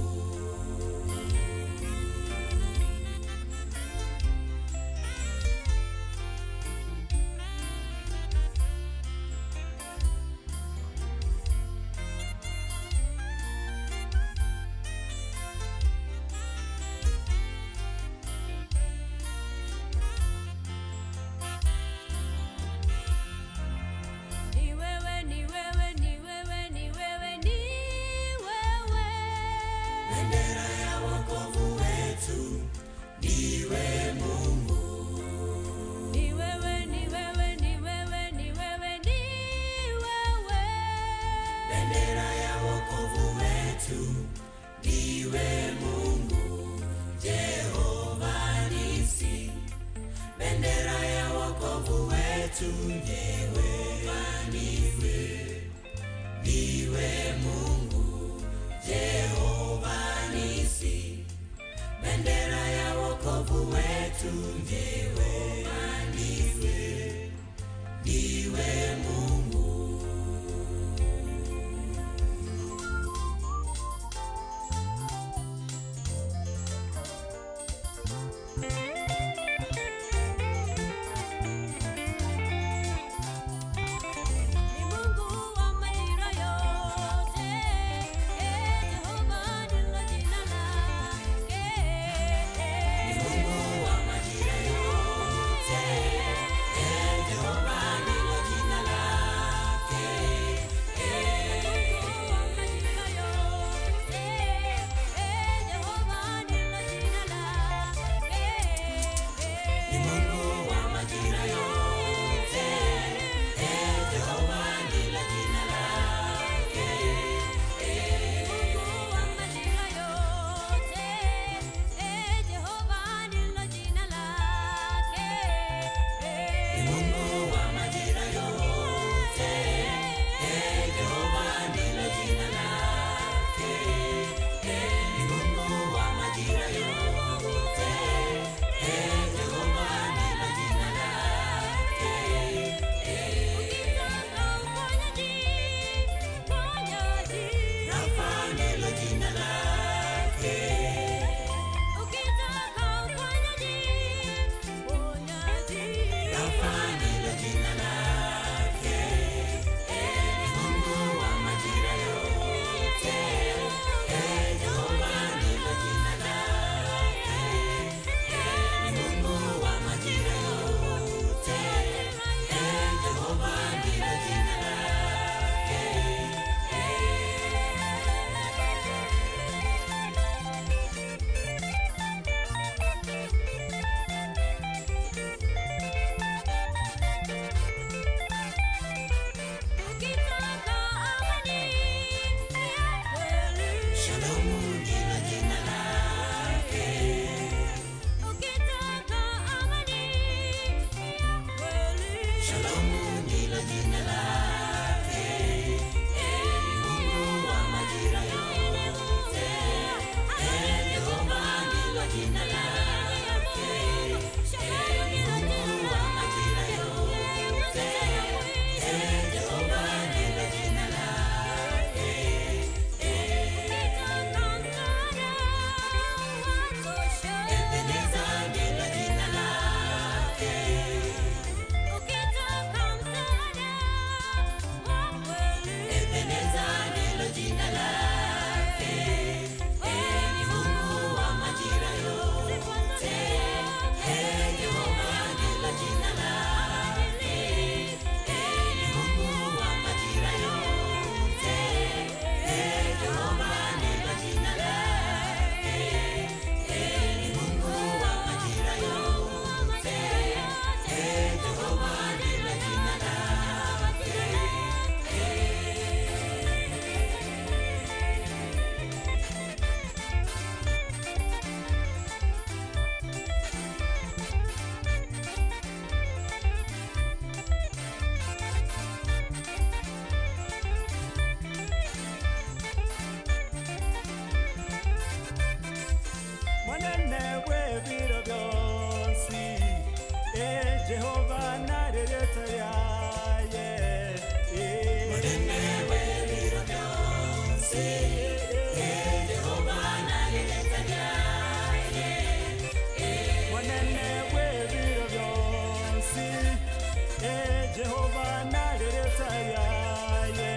Jehova narereta yaye. Munene w'ebiro byonsi, Jehova narereta ryaye. Munene w'ebiro byonsi, Jehova narereta yaye.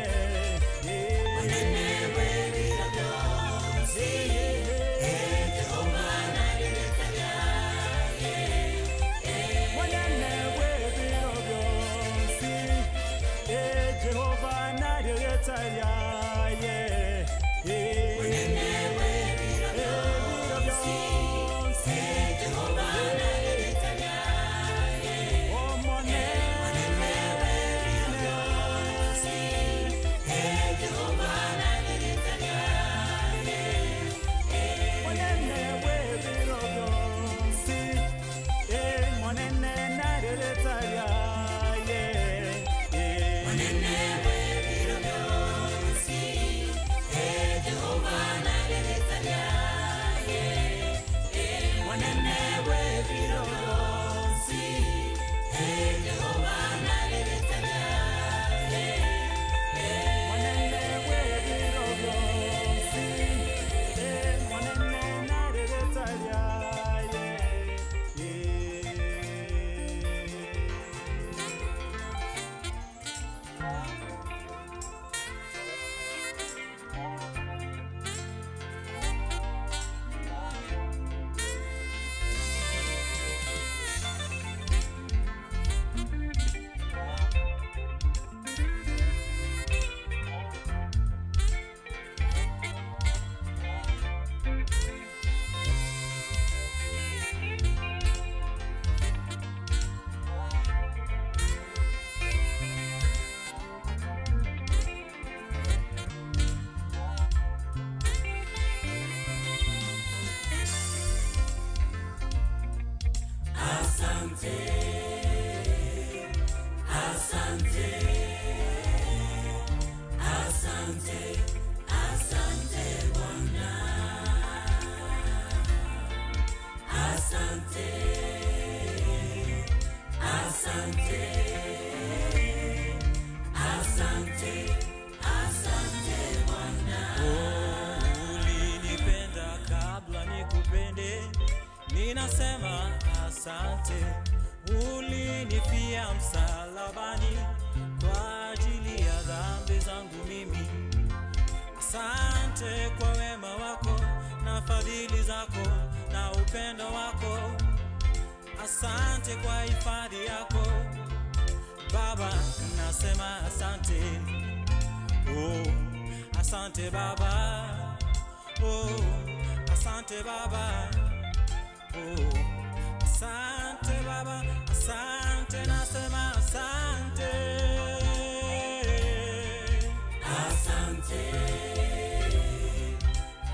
Munene w'ebiro byonsi, Jehova narereta ryaye. Munene w'ebiro byonsi, Jehova narereta yaye. Munene w'ebiro byonsi, Jehova narereta ryaye. Munene w'ebiro byonsi, Jehova narereta ryaye. Munene w'ebiro byonsi, munene narereta yaye. Munene w'ebiro byonsi, Jehova narereta ryaye. Munene w'ebiro byonsi, Jehova narereta ryaye. Munene w'ebiro byonsi, munene narereta yaye. Asante, asante, asante, asante Bwana. Asante, asante, asante, asante Bwana. Ulinipenda kabla nikupende, ninasema asante. Ulinifia msalabani kwa ajili ya dhambi zangu mimi. Asante kwa wema wako na fadhili zako na upendo wako. Asante kwa hifadhi yako Baba, nasema asante. Oh, asante Baba. Oh, asante Baba. Oh, asante Baba. Asante, nasema asante. Asante,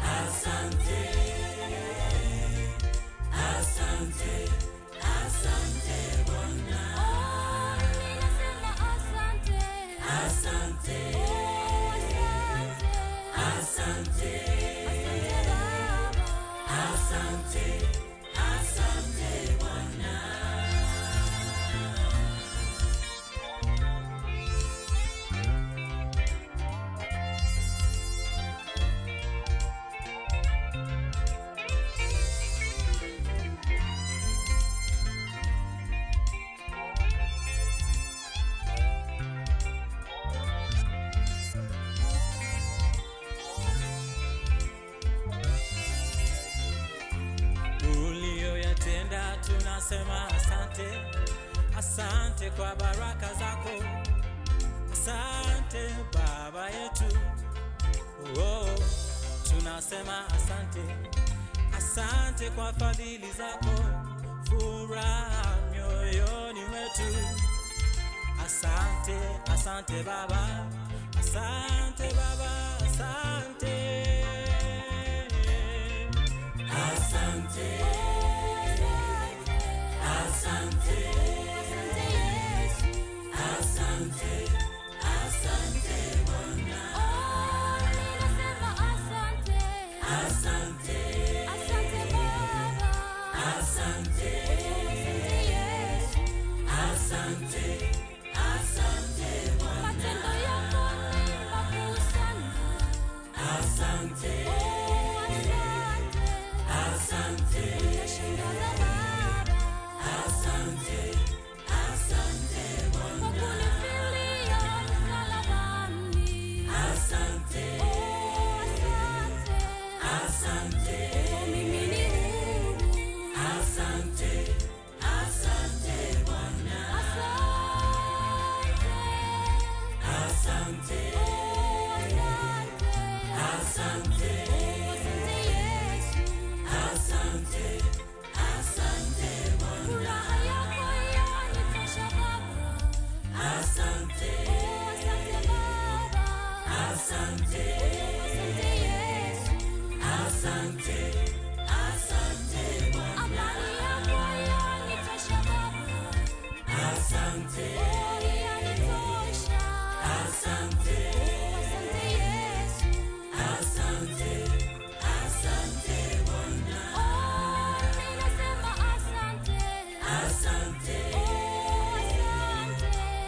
asante, asante, asante Bwana. Oh, ninasema asante. Asante, Oh, asante. asante, Asante Baba. asante, asante Bwana. Uliyoyatenda tunasema asante, asante kwa baraka zako, asante Baba yetu. Oh, tunasema asante, asante kwa fadhili zako, furaha mioyoni mwetu. Asante, asante Baba, asante Baba, asante. Asante, asante, asante, asante Bwana. Oh, ninasema asante. Asante, Asante Baba. asante, Asante Yesu. Asante. Oh, asante.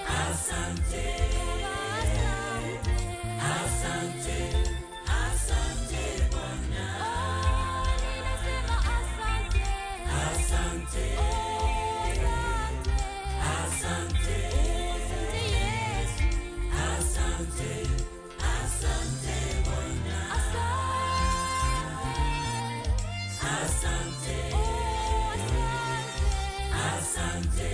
Asante. Baba, asante. Asante. Asante Bwana. Oh, ninasema asante. Asante. Oh, asante. Asante. Oh, asante Yesu. Asante. Asante Bwana. Asante. Asante. Oh, asante. Asante.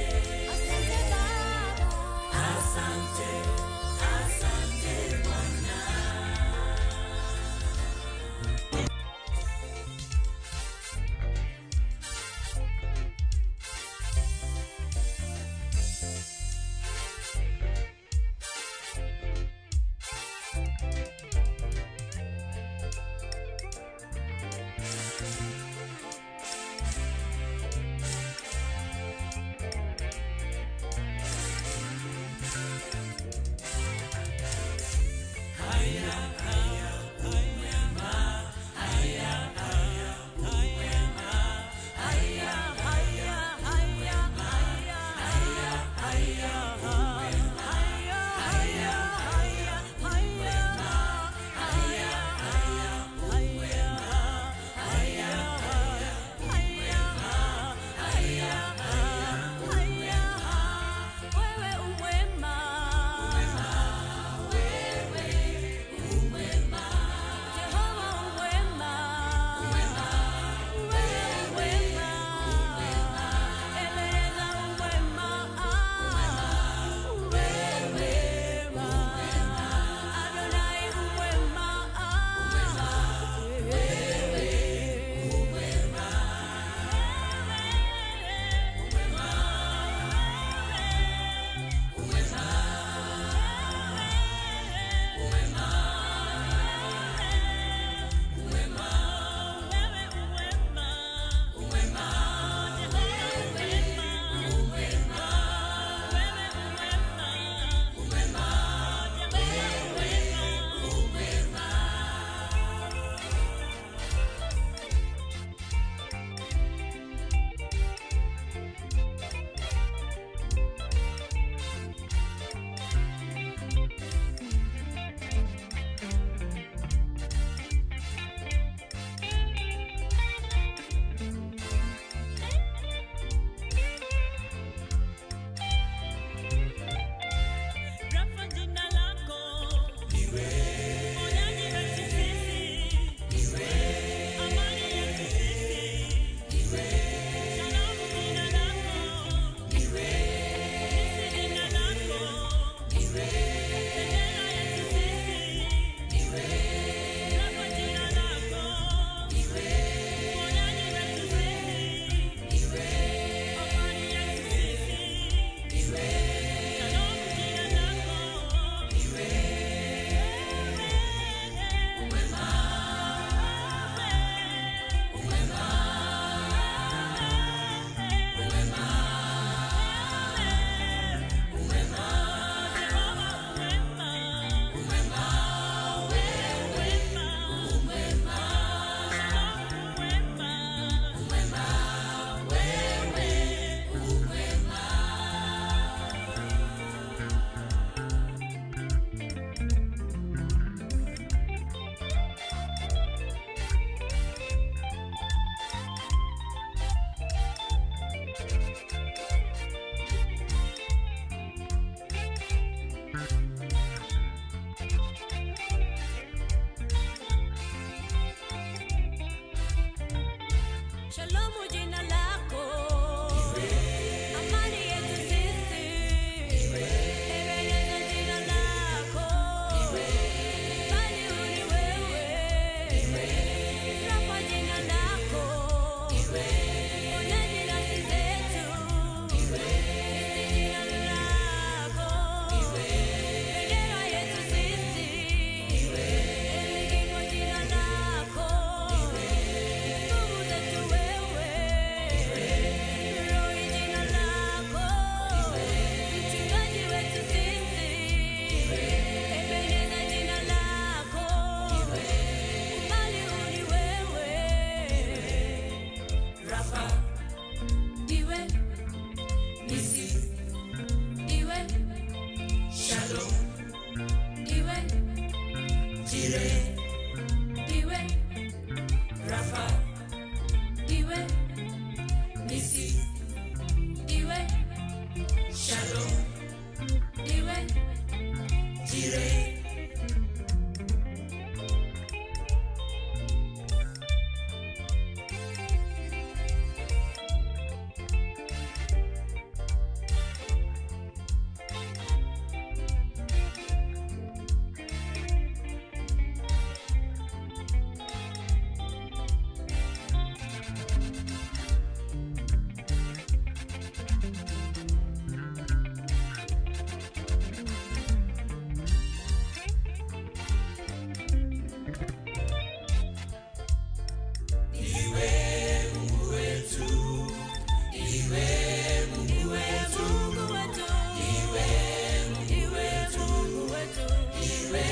Shalom. Iwe Jireh. Iwe Mungu wetu, iwe Mungu wetu, iwe Mungu wetu, iwe Mungu wetu, iwe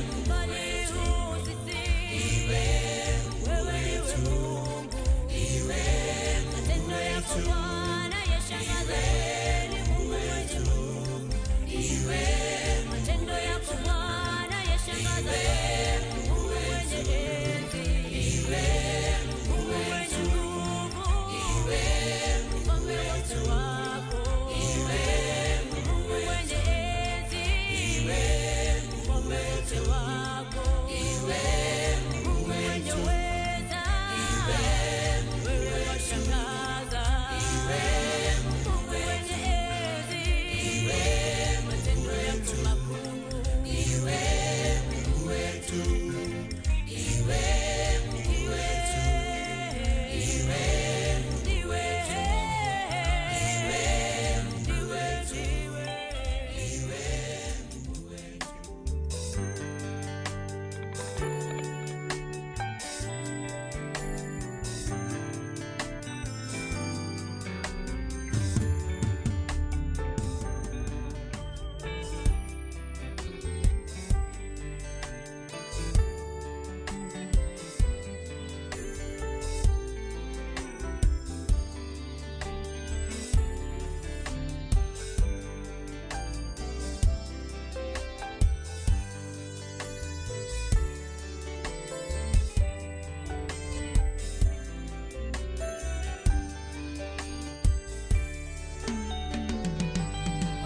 Mungu wetu, iwe Mungu wetu, iwe Mungu wetu, iwe matendo yako Bwana yashangaza, Mungu mwenye enzi, iwe Mungu mwenye nguvu, iwe Mungu wetu wako, iwe Mungu mwenye enzi, iwe Mungu wetu wako, iwe Mungu mwenye uweza, iwe wewe washangaza, iwe Mungu mwenye enzi, iwe matendo yako makuu, iwe Mungu wetu, iwe Mungu wetu, iwe Mungu wetu, iwe Mungu wetu, iwe Mungu wetu.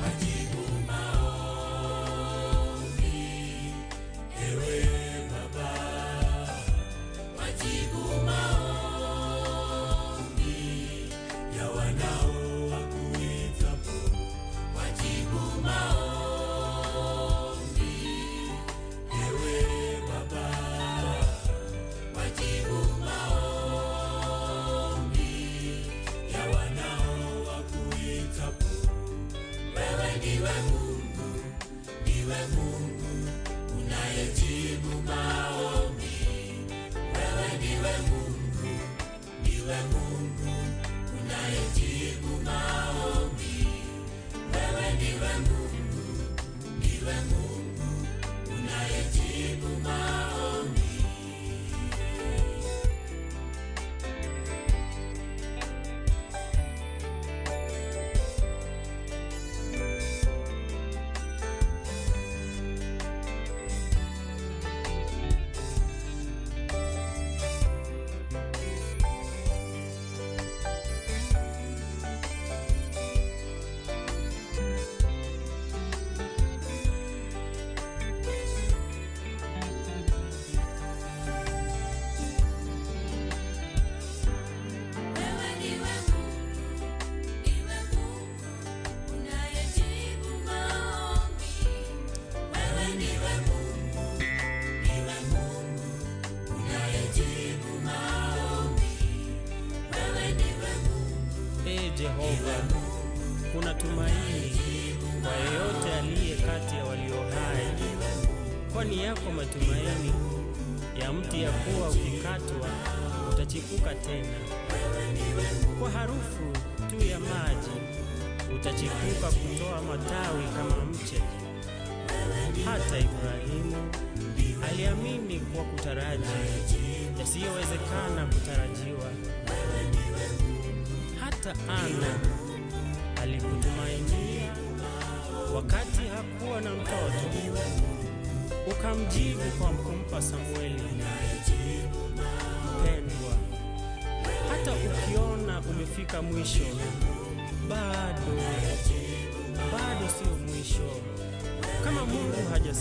Wajibu maombi, ewe Baba, wajibu maombi ya wanao wakuitapo, wajibu maombi, ewe Baba, wajibu maombi ya wanao wakuitapo. Wewe ndiwe Mungu, ndiwe Mungu unayejibu maombi. Wewe ndiwe Mungu, ndiwe Mungu unayejibu maombi. Wewe ndiwe Mungu, ndiwe Mungu unayejibu maombi. Wewe ndiwe Mungu, ndiwe Mungu unayejibu maombi. Wewe ndiwe Mungu, ndiwe Mungu unayejibu maombi. Wewe ndiwe Mungu, Ee Jehova, kuna tumaini kwa yeyote aliye kati ya walio hai, kwani yako matumaini ya mti ya kuwa ukikatwa utachipuka tena. Kwa harufu tu ya maji utachipuka kutoa matawi kama mche. Hata Ibrahimu aliamini kwa kutaraji yasiyowezekana kutarajiwa. Hata Ana alikutumainia wakati hakuwa na mtoto, ukamjibu kwa kumpa Samueli mpendwa. Hata ukiona umefika mwisho, bado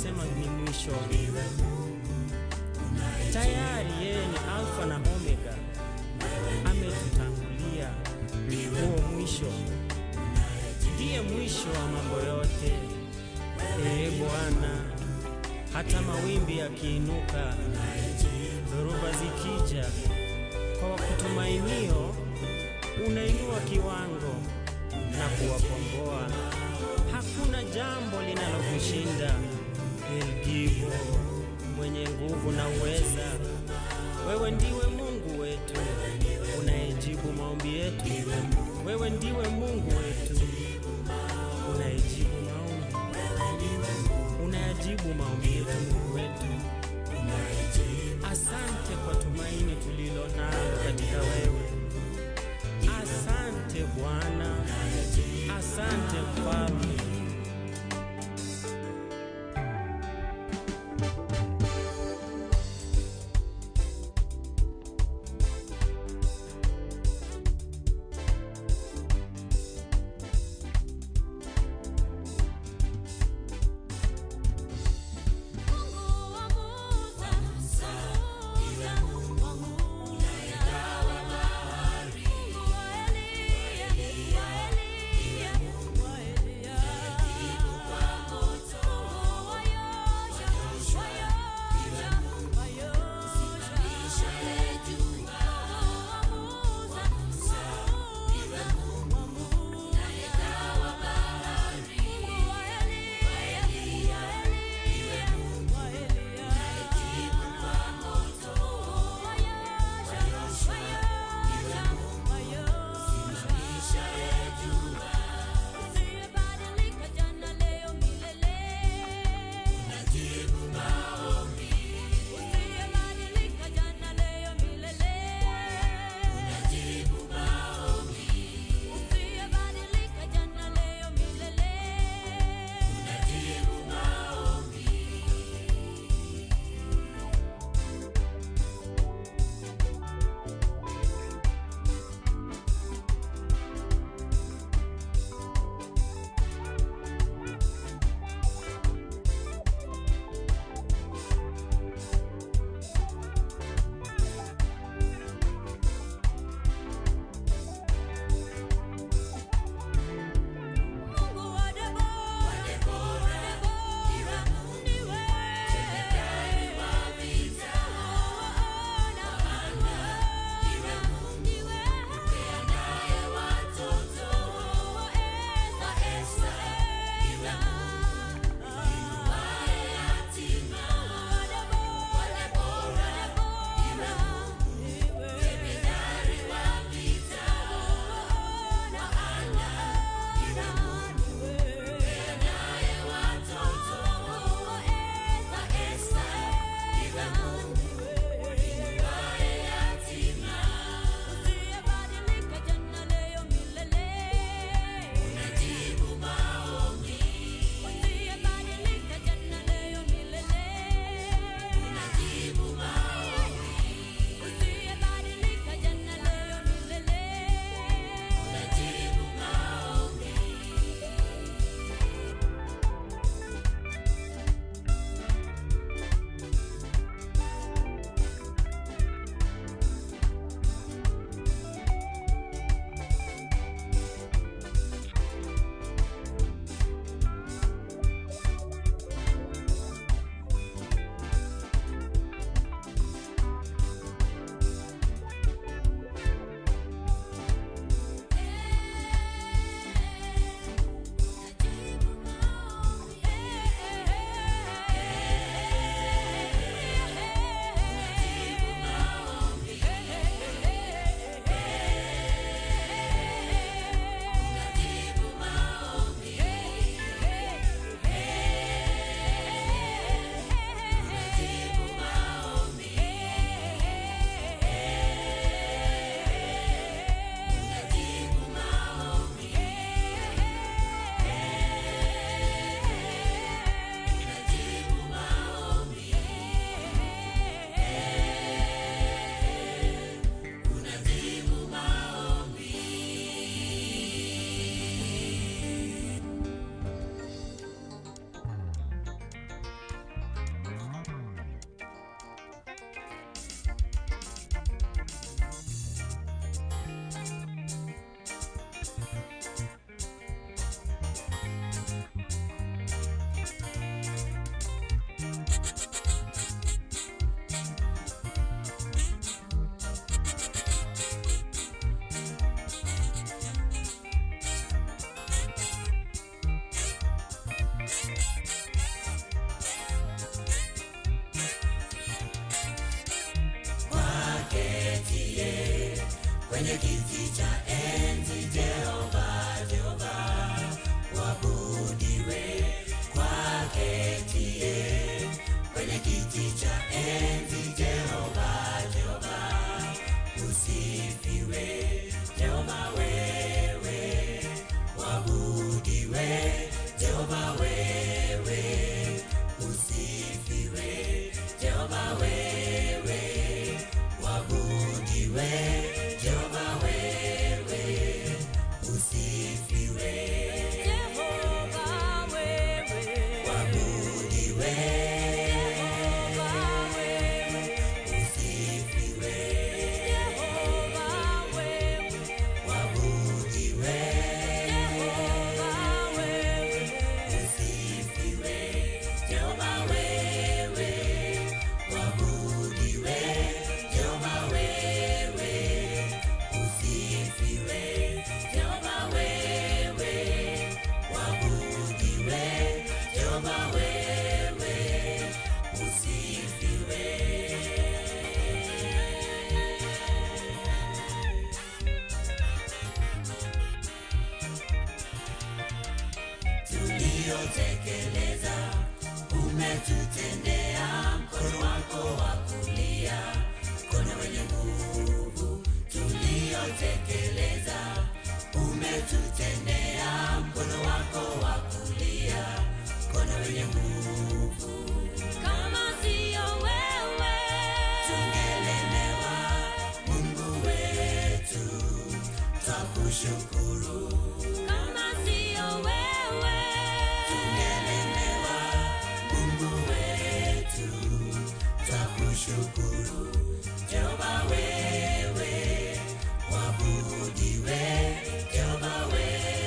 kusema ni mwisho. Tayari yeye ni Alfa na Omega, ametutangulia huo mwisho, ndiye mwisho wa mambo yote. Ee Bwana, hata mawimbi yakiinuka, dhoruba zikija, kwa wakutumainio unainua kiwango na kuwakomboa. Hakuna jambo linalokushinda. El Gibo, mwenye nguvu na uweza, wewe ndiwe Mungu wetu unayejibu maombi yetu. Wewe ndiwe Mungu wetu unayejibu maombi, unayajibu maombi yetu, Mungu wetu. Asante kwa tumaini tulilo nalo katika wewe. Asante Bwana, asante Mfalme. Mungu kwenye kiti cha enzi Jehova, Jehova wabudiwe kwaketie kwenye kiti cha enzi Jehova, Jehova usifiwe Jehova wewe wabudiwe Jehova wewe usifiwe Jehova wewe wabudiwe Jehova wewe usifiwe Jehova wewe wabudiwe Jehova wewe usifiwe Jehova wewe wabudiwe Jehova wewe usifiwe Jehova wewe wabudiwe Jehova wewe usifiwe Jehova wewe wabudiwe Jehova wewe usifiwe. Tuliotekeleza umetutendea, mkono wako wa kulia, mkono wenye nguvu. Tuliotekeleza umetutendea, mkono wako wa kulia, mkono wenye nguvu. Kama sio wewe Tungelemewa, Mungu wetu, twakushukuru. Kama sio wewe Tungelemewa, Mungu wetu, twakushukuru. Jehova wewe, wabudiwe. Jehova wewe,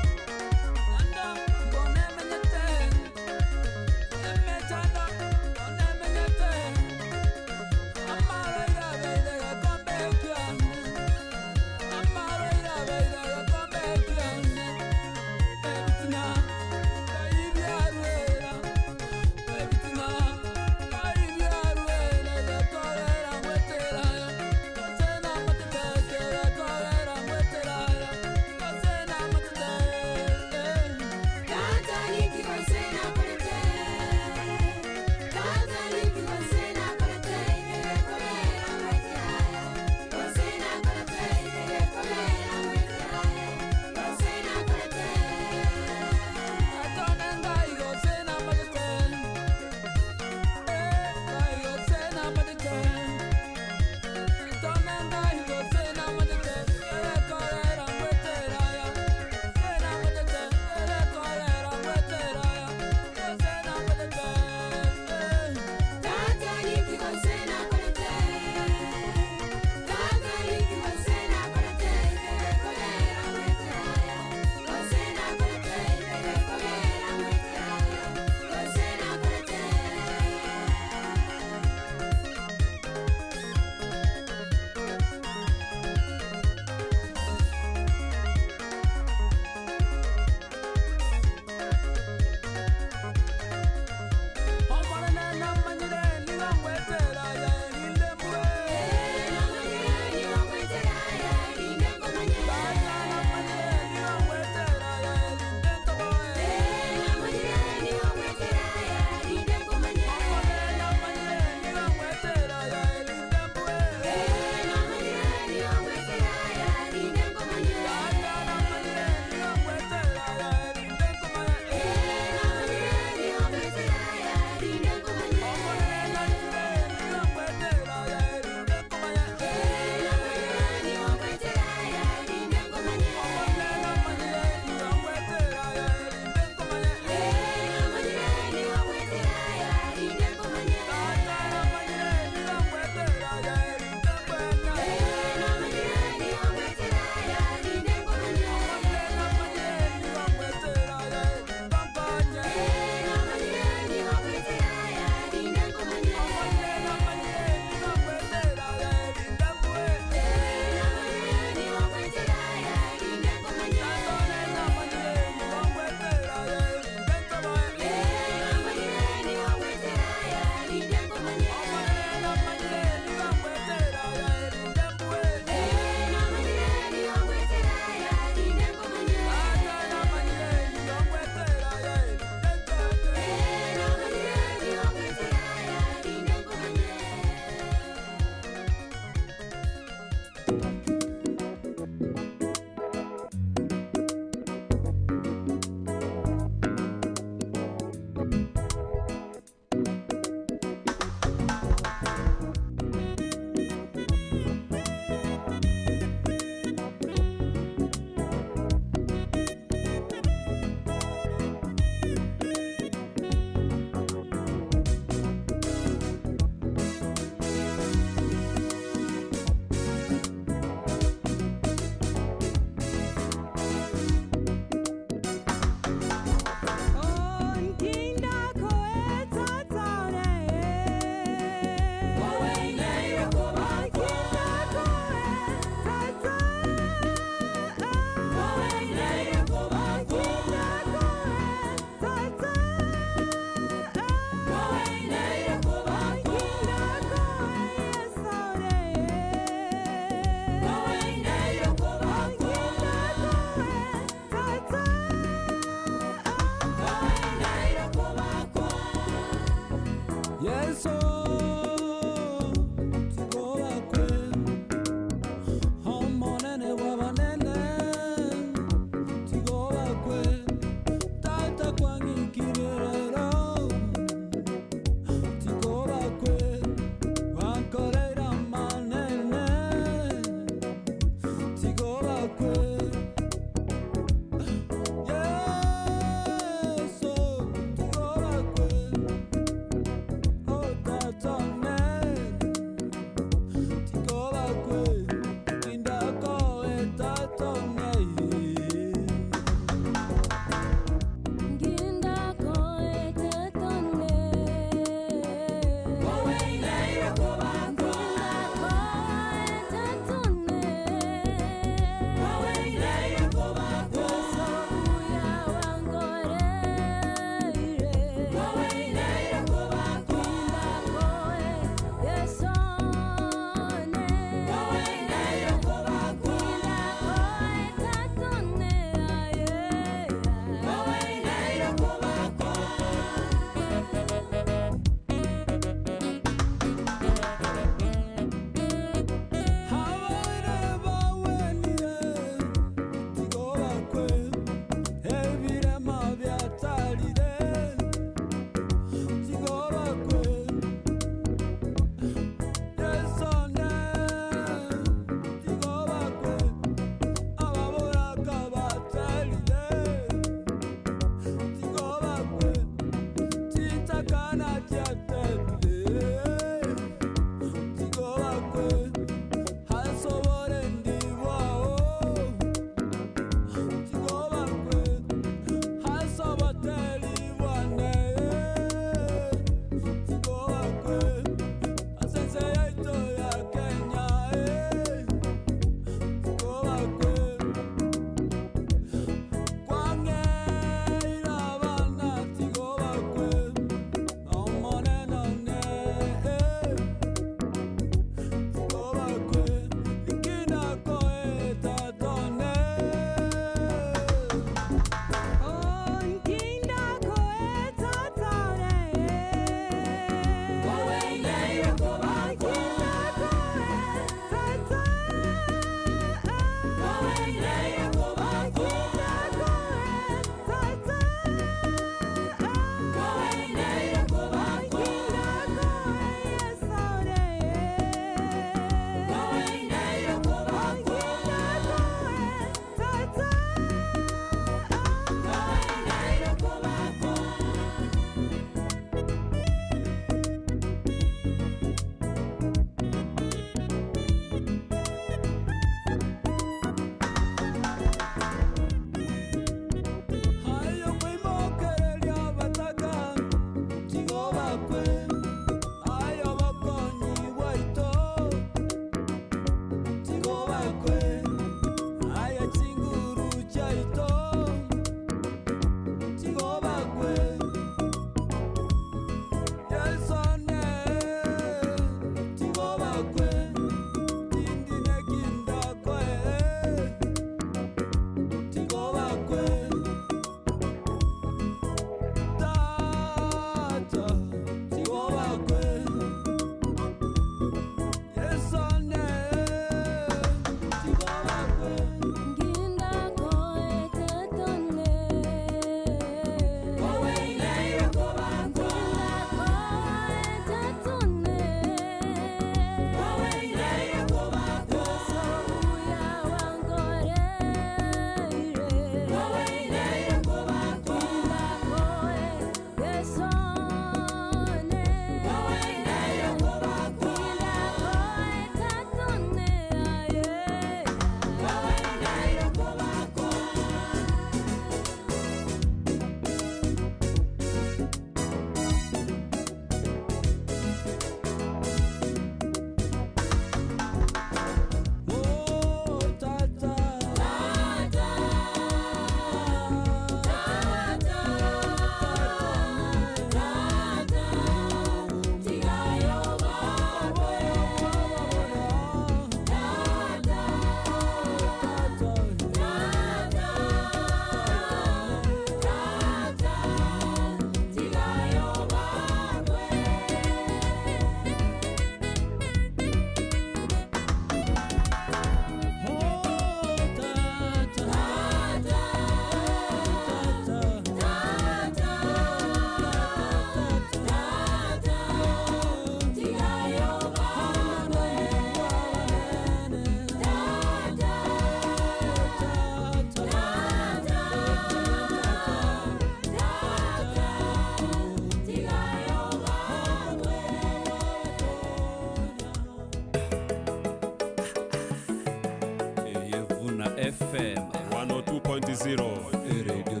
FM 102.0 Radio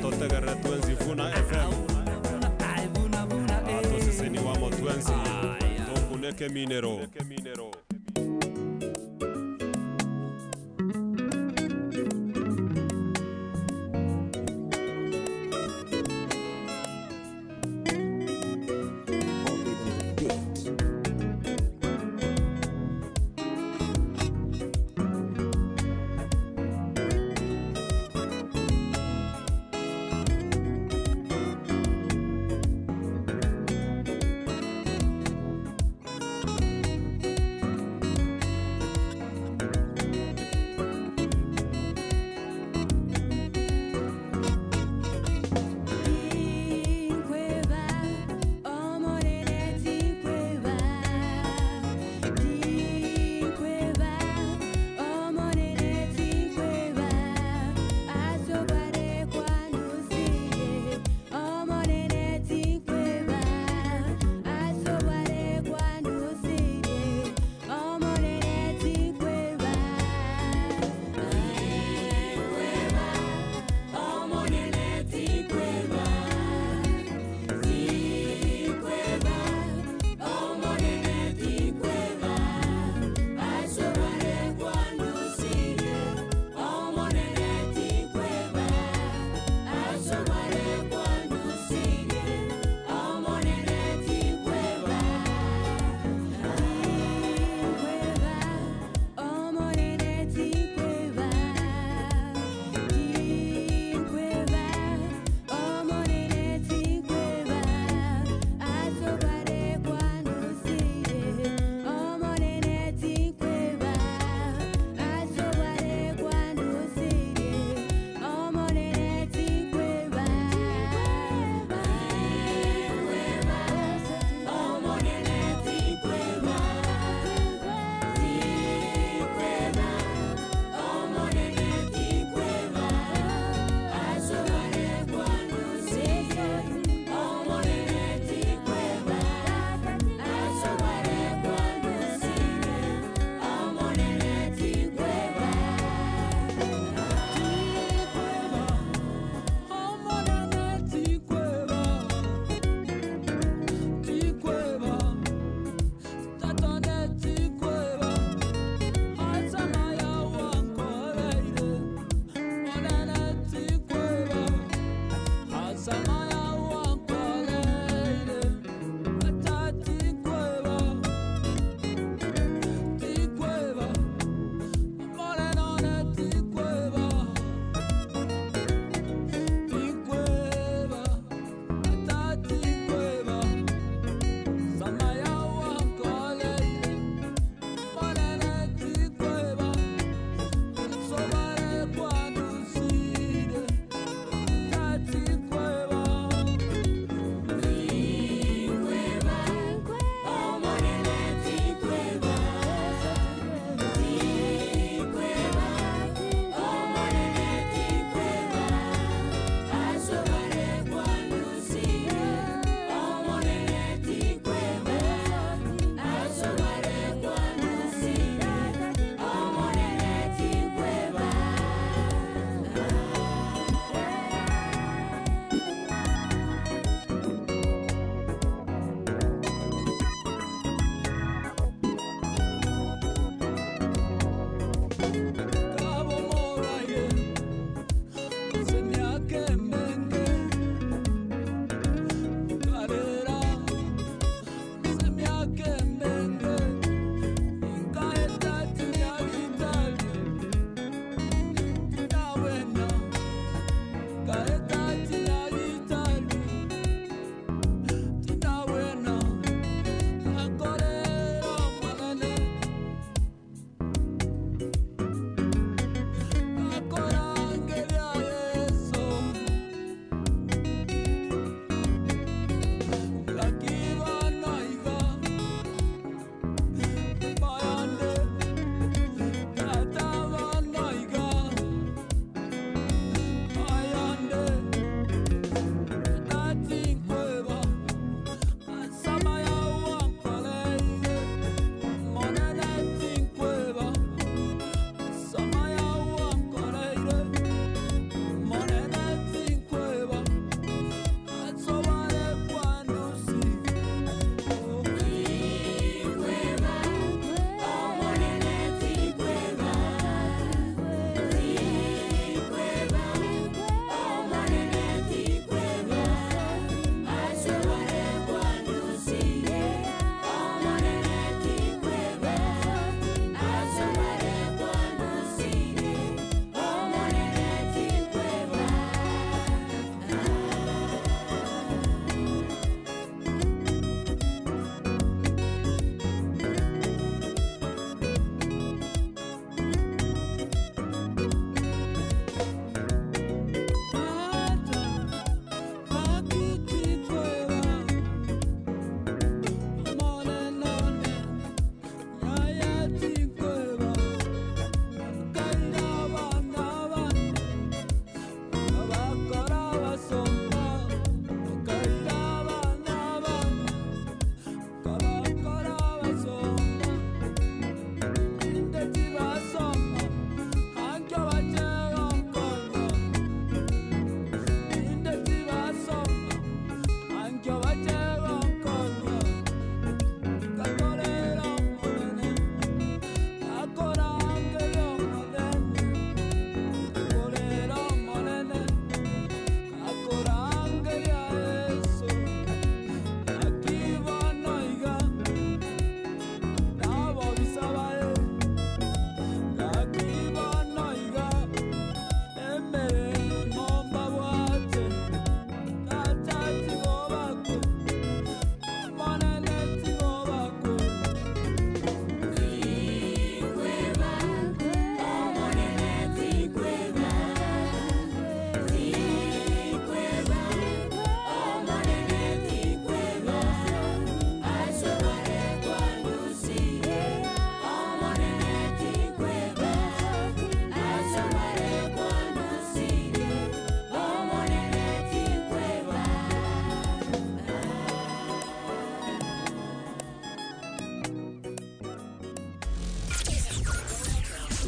Totegerera twenzi Vuna FM. Atoseseni wamo twenzi. Tokuneke minero. Thank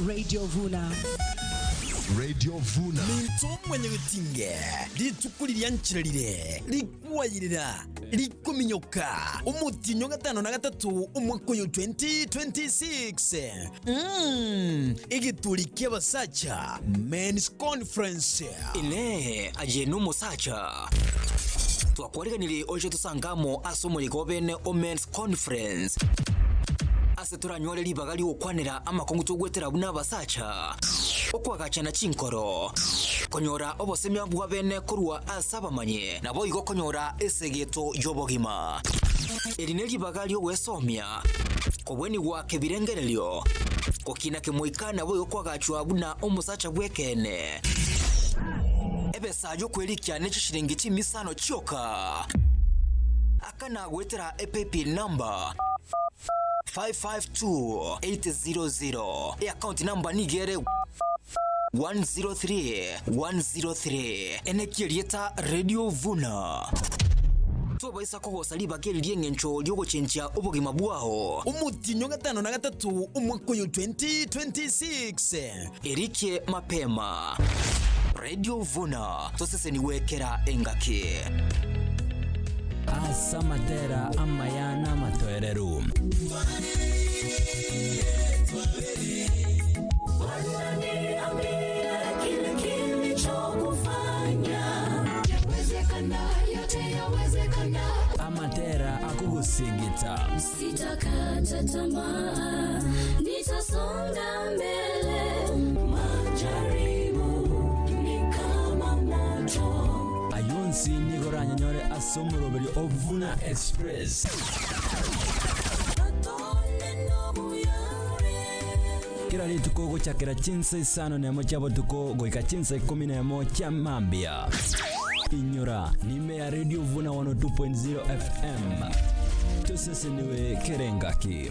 Radio Vuna. Radio Vuna. Minto mwenyegetinge rituko riria rikwayirira rikuminyoka umutinyo gatano na gatatu umwaka uyu 2026 igituri ky'abasacha men's conference. Ine aye n'omusacha twakwariganire oje tusangamo ase omoriko bene o men's conference ase toranywore ribaga rigokwanera amakongo togwetera buna abasacha okwagachana chinkoro konyora obosemia bwa bene korwa ase abamanye nabo igo konyora esegeto y'obogima eri ne ribaga riogwesomia kobweni gwake birengererio kokina kemoika nabo igo kwagachwa buna omosacha bwekene ebesa yokwerikia ne chishiringi chimisano chioka akana gwetera epaypal number 552800 e-account number nigere 103103 enekierieta Radio Vuna tobaisa kogosa ribaga eri rieng'encho riogochenchia obogima bwao. Umutinyo gatano na gatatu umwaka uyu 2026. Erikie mapema. Radio Vuna toseseniwekera engaki. Asamatera amayana matoereru. Kile kilichokufanya yawezekana, yote yawezekana. Amatera akugusigita. Sitakata tamaa, nitasonga mbele. Majaribu ni kama moto. Ayonsi nigoranyanyore asomoroberi Ovuna Express. Kila rituko gochakera chinsa isano nemo chia botuko goika chinsa ikumi nemo chia mambia. Inyora nime ya Radio Vuna 102.0 FM. Tuseseniwe kerengaki.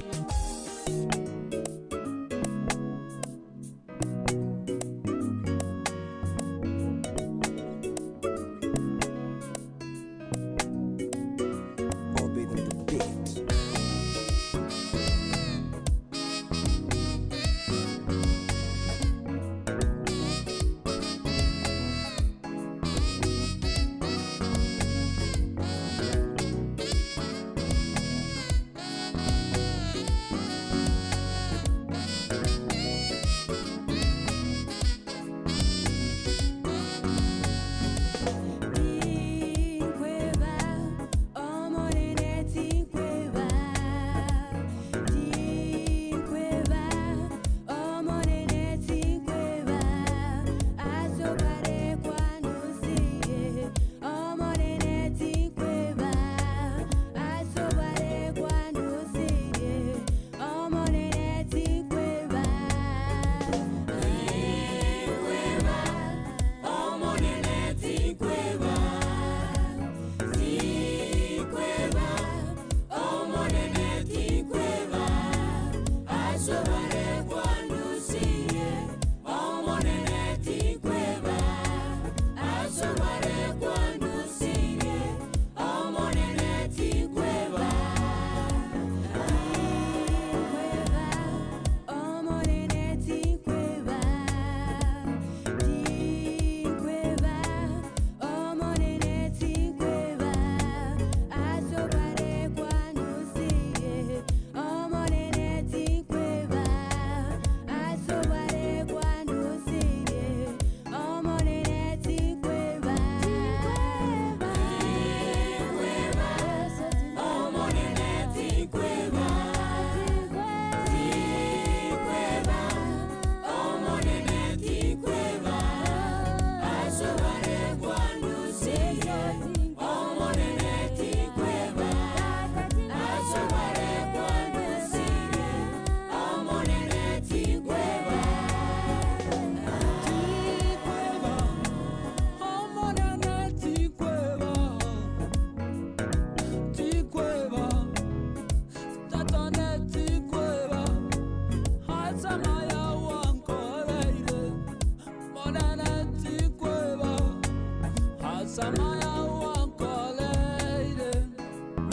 Samaya wankoleire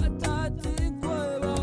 atati kweba.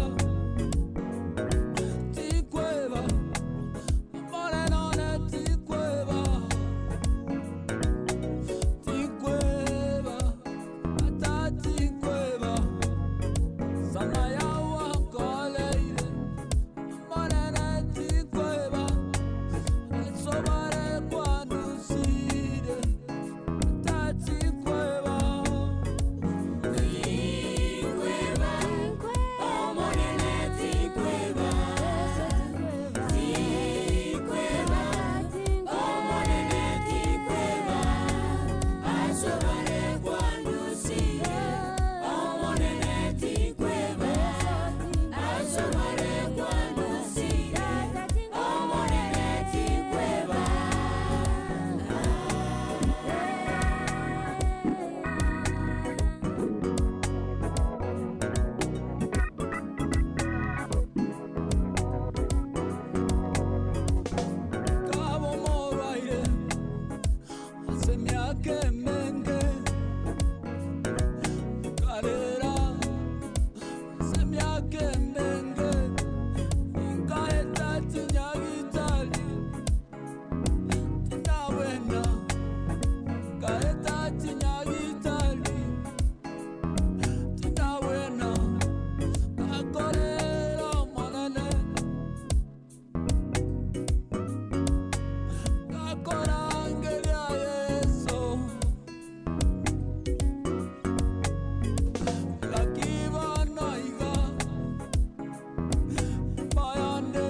emenge Nkaeta chinyagitari Tinawena Nkaeta chinyagitari Tinawena Kakorera omonene Kakorangeria Yeso Lakibana iga Bayande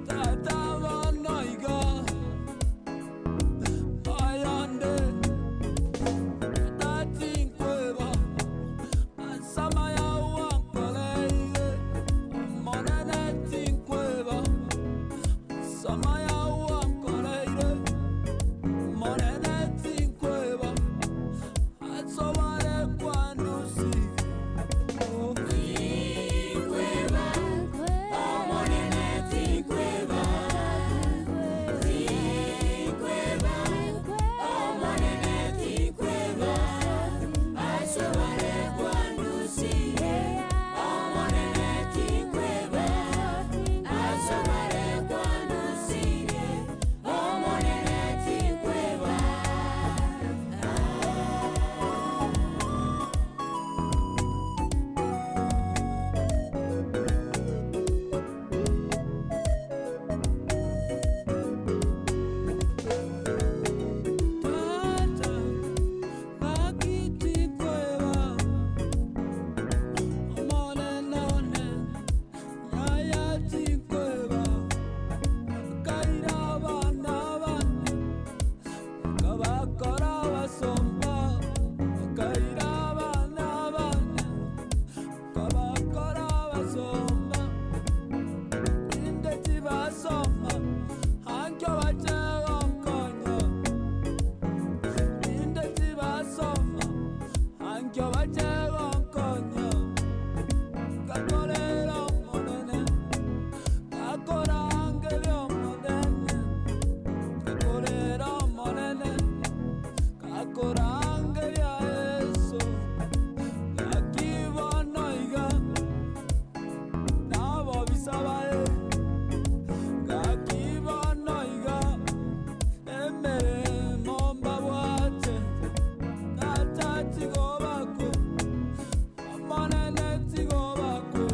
Tatabana iga Bayande Tatinkweba Ansama ya wankoleile Monene tinkweba Sama ya wankoleile Monene tinkweba Asobare kwandusi Tinkweba, omonene tinkweba. Tinkweba, omonene tinkweba. Asobare kwandusi, omonene tinkweba. Asobare kwandusi, omonene tinkweba. Tata, bakitikweba Omonene one, yaya tikweba Kaira abana bane, kabakora basomba Kaira abana bane, kabakora basomba Inde tibasoma, hankyo bachegonkonya Inde tibasoma, hankyo bachegonkonya Kakorera omonene, kakorangeria omonene Kakorera omonene, kakorangeria Yeso Gakibono iga, nabo bisabae Gakibono iga, emeremo mbabwate Tata tigobakwe, omonene tigobakwe.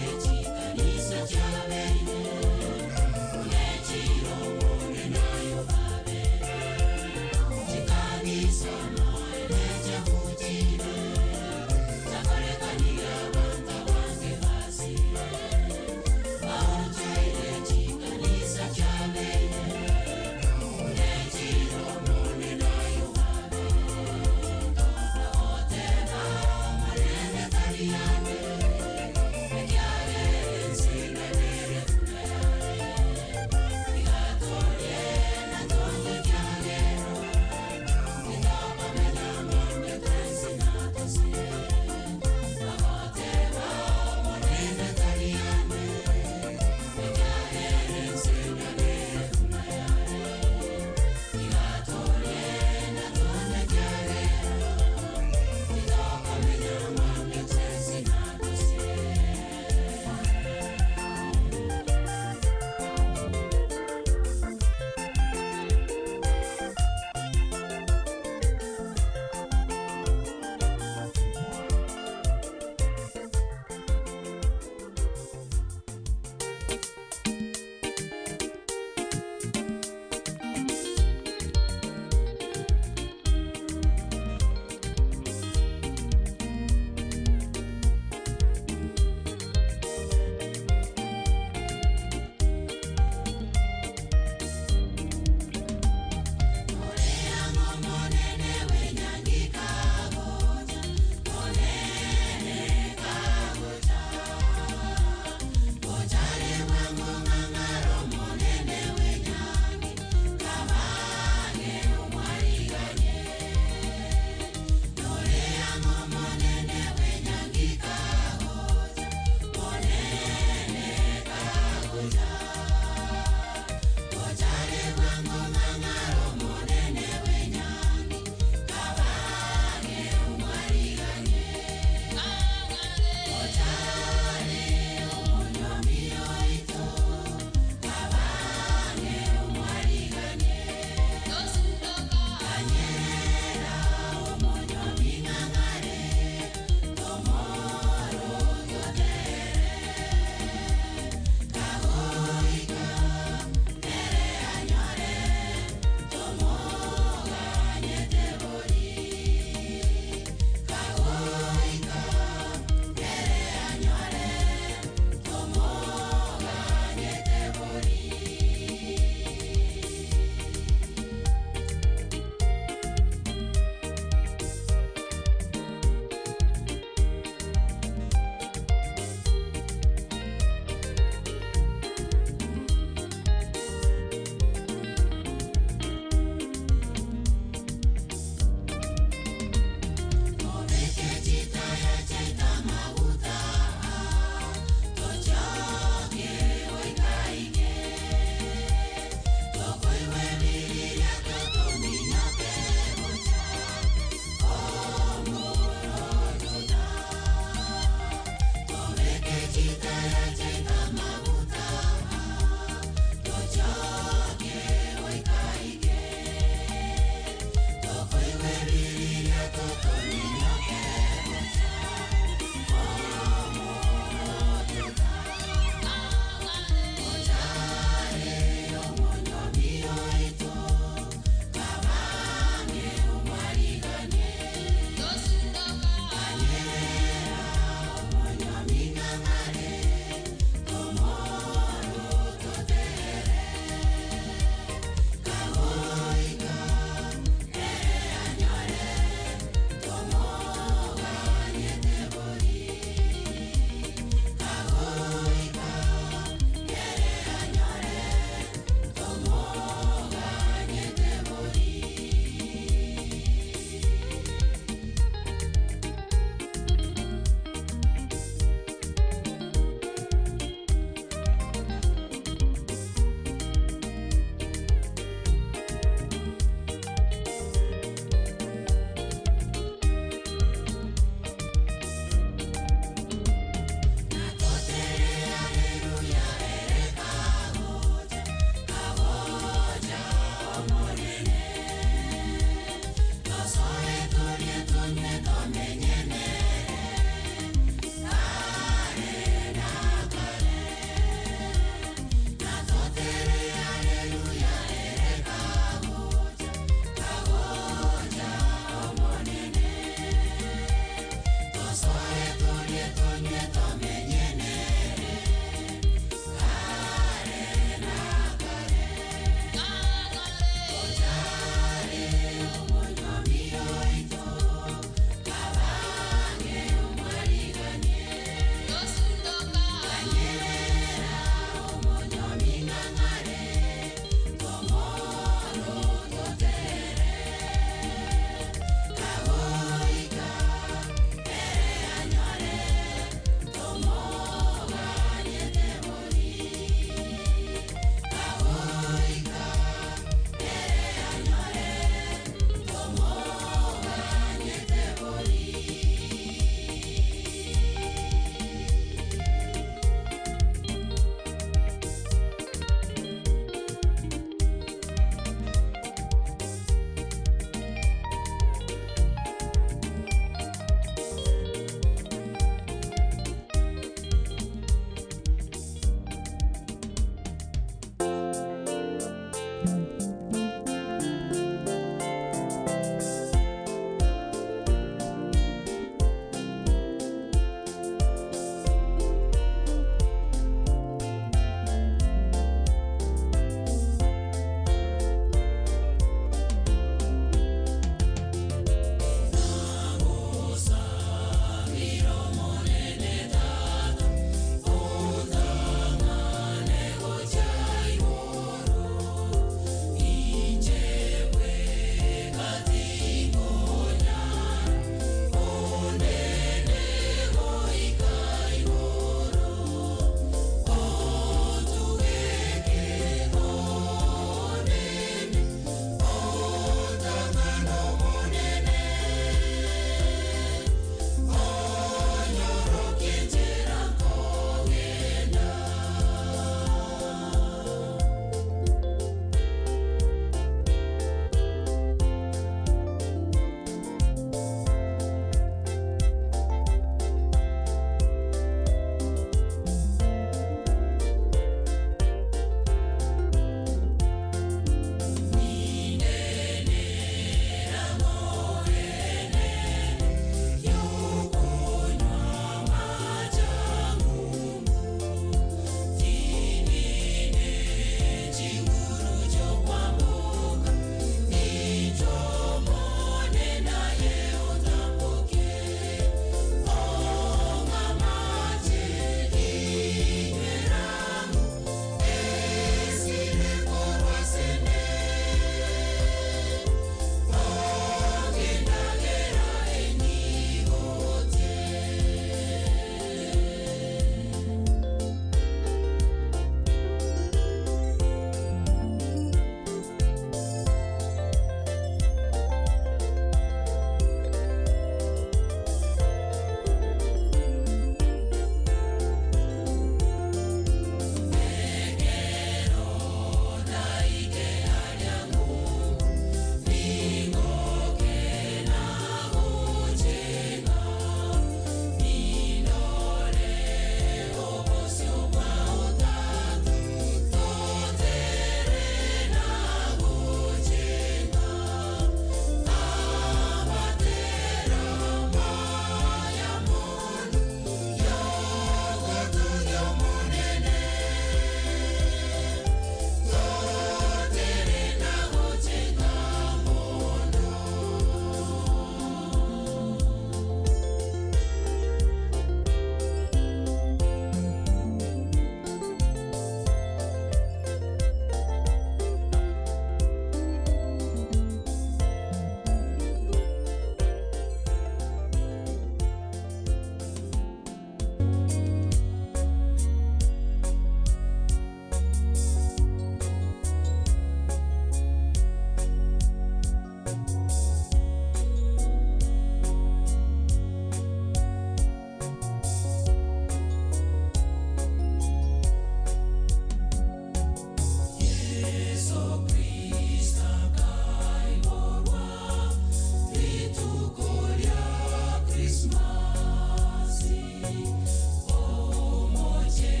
Omoche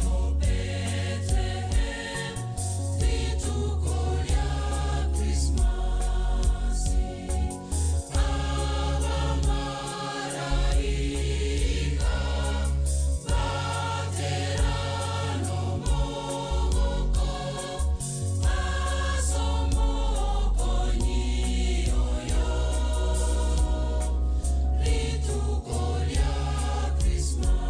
o Bethlehem, rituko rya Krismasi. Abamaraika baterano mogoko asomokonyi oyo rituko rya Krismasi.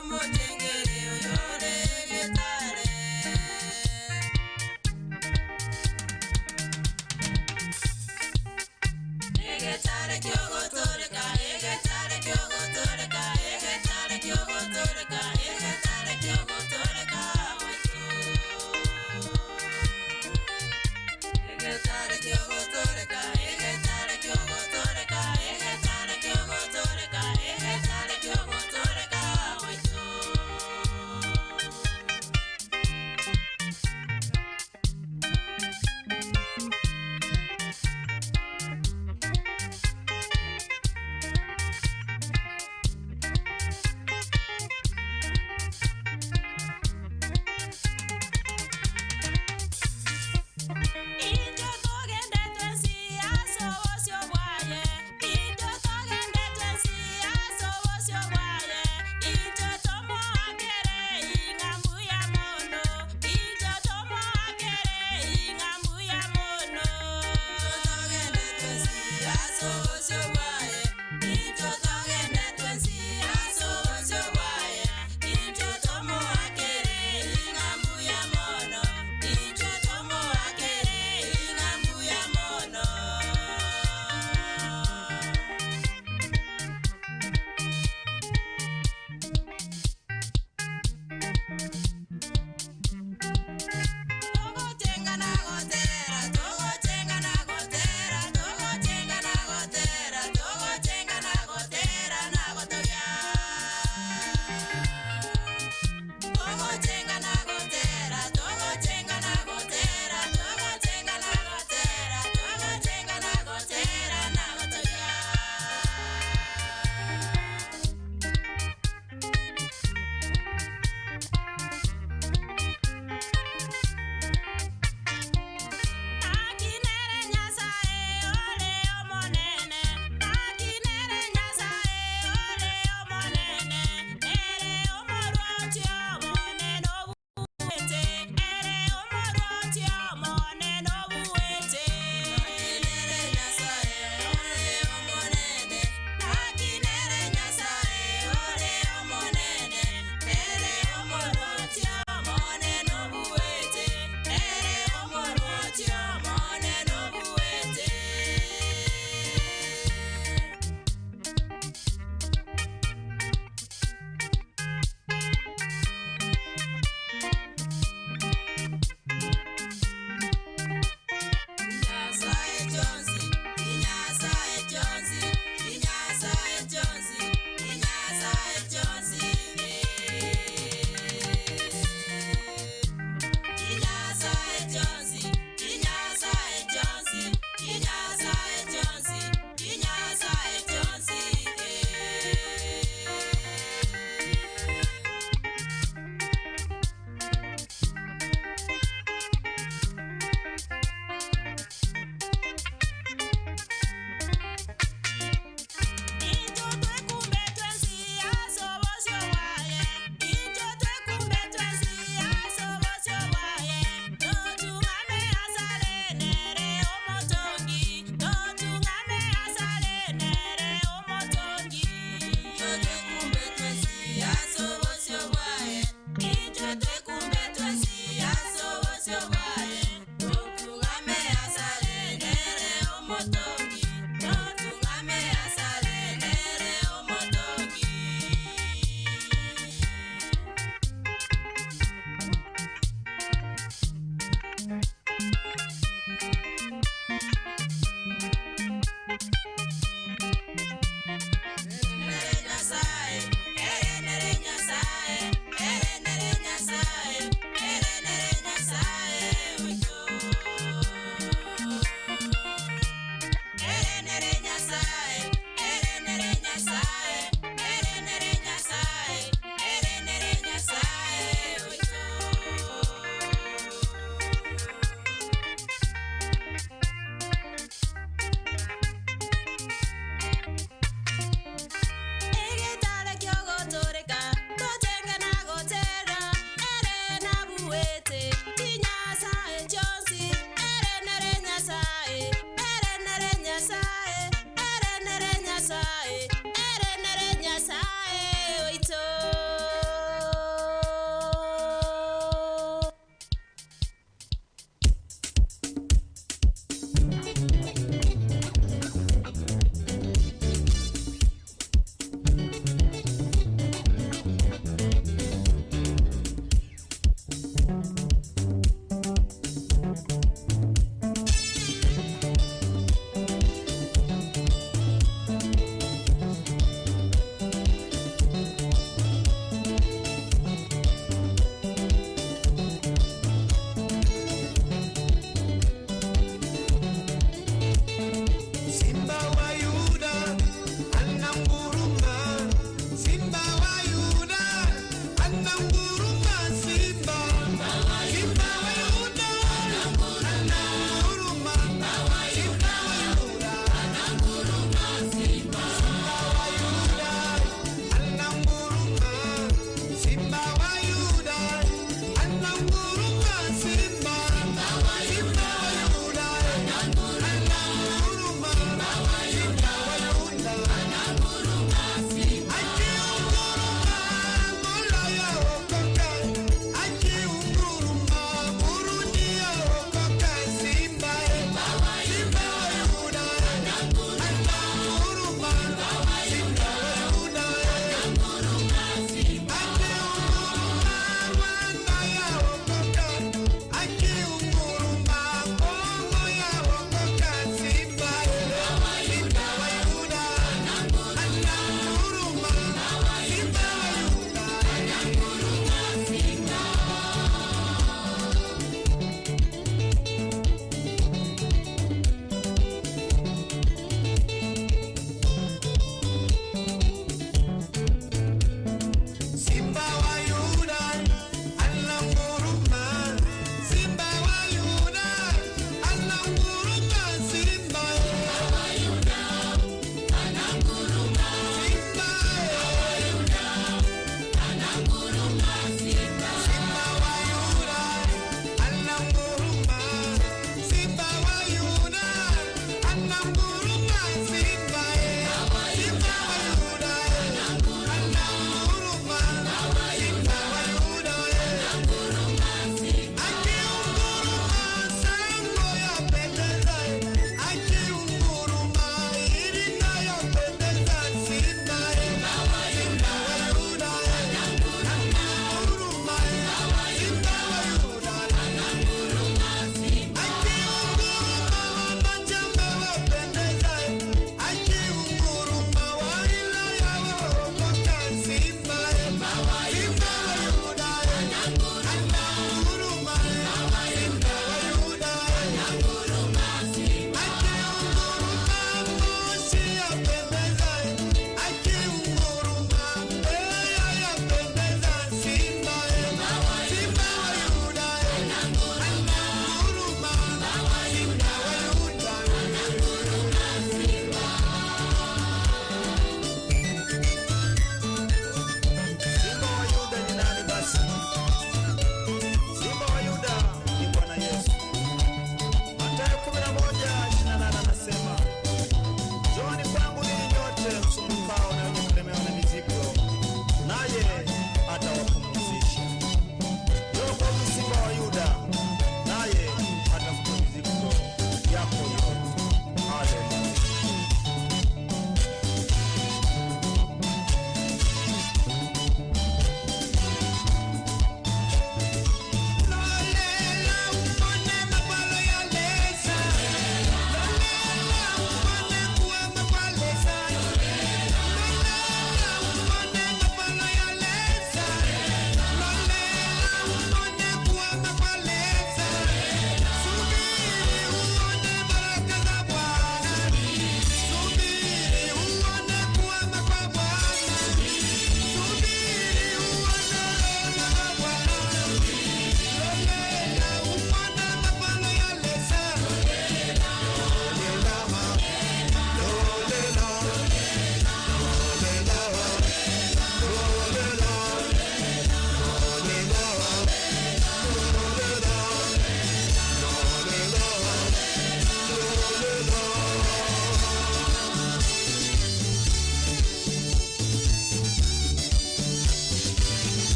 Omochengere oyore getare. Egetare kiogotoreka, egetare kiogotoreka, egetare kiogotoreka, egetare kiogotoreka oito. Egetare kiogotoreka, egetare kiogotoreka, egetare kiogotoreka, egetare kiogotoreka oito.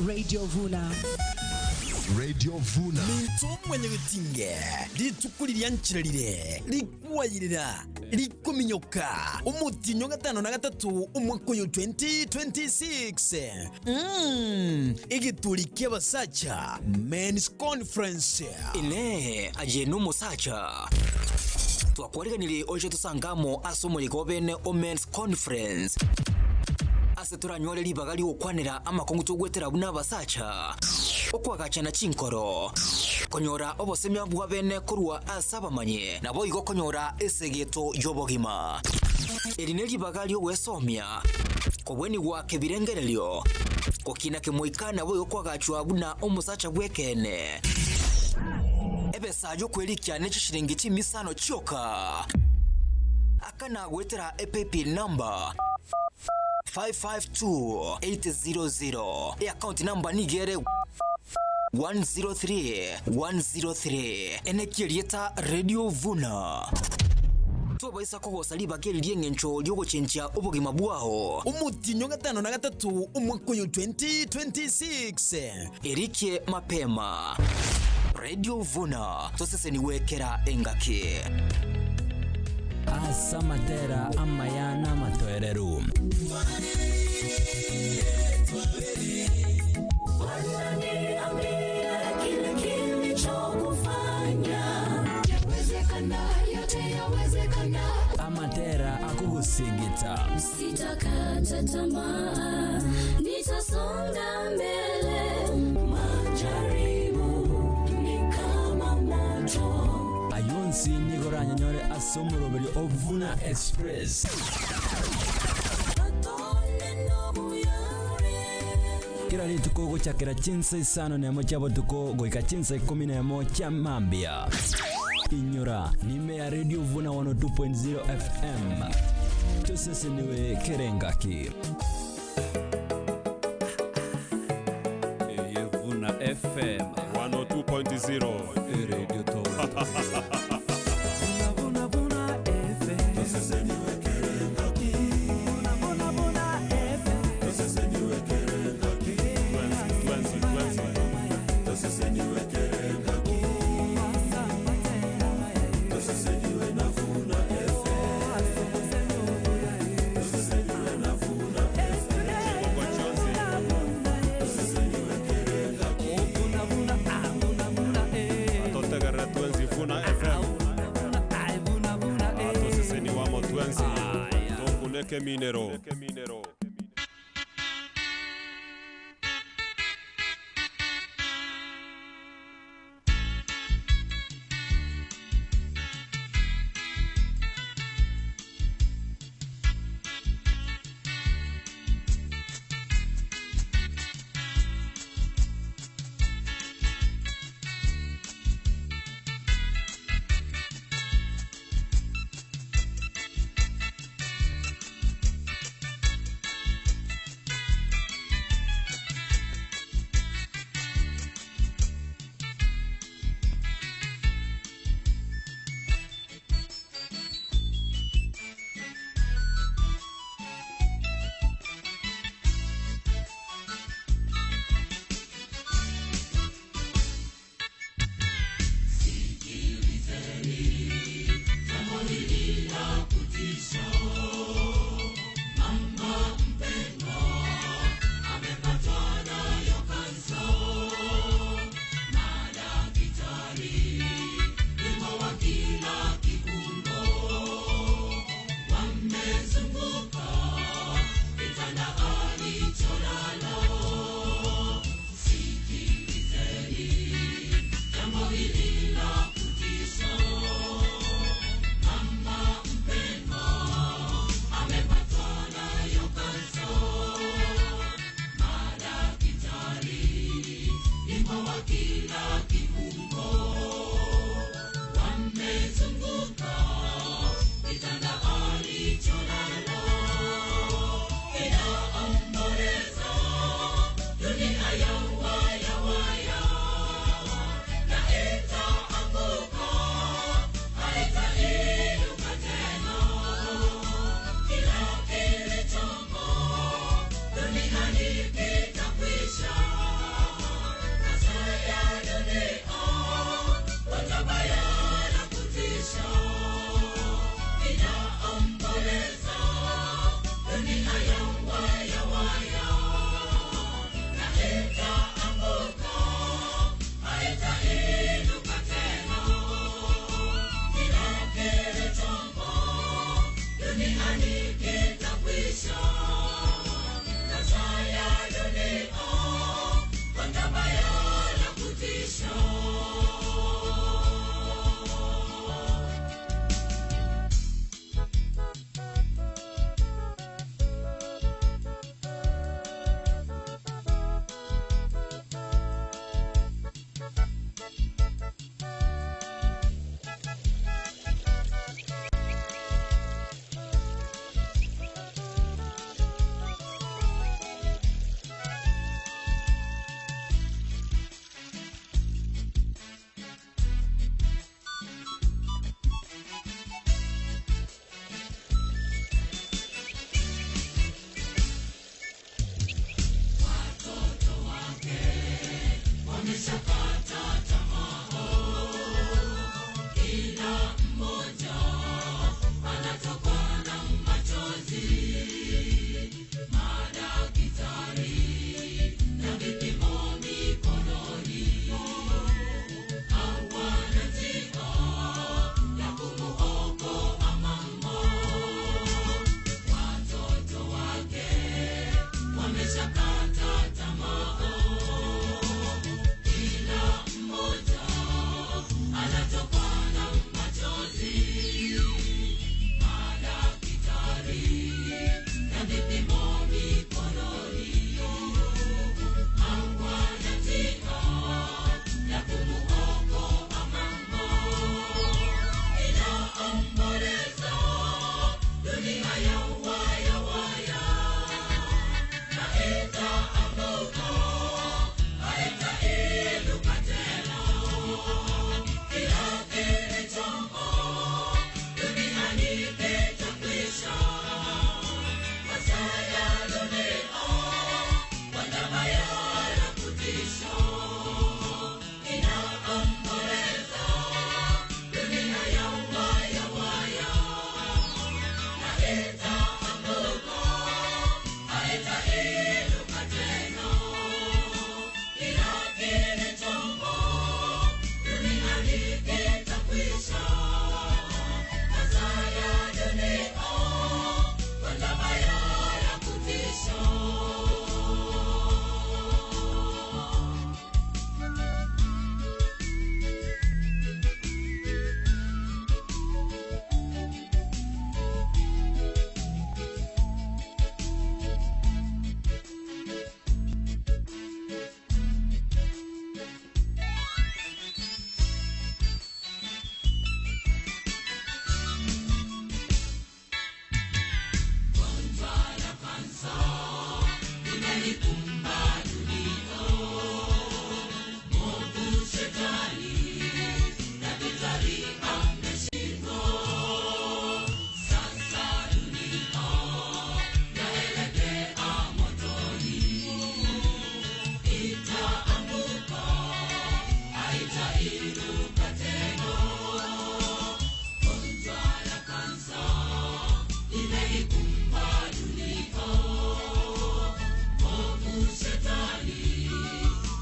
Radio Vuna. Radio Vuna. Minto mwenyegetinge rituko riria rikwayirira rikominyoka omotinyo gatano na gatatu omwaka oyo 2026. Egeturi kia abasacha Men's Conference. Ine aye nomosacha twakwariganire oche tosangamo ase omoriko obene o Men's Conference ase toranywore ribaga rigokwanera amakongu togwetera buna abasacha okwagachana chinkoro konyora obosemia bwa bene korwa ase abamanye nabo igo konyora esegeto y'obogima eri ne ribaga riogwesomia kobwenigwa kebirengererio gokina kemoika nabo igo kwagachwa buna omosacha bwekene ebesa yokwerikia ne chishiringi chimisano chioka akana gwetera e-PayPal number 552800 e-account number nigere 103103 enekierieta Radio Vuna tobaisa kogosa ribaga eri rieng'encho riogochenchia obogima bwao omotinyo gatano na gatatu omwaka oyo 2026. Erikie mapema Radio Vuna toseseniwekera engaki. Asamatera amaya n'amatoereru. Wananiambia kile kilichokufanya. Yawezekana, yote yawezekana. Amatera akugusigita. Sitakata tamaa, nitasonga mbele. Majaribu ni kama moto. Ayonsi nigoranyanyore ase omoroberi o Vuna Express. Kila rituko gochakera chinsa isano nemo chia botuko goika chinsa ikumi nemo chia mambia. Inyora nime ya Radio Vuna 102.0 FM. Toseseniwe kerengaki. Vuna FM 102.0 Radio Atotegerera twenzi Vuna FM. Atoseseni wamo twenzi tokuneke minero. Imelikumba dunia. Mungu shetani, daktari ameshindwa. Sasa dunia yaelekea motoni. Itaanguka, haitainuka tena. Gonjwa la kansa limeikumba dunia. Mungu shetani,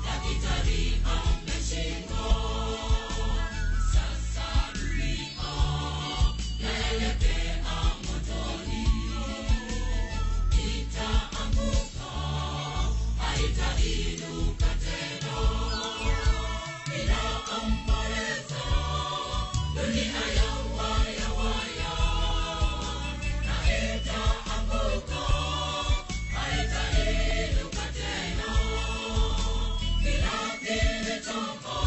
daktari ameshindwa. Sasa dunia yaelekea motoni. Itaanguka, haitainuka tena. Inaomboleza dunia ya waya waya, na itaanguka, haitainuka tena. Kila kilichoko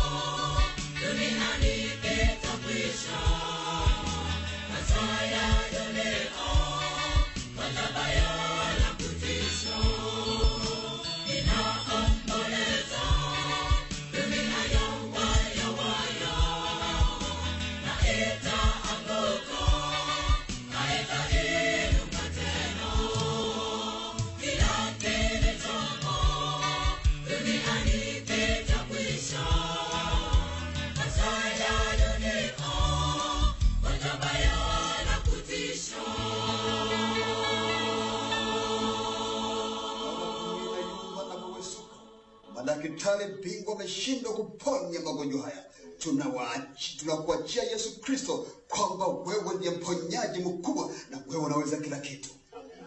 duniani kitakwisha. Macho ya dunia kwa baya la kutisha. Inaomboleza dunia ya waya waya, na itaanguka, haitainuka tena. Kila kilichomo duniani kitakwisha. Macho ya dunia kwa baya la kutisha. Madaktari bingwa wameshindwa kuponya magonjwa haya. Tunakuachia Yesu Kristo kwamba wewe ndiye mponyaji mkubwa na wewe unaweza kila kitu,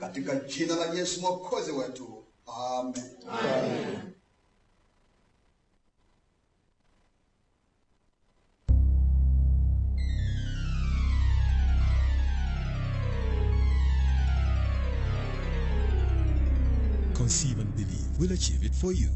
katika jina la Yesu mwokozi wetu, amen. Amen. Conceive and believe. We'll achieve it for you.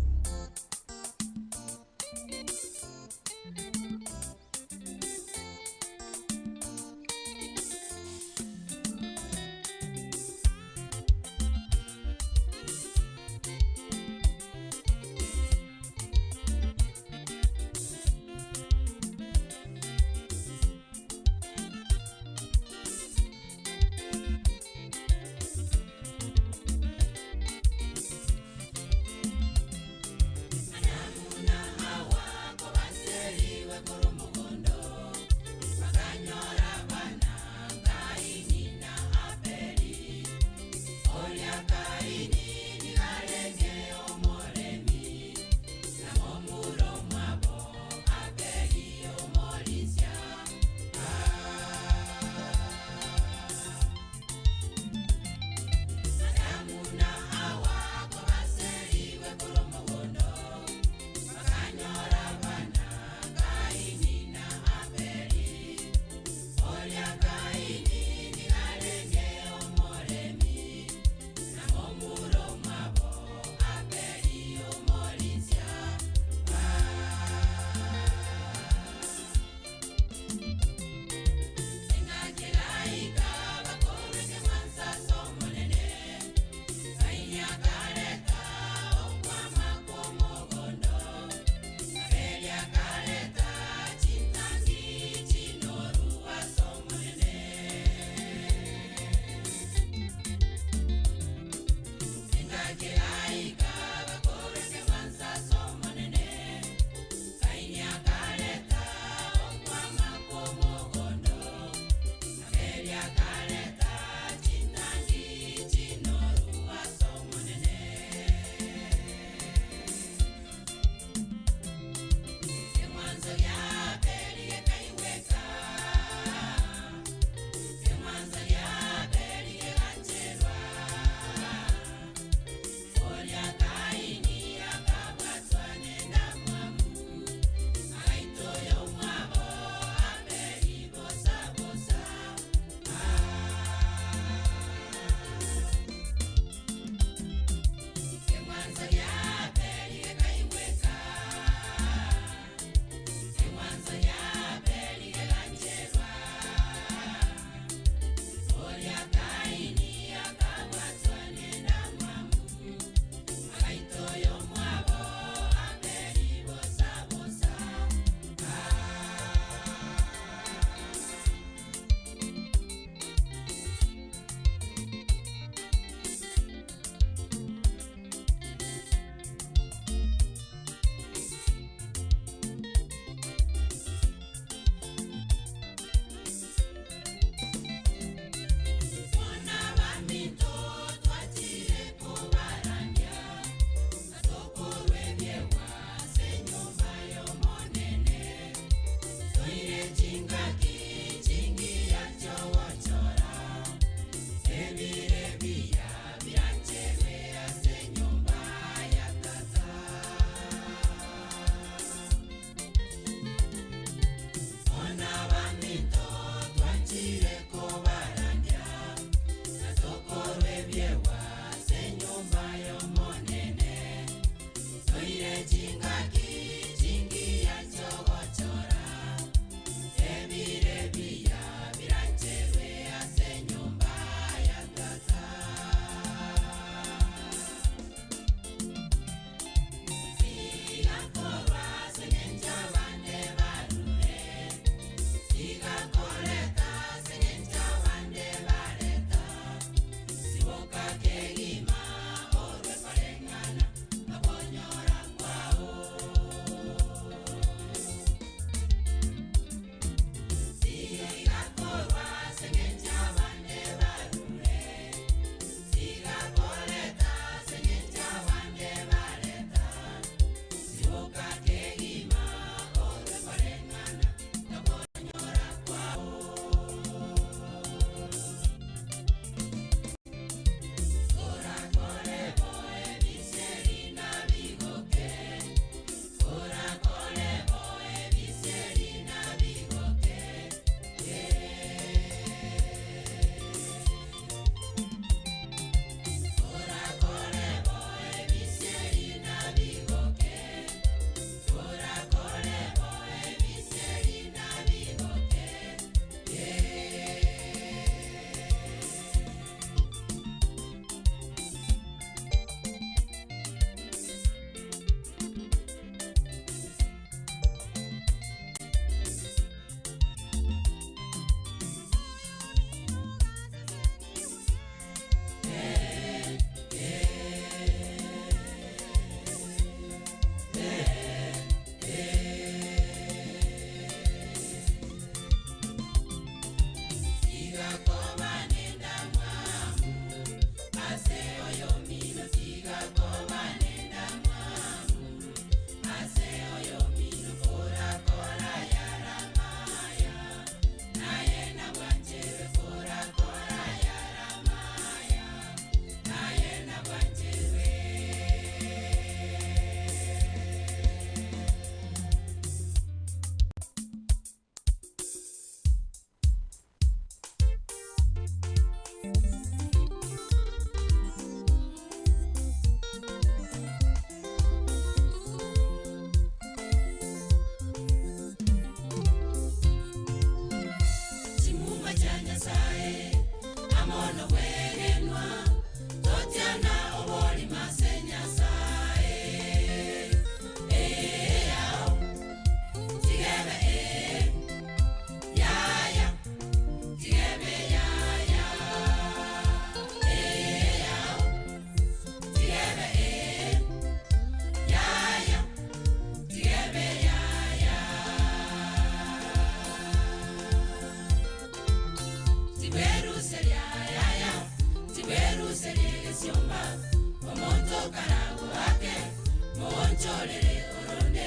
Mochorere oronde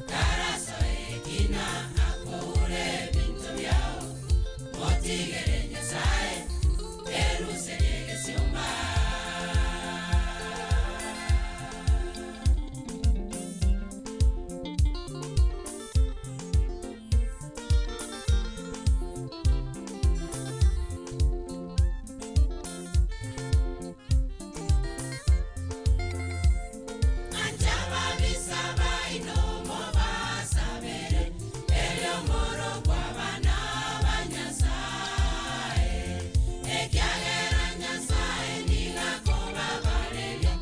Karasoe kina akoure bintu byao Motigere Nyasaye Erusere gesiomba. Anjaba bisaba inomo basabere Elio moro kwa bana ba Nyasaye Ekiagera Nyasaye nigakobabareria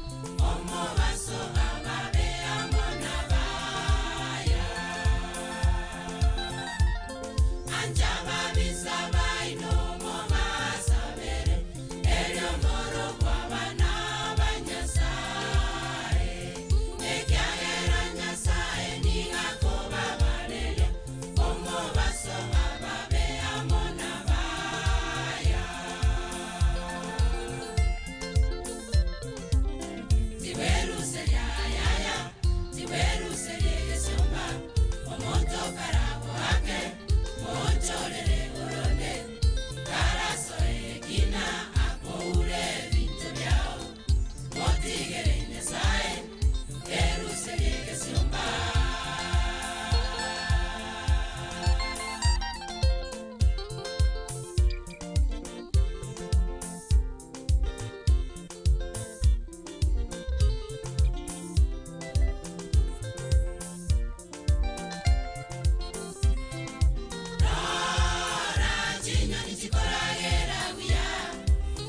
Omobaso ababe amo nabaya Anjaba bisaba inomo basabere Elio moro kwa bana ba Nyasaye Ekiagera Nyasaye nigakobabareria Omobaso ababe amo nabaya Tiberuseria yaya Tiberuseria gesiomba Omonto karabo ake Mochorere oronde Karasoe kina akoure bintu byao Motigere Nyasaye Eruseria gesiomba. Rora chinyoni chikoragera buya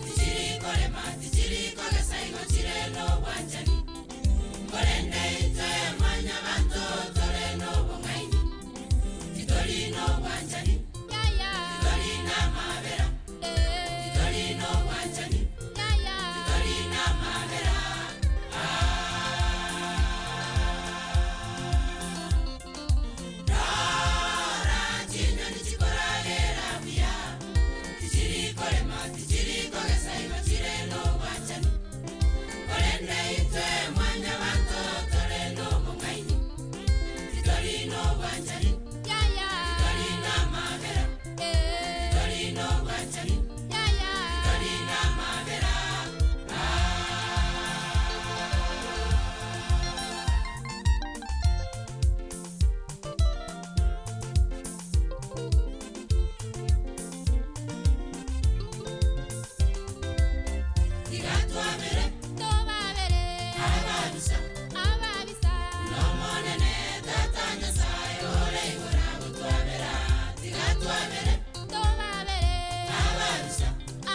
Tichirikorema tichirikogesa igo chire n'obwanchani Korende intwe mwanya banto tore n'obong'aini Titori n'obwanchani Titori n'amabera Titori n'obwanchani Titori n'amabera. Rora chinyoni chikoragera buya Tichirikorema tichirikogesa igo chire n'obwanchani Korende intwe mwanya banto tore n'obong'aini Titori n'obwanchani Titori n'amabera Titori n'obwanchani Titori n'amabera. Tigatwabere Tobabere ababisa ababisa Nomonene tata Nyasaye ore igoro agotwabera Tigatwabere Tobabere ababisa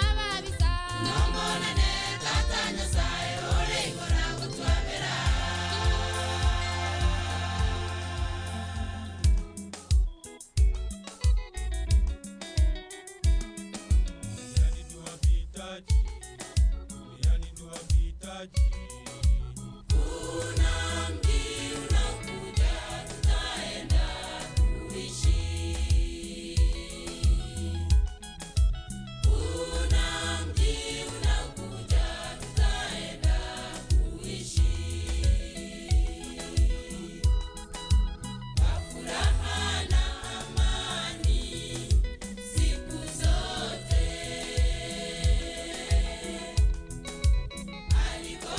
ababisa Nomonene tata Nyasaye ore igoro agotwabera. Kuna mji unaokuja tutaenda kuishi. Kuna mji unaokuja tutaenda kuishi. Kwa furaha na amani siku zote. Aliko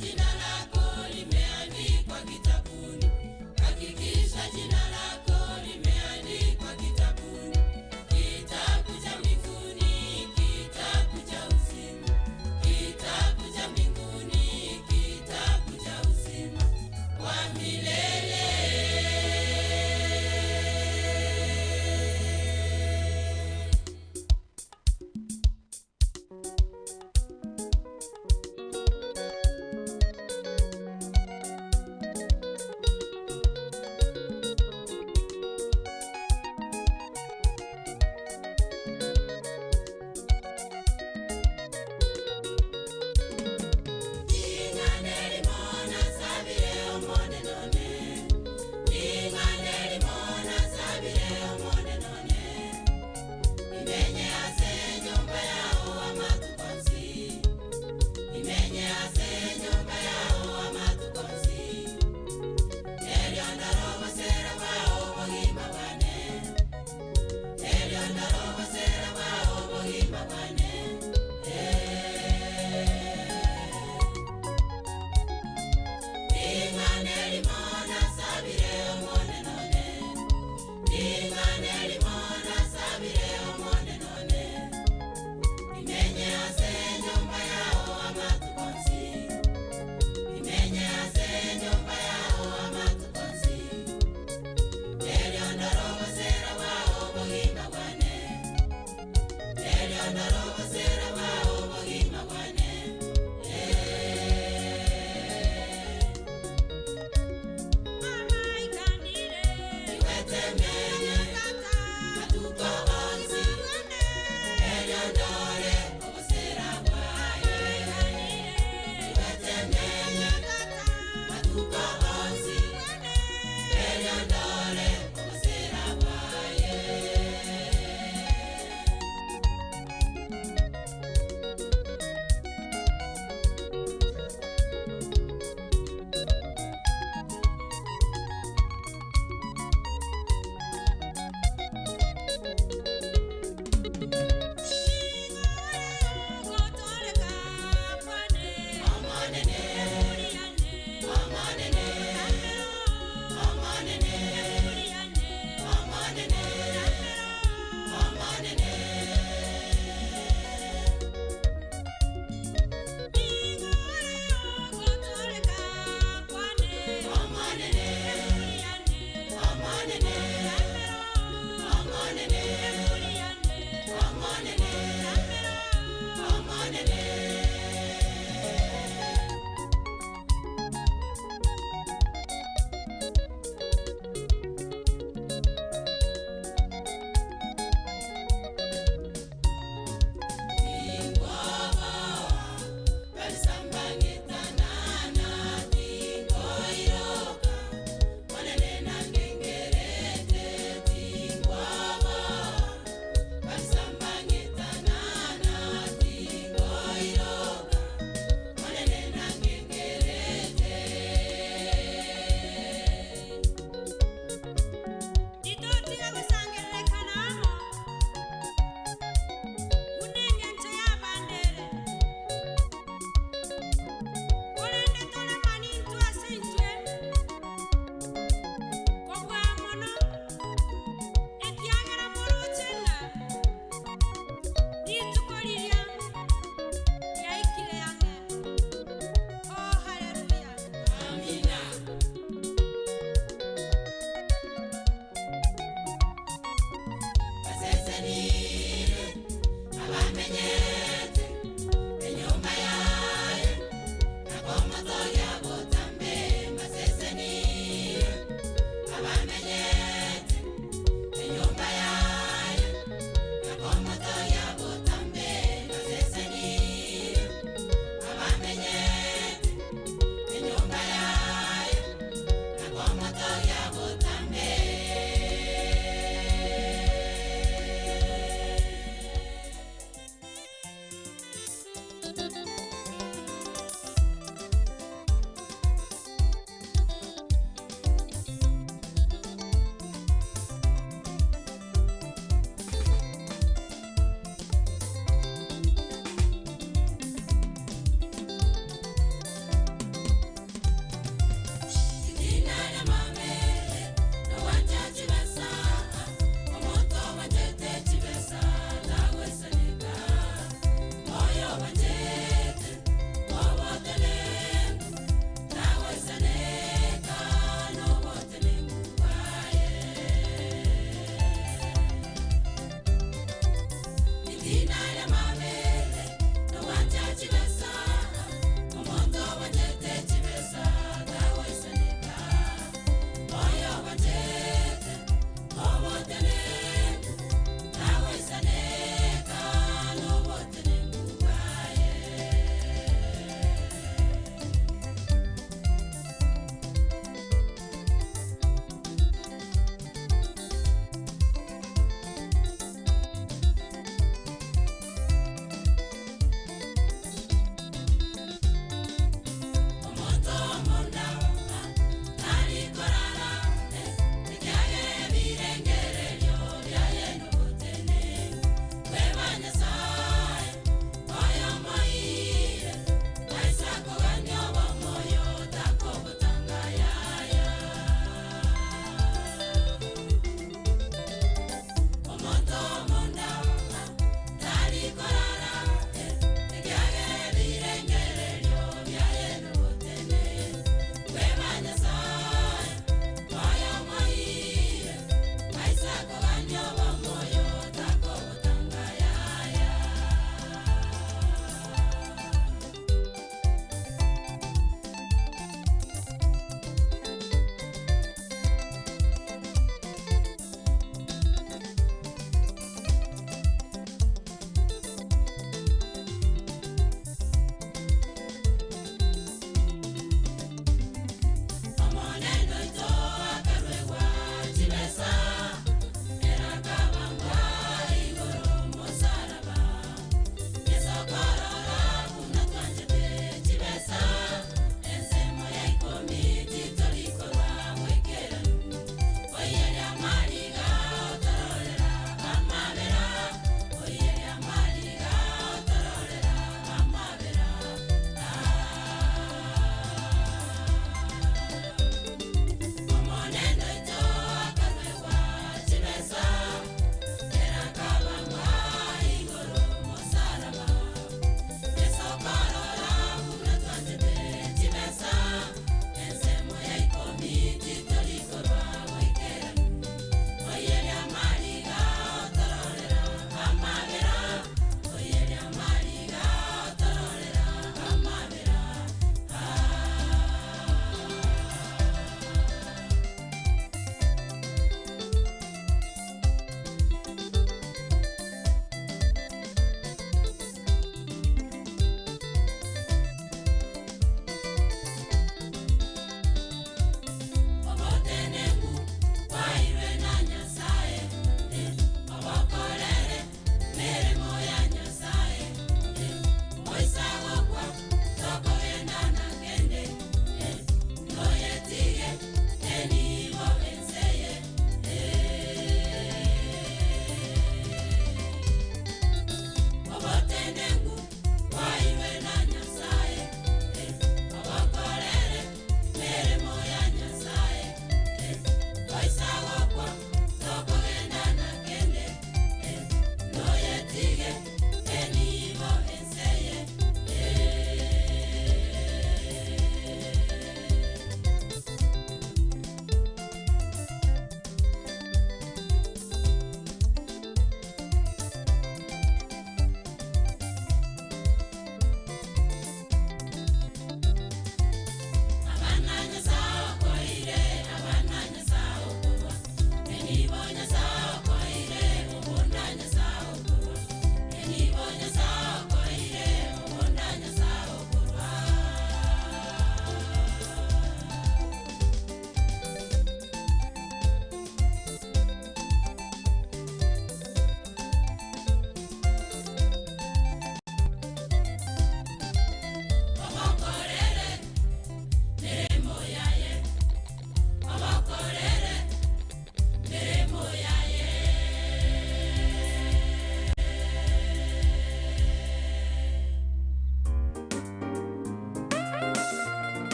jina lako limeandikwa kitabuni. Hakikisha jina lako limeandikwa kitabuni. Kitabu cha mbinguni, kitabu cha uzima. Kitabu cha mbinguni, kitabu cha uzima wa milele.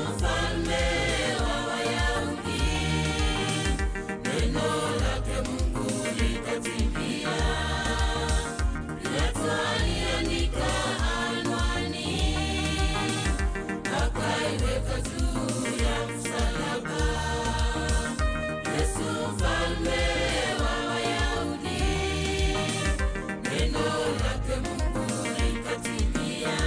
mfalme wa Wayahudi, neno lake Mungu likatimia. Pilato aliandika anwani, akaiweka juu ya msalaba. Yesu mfalme wa Wayahudi, neno lake Mungu likatimia.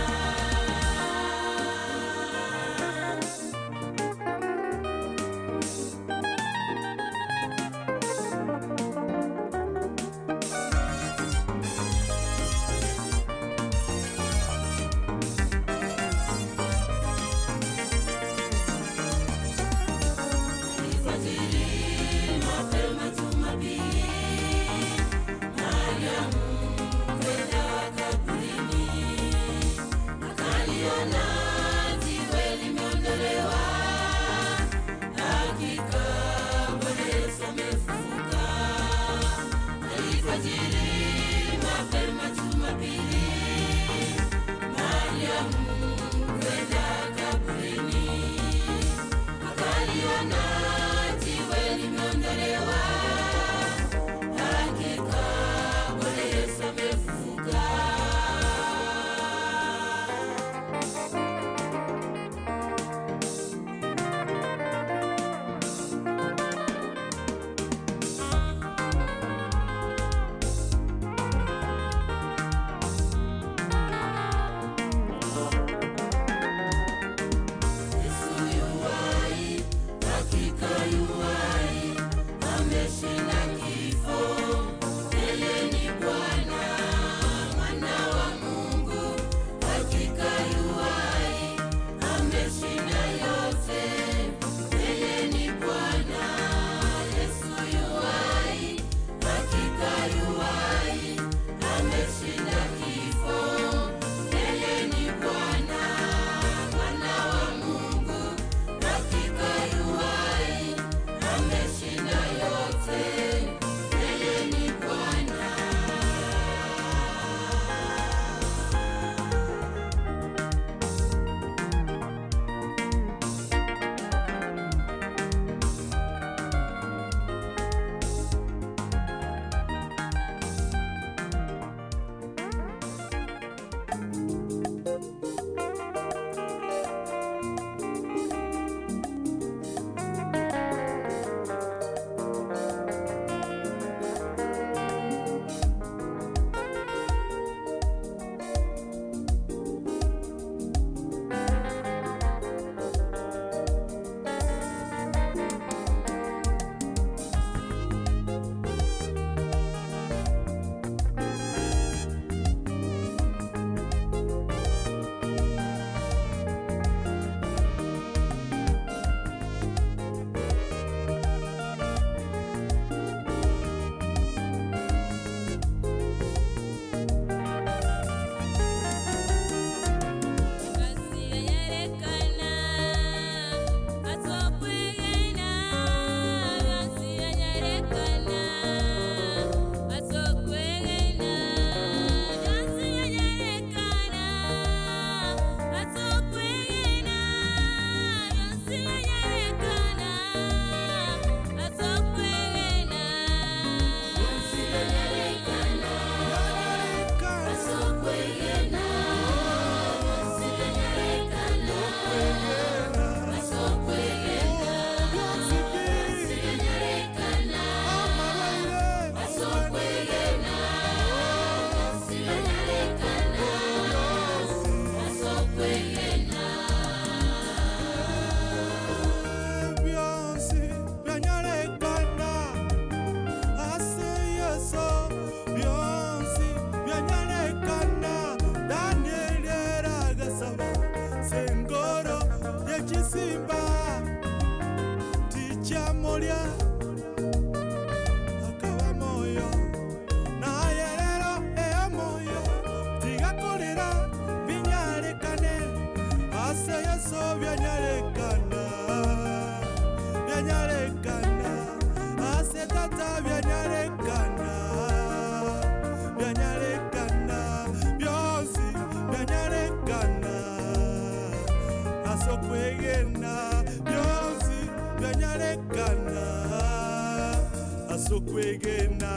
Asokwegena.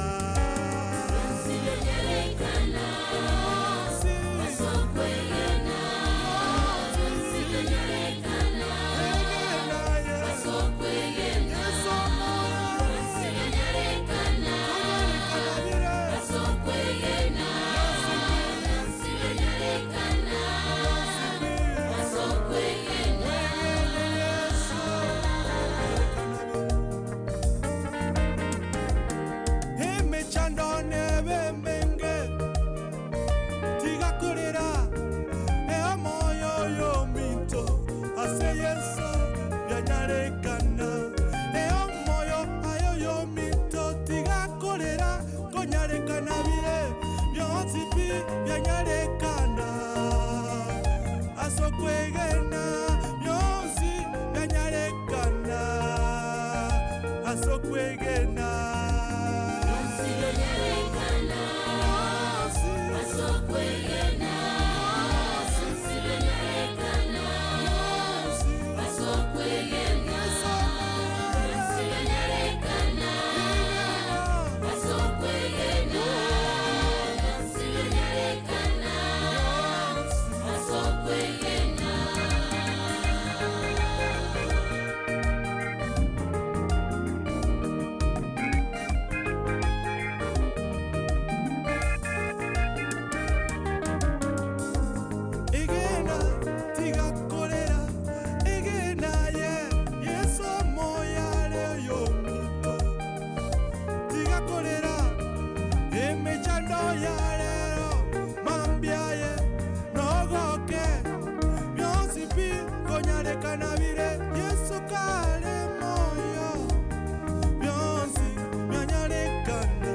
Emechando nebemenge tigakorera eomoyo yominto ase Yesu byanyarekana eomoyo ayo yominto tigakorera konyarekana bire byonsi pi byanyarekana asokwegena byonsi byanyarekana asokwegena. Igena tigakorera igena ye Yesu moyare yomito tigakorera emechando yarero mambyaye nogoke byonsi pi konyarekana bire Yesu kare moyo byonsi byanyarekana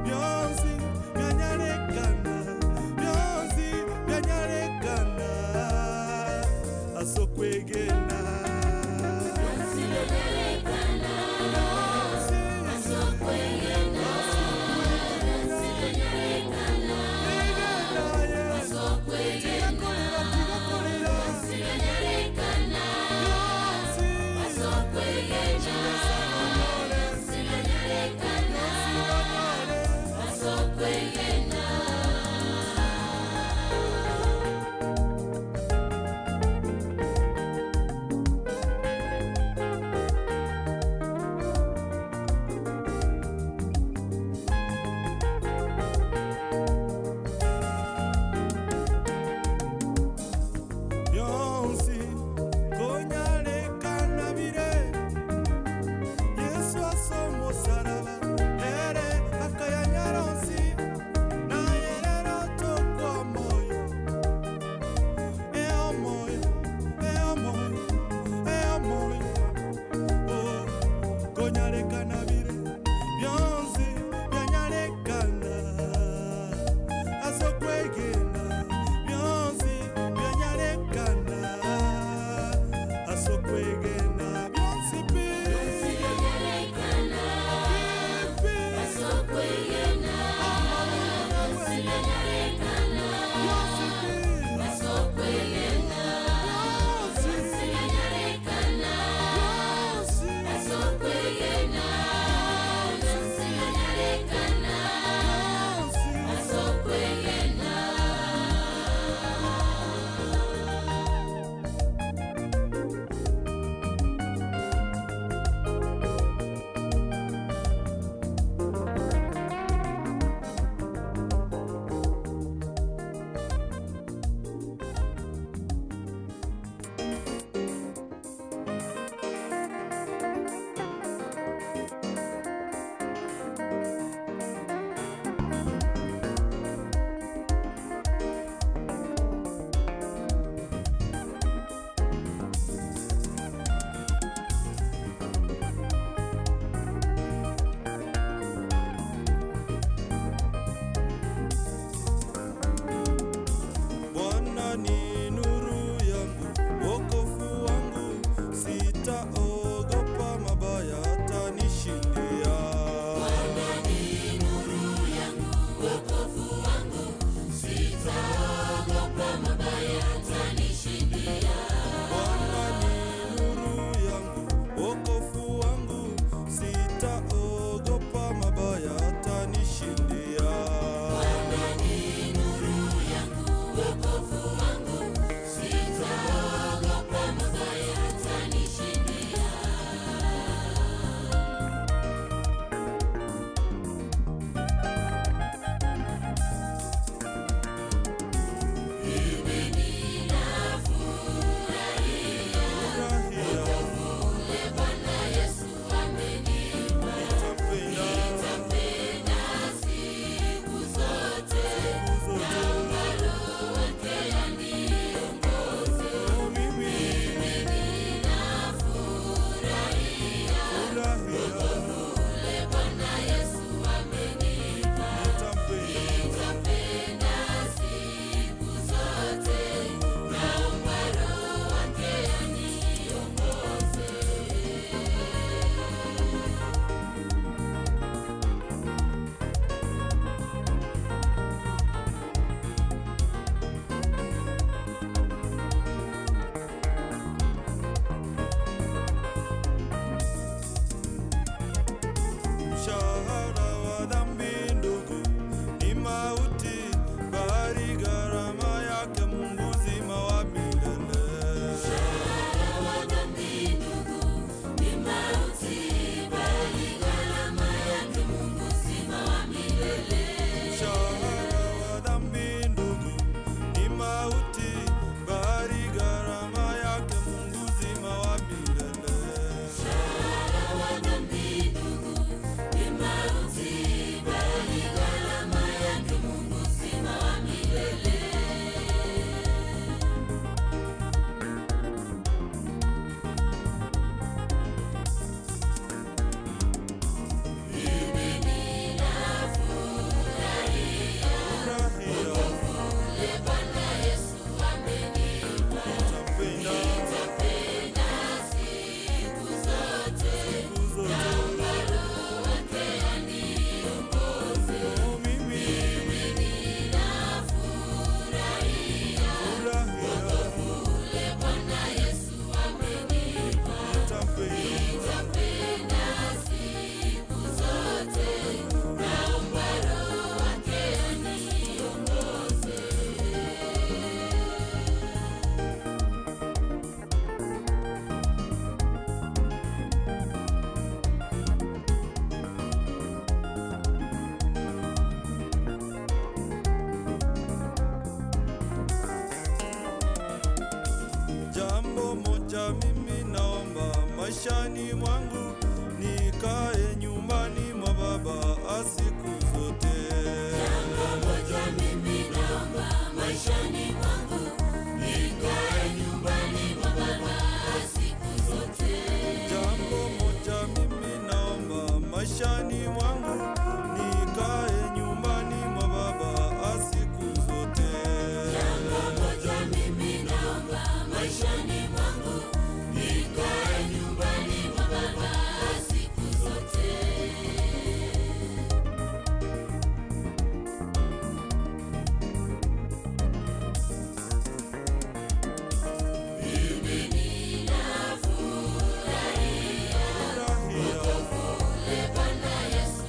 byonsi byanyarekana byonsi byanyarekana asokwegena. maishani mwangu nikae nyumbani mwa Baba siku zote. Jambo moja mimi naomba maishani mwangu, nikae nyumbani mwa Baba siku zote. Jambo moja mimi naomba maishani mwangu nikae nyumbani mwa Baba siku zote. Jambo moja mimi naomba maishani mwangu, nikae nyumbani mwa Baba siku zote. Mimi ninafurahia wokovu ule Bwana Yesu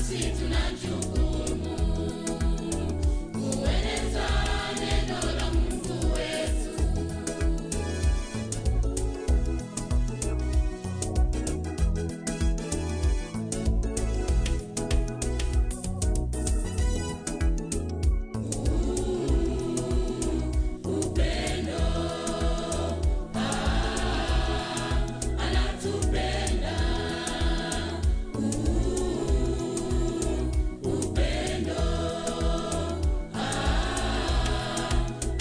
Nasi tuna jukumu kueneza neno la Mungu wetu. Upendo, anatupenda. Upendo,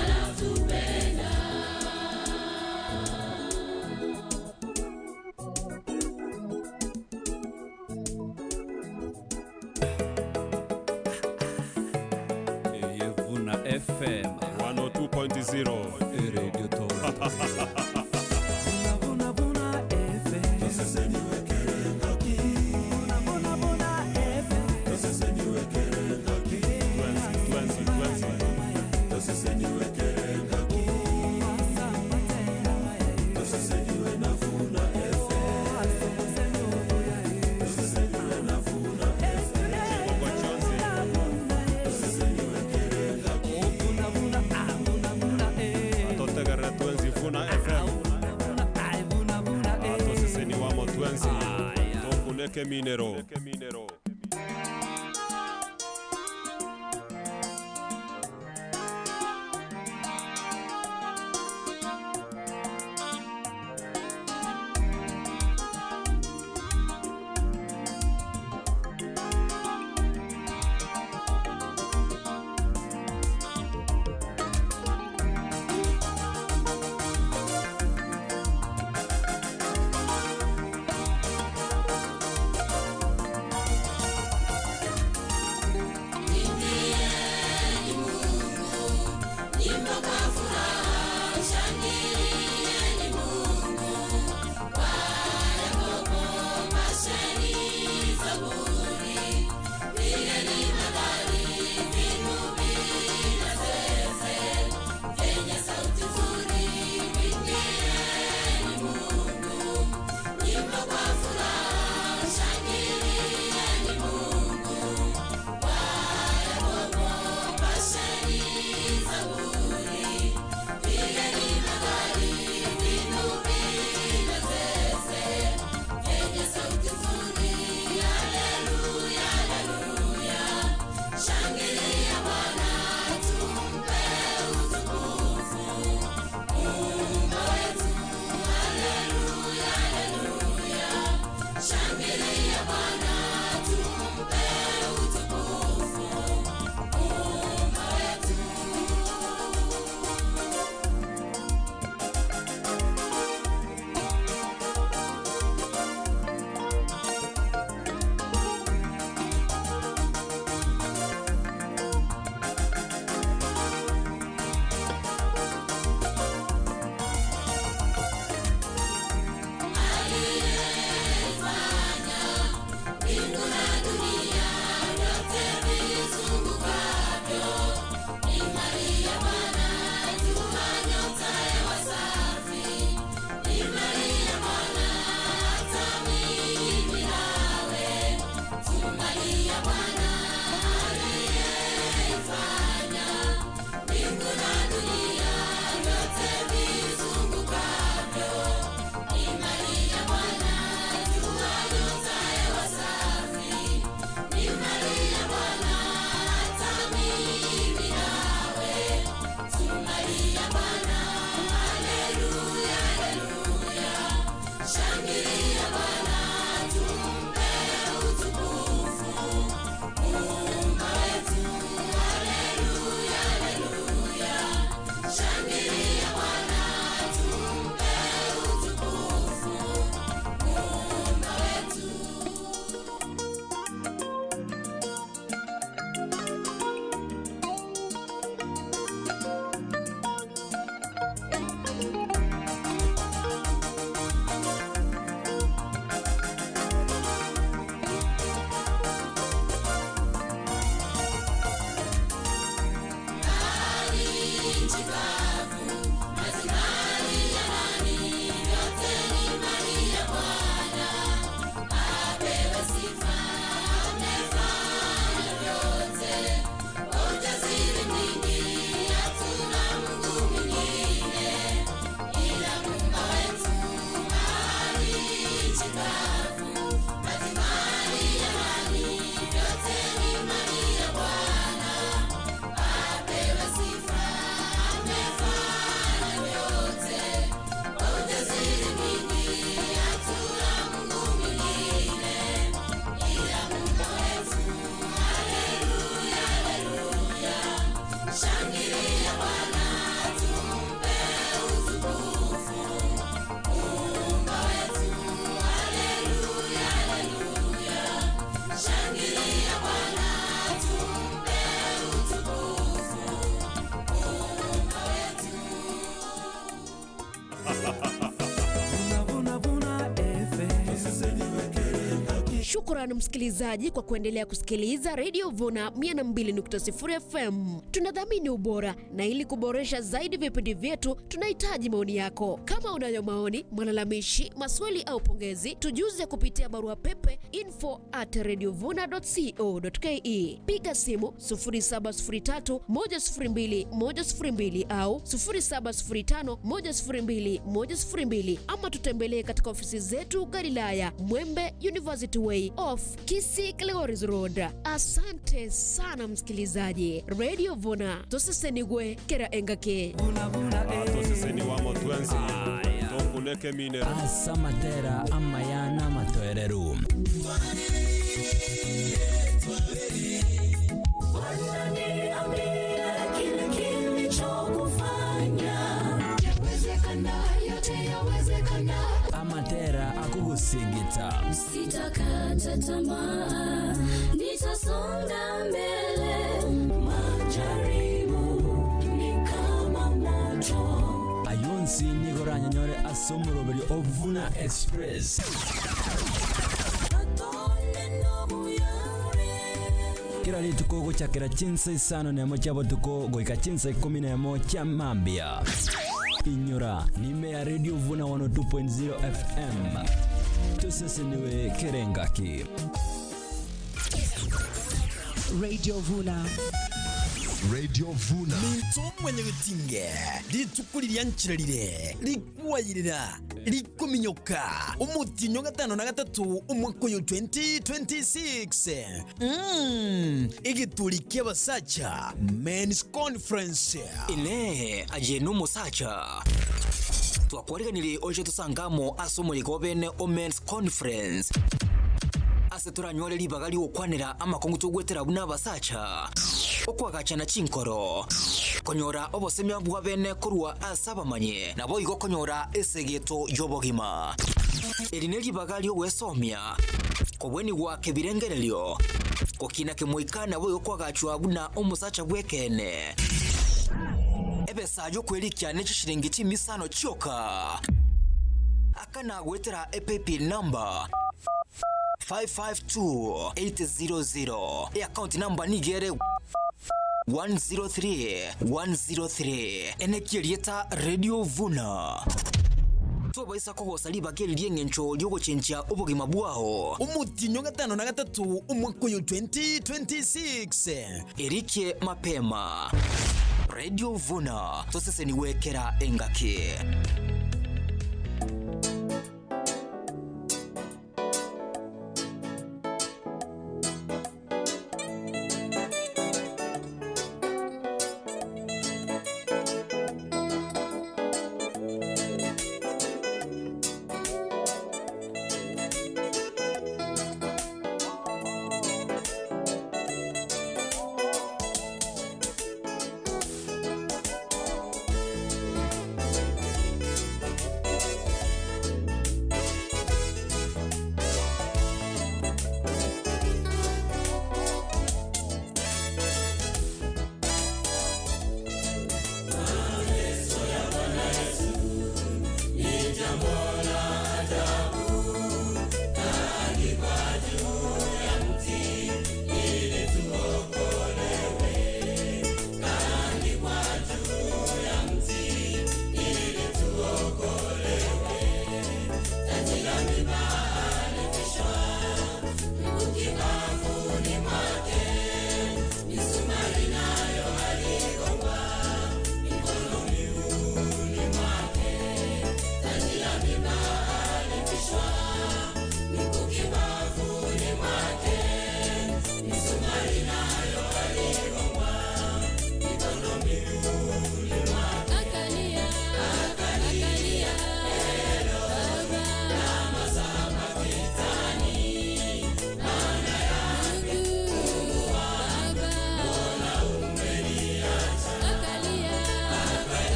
anatupenda. Yevuna FM 102.0 Radio Toronto. Atotegerera twenzi Vuna FM atoseseni wamo twenzi tokuneke minero. Thank Shukran msikilizaji kwa kuendelea kusikiliza Radio Vuna 102.0 FM. Tunadhamini ubora na ili kuboresha zaidi vipindi vyetu tunahitaji maoni yako. Kama unayo maoni, malalamishi, maswali au pongezi, tujuze kupitia barua pepe info at radiovuna.co.ke. Piga simu 0703 102 102 au 0705 102 102 ama tutembelee katika ofisi zetu Galilaya, Mwembe University Way off Kisii Kilgoris Road. Asante sana msikilizaji. Radio Vuna tosesenigwe kera engake. Toseseni wa motwensi tokuneke minero Asamatera amayana matoereru. Kile kilichokufanya yawezekana, yote yawezekana. Amatera akugusigita. Sitakata tamaa, nitasonga mbele. Majaribu ni kama moto. Ayonsi nigoranyanyore asomoroberi Ovuna Express. Kila rituko gochakera chinsa isano nemo chia botuko goika chinsa ikumi nemo chia mambia. Inyora nime ya Radio Vuna 102.0 FM. Tuseseniwe kerengaki. Radio Vuna. Radio Vuna. Minto mwenye gitinge rituko ryanchirarire rikuwayirira rikuminyoka umutinyo gatano na gatatu umwaka uyu 2026 igituri ky'abasacha men's conference Ine aye n'omusacha twakwariganire oje tusangamo ase omuriko bene o men's conference ase turanywore ribaga rigokwanera amakongo togwetera buna abasacha okwagachana chinkoro konyora obosemia bwa bene korwa ase abamanye nabo igo konyora esegeto y'obogima eri ne ribaga riogwesomia kobweni gwake birengererio kokina kemoika nabo igo kwagachwa buna omusacha bwekene ebesa yokwerikia ne chishiringi chimisano chioka akana gwetera epaypil number 552800 e-account number nigere 103 103 enekierieta Radio Vuna tobaisa kogosa ribaga eri rieng'encho riogochenchia obogima bwao umutinyo gatano na gatatu umwaka uyu 2026 erikie mapema Radio Vuna toseseniwekera engaki.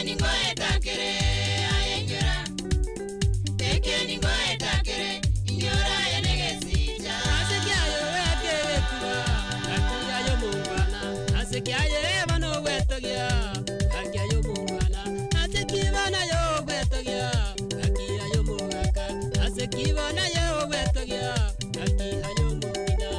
Ekeningoetakere ayenyora Ekeningoetakere inyora yenegesicha Asekiayo ekebekuba Akiayo mungwana Asekiayo ebano gwetogia Akiayo mungwana Asekibana yo gwetogia Akiayo mugaka Asekibana yo gwetogia Akiayo mungina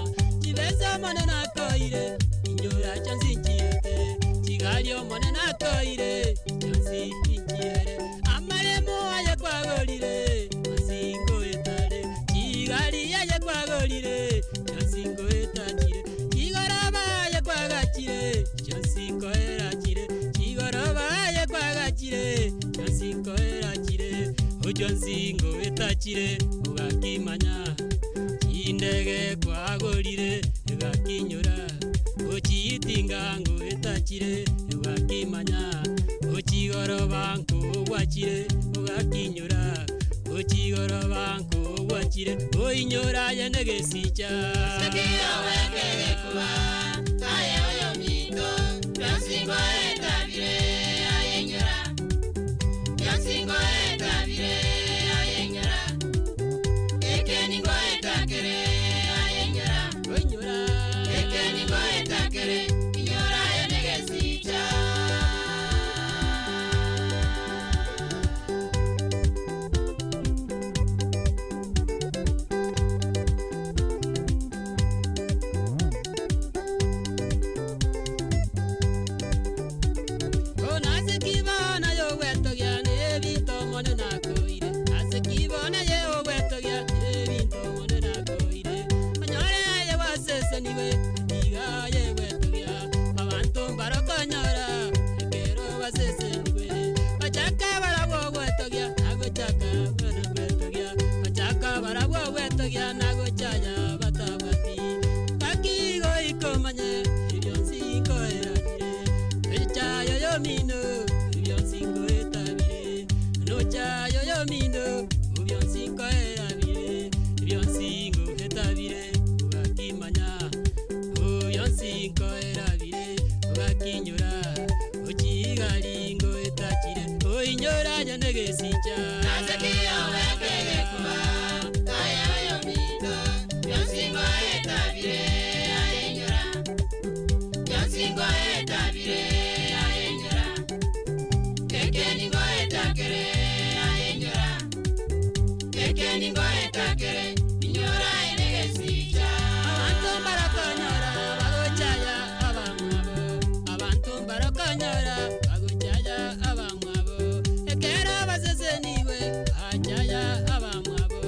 Chibesa manena koire Inyora chansinchiete Chigario manena koire Chansinchiere Amaremo aye kwagorire Masingo etare Chigari aye kwagorire Chansingo etachire Chigoroba aye kwagachire Chansingo erachire Chigoroba aye kwagachire Chansingo erachire Ochansingo etachire Ogakimanya Chindege kwagorire Egakinyora Ochitinga ngo etachire Egakimanya Ochigoroba nkogwachire Ogakinyora Ochigoroba nkogwachire Oinyora yenegesicha Sekiyo wekegekuba aye oyo mito Byosingo etabire ayenyora Byosingo etabire ayenyora Ekeningo etakere ayenyora Oinyora Ekeningo etakere inyora yenegesicha Onasekibona yogwetogia nebinto mone nakoire Asekibona yogwetogia nebinto mone nakoire Onyore aye waseseniwe iga yegwetogia Abantu mbarokonyora ekero baseseniwe Bachaka barabwo gwetogia nagochaka barabwetogia Bachaka barabwo gwetogia nagochaya batabwati Bakigo ikomanye ebyonsi nkoeragire Echayo yomino ebyonsi nkoetabire Nochayo yomino ebyonsi nkoerabire Ebyonsi ngoetabire ogakimanya Obyonsi nkoerabire ogakinyora Ochigali ngoetachire Oinyora nyanegesicha Nasekiyo wekegekuba aye oyo mito Byosingo etabire ayenyora Byosingo etabire ayenyora Ekeningo etakere ayenyora Ekeningo etakere inyora enegesicha Abantu barakonyora bagochaya abamwabo Abantu barakonyora bagochaya abamwabo Ekero baseseniwe bachaya abamwabo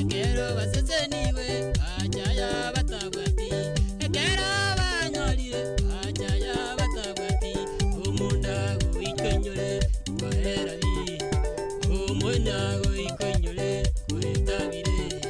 Ekero baseseniwe bachaya batabwati Ekero banyorire bachaya batabwati Omunda goikenyore koerabi Omwena goikenyore koetabire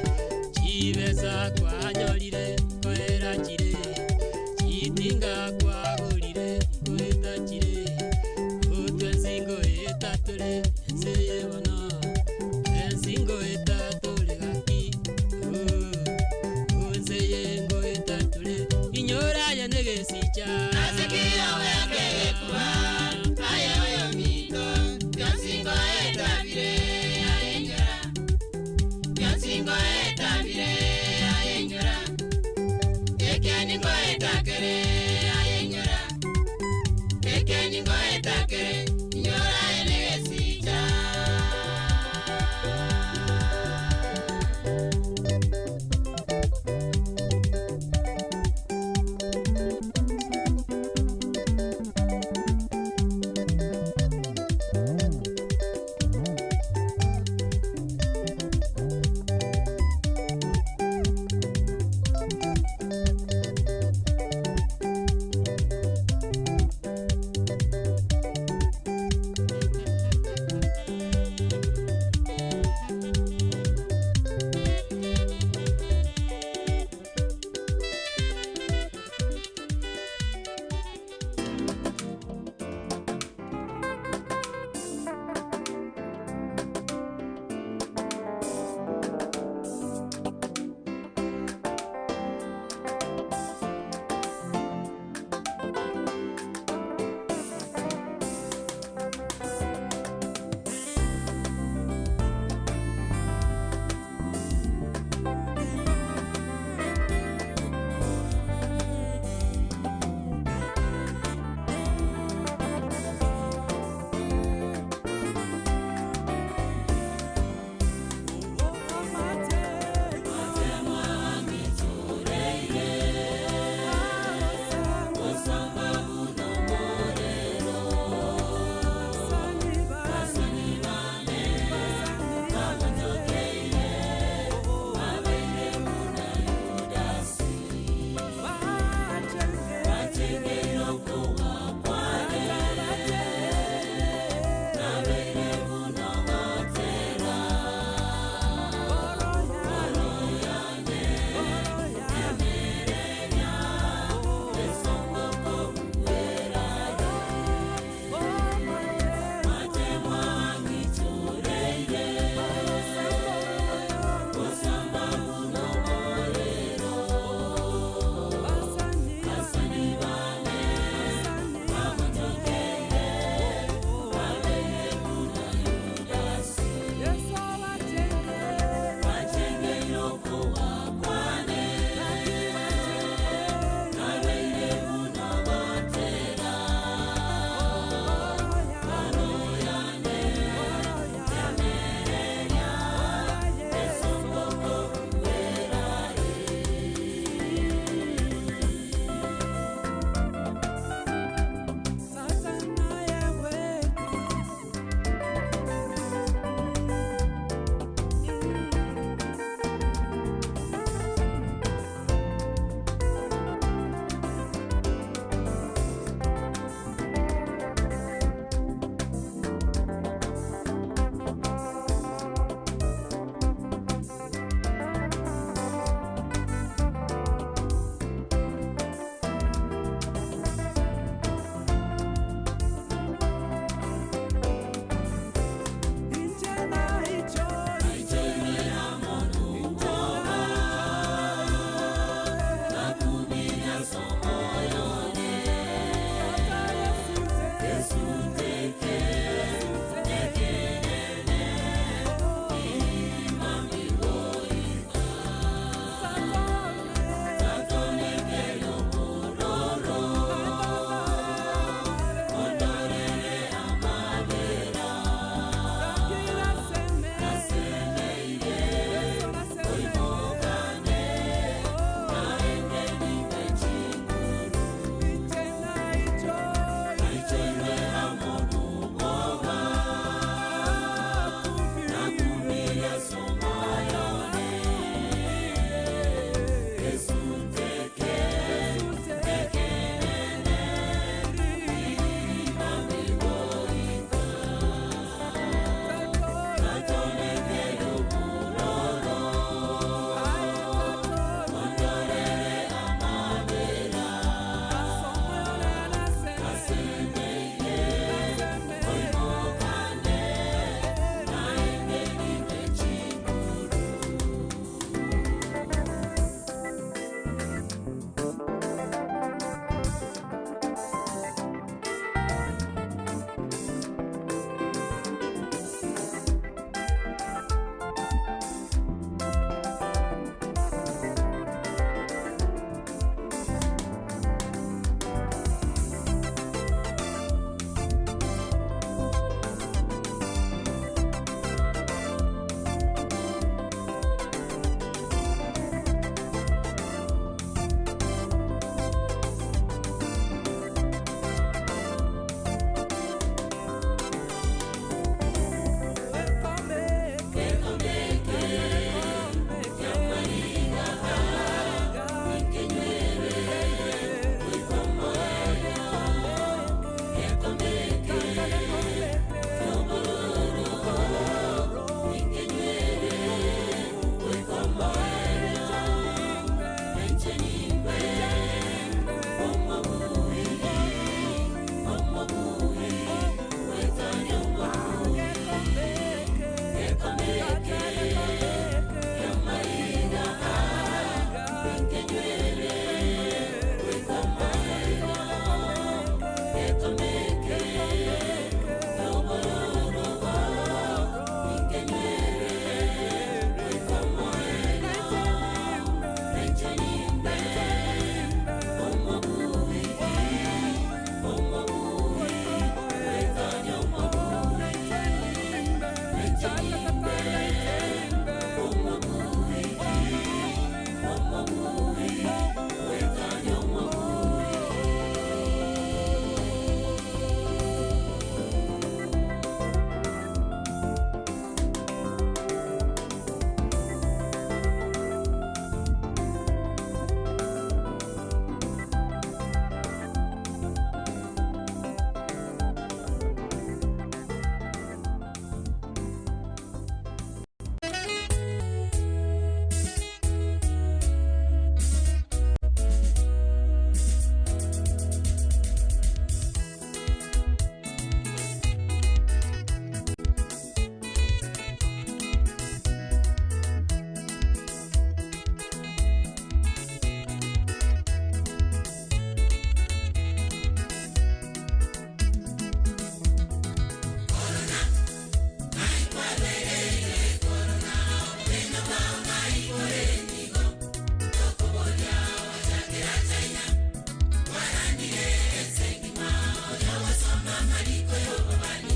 amariko y'obobani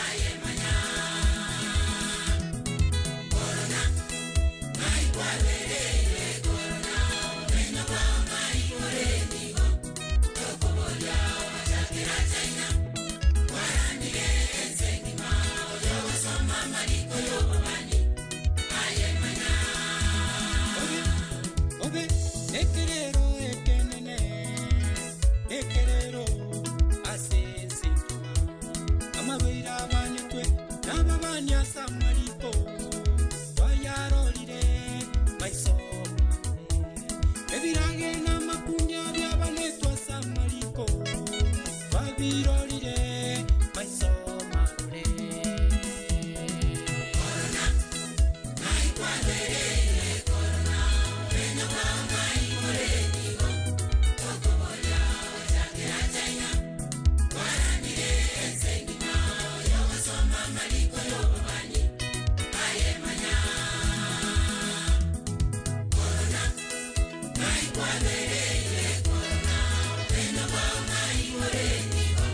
aye manya. Korona naikwabereire korona omenyo bwao maikore nigo tokoboria wachakera China kwaranire ense engima oyogosoma amariko y'obobani aye manya. Obe ekerero ekenene ekerero ase ense engima amabeire abanetwe n'ababani ase amariko twayarorire maiso ebirage n'amakunya byabanetwe ase amariko twabirorire maiso marore. Korona naikwabereire korona omenyo bwao maikore nigo tokoboria wachakera China kwaranire ense engima oyogosoma amariko y'obobani aye manya. Korona naikwabereire korona omenyo bwao maikore nigo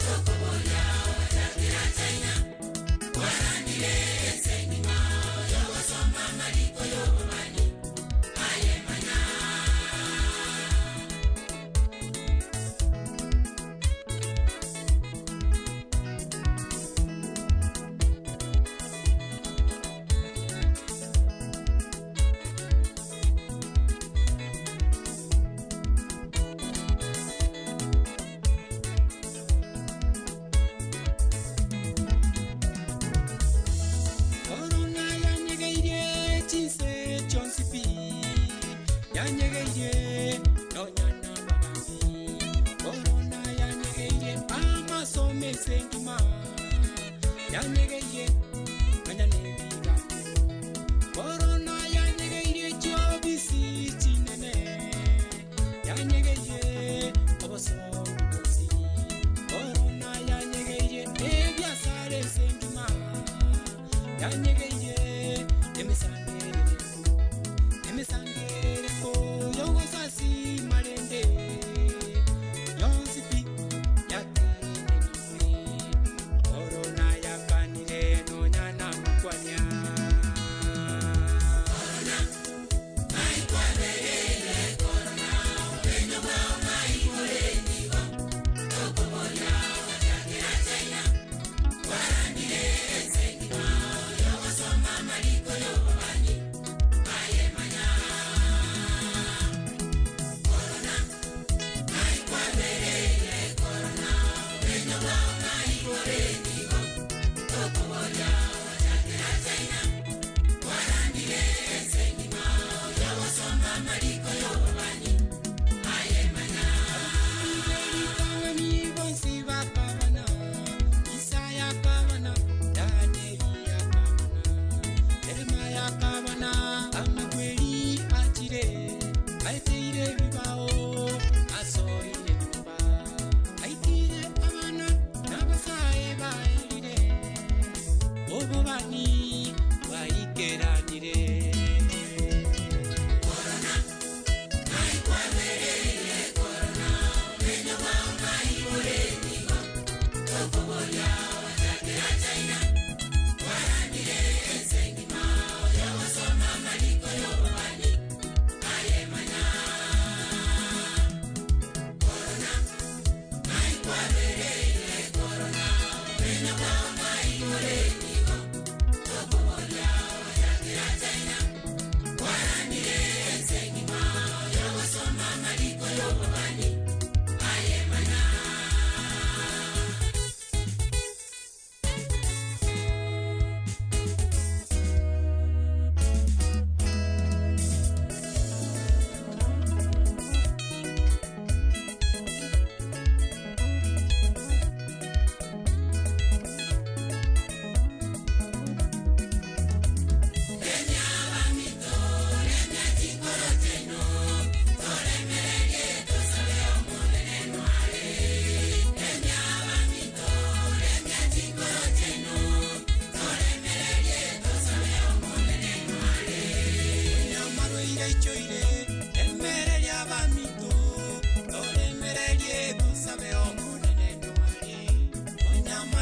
tokoboria wachakera China kwaranire ense engima oyogosoma amariko y'obobani aye manya. Korona yanyegeirie chinse chionsi pi yanyegeirie nonyana bagambi korona yanyegeirie amasomo ense engima yanyegeirie nonya n'ebigambo korona yanyegeirie chiobisi chinene yanyegeirie obosomi bwonsi korona yanyegeirie ebiasara ense engima yanyegeiye emisangerereko emisangerereko yogosasi marende yonsi pi yateneniwe korona yakanire nonyana makwanya. Korona naikwabereire korona omenyo bwao maikore nigo tokoboria wachakera China kwaranire ense engima oyogosoma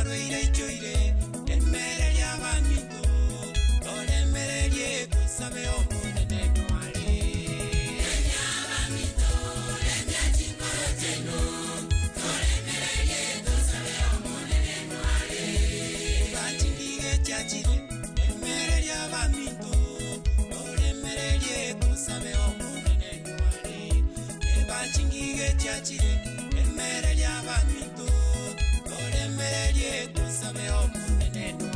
Emarwaire ichoire emereria abaminto toremererie tosabe omonene noare. Bachingige chiachire emereria abaminto toremererie tosabe omonene noare. Ebachingige chiachire emereria abaminto toremererie tosabe omonene noare.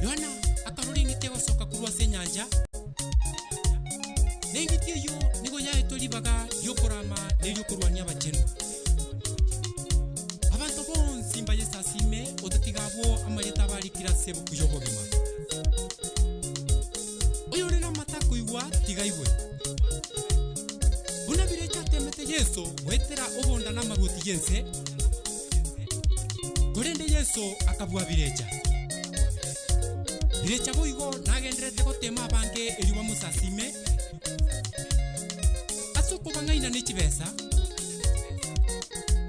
Yohana akarora eng'iti egosoka korwa ase enyancha, na eng'iti eyio nigo yaetwe ribaga ri'okorama na eri'okorwania abachenu. Abanto bonsi mbayesasime otatiga abwo amarieta abarikire ase ebuku y'obogima. Oyore namato akoigwa, tiga aigwe. Buna birecha atemete Yeso goetera obonda na amaruoti y'ense, korende Yeso akabua birecha. Birecha boigo nagendererete gotema abange erio bamosasime, ase okobang'aina ne chibesa,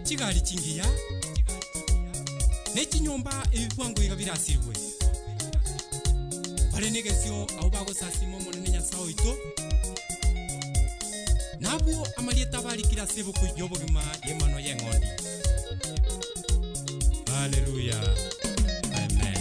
chigari chingiya, ne chinyomba ebi bwango iga birasirwe. Bare negesio abwo bagosasima Omonene Nyasae oito, na abwo amarieta abarikire ase ebuku y'obogima y'Emanwa y'Eng'ondi. Haleluya! Amen.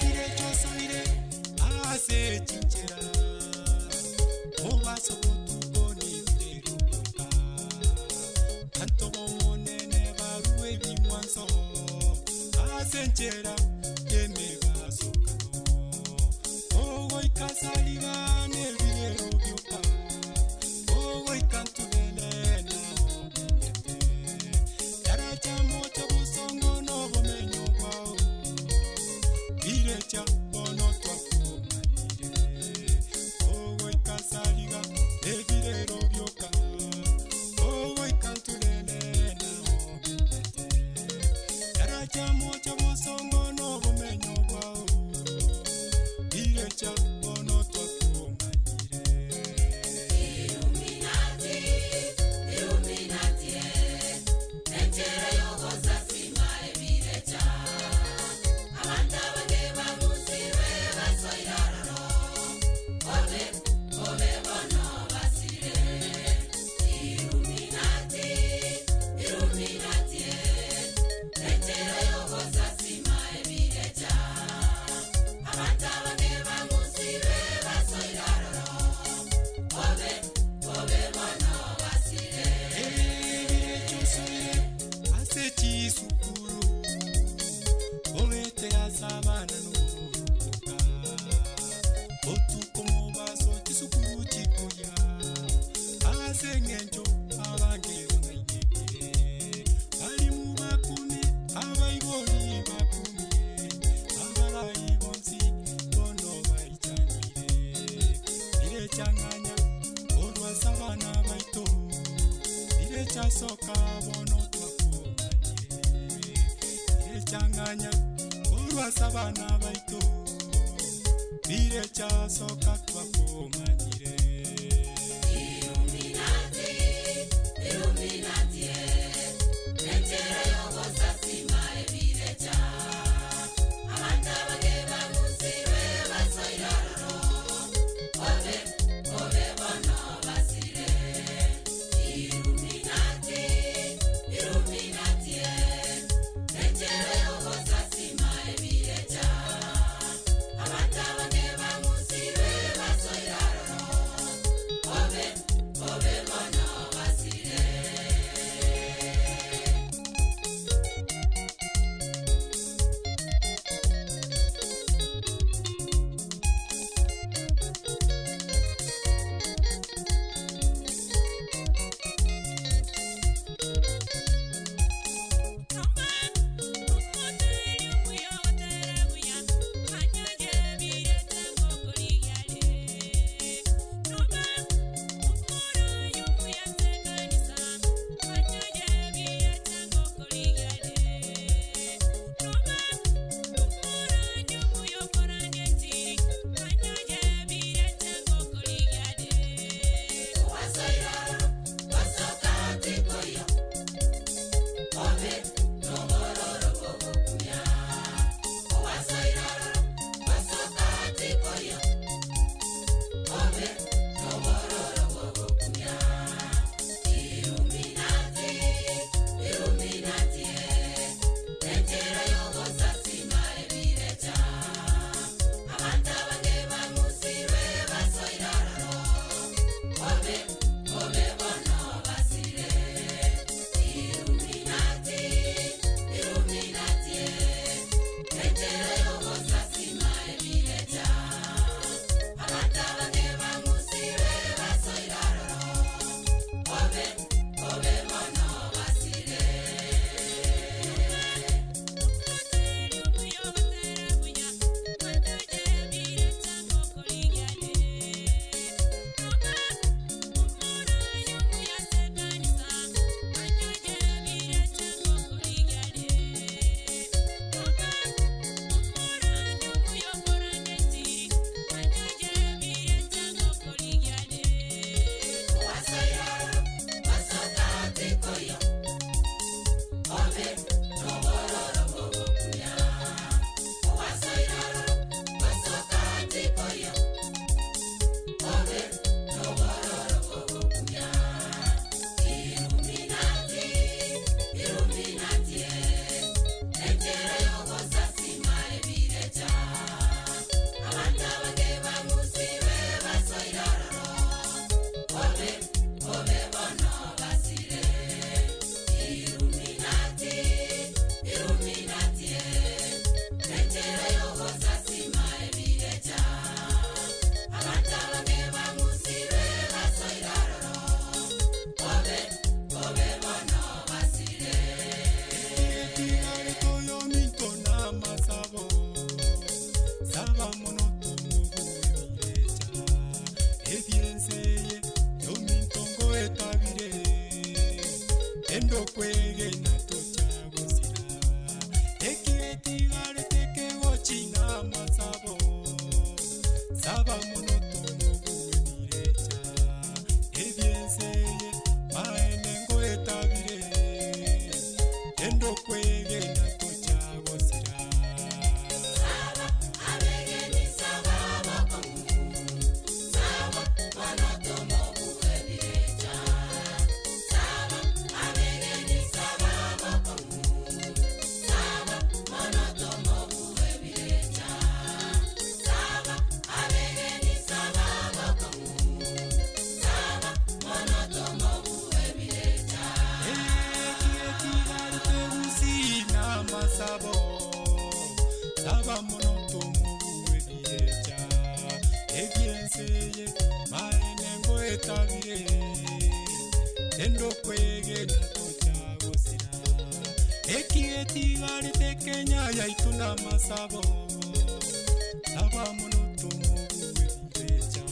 Birechosoire ase chinchera mobaso botuko nibireruboka banto bomonene barue bimwanso ase enchera yemebasokano ogoika sariga nebirerubioka ogoika ntubele naomenyete daraja mocha bosongo nobomenyo bwao birecha bono twakomanire ogoika sariga ebirero byoka ogoika ntulele naomenyete daraja mocha bosongo nobomenyo bwao birecha bono twakomanire. Illuminati, Birechasoka bono twakomanyire Birechang'anya korwa abana baito Birechasoka twakomanyire Illuminati, Illuminati, enchera yogosasima ebirecha. Abantu abange bamusirwe basoirororo, obe obe bono basire. Illuminati, Illuminati, enchera yogosasima ebirecha. Abantu abange bamusirwe basoirororo, obe obe bono basire. Endokwegena tochagosira Ekietigaretekegochina masabo Saba mono tomobuebirecha Ebienseye maene ngoetabire Endokwegena tochagosira Ekietigaretegusina masabo Saba mono tomobuebirecha Ebienseye maene ngoetabire Endokwegena tochagosira Ekietigarete Kenya yaitu n'amasabo Saba mono tomobuebirecha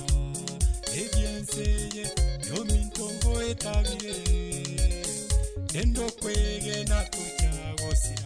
Ebienseye yominto ngoetabire. Endo kwegena tuchagosira.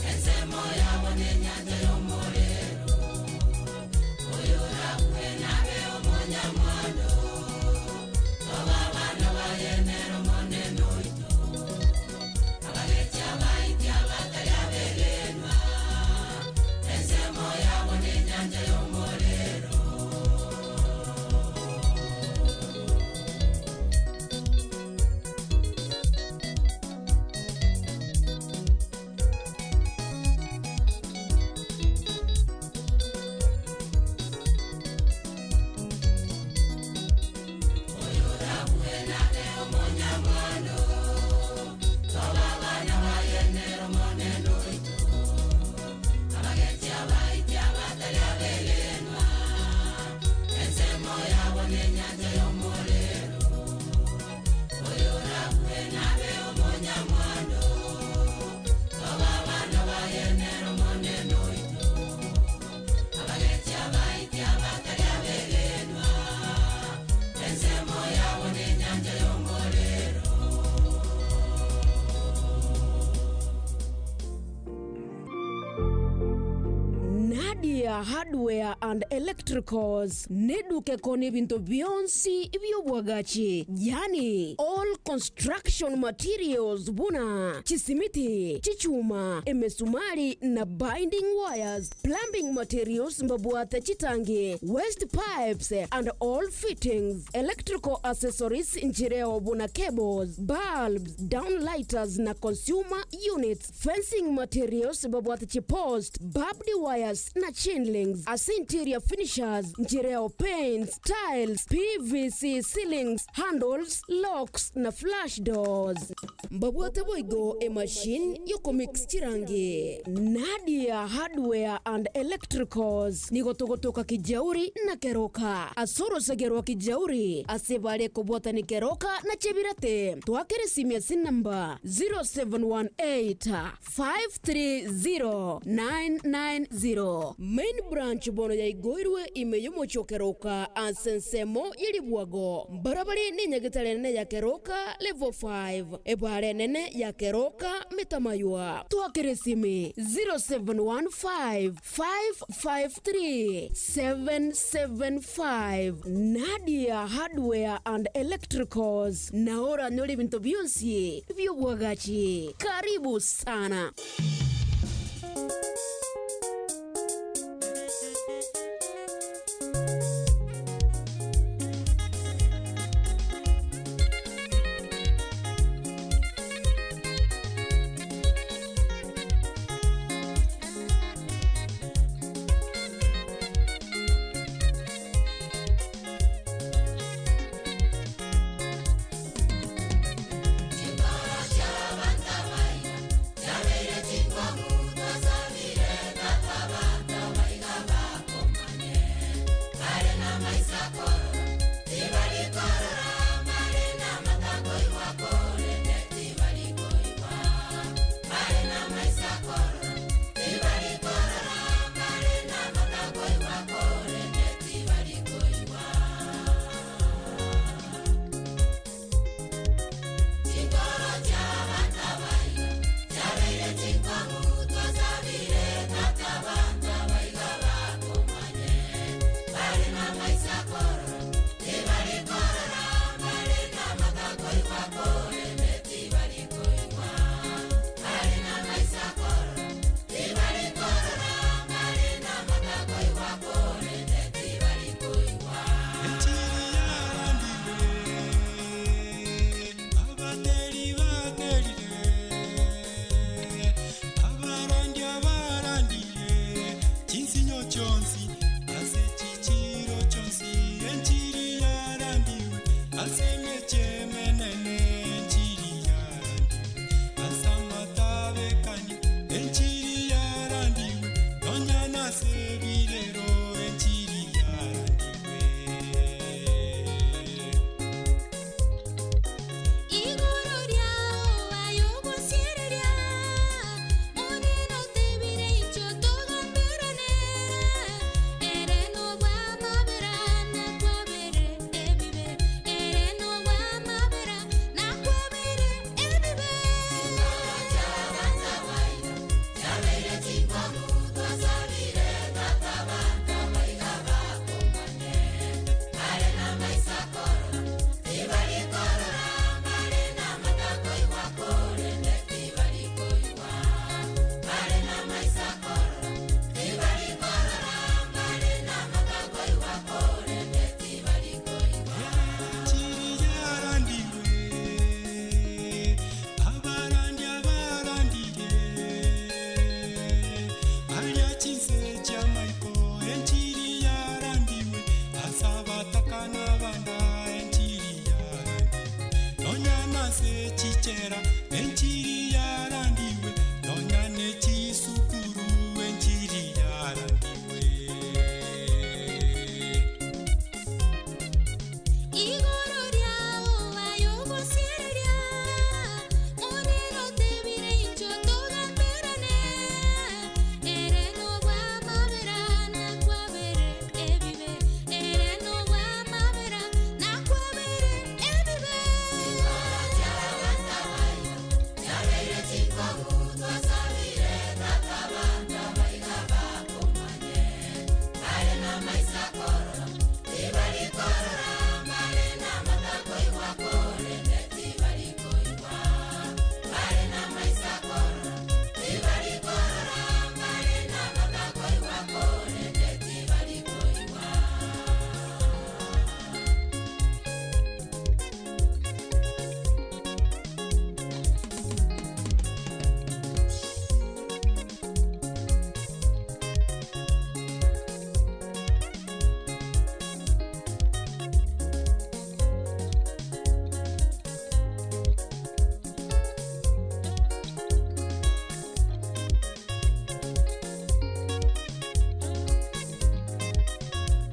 Ensemo yabo nenyanja yo. Nadia Hardware and Electricals neduka ekoonia ebinto bionsi bi'obwagachi, yaani all construction materials buna chisimiti, chichuma, emesumari na binding wires, plumbing materials mbabwate chitangi, waste pipes and all fittings, electrical accessories nchireo buna cables, bulbs, downlighters na consumer units, fencing materials babwate chipost, barbed wires na chain links, ase interior finishers nchireo paints, tiles, PVC ceilings, handles, locks na flush doors. Mbabwate boigo emachine yokomix chirangi. Nadia Hardware and Electricals nigo togotoka Kijauri na Keroka. Ase orosege rwa Kijauri ase bare kobwatani Keroka na Chebirate. Twakere esimi ase namba 0718 530 990. Main branch bono yaigoirwe ime y'omochie o Keroka ase ensemo ye ribwago. Mbarabare nenyagetari enene ya Keroka level 5, ebara enene ya Keroka Metamaywa. Twakere esimi 0715 553 775. Nadia Hardware and Electricals nao oranyore ebinto bionsi bi'obwagachi. Karibu sana. Chimboro chi'abanto abaina chiabeire chingwango.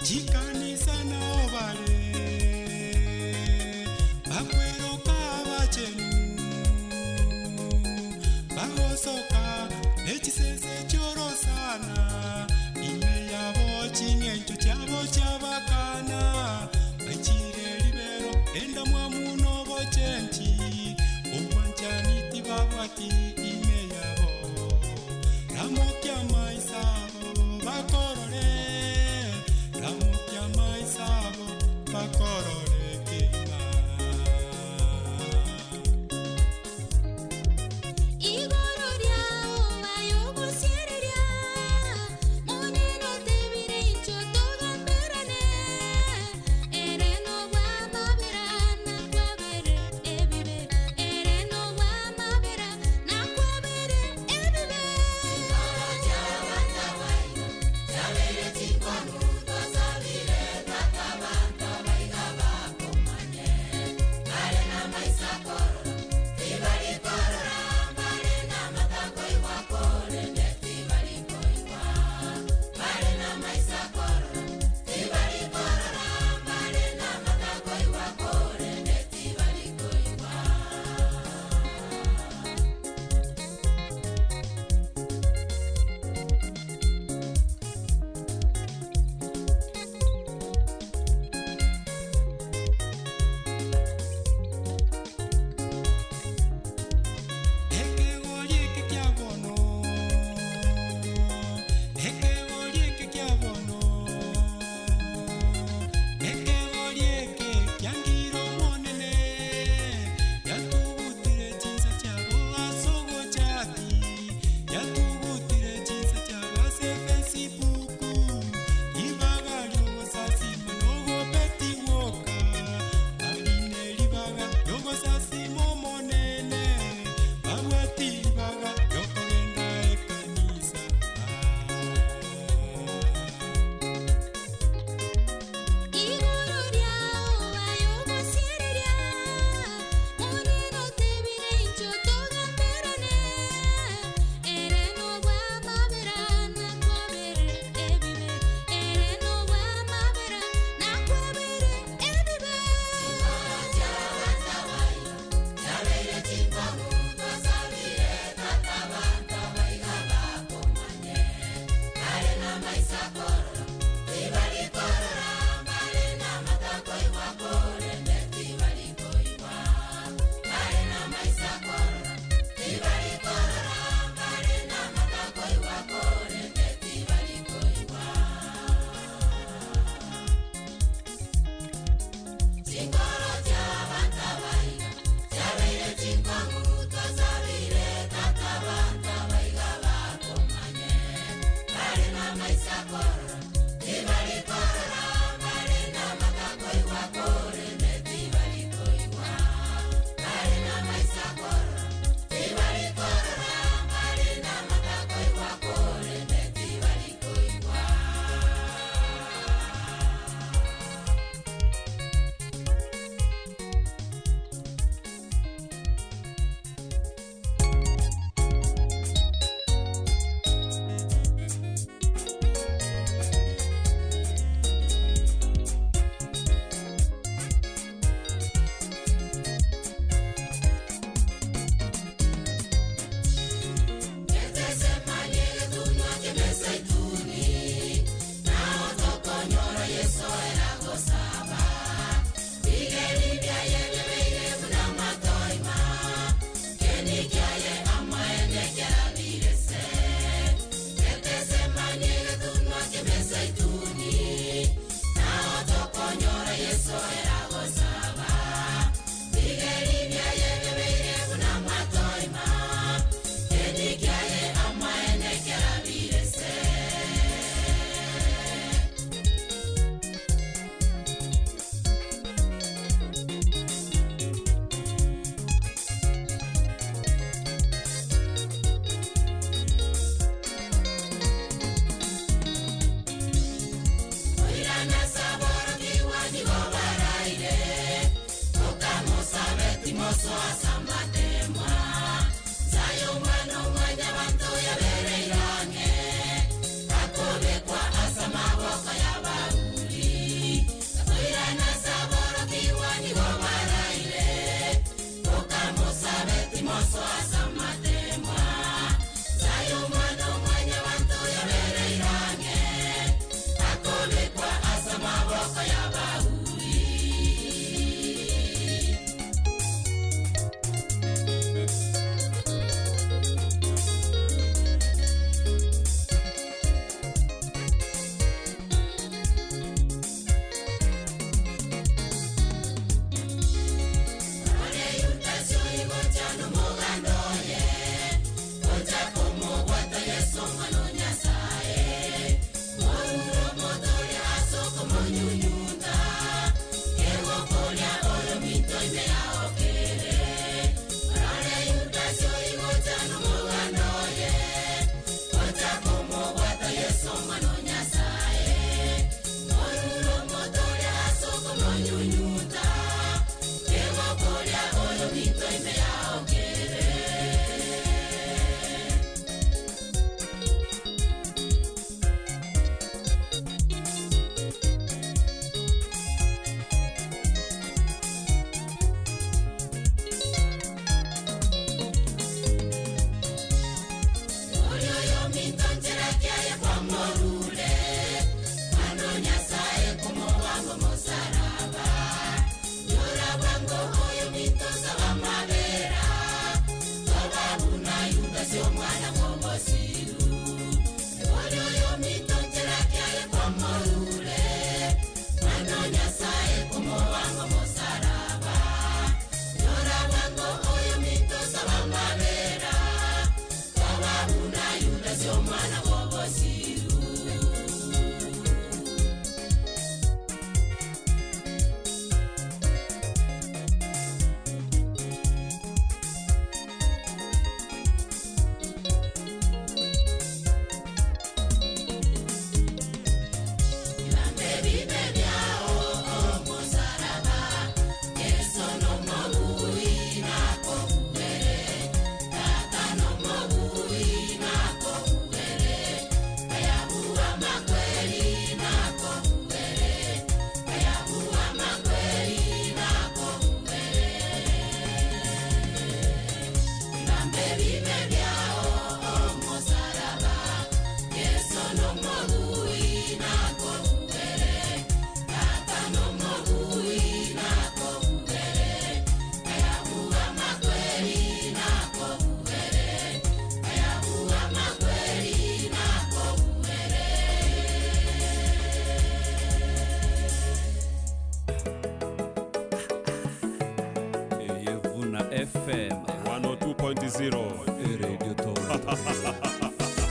Chikanisa nao bare bakweroka abachenu bagosoka nechisese chiorosana ime yabo ching'encho chiabo chiabakana baichire ribero enda mwamu nobochenchi obwanchani tibabwati ime yabo ramokia maisabo bakorore ramokia maisabo bakorore kima. Igoro riao bayogosiereria moneno tebire incho togamberane ere no bwamabera nakwabere ebibe ere no bwamabera nakwabere ebibe. Chikoro chiabantabaiga chiabere chinkonu twasabire tatabantabaiga bakomanye bare na maisakorora tibarikorora bare na matakoigwa korende tibarikoigwa bare na maisakorora tibarikorora bare na matakoigwa korende tibarikoigwa. Ekegori eke kia bono, ekegori eke kia bono, ekegori eke kiangire omonene, yatugutire chinsa chiabo ase ogochati, yatugutire chinsa chiabo ase Facebook, ribaga riogosasima nogobeti gwoka, barine ribaga riogosasima omonene, babwati ribaga riokogenda ekanisa. Igoro riao bayogosiereria moneno tebire incho togamberane ere no bwamabera nakwabere ebibe ere no bwamabera nakwabere ebibe. Chikoro chiabantabaiga chiabeire chinkonu twasabire tatabantabaiga bakomanye bare na maisakorora tibarikorora bare na matakoigwa korende tibarikoigwa bare na maisakorora tibarikorora bare na matakoigwa korende tibarikoigwa. Chikoro chiabantabaiga chiabeire chinkonu twasabire tatabantabaiga bakomanye bare na maisakorora tibarikorora bare na matakoigwa korende tibarikoigwa bare na maisakorora tibarikorora bare na matakoigwa korende tibarikoigwa. Thank FM 102.0 Radio Toronto.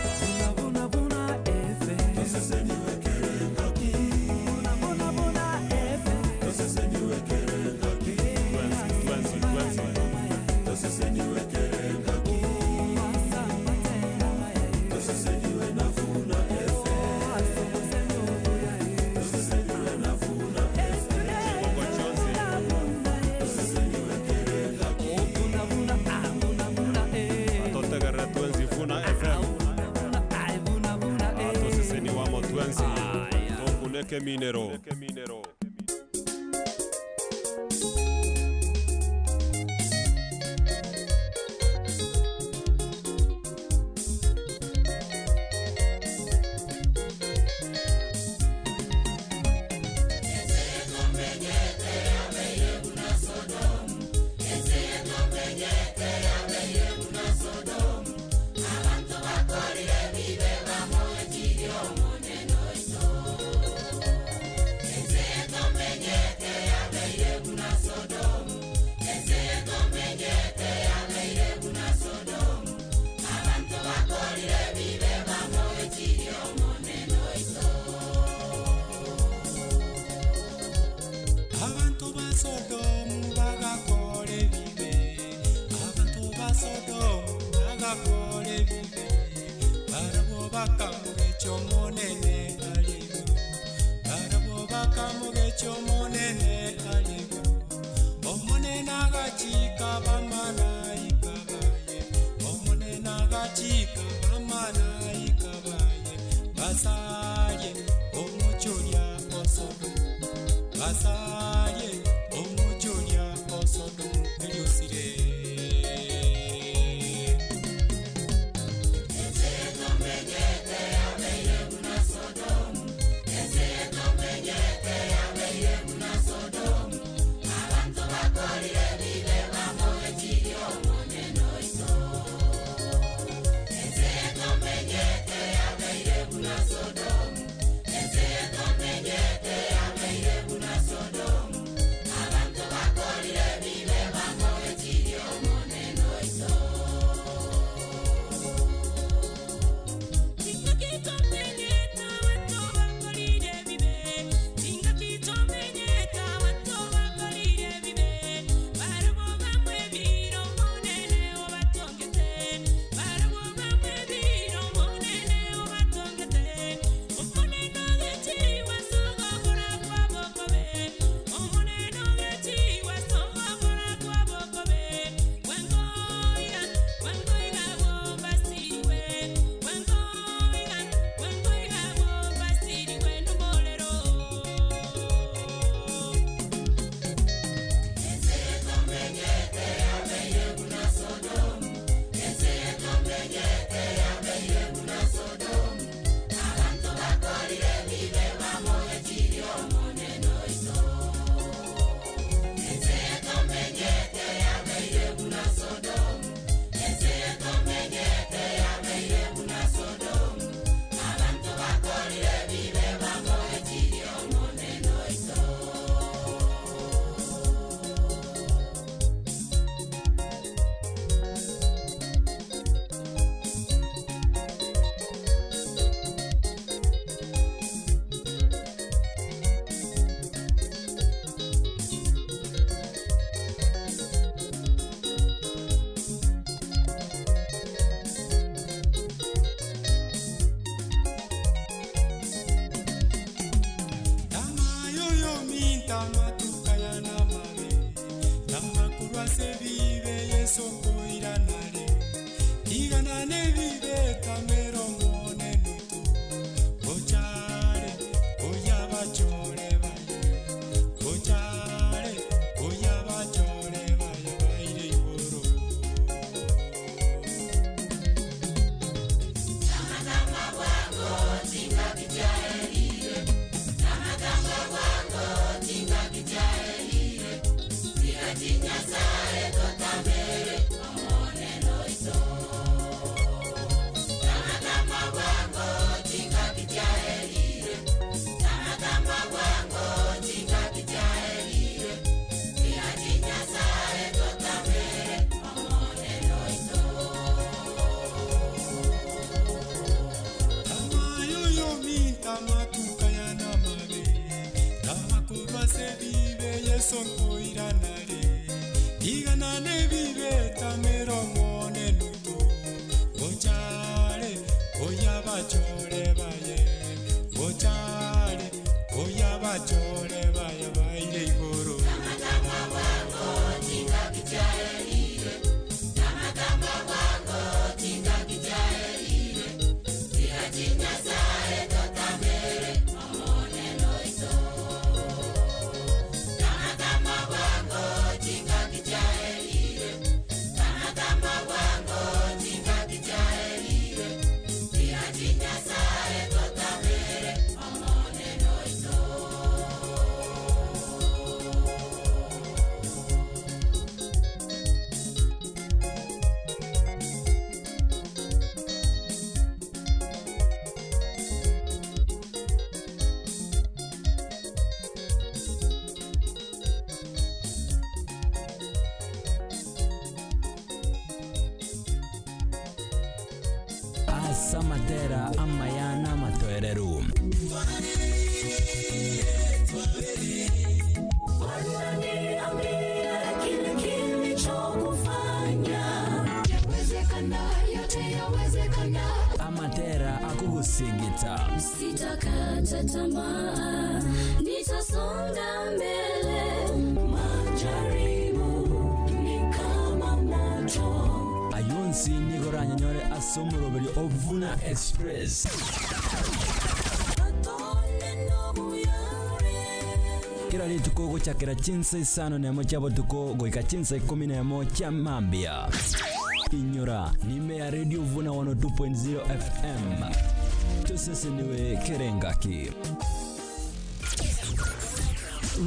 Atotegerera twenzi Vuna FM. Atoseseni wamo twenzi. Tokuneke minero. Abantu ba Sodomu bagakora ebibe, abantu ba Sodomu bagakora ebibe, barabo bakamugecha omonene aligo, barabo bakamugecha omonene aligo, omonene agachika bamalaika baye, omonene agachika bamalaika baye, basaye omuchuria o Sodomu. Basaye omuchuria o Sodomu eliosire. Sodom, Yesu nkoiranare igana nebibetamero omonenuto gochare oya bachore baye gochare oya bachore baye baire igoro. Ase amatera amaya n'amatoereru. Kile kilichokufanya yawezekana, yote yawezekana. Amatera akugusigita. Sitakata tamaa, nitasonga mbele. Majaribu ni kama moto. Ayonsi nigo ranyanyore ase omoroberi Ovuna Express. Kera rituko gochakera chinsa 5 chia botuko goika chinsa 11 chia mambia. Inyora nime ya Radio Vuna 102.0 FM. Tuseseniwe kerengaki.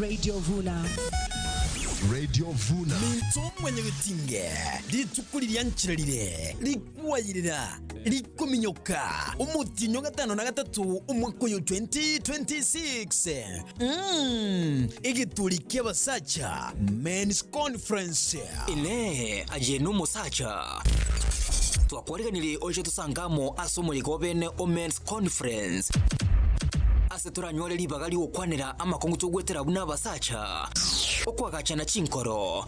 Radio Vuna. Radio Vuna. Minto mwenye gitinge litukuli lyanchirarire likuwayirira likuminyoka umutinyo 53 umwaka uyu 2026. Igituri ky'abasacha Men's Conference. Ine aye n'omusacha twakwariganire oche tusangamo ase omoriko bene o Men's Conference ase turanywore ribaga rigokwanera amakongo togwetera buna abasacha okwagachana chinkoro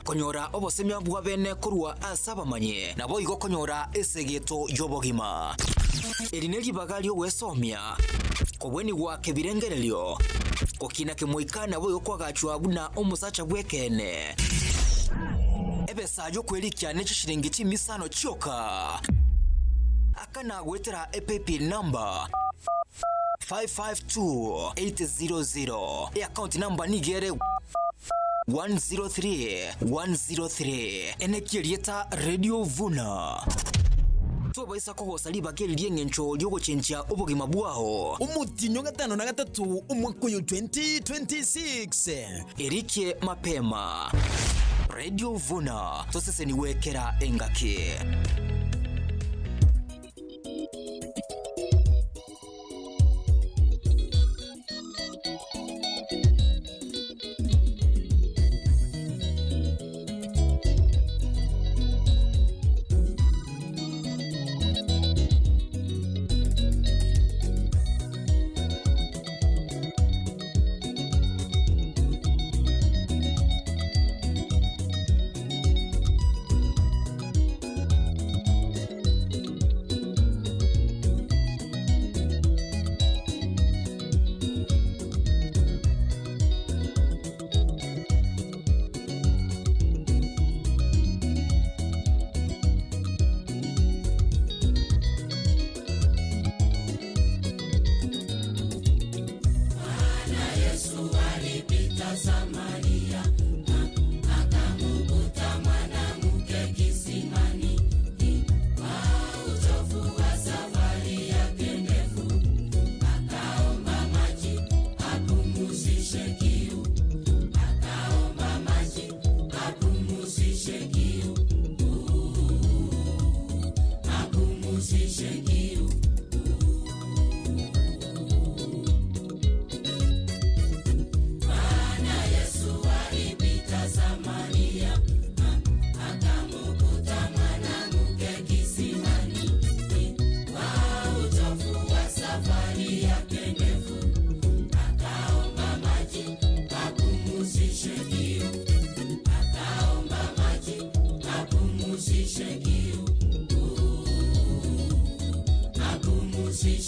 konyora obosemia bwa bene korwa ase abamanye nabo igo konyora esegeto y'obogima eri ne ribaga riogwesomia kobweni gwake birengererio gokina kemoika nabo igo kwagachwa buna omosacha bwekene ebesa yokwerikia ne chishiringi chimisano chioka akana gwetera ePayPal number 552800 e account number nigere 103103 enekierieta Radio Vuna tobaisa kogosa ribaga eri rieng'encho riogochenchia obogima bwao. Umutinyo 53 umwaka uyu 2026. Erikie mapema Radio Vuna toseseniwekera engaki.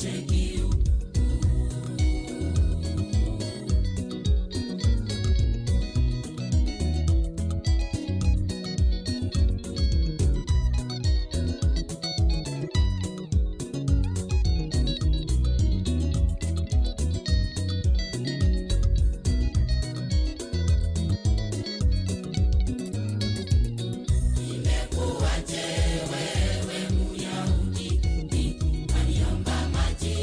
nikate kiu. Imekuwaje wewe Myahudi waniomba maji?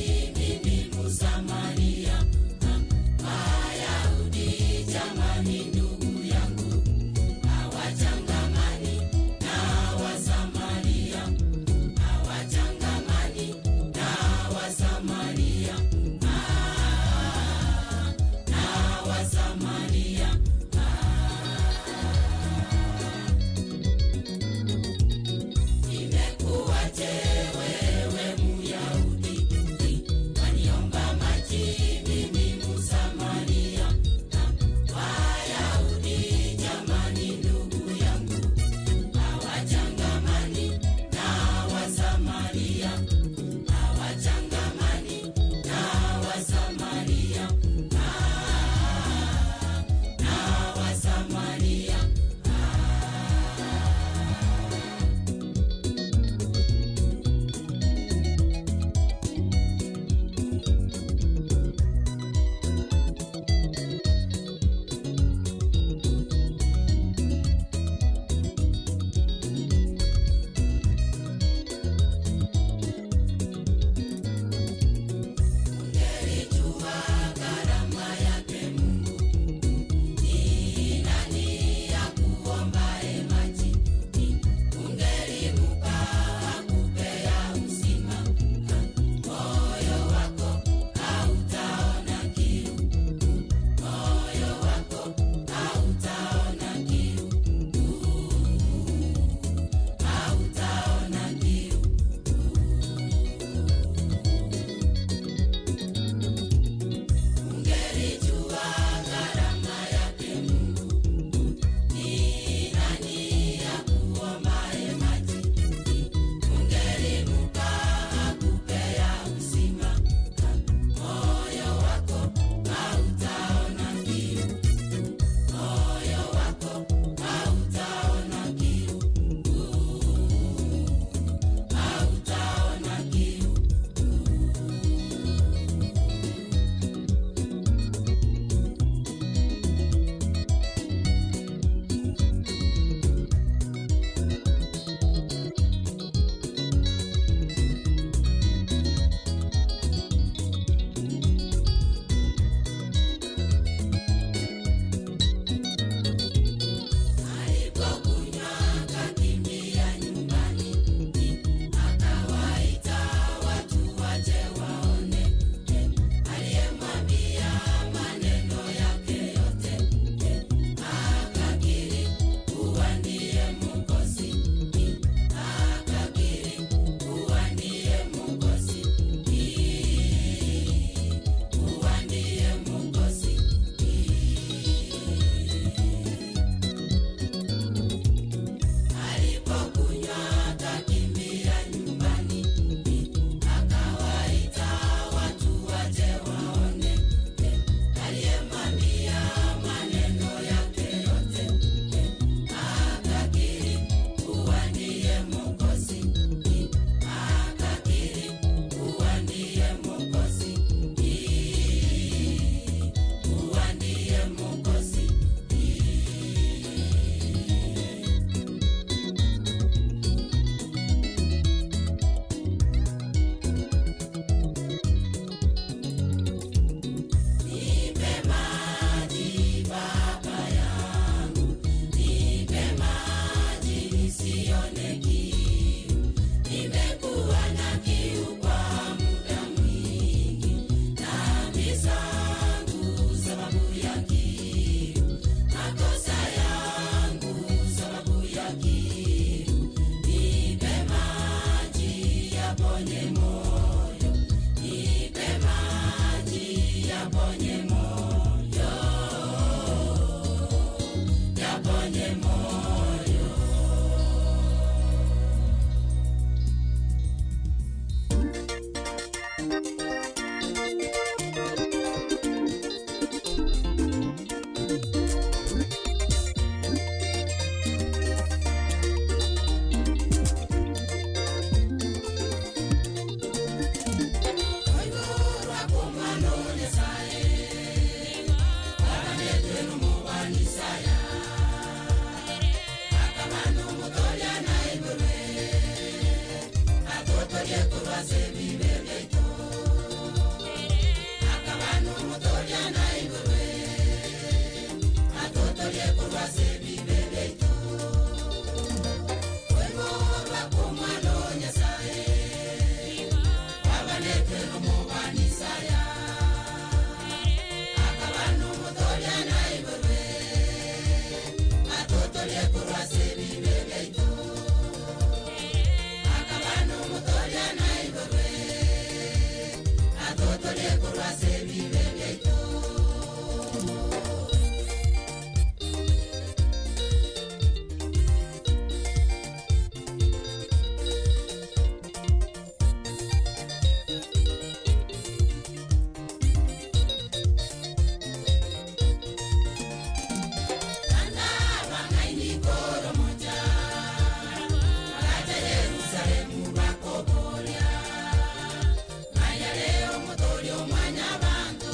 omotori omwanya bantu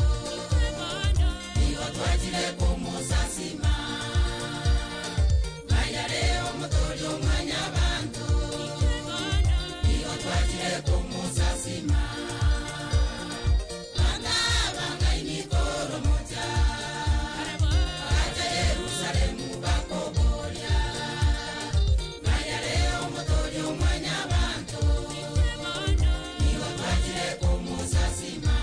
Nigo twachire kumusasima Mayare omotori omwanya bantu Nigo twachire kumusasima Banga bangaini koromoja Bagacha Yerusalemu bakoboria Mayare omotori omwanya bantu Nigo twachire kumusasima.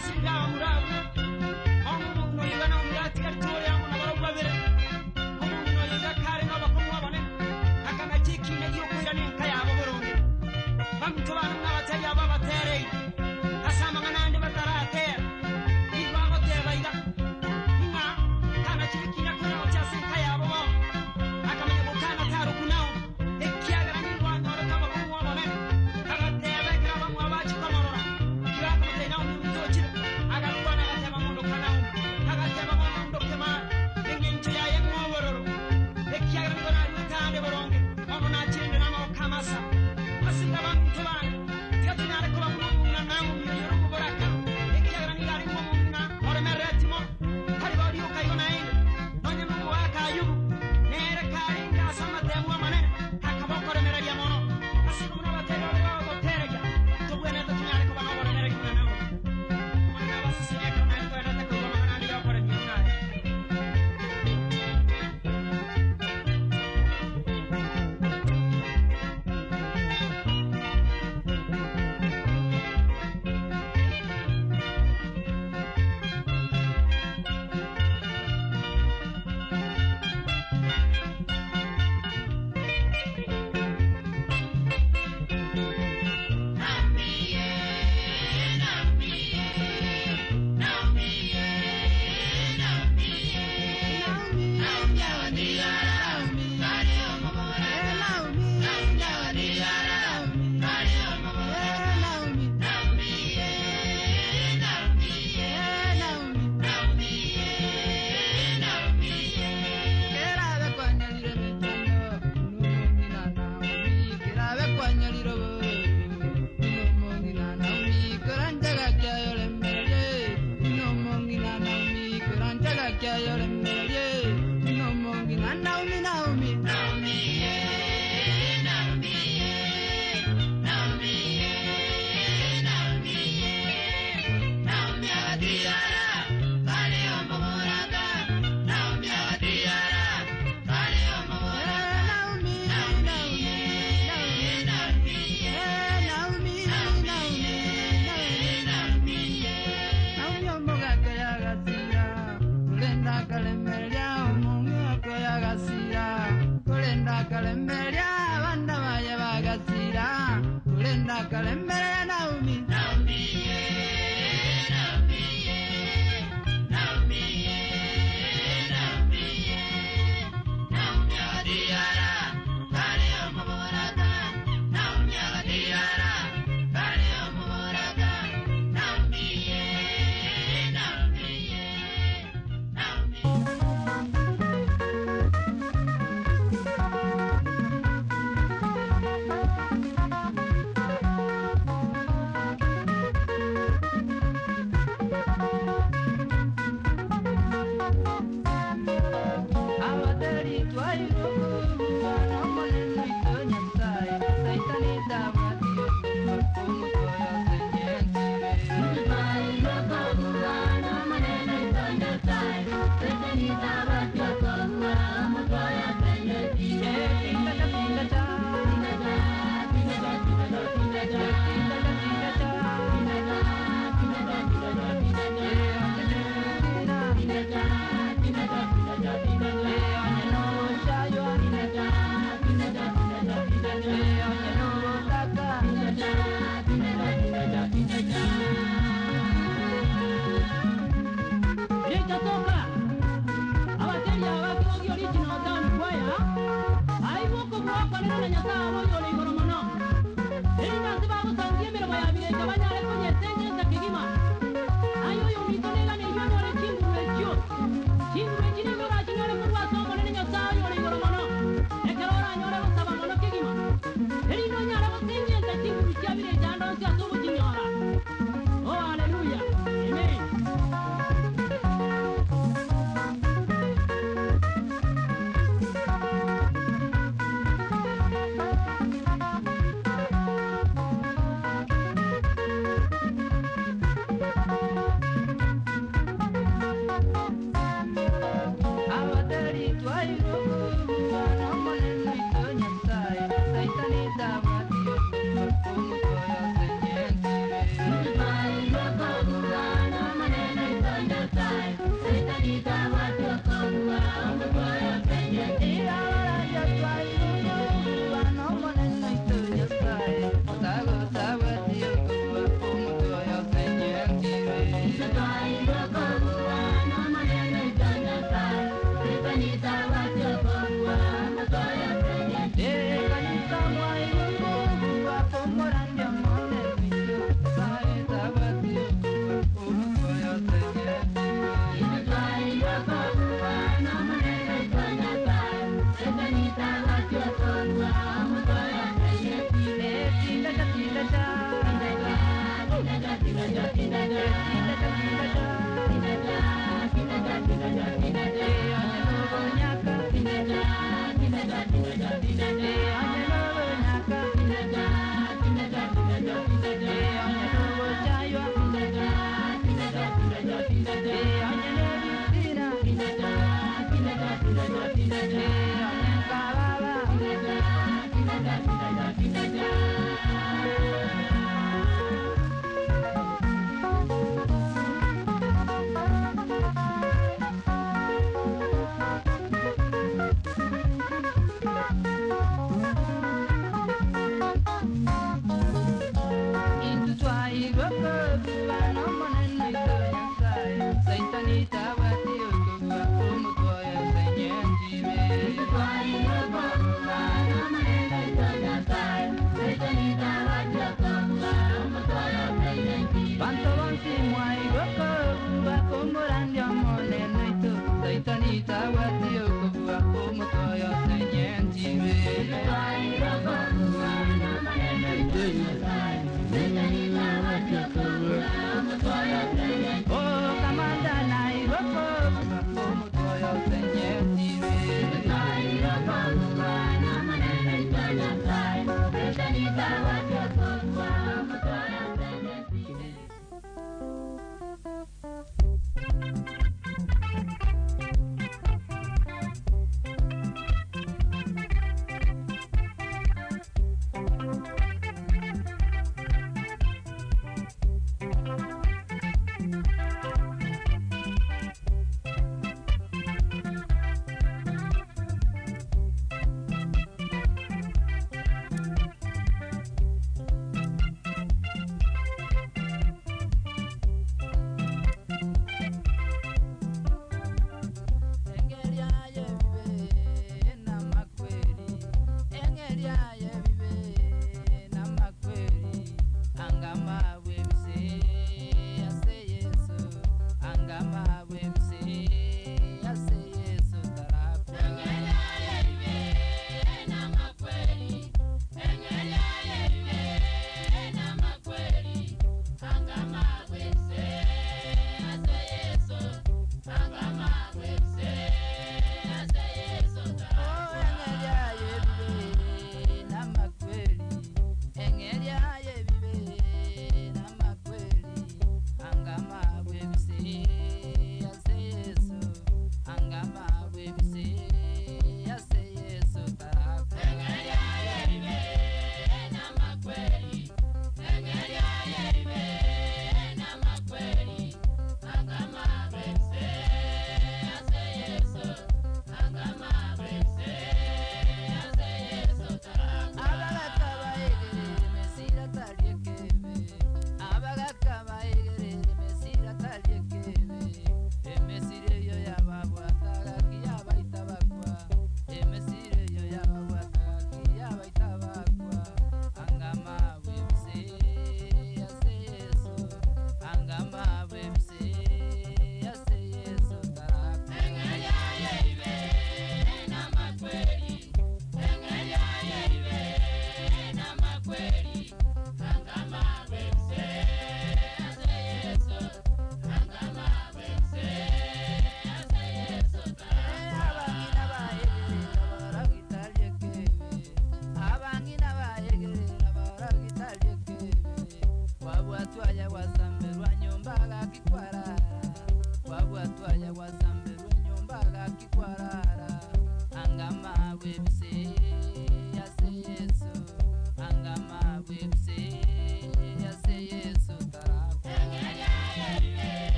Basirire abamura abwo, bono omong'ina oyo iga Naomi atigarete ore amo nabarabwo babere. Omong'ina oyo iga kare nobokong'u obonene, akanacha ekiina gi'okoirana enka yabo boronge. Baminto bane buna abateri aba batereire ase amang'ana ande bataratera, nigo agoteba iga, ng'a kanachire ekiina koirana gochia ase enka yabo bono, akamanya gokana tarokwa Naomi, ekiagera nigo anyorete obokong'u obonene. Agateba ekero abamwabo bachia komorora, tiga akamotebia Naomi, Ominto ochire.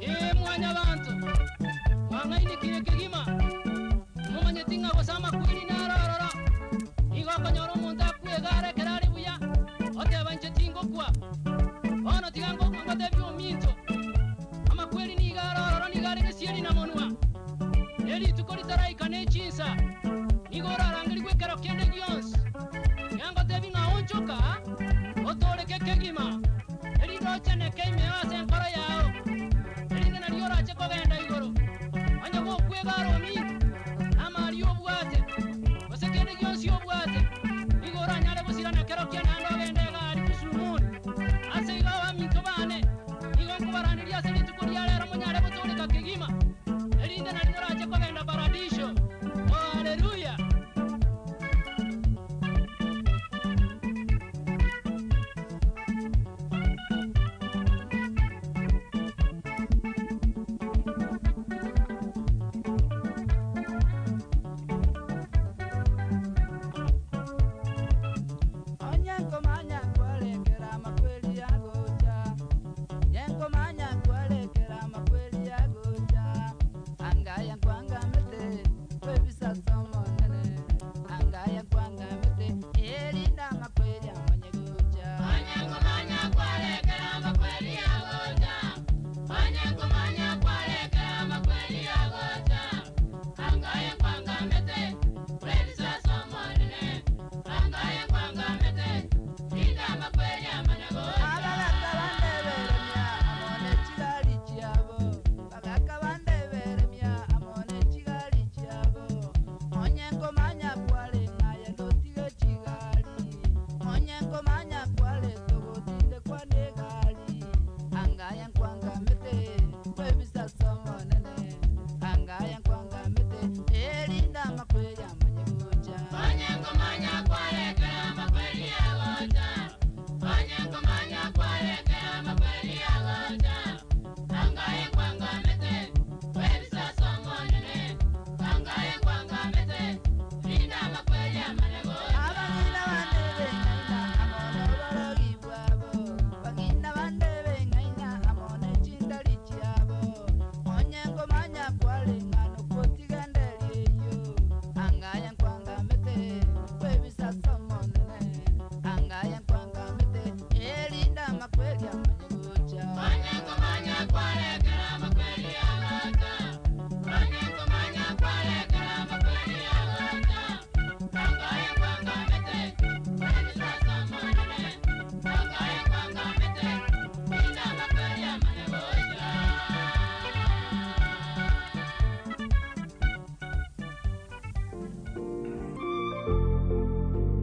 Ee mwanyabanto, mwang'ainikire kegima, timomanyeti ng'a gose amakweri naro ororo. Nigo okonyora omonto akwe iga are ekero are buya, oteba inche tingokwa. Bono tiga ngokwa ngotebie ominto, amakweri nigo are ororo nigo are gesieri na monwa. Ne rituko ritaraika ne chinsa, nigo orarangerigwe ekero kende gionsi. Tiga ngotebie ng'a onchoka, otooreke kegima, erinde ocheneke imeo ase enkoro yao, erinde nario orache kogenda igoro. Onye gokwegara ominto, namari obwate, gose kende gionsi obwate, nigo oranyare gosirana kero kia naende ogende iga aria Kusumuni. Ase igo abaminto bane, nigo nkobaraneria ase rituko ria rero monyare gotooreka kegima, erinde nario morache kogenda Paradiso. Oh, haleluya!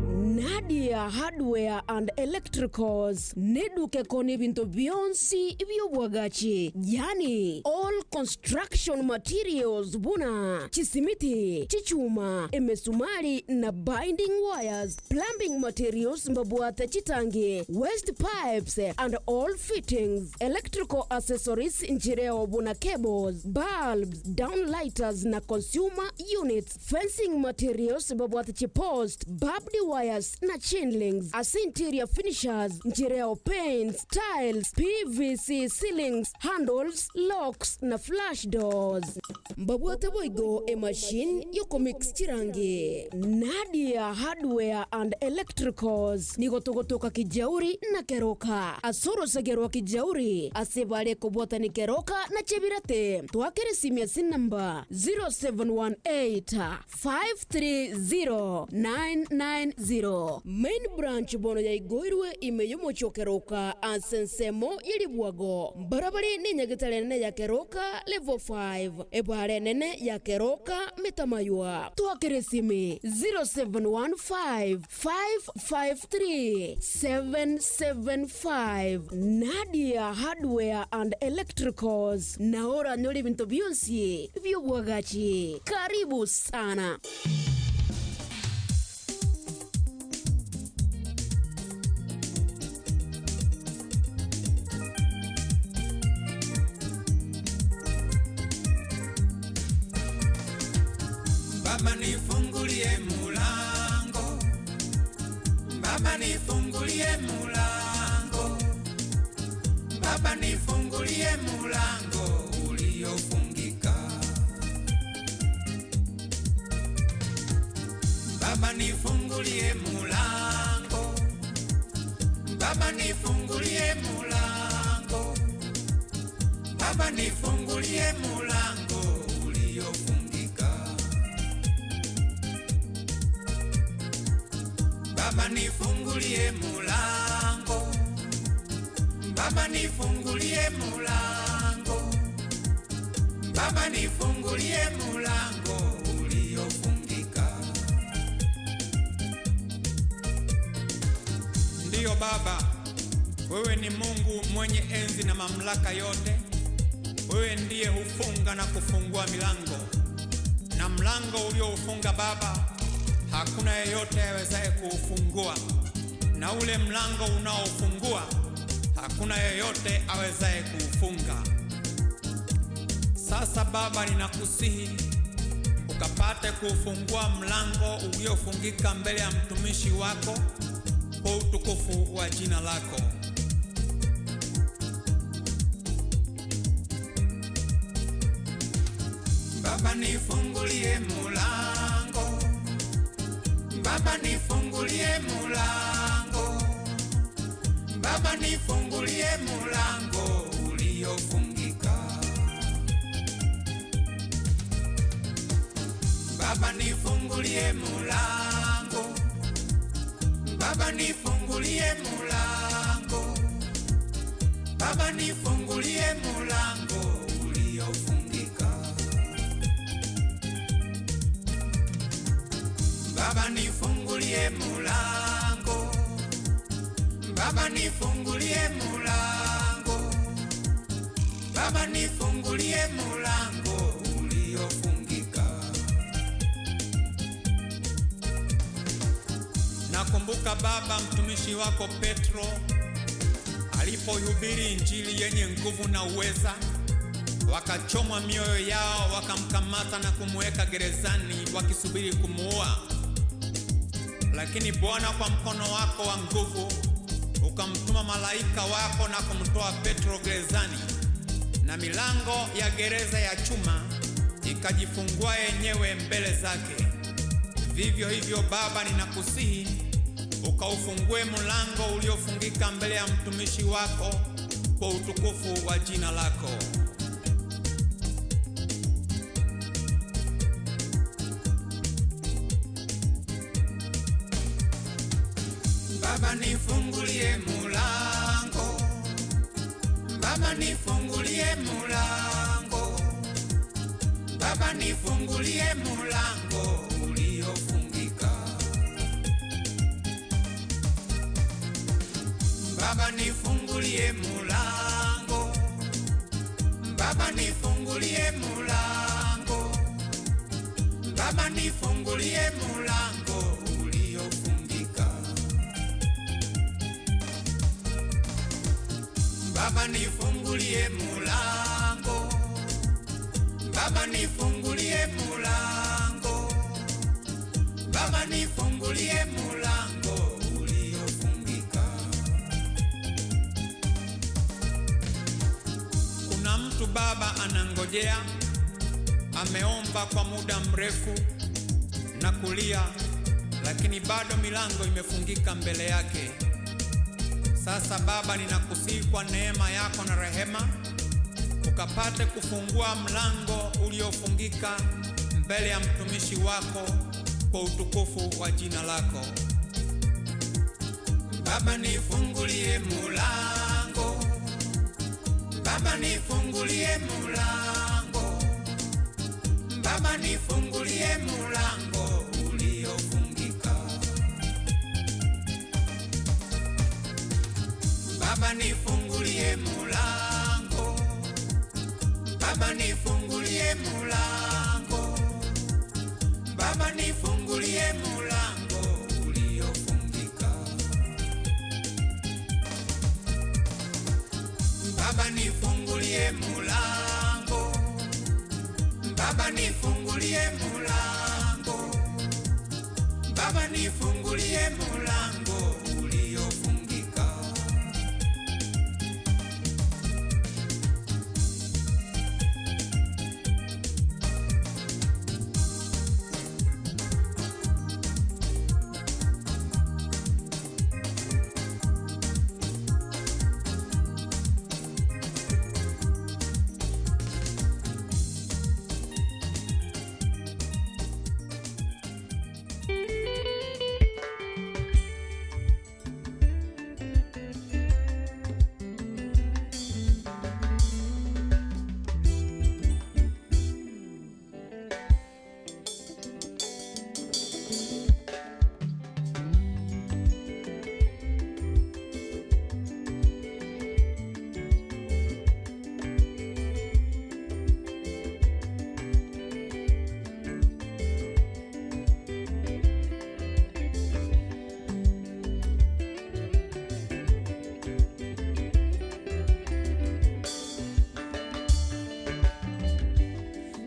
Nadia Hardware and Electricals neduka ekoonia ebinto bionsi bi'obwagachi, yaani all construction materials buna chisimiti, chichuma, emesumari na binding wires, plumbing materials mbabwate chitangi, waste pipes and all fittings, electrical accessories nchireo buna cables, bulbs, downlighters na consumer units, fencing materials mbabwate chipost, barbed wires na chain links. Ase interior finishers nchireo paints, tiles, PVC ceilings, handles, locks na flush doors. Mbabwate boigo emachine yokomix chirangi. Nadia Hardware and Electricals nigo togotoka Kijauri na Keroka. Ase orosege rwa Kijauri ase bare kobwatani Keroka na Chebirate. Twakere esimi ase enamba 0718 530 990. Main branch bono yaigoirwe ime y'omochie o Keroka ase ensemo ye ribwago. Mbarabare nenyagetari enene ya Keroka level 5, ebaara enene ya Keroka Metamaywa. Twakere esimi 0715 553 775. Nadia Hardware and Electricals nao oranyore ebinto bionsi bi'obwagachi. Karibu sana. Baba nifungulie mulango, Baba nifungulie mulango, Baba nifungulie mulango uliofungika. Baba nifungulie mulango, Baba nifungulie mulango, Baba nifungulie mulango uliofungika. Baba nifungulie mulango, Baba nifungulie mulango, Baba nifungulie mulango uliofungika. Ndiyo Baba, wewe ni Mungu mwenye enzi na mamlaka yote. Wewe ndiye hufunga na kufungua milango, na mlango ulioufunga Baba, hakuna yeyote awezaye kuufungua, na ule mlango unaofungua hakuna yeyote awezaye kuufunga. Sasa Baba, ninakusihi ukapate kuufungua mlango uliofungika mbele ya mtumishi wako kwa utukufu wa jina lako. Baba nifungulie mulango, Baba nifungulie mulango, Baba nifungulie mulango uliofungika. Baba nifungulie mulango, Baba nifungulie mulango, Baba nifungulie mulango uliofungika. Baba nifungulie mulango, Baba nifungulie mulango, Baba nifungulie mulango uliofungika. Nakumbuka Baba, mtumishi wako Petro alipohubiri injili yenye nguvu na uweza, wakachomwa mioyo yao, wakamkamata na kumweka gerezani wakisubiri kumuua. Lakini Bwana, kwa mkono wako wa nguvu ukamtuma malaika wako na kumtoa Petro gerezani, na milango ya gereza ya chuma ikajifungua yenyewe mbele zake. Vivyo hivyo Baba, ninakusihi ukaufungue mlango uliofungika mbele ya mtumishi wako kwa utukufu wa jina lako. Baba nifungulie mulango, Baba nifungulie mulango, Baba nifungulie mulango uliofungika. Baba nifungulie mulango, Baba nifungulie mulango, Baba nifungulie mulango uliofungika. Baba nifungulie mulango, Baba nifungulie mulango, Baba nifungulie mulango uliofungika. Kuna mtu Baba anangojea Ameomba kwa muda mrefu na kulia, lakini bado milango imefungika mbele yake. Sasa Baba, ninakusihi kwa neema yako na rehema, ukapate kufungua mlango uliofungika mbele ya mtumishi wako kwa utukufu wa jina lako. Baba, nifungulie mulango, Baba, nifungulie mulango, Baba, nifungulie mulango uliofungika. Baba, nifungulie mulango, Baba, nifungulie mulango, Baba, nifungulie mulango uliofungika. Baba, nifungulie mulango, Baba, nifungulie mulango, Baba, nifungulie mulango uliofungika.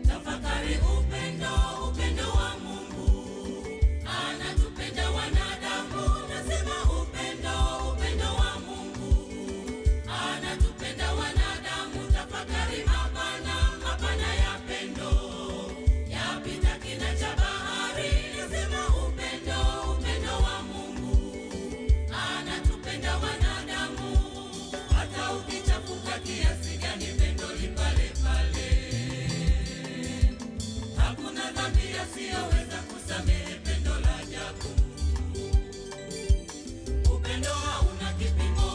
Tafakari upendo, upendo wa Mungu. Anatupenda wanadamu, nasema upendo, upendo wa Mungu. Anatupenda wanadamu, tafakari mapana, mapana ya pendo. Yapita kina cha bahari, nasema upendo, upendo wa Mungu. Anatupenda wanadamu, hata ukichafuka kiasi gani pendo li pale pale. Hakuna dhambi asiyoweza kusamehe, pendo la ajabu. Upendo hauna kipimo,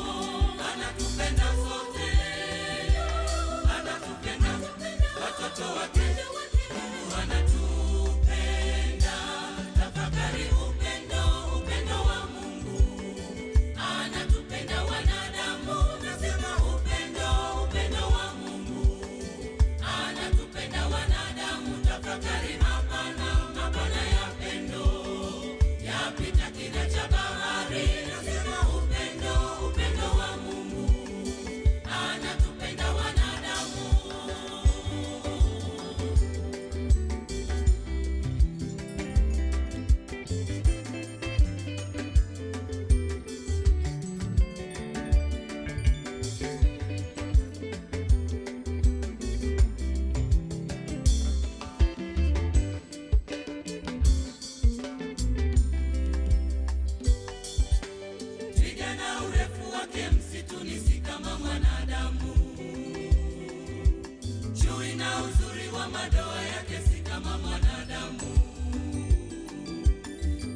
anatupenda sote, anatupenda watoto wake, Mungu anatupenda. Tafakari upendo, upendo wa Mungu, anatupenda wanadamu. Nasema upendo, upendo wa Mungu anatupenda wanadamu. Tafakari mapana, mapana ya pendo yapita kina cha bahari. Nasema upendo, upendo wa Mungu anatupenda wanadamu. Twiga na urefu wake msituni si kama mwanadamu. Chui na uzuri wa madoa yake si kama mwanadamu.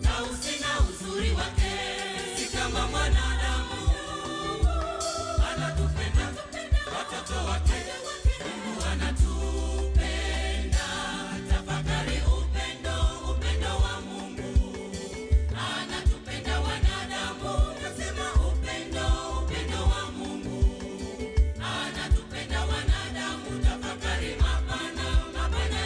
Tausi na uzuri wake si kama mwanadamu. Anatupenda watoto wake, Mungu anatupenda. Tafakari upendo, upendo wa Mungu anatupenda wanadamu. Nasema upendo, upendo wa Mungu anatupenda wanadamu. Tafakari mapana, mapana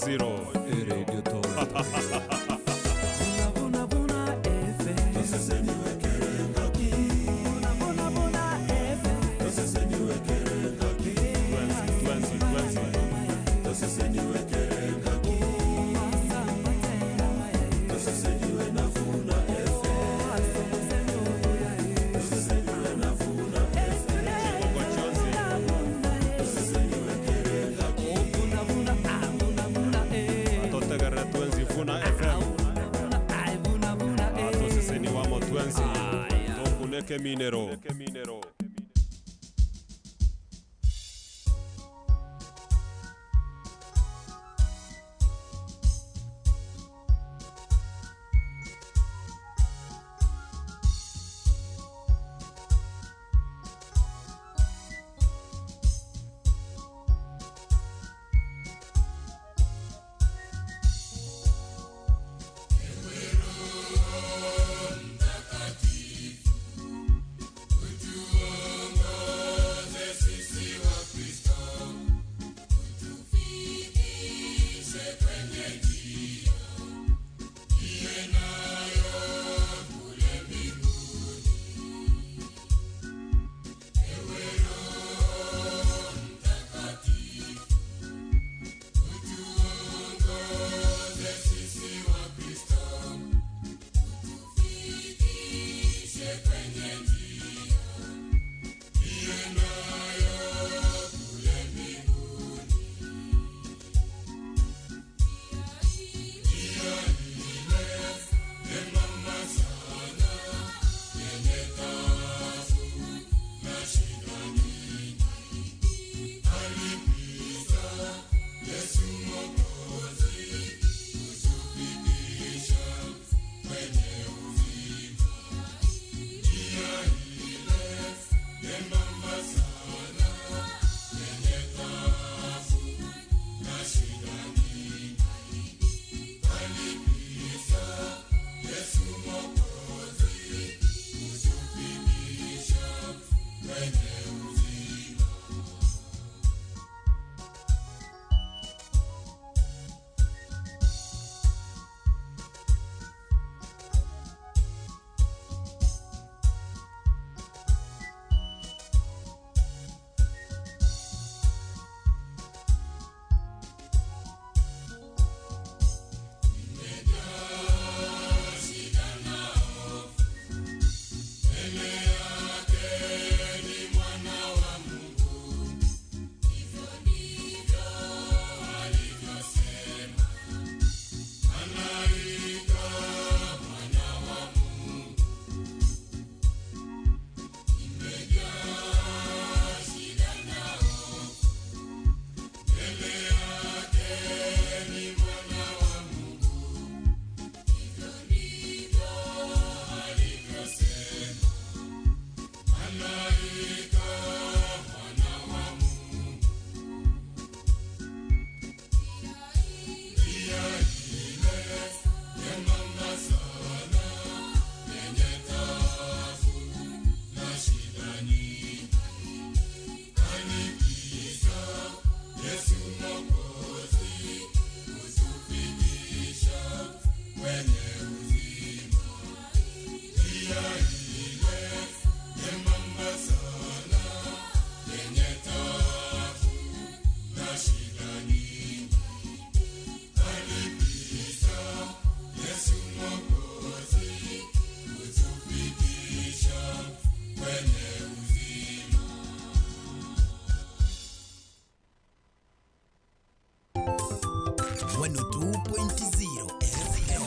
2.0 Radio Atotegerera twenzi Vuna FM. Atoseseni wamo twenzi tokuneke minero. 102.0 FM.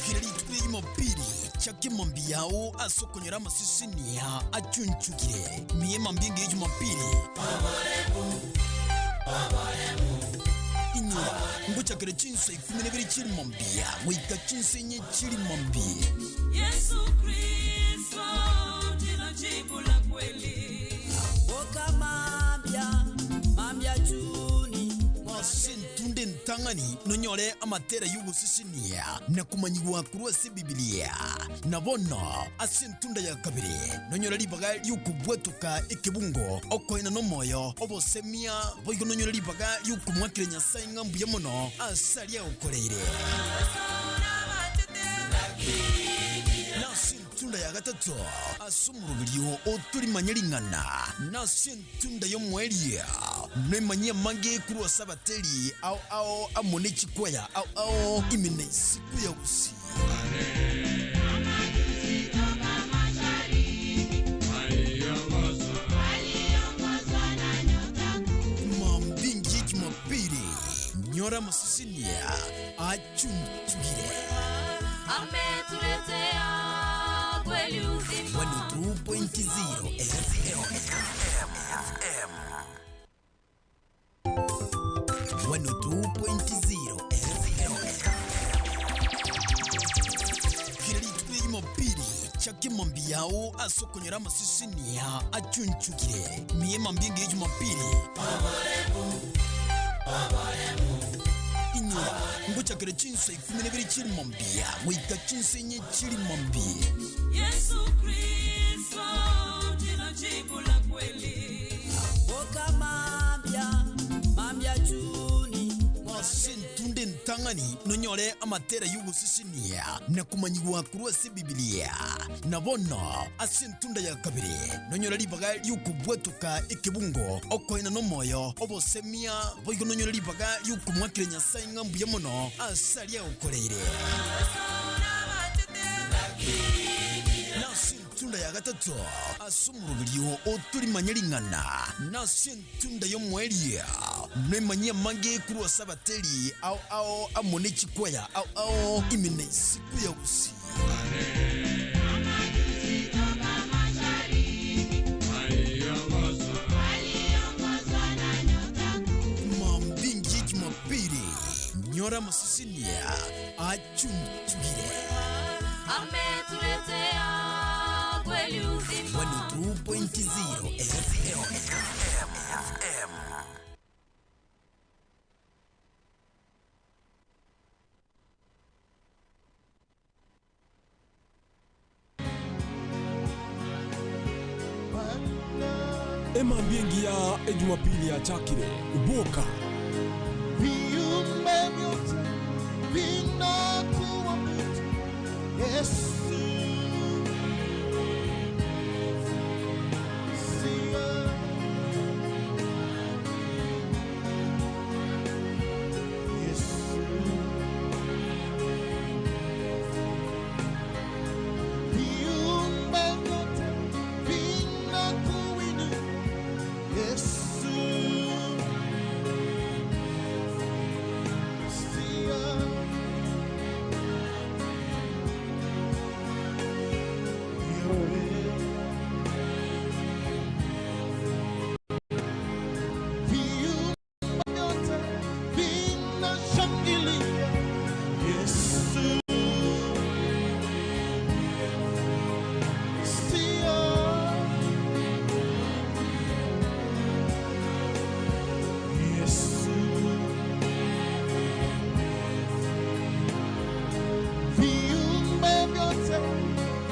Kila rituko Jumapili chake mambi yao asokonyera amasisinia achunchukire miye mambi ngiyo Jumapili inyura ngochakire chinsa 12 chili mambia goika chinsa 4 chili mambi. Yesu Kristo ndilo jibu la kweli. Boka mambya, mambya chuni, Ase entunda entang'ani nonyore amatera y'ogosesenia na komanyigwa korwa ase Ebibilia. Na bono ase entunda ya kabere nonyore ribaga ri'okobwatoka ekebungo, okoina nomoyo, obosemia, boigo nonyore ribaga ri'okomoakera Nyasae ng'a mbuya mono ase aria agokoreire. Nase entunda ya gatato ase omoroberio otorimanye ring'ana, nase entunda y'omoerio noimanye amange korwa ase abateri ao ao amo ne chikwaya ao ao ime na isiko ya gusii. Mambia engiya Jumapili, nyora amasesenia achunchugire. Ametuletea kweli uzima. 102.0 FM. 102.0 FM. Kira rituko ria Jumapili chaka emambia yao ase okonyora amasesenia achunchugire. Miya emambia engiya Jumapili. Inyora ngochakera chinsa ikomi na ibere chirimambia goika chinsa enye chirimambia. Yesu Kristo ndilo jibu la kweli. Boka mambia, mambia chuni. Ase entunda entang'ani nonyore amatera y'ogosesenia na komanyigwa korwa ase Ebibilia. Na bono ase entunda ya kabere nonyore ribaga ri'okobwatoka ekebungo, okoina nomoyo, obosemia, boigo nonyore ribaga ri'okomoakera Nyasae ng'a mbuya mono ase aria agokoreire. Nase entunda ya gatato ase omoroberio otorimanye ring'ana, nase entunda y'omoerio noimanye amange korwa ase abateri ao ao amo ne chikwaya ao ao ime na isiko ya gusii. Mambia engiya Jumapili, nyora amasesenia achunchugire. Ametuletea kweli uzima. 102.0 FM. Emambia engiya Ejumapili yachakire boka. Viumbe vyote vinakuabudu Yesu. Sifa. Yesu. Viumbe vyote vinakuinua Yesu. Sifa. Viumbe vyote vinashangilia Yesu. Sifa. Yesu. Viumbe vyote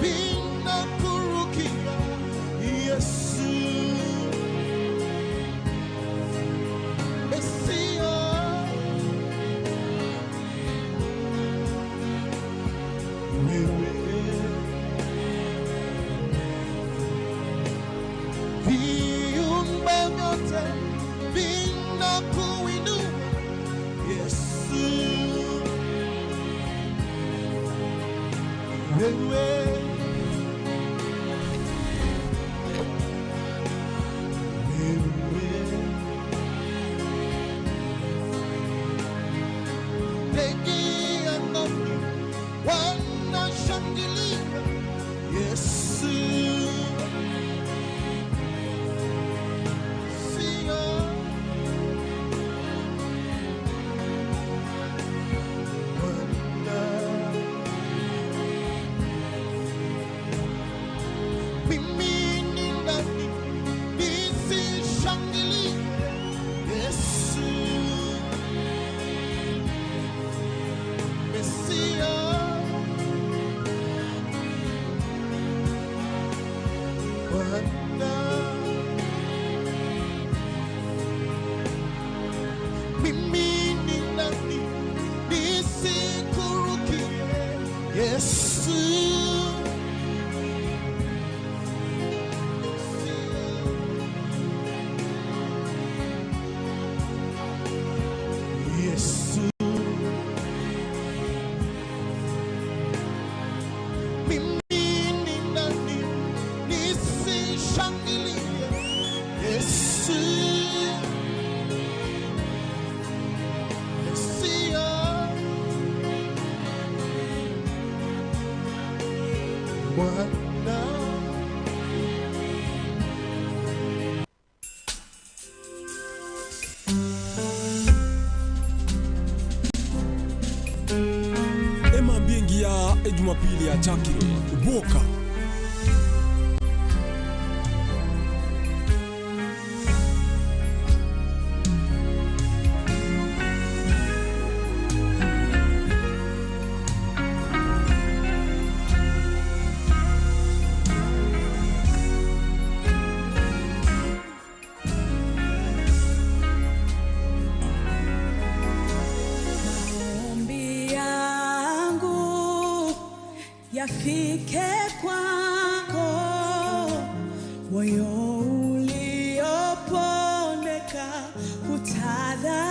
vinakurukia Yesu. Mesia. Wewe. Viumbe vyote vinakuinua Yesu. Wewe. Wewe. Ndege angani wanashangilia Yesu. Sifa. Bwana. Mimi ni nani nisikurukie Yesu? Yesu. Mimi ni nani nisishangilie Yesu? Yesu. Bwana. Emambia ya ejumapili ya chakire boka. Maombi yangu yafike kwako, moyo uliopondeka utadharau.